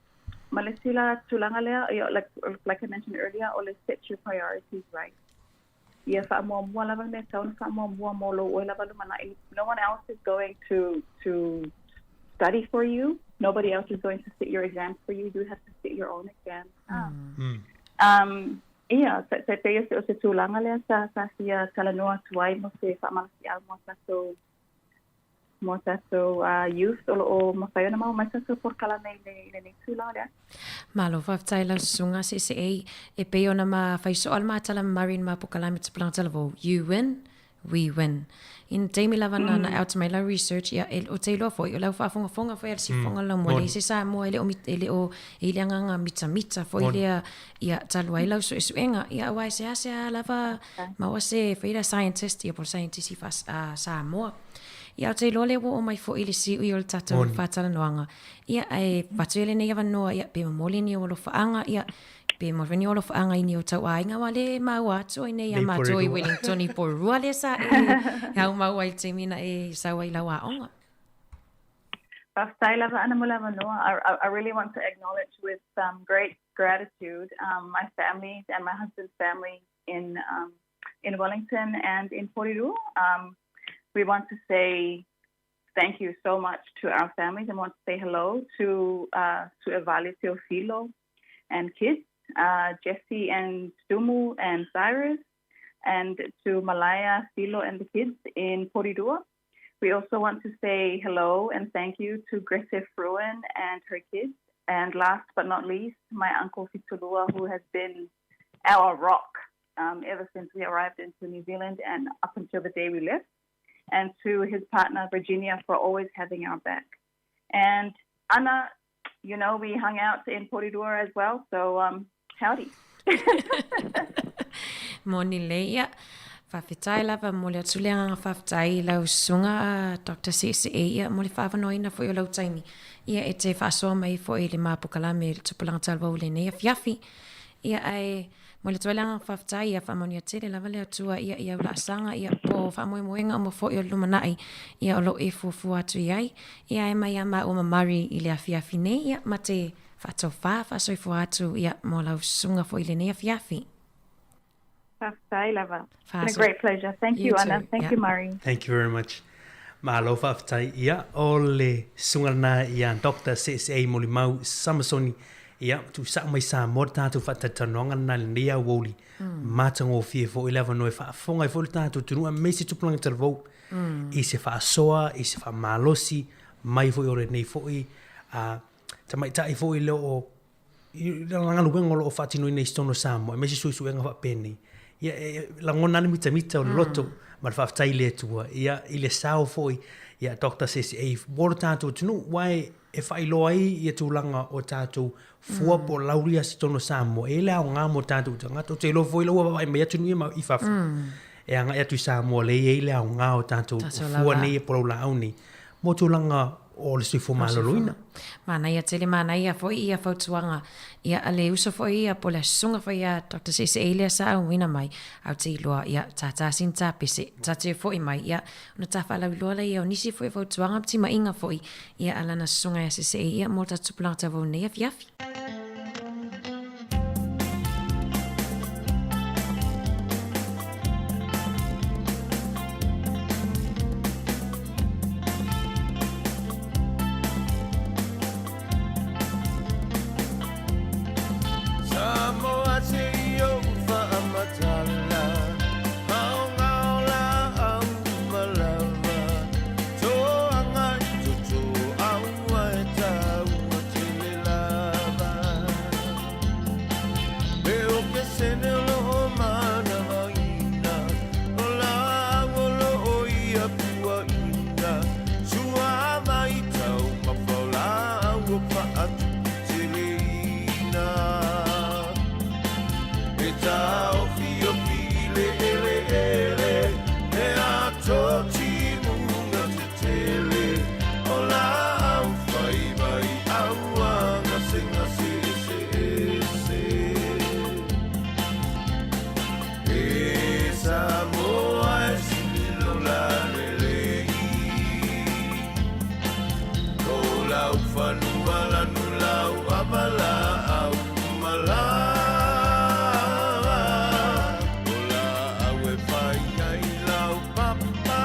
ma le isi la tulaga lea, ia, like, like I mentioned earlier, o le set your priorities right. Ia faamuamua lava le mea e tatau ona faamuamua mo lou oe lava lumanai. No one else is going to to study for you. Nobody else is going to sit your exams for you. You have to sit your own exams. Um, ia, te, te, pei o se, o se tulaga lea sa, sa fia talanoa atu ai mo se faamalosiau mo tatou mo tatou youth o lo o mafai ona maua mai tatou polokalame i le i lenei itula o le aso. Malo faafetai lau susuga CCA e pei ona ma fai soa le matala ma Marine ma polokalame tupulaga talavou you win we win. I le taimi lava na na out mai lau research ia e o te iloa foi o lau faafogafoga foi a le sifofoga lau moa leai se Samoa e le o e le o e i le agaga mitamita foi lea ia talu ai lau suesuega ia aua e seasea lava maua se foi lea scientist ia po o le scientist faa Samoa. Ia ou te iloa lea ua oo mai foi le siui o le tatou faatalanoaga. Ia ae avatu ia lenei avanoa ia pe momoli ni ou alofaaga ia pe momoli ni ou alofaaga i ni o tou aiga aua lea e maua atu ai nei ia matou i Wellington i Porirua lea sa e aumau ai i le taimi na e sau ai i lau aoga. Faafetai lava Ana mo le avanoa. I, I really want to acknowledge with great gratitude my family and my husband's family in in Wellington and in Porirua. We want to say thank you so much to our families and want to say hello to uh, to Evali Teofilo and kids, uh, Jesse and Stumu and Cyrus, and to Malaya, Filo and the kids in Porirua. We also want to say hello and thank you to Grete Fruin and her kids. And last but not least, my uncle Fitulua, who has been our rock ever since we arrived into New Zealand and up until the day we left, and to his partner, Virginia, for always having our back. And Anna, you know, we hung out in Porirua as well, so howdy. Moni lelei ia. Faafetai lava, momoli atu le agaga faafetai i lau susuga a Doctor Seesee ia mo le faaavanoaina foi o lau taimi ia e te faasoa mai foi i le mapokalame i le tupulaga talavou i lenei afiafi. Ia ae momoli atu ai le agaga faafetai ia faamanuia tele lava le Atua ia i au laasaga ia po o faamoemoega uma foi o le lumanai ia o lo o e fuafua atu i ai ia ae mai ia maua ma Murray i le afiafi nei ia ma te faatofā faasoifua atu ia mo lau susuga foi i lenei afiafi. Faafetai lava. It's been a great pleasure. Thank you, Ana. Thank you, Murray. Thank you very much. Malo faafetai. Ia, o le susuga lena ia Doctor Seesei Molimau Samasoni. Ia, tuusa'o mai Samoa le tatou faatalatalanoaga lena i lenei aoauli, matagofie foi le avanoa e faafofoga ai foi le tatou atunuu aemaise tupulaga talavou i se faasoa, i se faamalosi mai foi o lenei foi tamaitai foi lea o i lana galuega o lo o faatinoina i totonu o Samoa, aemaise suesuega faapenei. Ia, e lagona lava le mitamita o le loto ma le faafetai i le Atua, ia, i le sao foi ia Doctor Seseei mo le tatou atunuu, aua e faailoa ai ia tulaga o tatou fua po o lauri i totonu o Samoa, e i ai le aoga mo tatou tagata. Ou te iloa foi o lea ua vaavaai mai atunuu ia i fafo, e agai atu i Samoa lea e i ai le aoga o tatou fua nei po o laulaau nei mo tulaga o le soifua maloloina. Manaia tele, manaia foi ia fautuaga ia a le uso foi ia po o le susuga foi ia Doctor Seeseei lea sa auina mai, ae ou te iloa ia tātā sina tapese, ta te foi mai ia ona ta faalauiloa lea o nisi foi o fautuaga ma timaiga foi ia a lana susuga ia Seeseei ia mo le tatou tupulaga tauvou i lenei afiafi. Samoa se i ou faamatala, Aoga o laau malava, Toaga i toto aua e taua tele lava. Le o ke sene o loo manavaina, O laau o loo ia puaina, Sua mai taumafa o laau o faatupu teleina. E taofiofi i le eleele, He ato timuga tetele, O laau fai mai aua gasegase eseese. E Samoa e sili lou lalelei, Ko lau fanua lanu lau ava laau malava. O laau e fai ai lau papa,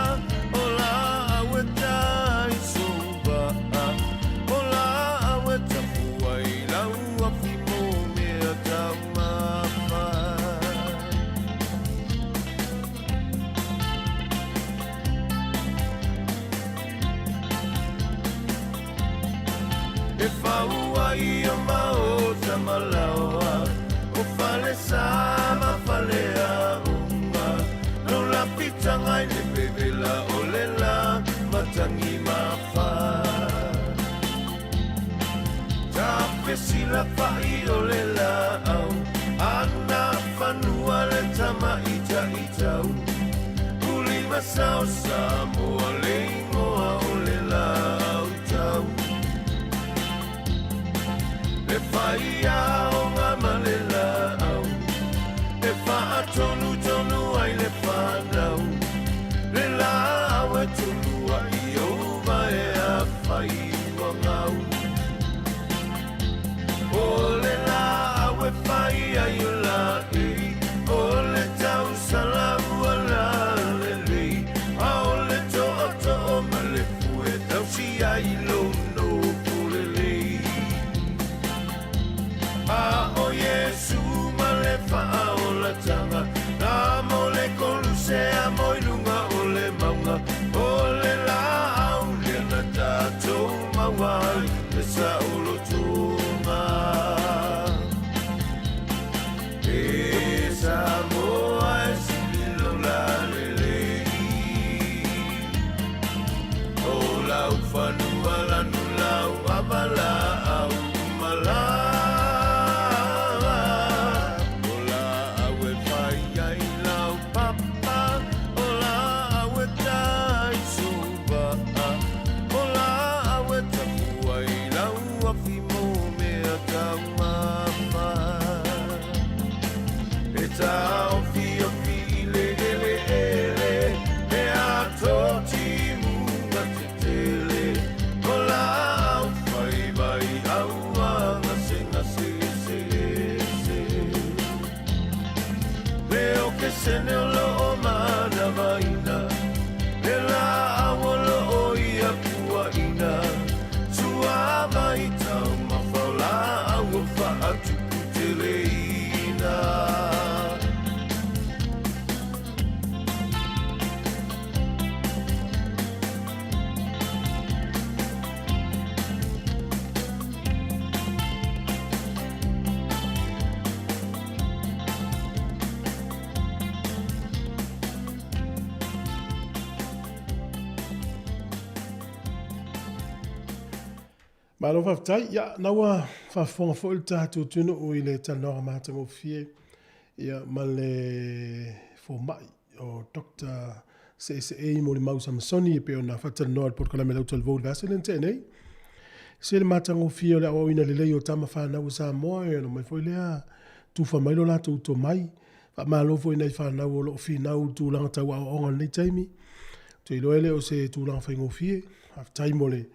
O laau e tai souva'a, O laau e tapu ai lau afi mo mea taumafa. E fau ai o maota ma laoa, O falesa ma faleaoga, No lafitaga i le vevela o le la matangi mafa. Tafesila fa'i o le laau, Ana fanua le tama itaitau, Ulima sao Samoa le igoa o le laau tau. E whai aoga ma le laau, E faatonutonu ai le fanau, Le laau e tulu ai ou vae afai ua gau. O le laau e fai ai o laei, O le tausala ua lalelei, A o le tootoo ma le fue tausi ai lou nofo lelei. A o Iesu ma le faaolatanga, Na mo le kolusea mo i luga o le mauga, O le laau lea na tatou maua ai le saolotoga. E Samoa e sili lou lalelei, O lau fanua lanu lau ava laau malava. O laau e fai ai lau papa, O laau e tai souva'a, O laau e tapu ai lau afi mo mea taumafa. E taofiofi i le eleele, He ato timuga tetele, O laau fai mai aua gasegase eseese. Leo ke sene o loo manavaina, Le laau o loo ia puaina, Sua mai taumafa o laau o Malo faafetai. Ia, na ua faafofoga foi le tatou atunuu i le talanoaga matagofie ia ma le fomai o Dr. Seeseei Molimau Samasoni e pei ona faatalanoa i le polokalame Lau Talavou i le vaiaso lea na tea nei. Se le matagofie o le aoaoina lelei o tama fanau a Samoa e ono mai foi lea tufa mai lo latou tomai. Faamalo foi i nai fanau o lo o finau i le tulaga tau aoaoga i lenei taimi. Ou te iloa e le o se tulaga faigofie. Faafetai mo le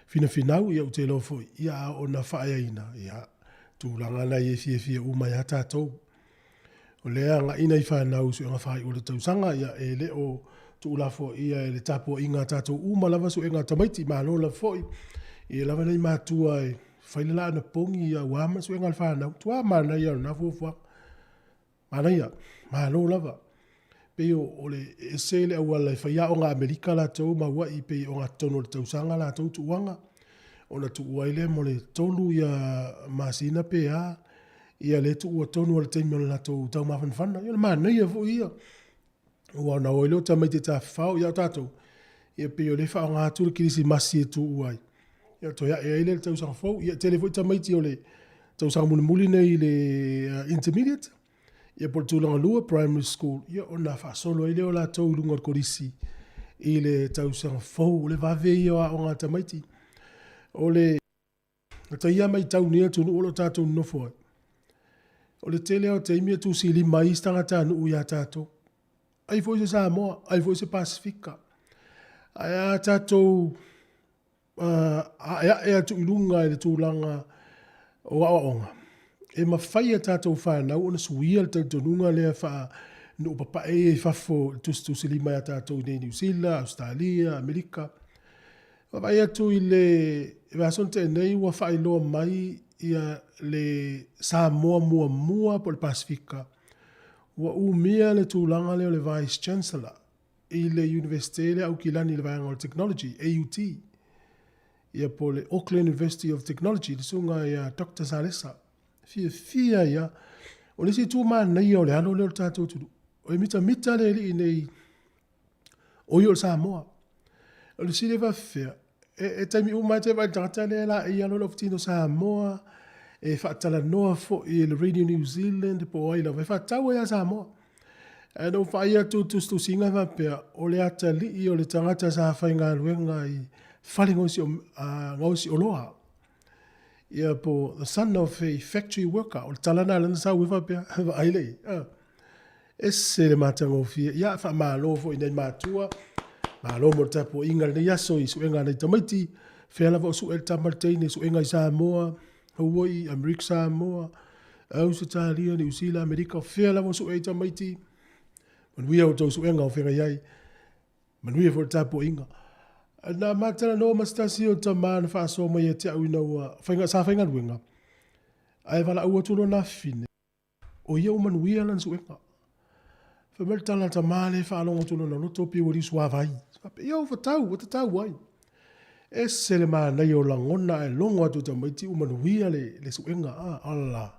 finafinau, ia ou te iloa foi, ia a oo ina faaeaina, ia, tulaga na ia e fiafia uma ai lava tatou. O lea e agai nai fanau i suega faaiu o le tausaga, ia e le o tuulafoaia e le tapuaiga a tatou uma lava suega a tamaiti, malo lava foi. E i ai lava nai matua e fai le laa anapogi aua ma suega a le fanau, matua manaia o lena fuafuaga. Manaia, malo lava. Pei o le ese le auala e fai aoga Amerika latou ma Hawaii pei ogatotonu o le tausaga latou tuuaga ona tuu ai lea mo le 3 ia masina pe a ia lea tuua tonu a le taimi o le latou taumafanafana. Ia o le manaia foi ia. Aua ona o ai lea o tamaiti e tafafao, ia o tatou, ia pei o lea e faaaoga atu le kerisimasi e tuu ai, ia toe ae ai lea i le tausaga fou. Ia e tele foi tamaiti o le tausaga mulimuli nei i le intermediate, ia po o le tulaga lua, primary school, ia ona faasolo ai lea o latou i luga o le kolisi i le tausaga fou. O le vave ia o aoga a tamaiti. O le Lata ia matau i lenei atunuu o lo o tatou nonofo ai, o le tele lava o taimi e tusilima ai isi tagatanuu ia tatou. Ai foi se Samoa, ai foi se Pasefika. Ae a tatou aeae atu i luga i le tulaga o aoaoga, e mafai e tatou fanau ona suia le talitonuga lea faa-nuu papae ia i fafo i le tusitusilima ia tatou i inei i Niu Sila, Ausetalia, Amerika. Vaavaai atu i le vaiaso na tea nei ua faailoa mai ia le Samoa muamua po o le Pasefika ua umia le tulaga lea o le Vice Chancellor i le Iunivesite lea a Aukilani i le vaega o le Technology, AUT, ia po o le Auckland University of Technology, le susuga ia Doctor Salesa. Fiafia ai lava. O le isi itu manaia o le alo lea o le tatou atunuu, e mitamita le alii nei O ia o le Samoa. O le fesili e faapefea, e taimi uma lava e te vaai i le tagata lea e laei lava loa le aufitino Samoa, e faatalanoa foi i le Radio New Zealand po o ai lava, e faatatau ai lava Samoa. Ae na ou vaai atu i le tusitusiga e faapea, o le atalii o le tagata sa faigaluega i fale gaosi oloa, ia po the son of a factory worker, o le tala lena lea na sau ai faapea, vaai lea i ai. Ese le matagofie. Ia, faamalo foi i nai matua. Malo mo le tapuaiga i lenei aso i suega a nai tamaiti. Fea lava o sue le tama le teine, suega i Samoa, Hawaii, Amerika Samoa, Ausetalia, Niu Sila, Amerika, fea lava o sue ai tamaiti. Manuia outou suega o feagai ai. Manuia foi le tapuaiga. Na ma talanoa ma se tasi o tama na faasoa mai ia te au ina ua faiga, sa faigaluega, ae valaau atu lona afafine. O ia ua manuia lana suega. Fai mai le tala a le tama lea e faalogo atu lona loto pei ua liu suavai. Faapea, ia ua tau, ua tatau ai. Ese le manaia o lagona ae logo atu e tamaiti ua manuia le, le suega. Ah, ala,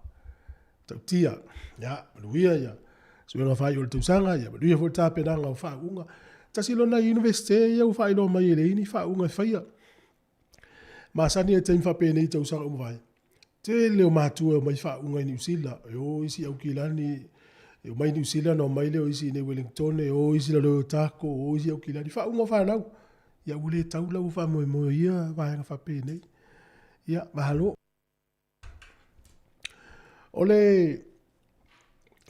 tautia. Ia, manuia ia. Suega faaiu o le tausaga, ia manuia foi le tapenaga o faauuga. Tasi lona Universite ia ua faailoa mai e leai ni faauuga e faia. Masani ai taimi faapenei i tausaga ua mavae. Tele o matua e omai faauuga i Niu Sila, e o isi Aukilani, e omai Niu Sila ona omai lea o isi i inei Wellingtone, e o isi i lalo i Otago, o isi i Aukilani, faauuga o fanau. Ia ua le tau la ua faamoemoe i ia vaega faapenei. Ia, malo. O le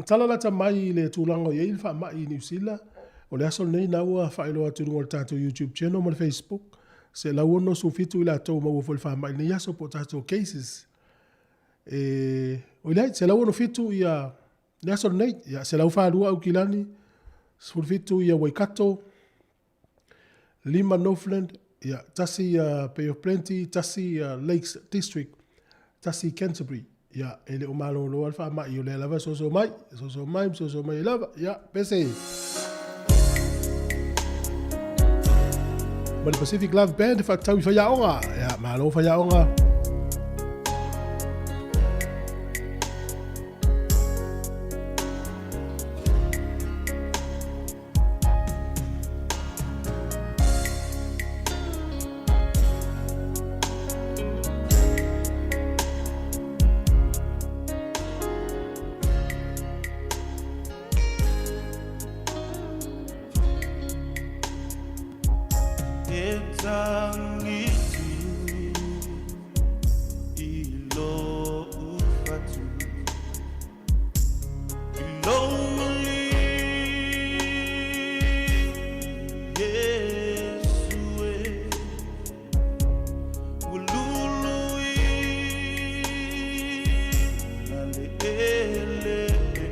tala lata mai i le tulaga o i ai le faamai i Niu Sila, o le aso lenei na ua faailoa atu i luga o le tatou YouTube channel ma le Facebook, 167 i latou maua foi le faamai i lenei aso po o tatou cases. E, oi leai, 167 ia le aso lenei, ia 142 Aukilani, 17 ia Waikato, 5 Northland, ia, 1 ia Bay of Plenty, 1 ia Lakes District, 1 Canterbury. Ia, e le o malolo lava le faamai, o lea lava e soso mai, soso mai, soso mai lava. Ia, pese. Ma le Pacific Love Band faatatau i faiaoga. Ia, malo faiaoga. tagisi i lo'u fatu i lou mali Iesu e ua lulu i la le eleele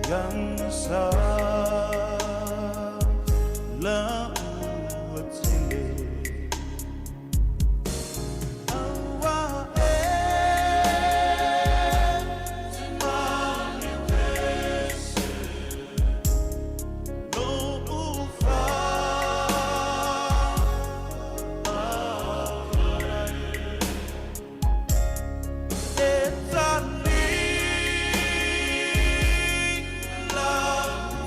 ia sa la ua tele Aua e te mani pese Lo'u fa'aola E tali lau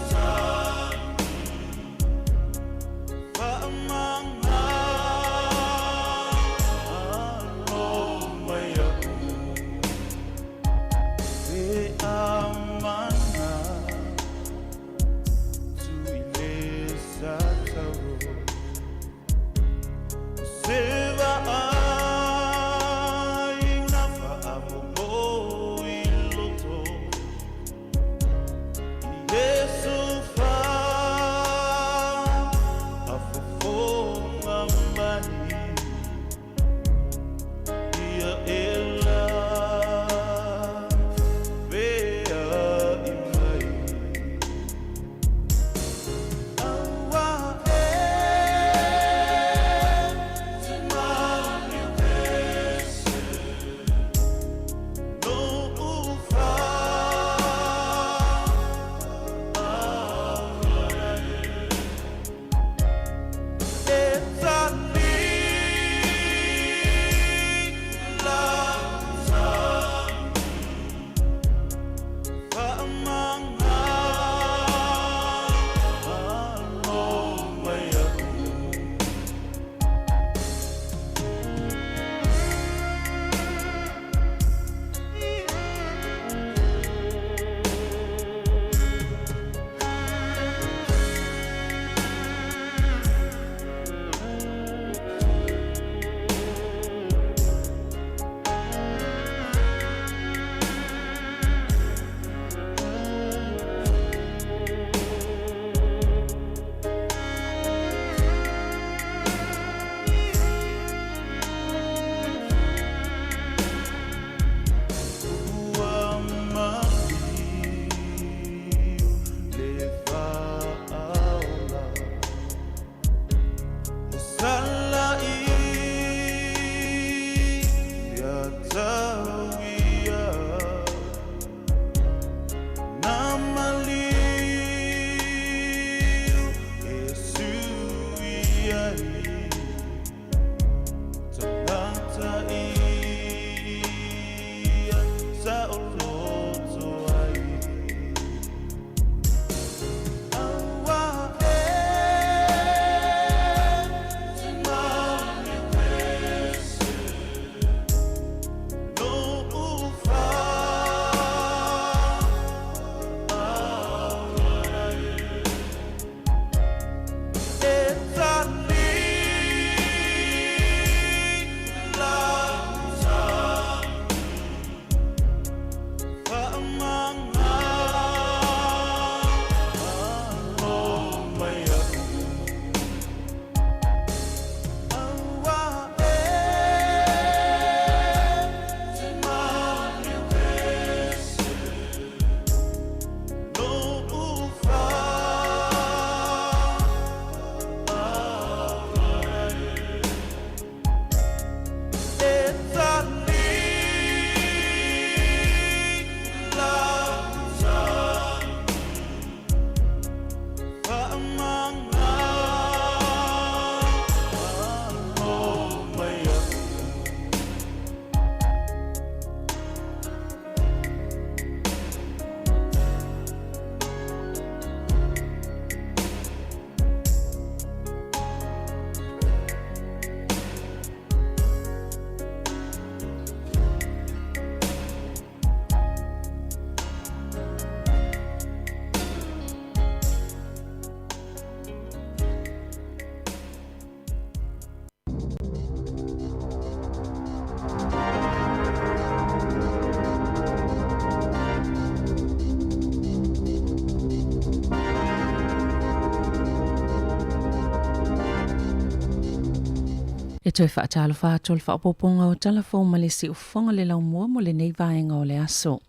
E toe faatalofa atu o le faaopoopoga o Tala Fou ma le Siufofoga le Laumua mo lenei vaega o le aso.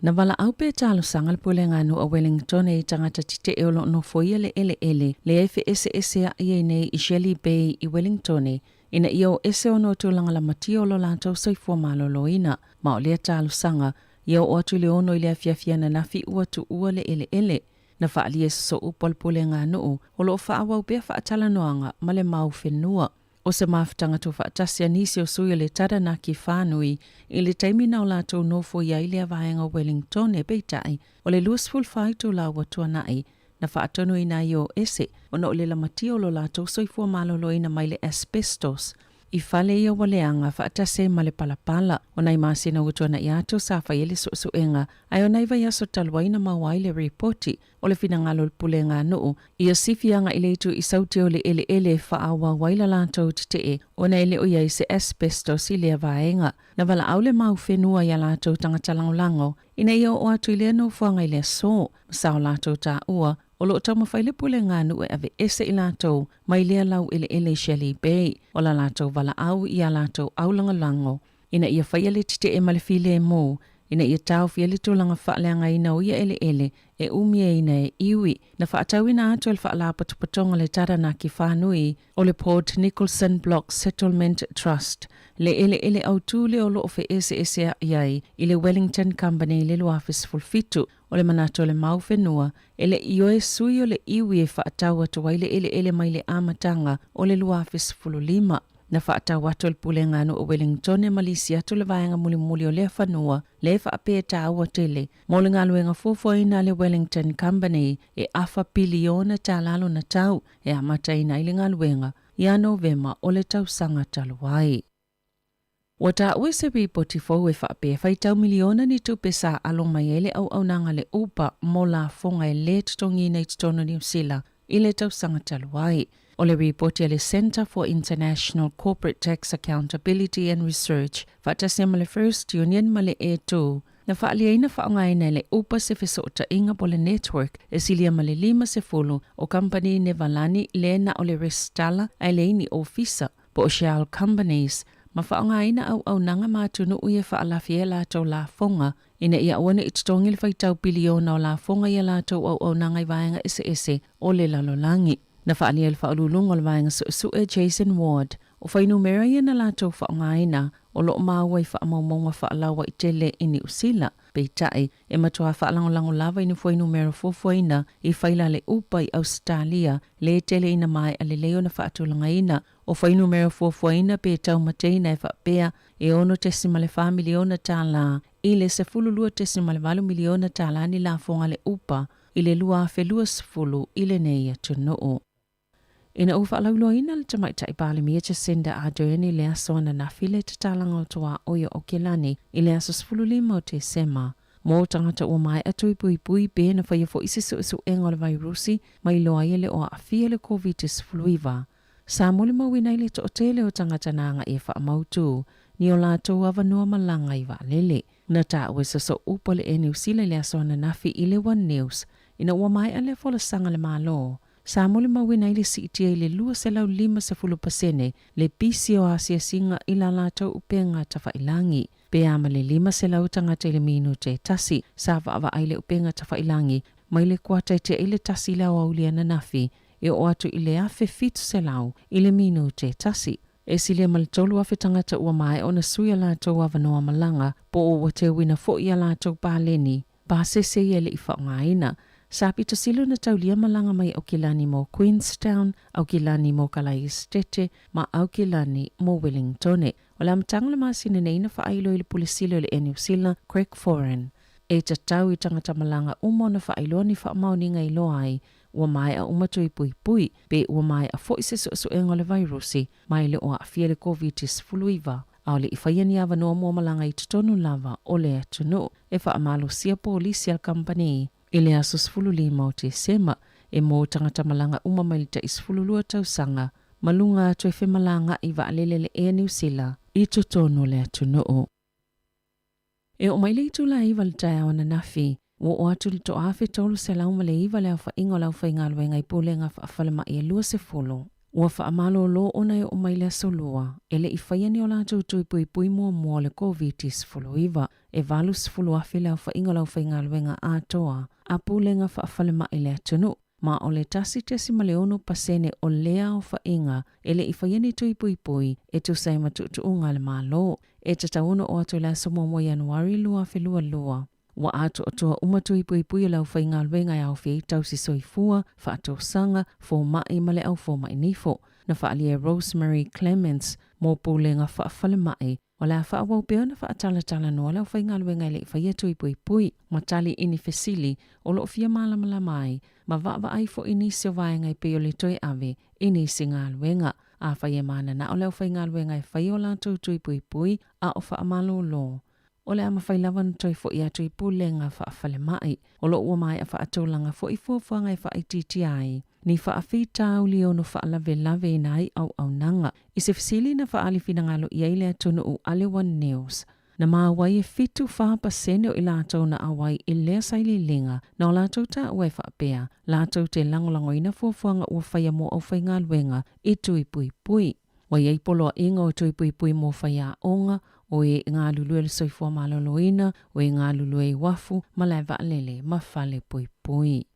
Na valaau pea talosaga le Pulega a Nuu a Wellington i tagata tetee o lo o nofoia le eleele lea e feeseeseai ai nei i Shelly Bay i Wellington ina ia o ese ona o tulaga lamatia o lo latou soifua maloloina. Ma o lea talosaga ia oo atu i le 6 i le afiafi ananafi ua tuua le eleele. Na faaalia e sosoo upu a le Pulega a Nuu o lo o faaauau pea faatalanoaga ma le mau whenua. O se mafutaga tuufaatasi a nisi o sui o le Taranaki Whānui i le taimi na o latou nofoia ai lea vaega o Wellington e peitai o le 24 itula ua tuanai na faatonuina ai o ese ona o le lamatia o lo latou soifua maloloina mai le asbestos i fale ia ua leaga faatasi ai ma le palapala. O nai masina ua tuana'i atu sa fai ai le suesuega ae o nai vaiaso talu ai na maua ai le ripoti o le finagalo o le pulega a nuu ia sifi aga'i i le itu i Sauti o le eleele e faaauau ai la latou tetee ona e le o i ai se asbestos i lea vaega. Na valaau le mau whenua ia latou tagata lagolago ina ia oo atu i lea nofoaga i le aso ma sa o latou taua o lo o taumafai le pulega a nuu e aveese i latou mai lea laueleele i Shelly Bay o la latou valaau i a latou aulagolago ina ia faia le tetee ma le filemu ina ia taofia le tulaga faaleagaina o ia eleele e umiaina e iwi. Na faatauina atu e le Faalapotopotoga le Taranaki Whānui o le Port Nicholson Block Settlement Trust le eleele autū lea o lo o feeseeseai ai i le Wellington Company i le 2017. O le manatu o le mau whenua e le i oe sui o le iwi e faatau atu ai le eleele mai le amataga o le 2015. Na faatau atu e le Pulega a Nuu o Wellington e ma lisi atu le vaega mulimuli o lea fanua le e faapea e taua tele mo le galuega fuafuaina a le Wellington Company e afa piliona tālā lona tau e amataina ai le galuega ia Novema o le tausaga talu ai. Ua taua i se ripoti fou e faapea e faitau miliona ni tupe sa alo mai ai le auaunaga a le Uber mo lafoga e lē totogiina i totonu o Niu Sila i le tausaga talu ai. O le ripoti a le Centre for International Corporate Tax Accountability and Research faatasi ai ma le First Union ma le A2 na faaliaina faaaogaina e le Uber se fesootaiga po o le network e silia ma le 50 o kamupani Nevalani lea na o le resitala ae leai ni ofisa po o shell companies ma faaaogaina auaunaga ma atunuu ia e faalafi ai a latou lafoga ina ia aua ne i totogi le faitau piliona o lafoga i a latou auaunaga i vaega eseese o le lalolagi. Na faaalia e le faauluuluga o le vaega suesue Jason Ward o fuainumera ia na latou faaaogaina o lo o maua i faamaumauga faalauaitele i Niu Sila. Peitai, e matuā faalagolago lava i ni fuainumera fuafuaina i faila a le Upa i Ausetalia lē tele ina maea lelei ona faatulagaina. O fuainumera fuafuaina pe taumateina e faapea e $6.4 miliona tālā i le $12.8 miliona tālā ni lafoga a le Upa i le 2020 i lenei atunuu. Ina ua faalauiloaina le Tamaitai Palemia Jacinda Ardern i le aso ananafi le tatalaga o tuaoi o Aokelani i le aso 15 o Tesema mo tagata ua maea tuipuipui pe na faia foi se suesuega o le vairusi ma iloa ai e le o aafia i le Koviti-19. Sa molimauina ai le toatele o tagata na aga'i e faamautu ni o latou avanoa malaga i vaalele. Na taua e sosoo upu a le Air Niu Sila i le aso ananafi i le One News ina ua maea lea folasaga a le Malo. Sa molimauina ai le siitia i le 250% le pisi o asiasiga i la latou upega tafailagi. Pe a ma le 500 tagata i le minute e tasi sa vaavaai le upega tafailagi mai le kuata e tea i le 1 i le aoauli ananafi e oo atu i le 1700 i le minute e tasi. E silia ma le 3,000 tagata ua maea ona sui a latou avanoa malaga po o ua teuina foi a latou paleni pasese ia e le i faaaogaina. Sa pito sili ona taulia malaga mai Aukilani mo Queenstown, Aukilani mo Kalaesetete ma Aukilani mo Wellingtone. O le amataga o le masina nei na faailo i le Pule Sili o le Air Niu Sila, Craig Foran, e tatau i tagata malaga uma ona faailoa ni faamaoniga i iloa ai ua maea uma tuipuipui pe ua maea foi se suesuega o le vairusi ma e le o aafia i le Koviti-19. A o le i faia ni avanoa mo malaga i totonu lava o le atunuu e faamalosia polisi a le kamupani i le aso 15 o Tesema e mo tagata malaga uma mai le tai 12 tausaga ma luga atu e femalaga'i vaalele le Air Niu Sila i totonu o le atunuu. E oo mai le itula e 9 i le taeao ananafi, ua oo atu i le 1309 le aofaiga o le aufaigaluega i pulega faafalemai e 20. Ua faamalōlō ona e oo mai le Aso Lua, e le i faia ni o latou tui puipui muamua o le Koviti-19. E 80,000 le aofaiga o le aufaigaluega atoa a pulega faafalemai i le atunuu, ma o le 1.6% o lea aofaiga e le i faia ni tui puipui e tusa ai ma tuutuuga a le Malo. E tatau ona oo atu i le aso 1 Ianuari 2022. Ua atoatoa uma tui puipui o le aufaigaluega e aofia ai tausi soifua, faatosaga, fomai ma le au fomai nifo. Na faaalia e Rosemary Clements mo Pulega Faafalemai, o le a faaauau pea ona faatalatalanoa le aufaigaluega e le i faia tui puipui ma tali i ni fesili o lo o fia malamalama ai ma vaavaai foi i nisi o vaega e pei o le toe ave i nisi galuega. Afai e mananao le aufaigaluega e faia o latou tui puipui a o faamalōlō, O le a mafai lava ona toe foʻi atu i pulega faafalemai. O lo o ua maea faatulaga foi fuafuaga e faaitiitia ai ni faafitauli e ono faalavelave i nai auaunaga. I se fesili na faaali finagalo i ai le atunuu a le One News, na maua ai e 74% o i latou na auai i lea sailiiliga na o latou taua e faapea latou te lagolagoina fuafuaga ua faia mo aufaigaluega i tui puipui. Ua i ai poloaiga o tui puipui mo faiaoga, o e galulue i le soifua maloloina, o e galulue i uafu ma lae vaalele ma fale puipui.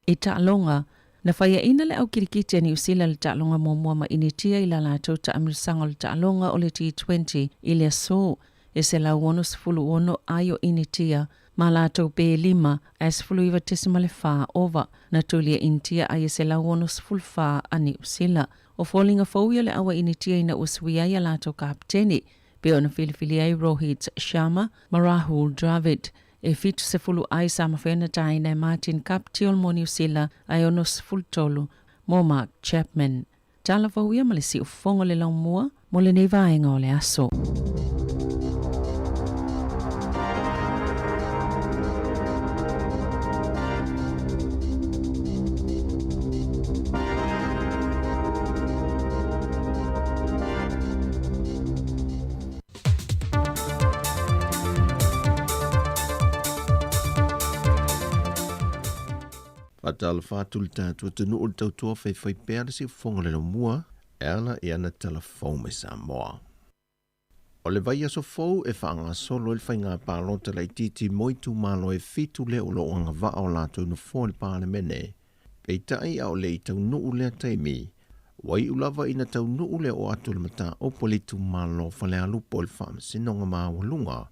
I taaloga, na faiaina le au kirikiti a Niu Sila i le taaloga muamua ma Initia i la latou taamilosaga o le taaloga o le T20 i le aso. E 166 ai o Initia ma latou pe lima ae 19.4 ova. Na tuli e Initia ai e 164 a Niu Sila. O foliga fou ia o le au a Initia ina ua suia ai a latou kapeteni, pei ona filifili ai Rohit Sharma ma Rahul Dravid. E 70 ai sa mafai ona taina e Martin Guptill mo Niu Sila ae 63 mo Mark Chapman. Tala fou ia ma le siufofoga o le laumua mo lenei vaega o le aso. Faatalofa atu i le tatou atunuu o le tautua faifai pea le siufofoga o le laumua e ala i ana tala fou mai Samoa. O le vaiaso fou e faagasolo ai le faiga palota laitiiti mo itumalo e fitu lea o lo o agavaa o latou nofoa i le Palemene. Peitai a o le i taunuu lea taimi, ua iu lava ina taunuu le oo atu o le mataupu a le itumalo o Falealupo i le Faamasinoga Maualuga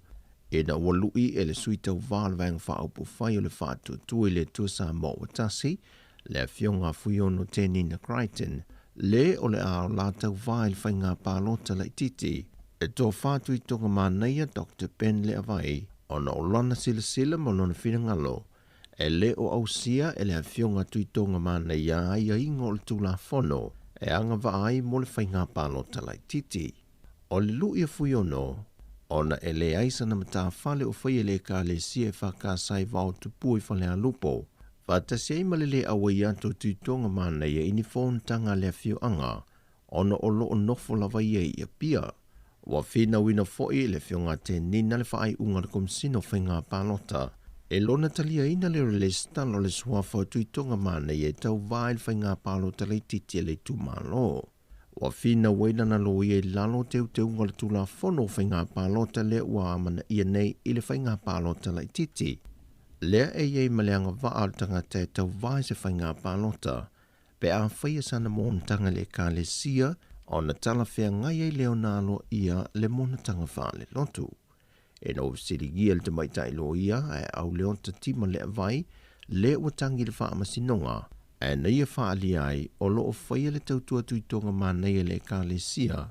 ina ua lui e le sui tauva o le Vaega Faaupufai o le Faatuatua i le Atua Samoa ua Tasi, le Afioga a Fuiono Tenina Crichton, le o le a o la tauva i le faiga palota laitiiti e tofa atu i Togamanaia Doctor Ben Leavai ona o lana silasila ma lona finagalo e le o ausia e le Afioga Tuitogamanaia aiaiga o le Tulafono e agavaa ai mo le faiga palota laitiiti. O le lui a Fuiono, ona e leai sana matafale o faia i le Ekalesia e FKS i Vaotupua i Falealupo, faatasi ai ma le le auai atu o Tuitogamanaia i ni fonotaga a le afioaga, ona o lo o nofo lava ia i Apia. Ua finauina foi e le Afioga a Tenina le faaiuga a le Komesina o Faiga Palota e lona taliaina lea o le lesitala o le suafa o Tuitogamanaia e tauva ai le faiga palota laitiiti a le itumalo. Ua finau ai lana loia i lalo o teuteuga o le Tulafono o Faiga Palota lea ua amanaia nei i le faiga palota laitiiti. Lea e i ai ma le agavaa o le tagata e tauva i se faiga palota pe a faia sana monotaga i le Ekalesia ona talafeagai ai lea ona aloaia le monotaga faalelotu. Ina ua fesiligia le tamaitai loia ae au Leota Tima Leavai le ua tagi i le faamasinoga, ae na ia faaalia ai o lo o faia le tautua tuitoga manaia i le Ekalesia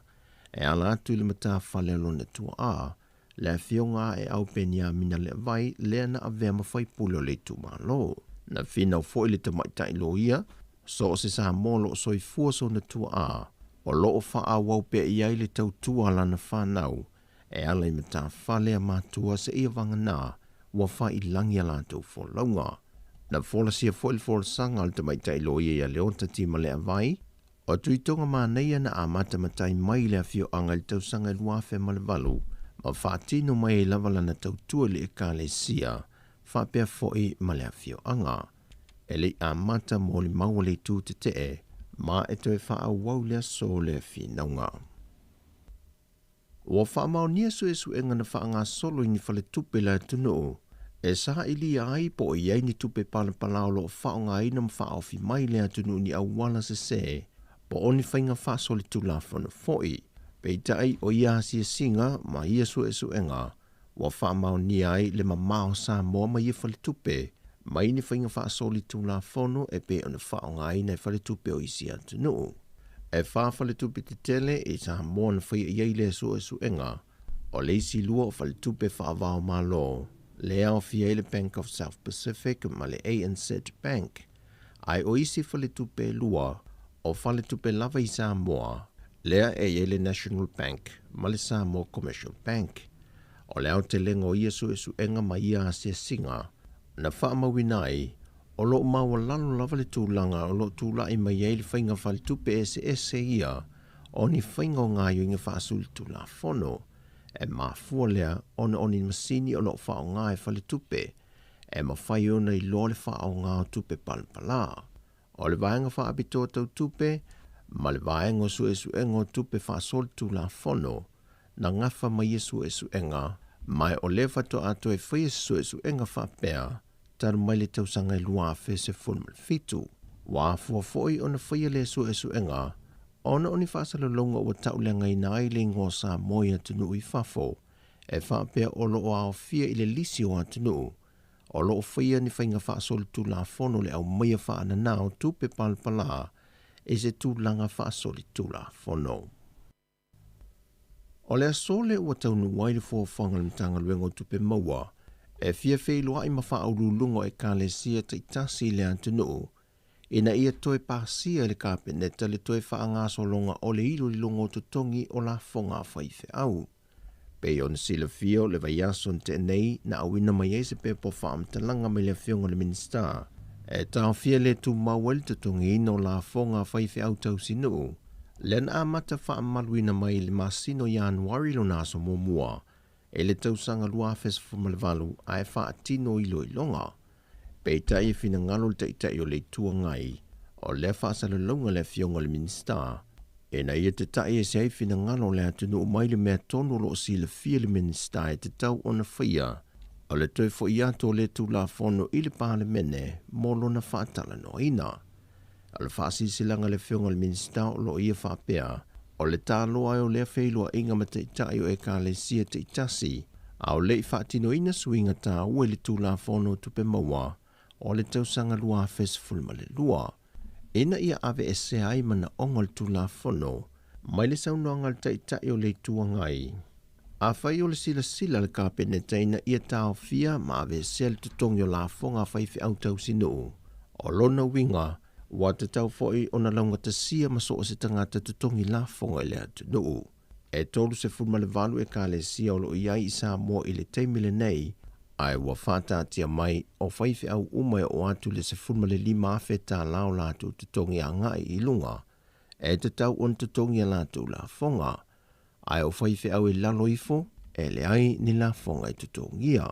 e ala atu i le matafale a lona tuaa, le afioga a Eau Peniamina Leavai lea na avea ma faipule o le itumalo. Na finau foi le tamaitai loia, so o se Samoa o lo o soifua sona tuaa, o lo o faaauau pea i ai le tautua a lana fanau e ala i matafale a matua seia vagana ua faailagi a latou folauga. Na folasia foi le folasaga a le tamaitai loia ia Leota Tima Leavai, O Tuitoga Manaia na amata matai mai i le afioaga i le tausaga e 2008 ma faatino mai ai lava lana tautua i le Ekalesia faapea foi ma le afioaga. E le i amata molimau a le itu tetee, ma e toe faaauau le aso lea finauga. Ua faamaonia suesuega na faagasolo i ni faletupe i le atunuu e sailia ai po o i ai ni tupe palapala o loo faaaogaina ma faaofi mai i le atunuu i ni auala sesē po o ni faiga faasolitulafono foi. Peitai o ia asiasiga ma ia suesuega ua faamaonia ai le mamao Samoa ma ia faletupe mai ni faiga faasolitulafono e pei ona faaaogaina e faletupe o isi atunuu. E 4 faletupe tetele i Samoa na faia i ai lea suesuega, o le isi 2 o faletupe faavaomalo, le aofia ai le Bank of South Pacific ma le ANZ Bank, ae o isi faletupe e 2 o faletupe lava i Samoa, lea e i ai le National Bank ma le Samoa Commercial Bank. O le aotelega o ia suesuega ma ia asiasiga na faamauina ai o loo maualalo lava le tulaga o loo tulai mai ai le faiga faletupe eseese ia o ni faiga o gaoioiga faasulitulafono e mafua lea ona o ni masini o loo faaaoga e faletupe e mafai ona iloa le faaaoga o tupe palapala. O le vaega faapitoa tau tupe ma le vaega o suesuega o tupe faasolitulafono na gafa mai ia suesuega, ma o lea faatoa toe faia se suesuega faapea talu mai le tausaga e 2017. Ua afua foi ona faia lea suesuega ona o ni faasalalauga ua tauleagaina ai le igoa o Samoa i atunuu i fafo e faapea o loo aofia i le lisi o atunuu o loo faia ni faiga faasolitulafono le aumaia faananā o tupe palapala i se tulaga faasolitulafono. O le aso lea ua taunuu ai le fuafuaga a le Matagaluega o Tupe Maua e fia feiloai ma faauluuluga o ekalesia taitasi i le atunuu ina ia toe pasia e le Kapeneta le toe faagasologa o le iloiloga o totogi o lafoga a faifeau. Pei ona silafia o le vaiaso na tea nei na auina mai ai se pepa o faamatalaga mai le afioga i le Minisita e taofia le tumau ai le totogiina o lafoga a faifeau tausinuu lea na amata faamamaluina mai i le masina o Ianuari lona aso muamua e le tausaga 2018 ae faatino iloiloga. Peitai e finagalo le Taitai o le Itu Agai o lea faasalalauga le afioga i le Minisita ina ia tata'i ese ai finagalo o le atunuu mai le mea tonu o loo silafia le Minisita e tatau ona faia o le toe fo'i atu o lea Tulafono i le Palemene mo lona faatalanoaina. O le faasilasilaga a le afioga i le Minisita o loo ia faapea o le taloa ai o lea feiloaiga ma taitai o ekalesia taitasi a o le'i faatinoina suiga taua i le Tulafono o Tupe Maua o le tausaga 2012 ina ia aveesea ai manaoga o le Tulafono mai le saunoaga a le Taitai o le Itu Agai. Afai o le silasila a le Kapeneta ina ia taofia ma aveesea le totogi o lafoga a faifeau tausinuu, o lona uiga ua tatau foi ona laugatasia ma so o se tagata totogi lafoga i le atunuu. E 38 ekalesia o loo i ai i Samoa i le taimi lenei, ae ua faataatia mai o faifeau uma e oo atu i le $15,000 tālā o latou totogi agai i luga e tatau ona totogi a latou lafoga, ae o faifeau e lalo ifo e leai ni lafoga e totogia.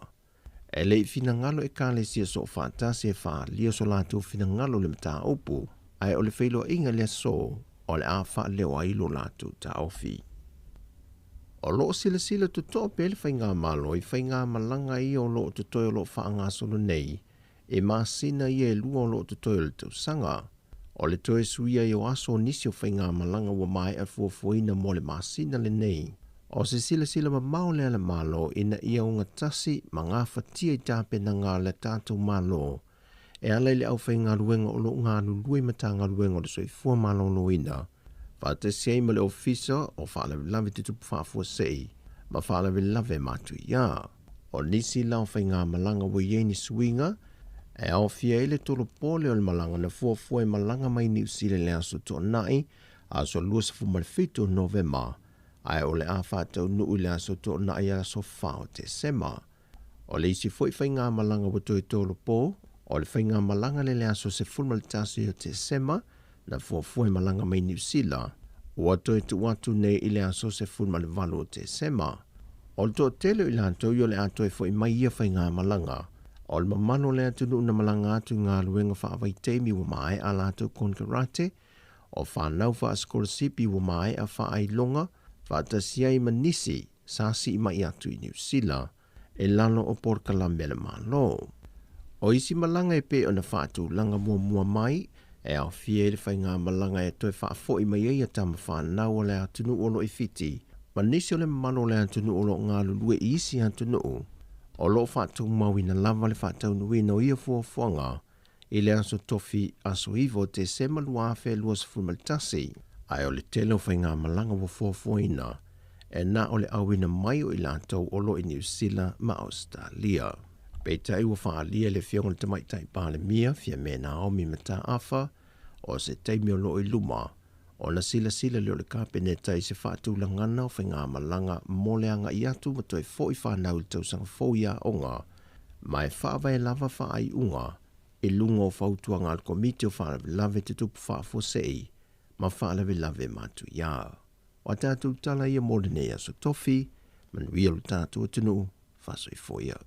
E le'i finagalo ekalesia soofaatasi e faaalia so latou finagalo i le mataupu, ae o le feiloaiga i le aso o le a faaleo ai lo latou taofi. O loo silasila totoa pea le faigamalo i faigamalaga ia o loo totoe o loo faagasolo nei i masina ia e 2 o loo totoe o le tausaga. O le toe suia ai o aso o nisi o faigamalaga ua maea fuafuaina mo le masina lenei. O se silasila mamao lea a le Malo ina ia ogatasi ma gafatia i tapenaga a le tatou Malo e ala i le aufaigaluega o loo galulue i Matagaluega o le Soifua Maloloina, faatasi ai ma le Ofisa o Faalavelave Tutupu Faafuasei ma Faalavelave Matuia. O nisi la o faigamalaga ua i ai ni suiga e aofia ai le tolopole o le malaga na fuafua e malaga mai Niu Sila i le aso Toonai, aso 27 o Novema, ae o le a faataunuu i le aso Toonai aso 4 o Tesema. O le isi foi faigamalaga ua toe tolopo, o le faigamalaga lea i le aso 11 o Tesema na fuafua e malaga mai Niu Sila, ua toe tuu atu nei i le aso 18 o Tesema. O le toatele o i latou o le a toe fo'i mai ia faigamalaga, o le mamalu o le atunuu na malaga atu i galuega faavaitaimi ua maea a latou konekarate, O fanau faasikolasipi ua maea faailoga faatasi ai ma nisi sa sii mai atu i Niu Sila e lalo o polokalame a le Malo. O isi malaga e pei ona faatulaga muamua mai e aofia ai le faigamalaga e toe faafoʻi mai ai ia tama fanau o le atunuu o loo i Fiti ma nisi o le mamalu o le atunuu o loo galulue i isi atunuu o loo faatumauina lava le faataunuuina o ia fuafuaga i le aso Tofi aso 9 o Tesema 2021, ae o le tele o faigamalaga ua fuafuaina e na o le auina mai o i latou o loo i Niu Sila ma Ausetalia. Peitai ua faaalia e le Afioga i le Tamaitai Palemia, Fiame Naomi Mataafa, o se taimi o loo i luma ona silasila lea o le Kapeneta i se faatulagana o faigamalaga mo le agai atu ma toe foʻi fanau i le tausaga fou i aoga, ma e faavae lava faaiuga i luga o fautuaga a le Komiti o Faalavelave Tutupu Faafuasei ma Faalavelave Matuiā. O a tatou tala ia mo lenei aso tofi, manuia lo tatou atunuu, faasoifua ia.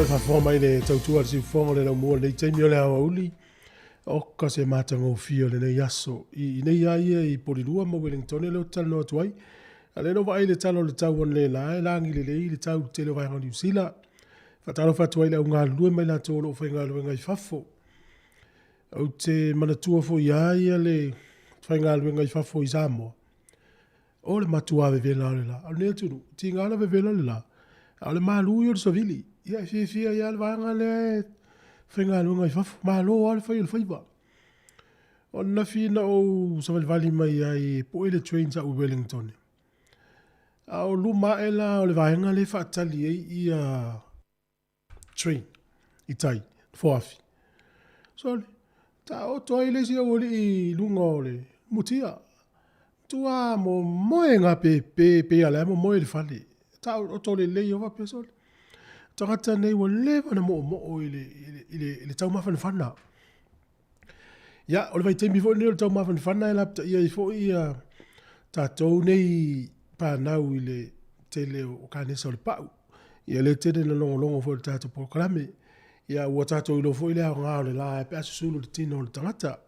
O e faafofoga mai le tautua a le siufofoga o le laumua i lenei taimi o le aoauli, oka se matagofie o lenei aso. I inei lava ia i Polilua ma Wellingtone lea ou te talanoa atu ai. A o lea na ou vaai i le tala o le tau analeila e lagi lelei le tau i le tele o vaega o Niu Sila. Faatalofa atu ai i le au galulue ma i latou o lo o faigaluega i fafo. Ou te manatua foi lava ia le faigaluega i fafo i Samoa, O le matua vevela o le la. O lenei atunuu, tiga ona vevela le la, a o le malu ia o le savili. Ia e fiafia ai lava le vaega lea e faigaluega i fafo. Malo lava le fai o le faiva. O ananafi na ou savalivali mai ai e pue le train sa ou i Wellington. A o luma ae la o le vaega lea e faatali ai ia train i tai, Foafi. Sole, taoto ai le isi aualii i luga o le mutia. Matua momoe gapepe pei a la e momoe i le fale. Taoto lelei o faapea sole. Tagata nei ua leva ona moomoo i le, i le, i le, i le taumafanafana. Ia, o le vaitaimi foi lenei o le taumafanafana e lapataia ai foi ia tatou nei fanau i le tele o kanesa o le pau. Ia lea tele na logologo foi i le tatou polokalame. Ia ua tatou iloa foi le aoga o le la pe a susulu i le tino o le tagata.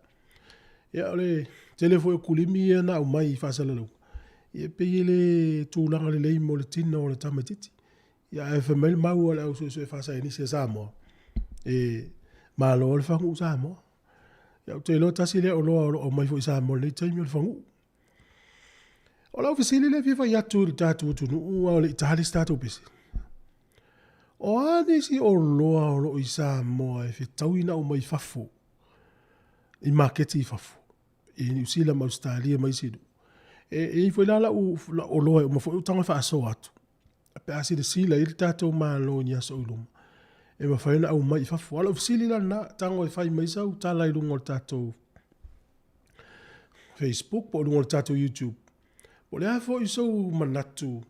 Ia o le tele foi o kulimi ia na aumai i faasalalauga, ia pei e le tulaga lelei mo le tino o le tamaitiiti. Ia ae fai mai le mau a le au suesue faasaienisi a Samoa, e malo le faguu Samoa. Ia ou te iloa tasi lea oloa o lo o aumai foi i Samoa i lenei taimi o le faguu. O lau fesili lea e fia fai atu i le tatou atunuu a o le i tali se tatou pese. O a nisi oloa o lo o i Samoa e fetaui ona aumai i fafo, i maketi i fafo, i Niu Sila ma Ausetalia ma isi nuu. E i ai foi la lau oloa e uma foi ou tago e faasoa atu. Pe a silasila i ai le tatou Malo i ni aso i luma, e mafai ona aumai i fafo. A o lau fesili la lena, tago e fai mai sau tala i luga o le tatou Facebook po o luga o le tatou YouTube. Po o le a foi sou manatu,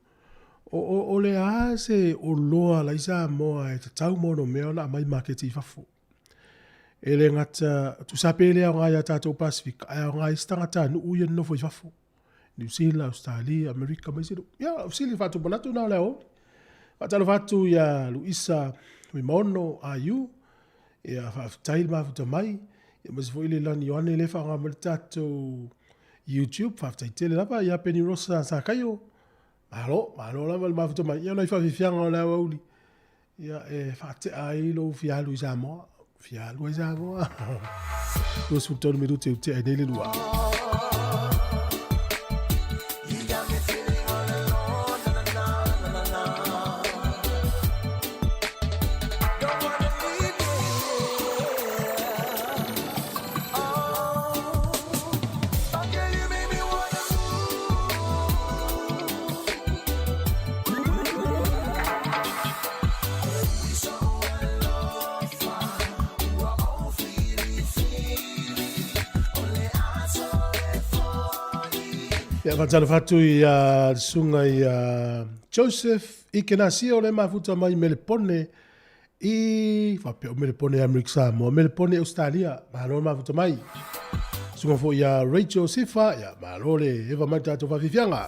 o le a se oloa la i Samoa e tatau ma onomea ona aumai i maketi i fafo. E le gata, tusa pe le aoga ia tatou Pasefika, ae aoga i isi tagatanuu ia nonofo i fafo. Niu Sila, Ausetalia, Amerika ma isi nuu. Ia, o fesili faatumanatu na o le aoauli. Faatalofa atu ia Luisa Fuimaono IU, ia faafetai le mafuta mai. Ia aemaise foi Leilani Ioane lea e faaaoga mai le tatou YouTube, faafetai tele lava. Ia Penny Rosa Sakaio, malo, malo lava le mafuta mai. Ia o nai faafiafiaga o le aoauli. Ia, e faatea ai lou fia alu i Samoa. Fia alu ai Samoa. 23 minute u tea ai nei le lua. Ia, faatalofa atu i a le susuga i a Joseph Ikenasio le mafuta mai Melepone i faapea o Melepone i Amerika Samoa, Melepone Australia. Malo le mafuta mai. Susuga foi ia Rachel Sifa, ia malo le eva mai tatou faafiafiaga.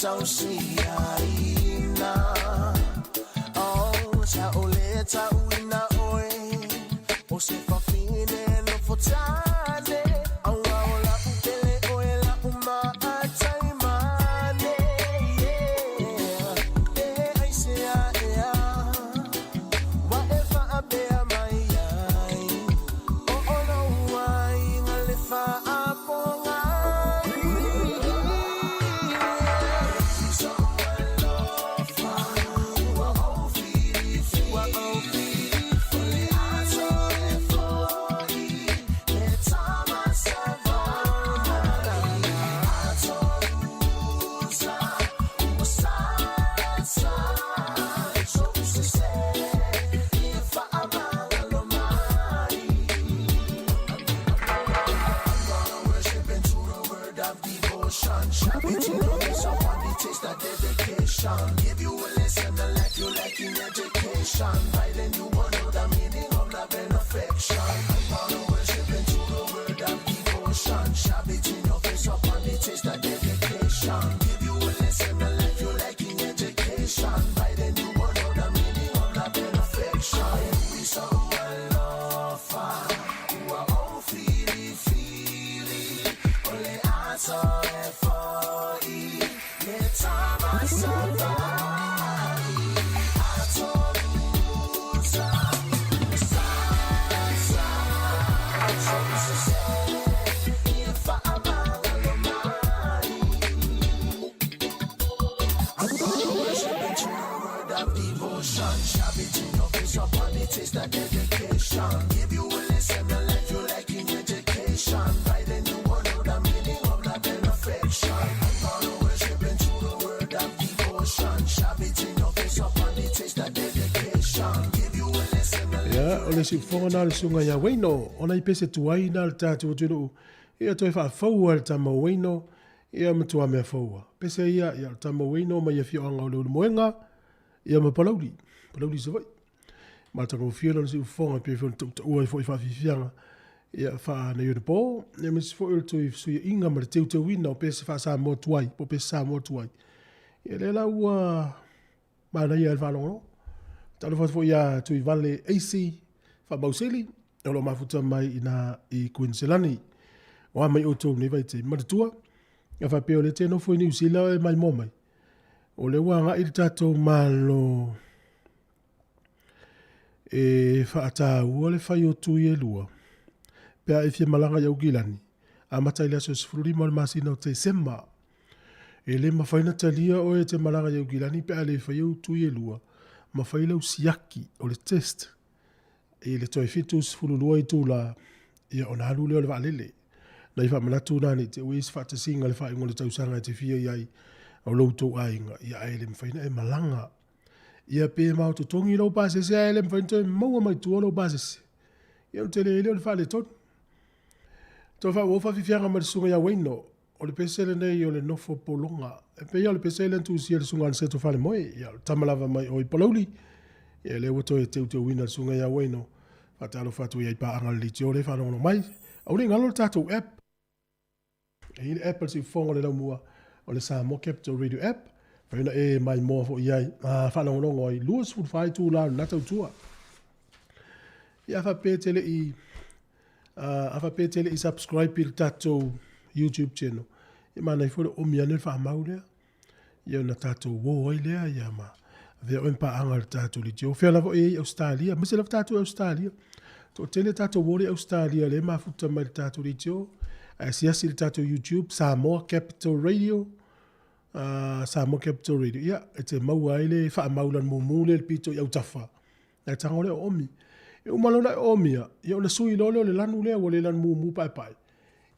tausiaina. Oh, sa o le tauina oe, o se fafine no fotane. Aua o la upele oe la umaatai mane. Yeah, e ai se a e a, wa e faapea mai ai. O o lou aiga le faapogai. Give you a lesson, a life you like in education. By then you won't know the meaning of love and affection. I'm gonna worship into the word of devotion. Shove it in your face upon the taste of dedication. Give you a lesson, a life you like in education. By then you won't know the meaning of love and affection. We so alofa, ua o fili fili, ole aso e foi, le tama savai, atorusa, sa sa, so se se, faamagalo mai. I'm gonna worship into the word of devotion. Shove it in your face upon the taste of dedication. Give you a lesson, a life you like in education. By then you won't know the meaning of love and affection. I'm gonna worship into the word of devotion. Shove it in your face upon the taste of dedication. Give you a lesson, a life Ia, o le siufofoga na le susuga ia Waino, ona i pese tuai na le tatou atunuu, ia toe faafoua le tama o Waino, ia matua mea foua. Pese ia, ia o le tama o Waino mai afioaga o Leulumoega, ia ma Palauli, Palauli i Savaii. Matagofie lona siufofoga pei foi ona tautaua ai foi i faafiafiaga, ia faa-nei-ona-po, ia aemaise foi o le toe fesuiaiga ma le teuteuina o pese faa-Samoa tuai, po o pese Samoa tuai. Ia lea la ua manaia ai le faalogologo. Talofa atu foi ia Tuivale Aisi Faamausili, o lo o mafuta mai i ina i Kuiniselani. O a mai outou i lenei vaitaimi. Manatua, a faapea o lea e te nofo i Niu Sila e maimoa mai, o lea ua agai le tatou Malo e faataua le fai o tui e lua pe a e fia malaga i Aukilani, amata i le aso 15 o le masina o Tesema. E le mafai ona talia oe e te malaga i Aukilani pe a le fai au tui e lua ma fai lau siaki o le test i le toe 72 itula ia ona alu lea o le vaalele. Nai faamanatu na ne i te i ua i ai se faatasiga i le faaiuga o le tausaga e te fia i ai o lo outou aiga, ia ae le mafai ona e malaga. Ia pe mao totogi lou pasese ae le mafai ona toe maua mai tua lou pasese. Ia o le tele lea o le faaletonu. Toe faaauau faafiafiaga ma le susuga ia Waino, o le pese lenei o le nofo pologa. E pei lava o le pese lea na tusia e le susuga Aniceto Falemoe, ia o le tama lava mai o i Palauli. Ia lea ua toe teuteuina le susuga ia Waino. Faatalofa atu i ai paaga le leitio lea e faalogologo mai. Aua ne i galo le tatou app. E i ai le app a le Siufofoga o le Laumua, o le Samoa Capital Radio App. Mafai ona e maimoa foi i ai, a faalogologo ai 24 itula o lena tautua. Ia a faapea e te le i a faapea e te le i subscribe i le tatou YouTube channel, e manaia foi le oomi ane le faamau lea. Ia ona tatou uo ai lea, ia ma avea oe ma paaga i le tatou leitio. O fea lava oe i ai i Ausetalia, aemaise lava tatou i Ausetalia. Toatele tatou uo lea i Ausetalia lea e mafuta mai i le tatou leitio. Ae asiasi i le tatou YouTube, Samoa Capital Radio, Samoa Capital Radio, ia, e te maua ai le faamau lana mumu lea i le pito i autafa. Ae tago lea o oomi. E uma loa ona e oomia, ia ona sui loa lea o le lanu lea ua le lanu mumu paepae.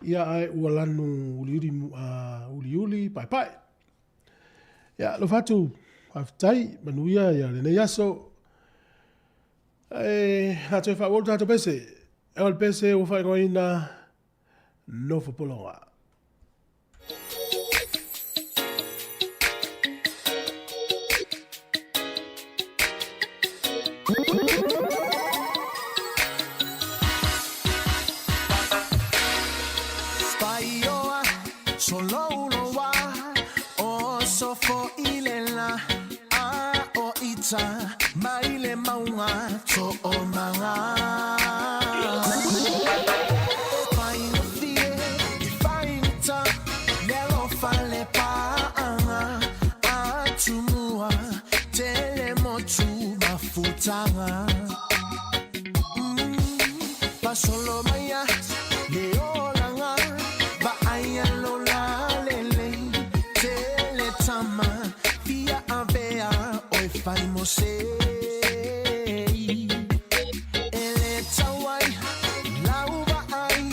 Ia ae ua lanu uliuli, uliuli paepae. Ia, alofa atu, faafetai, manuia ia lenei aso. Ae, a toe faaauau le tatou pese. O le pese ua faaigoaina Nofo Pologa. Paioa, solouloa, o so. mata mai le maunga to o manga. E whaingofie, e whaingata, le alofa le paanga. Atumua, tele motu mafutanga. Pasolo maya, le olanga, ba aia lola lele, tele tama, fia avea, oi fai mo sei. Ele tauai, lauva ai,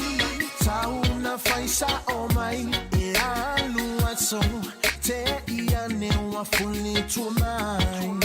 tauna fai sa o mai, e alu aso, te ia ne ua fuli tu mai.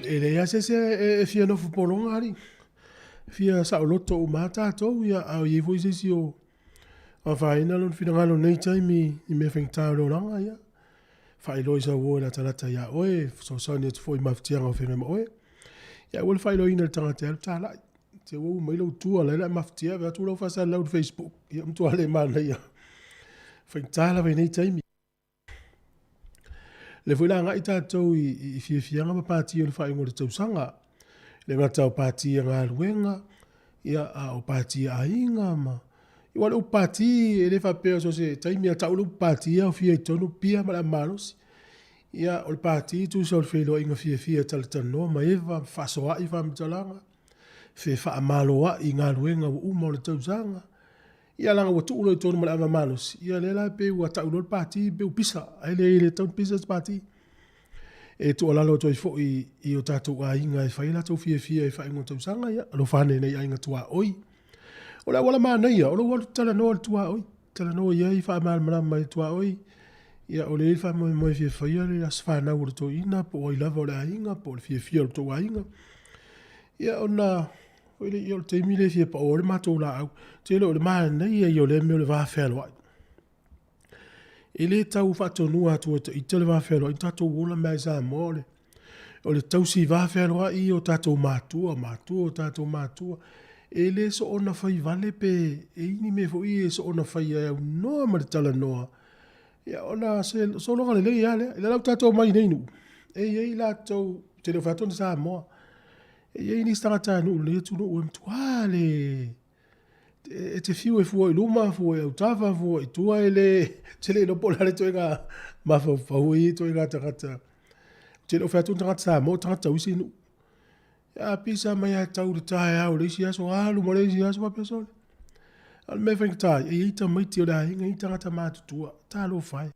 E le ia se se e fia nofo polonga ali. Fia saoloto o mā tātou ia au i foi se si o a whaina lon finangalo nei taimi i mea whaingtā o le olanga ia. Whailoi sa uo e la talata ia oe, fesoasoani atu foi i mafatiaga o feagai ma oe. Ia ua le faailoaina i le tagata e alu tālai. Te ua uma mai lau tua la ela e mafatia ave atu lau faasalalau i le Facebook. Ia matua le manaia. Faigata lava i nei taimi. Le foi la agai tatou i fiafiaga ma pati o le faaiuga o le tausaga. E le gata o pati a galuega, ia, a o pati a aiga ma... Aua o le upu pati e le faapea so o se taimi a tau le upu pati e aofia ai totonu pia ma le aumalosi. Ia, o le pati tusa o le feiloaiga fiafia e talatalanoa ma eva, fefaasoaai faamatalaga, fefaamaloai i galuega ua uma o le tausaga. Ia leaga ua tuu loa i totonu ma le ava malosi, ia lea la pei ua tau loa le pati pei ua pisa, ae leai e le tatau ona pisa se pati. E tuualalo atu ai foi i o tatou aiga e fai a latou fiafia i faaiuga o tausaga, ia alofa ane i nai aiga tuaoi. O le auala manaia, o lou alu talanoa i le tuaoi, talanoa i ai, faamalamalama i le tuaoi, ia o lea e i ai le faamoemoe e fia faia le aso fanau o le toeaina po o ai lava o le aiga po o le fiafia o le tou aiga. Ia ona Foi le ia o le taimi lea e fia pao ai le matou laau. Tele o le manaia ia o lea mea o le va fealoai. E le tau faatonua atu e ita le va fealoai, tatou ola mai i Samoa o le o le tausi va fealoai o tatou matua, matua o tatou matua. E le soona fai vale pe e i ni mea foi e soona fai ai aunoa ma le talanoa. Ia ona se sologa lelei lava lea. I le lau tatou mai nei nuu, e i ai latou, te le o fai atu ni Samoa, e i ai nisi tagatanuu o lenei atunuu e matua le e te fiu e fua i luma, fua i autafa, fua i tua, e le, te le iloa po o le a le ituaiga mafaufau e i ai ituaiga tagata. Ou te le o fai atu ni tagata Samoa o tagata o isi nuu. A pisa mai lava tau i le taeao i le isi aso, alu ma le isi aso faapea sole. A o le mea e faigata ai, e i ai tamaiti o le aiga, e i ai tagata matutua. Talofa e.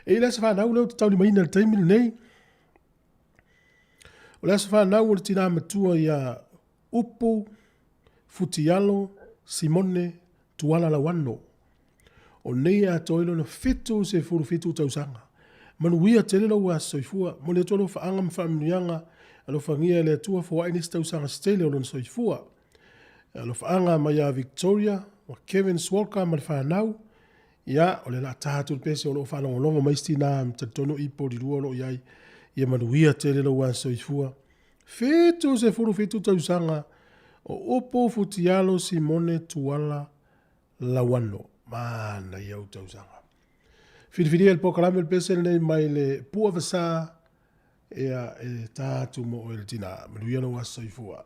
E i ai le aso fanau lea ou te taulimaina i le taimi lenei. O le aso fanau o le tinā matua ia Upu Futialo Simone Tuala Lauano. O nei e atoa ai lona 77 tausaga. Manuia tele lou aso soifua. Momoli atu alofaaga ma faamanuiaga, alofagia e le Atua foai nisi tausaga se tele o lona soifua. Alofaaga mai ia Victoria ma Kevin Swalka ma le fanau. Ia, o le la ta atu le pese o lo o faalogologo mai isi tinā, talitonu i Polilua o lo o i ai. Ia manuia tele lou aso soifua. 77 tausaga o Upu Futialo Simone Tuala Lauano. Manaia ou tausaga. Filifilia le polokalame o le pese lenei mai le Pua Vasa, ia e ta atu mo oe le tinā. Manuia lou aso soifua.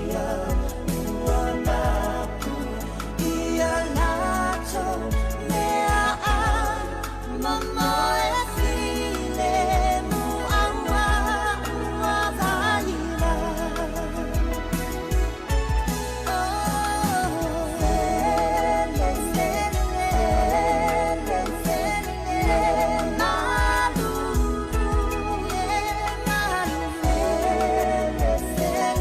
ia ua mapu ia latou mea ai momoe filemu aua ua vaila. Oh, fele, fele, fele, malulu, yeah, malulu. Fele,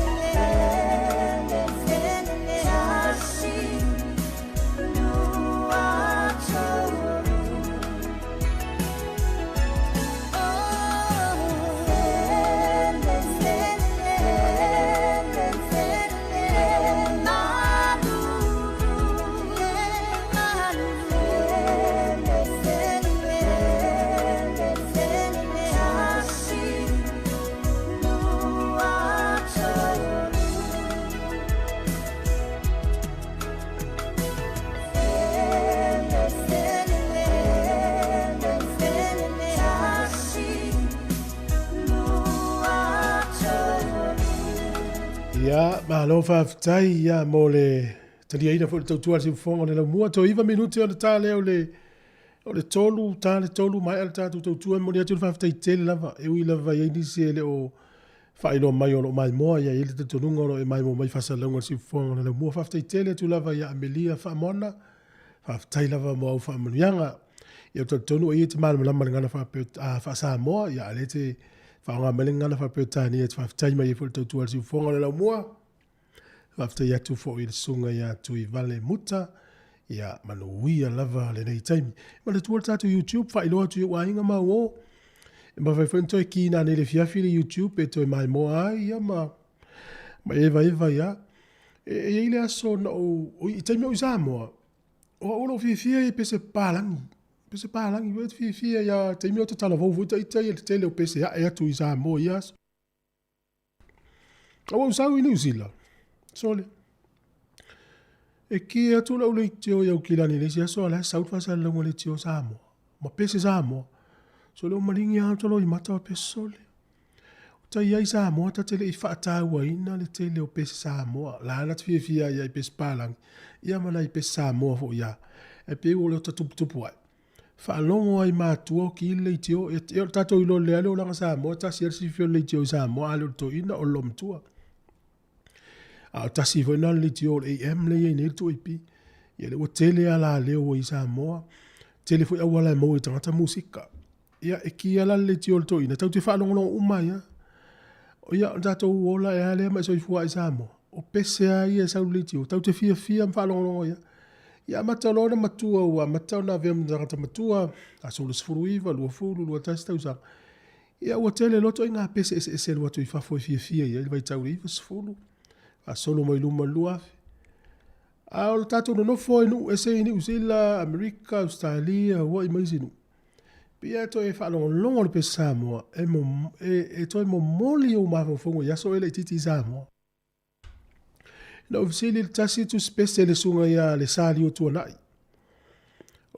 fele, fele, tasi, lua, tolu. Ia, malo faafetai ia mo le taliaina foi o le tautua a le siufofoga o le laumua. Toe iva minute ona ta lea o le o le tolu, ta le tolu, maea le tatou tautua. E momoli atu le faafetai tele lava, e ui lava i ai nisi e le o faailoa mai o lo o maimoa, ia e i ai le talitonuga o lo o e maimoa mai i faasalalauga a le siufofoga o le laumua. Faafetai tele atu lava ia Amelia Faamoana, faafetai lava mo au faamanuiaga. Ia ou te talitonu o ia e te malamalama i le gagana faa-Samoa, ia a o lea e te faaaoga mai le gagana faa-Peretania e te faafetai mai ai foi i le tautua a le siufofoga o le laumua. Faafetai atu foi i le susuga ia Tuivale Muta, ia manuia lava lenei taimi. Manatua le tatou YouTube, faailoa atu i ou aiga ma au uo. E mafai foi ona toe ki nanei i le afiafi le YouTube e toe maimoa ai ia ma ma evaeva ia. E, e i ai le aso na ou, i taimi o i Samoa, o au o lou fiafia i pese papalagi. Pese papalagi foi te fiafia ia taimi o tatalavou foi ita ia le tele o pese ae atu i Samoa i ia aso. A ua ou sau i Niu Sila, sole, e ki atu lau leitio i Aukilani i le isi aso a o la e sau le faasalalauga leitio Samoa, ma pese Samoa. Sole, ua maligi lava ota loimata faapea, sole, o tai ai Samoa ta te le i faatauaina le tele o pese Samoa. La na te fiafia ai ia i pese palagi, ia ma nai pese Samoa foi ia. Ae pei ua le ota tuputupu ae. Faalogo ai matua o ki le leitio, e, e o le tatou iloa lelei lava le olaga Samoa, e tasi lava le silafia o le leitio i Samoa, a le o le toeaina o le loomatua. A o tasi foi lena o le leitio o le AM lea e i ai nei le 2AP. Ia lea ua tele alaleo ua i Samoa, tele foi auala e maua i tagata musika. Ia, e ki lava la le leitio o le toeaina, tatou te faalogologo uma ai lava. Ia, o le tatou ola ea lea ma e soifua ai i Samoa, o pese lava ia e sau i le leitio, tatou te fiafia ma faalogologo ai lava. Ia amata loa ona matua ua amata ona avea ma tagata matua, aso 19, 20, 21 tausaga. Ia ua tele loa ituaiga pese eseese e alu atu i fafo e fiafia i ai le vaitau i le 90, faasolo mai luma i le 2000. A o le tatou nonofo ai i nuu ese i Niu Sila, Amerika, Ausetalia, Hawaii ma isi nuu, pei lava e toe faalogologo le pese Samoa e, e, e toe momoli ou mafaufauga i aso e laitiiti i Samoa. Na ou fesili i le tasi tusi pese le susuga ia Lesali o Tuanai.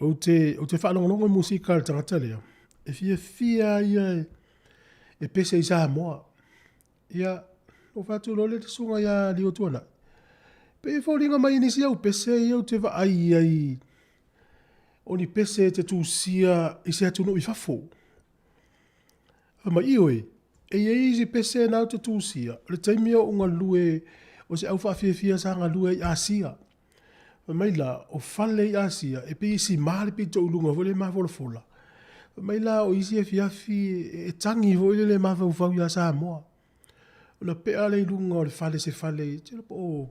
Ou te, ou te faalogologo i musika a le tagata lea, e fiafia ia e, e pese i Samoa. Ia, ou fai atu loa lea i le susuga ia Lio Tuanai. Pei e foliga mai i nisi au pese ia ou te vaai ai o ni pese e te tusia i se atunuu i fafo. Fai mai, Ioe, e i ai isi pese na ou te tusia, o le taimi o ou galue, o se au faafiafia sa galue ai i Asia. Fai mai la, o fale i Asia, e pei e sima le pito i luga foi lea e mafolafola. Fai mai la, o isi afiafi e tagi foi lele e mafaufau ia Samoa. Ona pea lea i luga o le fale, se fale, ou te iloa po o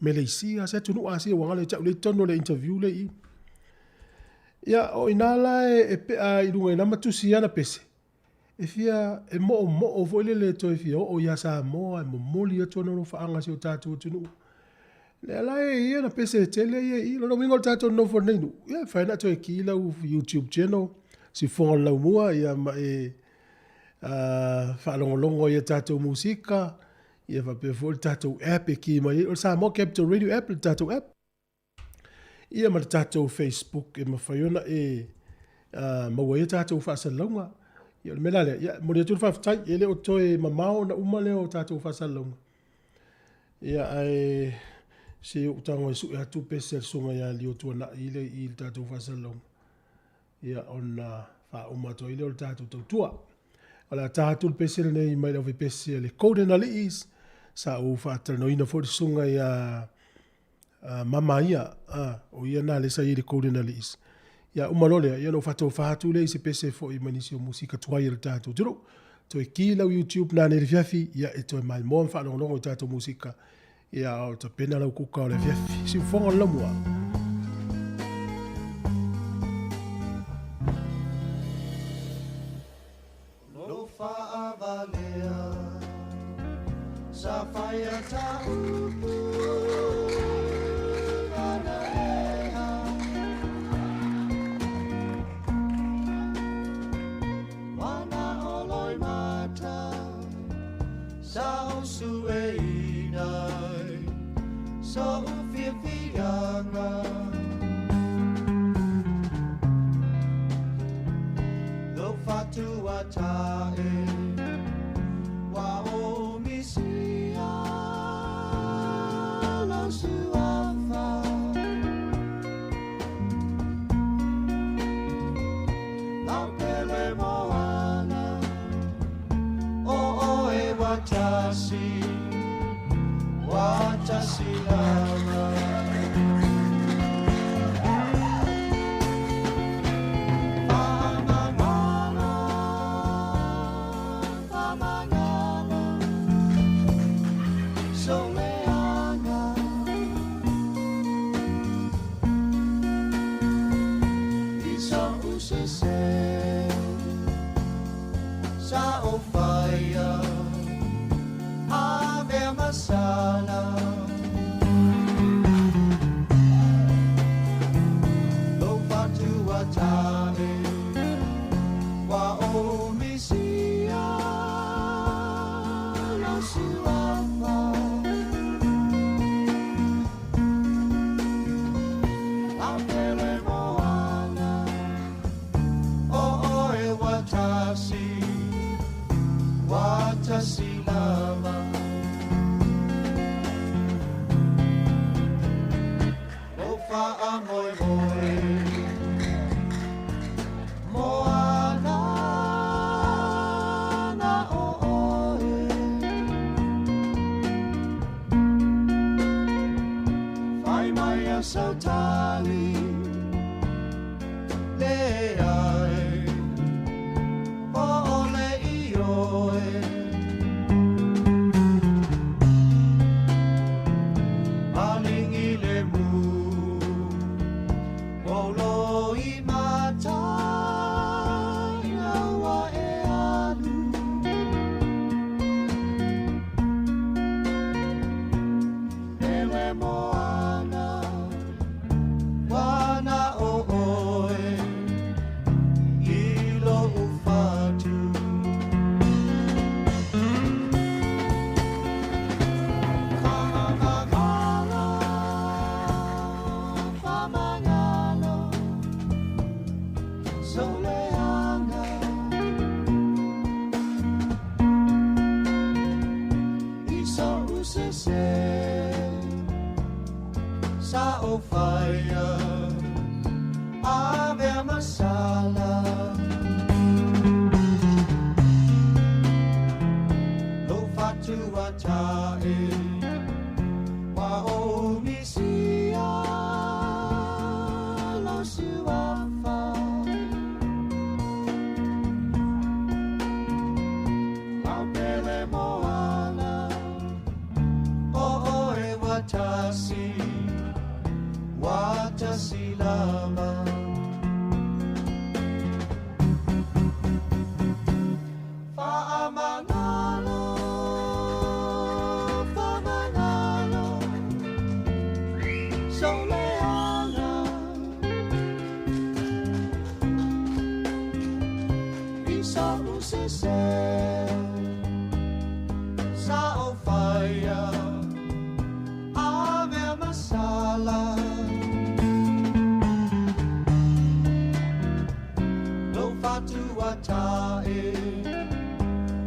Meleisia, se atunuu Asia ua galo ia te au lea i totonu o le interview lea i i. Ia, o i ina la e pea ai i luga i ina ma tusi ana pese, e fia, e moomoo foi lele e toe fia oo ia Samoa, e momoli atu ana alofaaga i si o tatou atunuu. Lea la e i ai ana pese e tele ia i i. Lona uiga o le tatou nonofo i lenei nuu, ia e mafai ona e toe ki lau YouTube channel, Siufofoga o le Laumua, ia ma e faalogologo ai i a tatou musika, ia faapea foi le tatou app e ki mai ai, o le Samoa Capital Radio app le tatou app. Ia ma le tatou Facebook e mafai ona e maua ai a tatou faasalalauga. Ia o le mea la lea, ia, e momoli atu le faafetai, e le o toe mamao ona uma lea o tatou faasalalauga. Ia ae se ou tago e suʻe atu pese a le susuga ia Lio Tuanai le i le tatou faasalalauga, ia ona faauma atu ai lea o le tatou tautua. O le a ta atu le pese lenei mai le aufaipese a le Golden Aliis, sa ou faatalanoaina foi le susuga ia Mama ia, o ia na lea sa i ai i le Golden Aliis. Ia uma loa lea, ia ona ou faatofa atu lea i se pese foi mai nisi o musika tuai a le tatou atunuu. Toe ki lau YouTube nanei i le afiafi, ia e toe maimoa ma faalogologo i tatou musika, ia a o tapena lau kuka o le afiafi. Siufofoga o le laumua. Lo faavalea sa faia ta upu analeha. Wana o loi mata sa o sue inai so u fiafiaga. Lo fatua tae wa o misia lo suafa. Lau pele moana o oe watasi, watasi lava.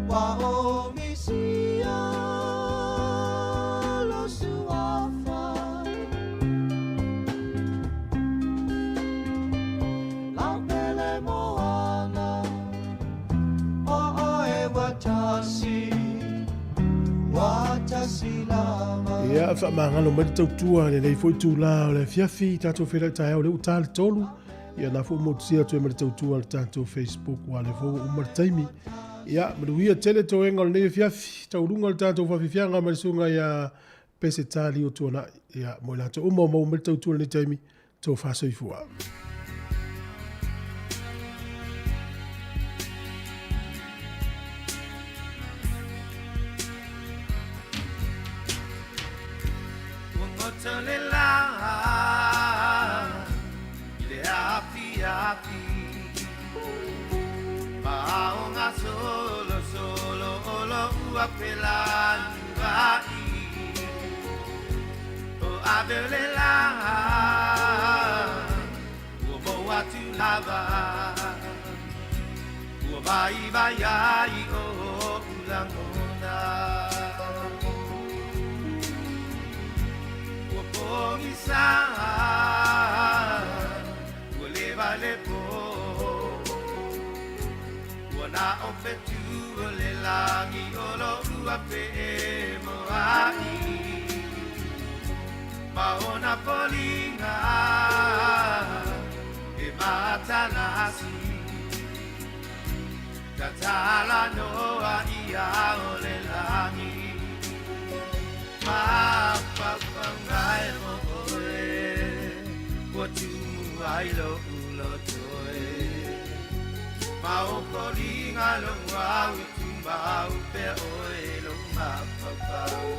Wa o misia lo Ia, faamagalo mai le tautua lenei foi itulā o le afiafi, tatou feiloai taeao lea ua ta le 3. Ia, na foi motusia atu ai ma le tautua le tatou Facebook, ua lea foi ua uma le taimi. Ia, manuia tele toega o lenei afiafi, tauluga le tatou faafiafiaga ma le susuga ia Pesetali o Tuanai. Ia, mo i latou uma o maua mai le tautua i lenei taimi, tofa soifua. Ua goto le lā i le afiafi Ma aoga solosolo o lo'u apelanua'i O ave o le lā ua mou atu lava Ua vaivai ai o'u lagona Ua pogisa ua leva le pō Ua na o fetu o le lagi o lo'u apeemoa'i Ma ona foliga e matalasi Tatala noa ia o le lagi Mafaufauga e mo oe Ua tumu ai lo'u loto e Ma o foliga lou au i tumau pea oe lou mafaufau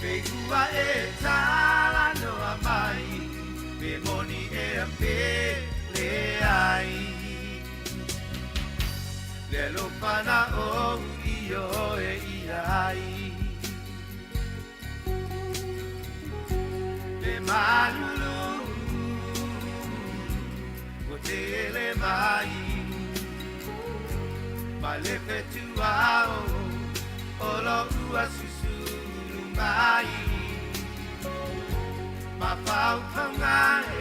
Pe ua e talanoa mai Pe moni ea pe leai Le alofa na ou ioe i ai Le malulu ua tele mai Ma le fetuao o lo'u asusulu mai Mafaufauga e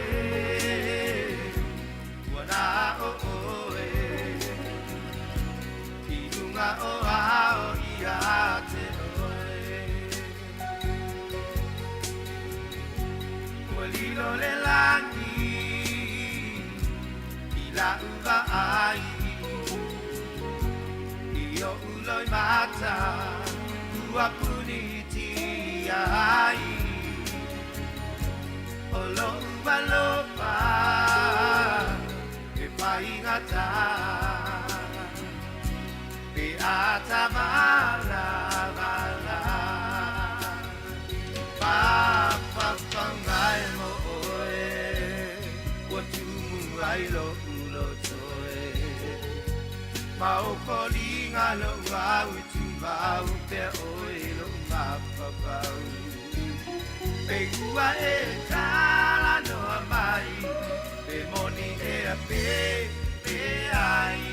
ua na o oe I luga o ao ia te oe Ua lilo le lagi i la'u vaai I o'u loimata ua punitia ai O lo'u alofa e faigata Pe a tamalavala Mafaufauga e mo oe Ua tumu ai lo'u loto e Ma o foliga lou au i tumau pea oe lou mafaufau Pe ua e talanoa mai Pe moni ea pe leai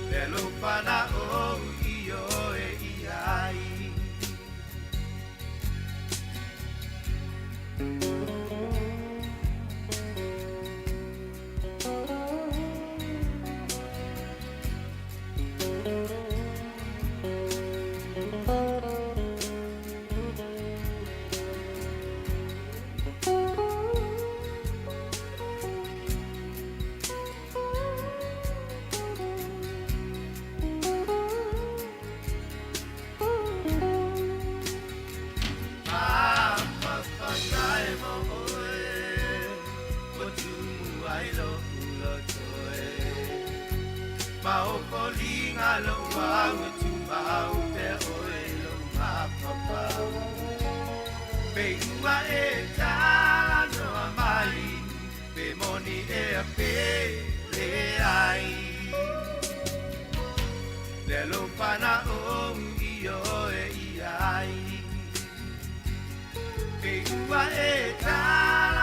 Le alofa na ou ioe i ai Mafaufauga e mo oe Ua tumu ai lo'u loto e Ma o foliga lou au e tumau pea oe lou mafaufau Pe ua e talanoa mai Pe moni ea pe leai Le alofa na ou ioe i ai Pe ua e talanoa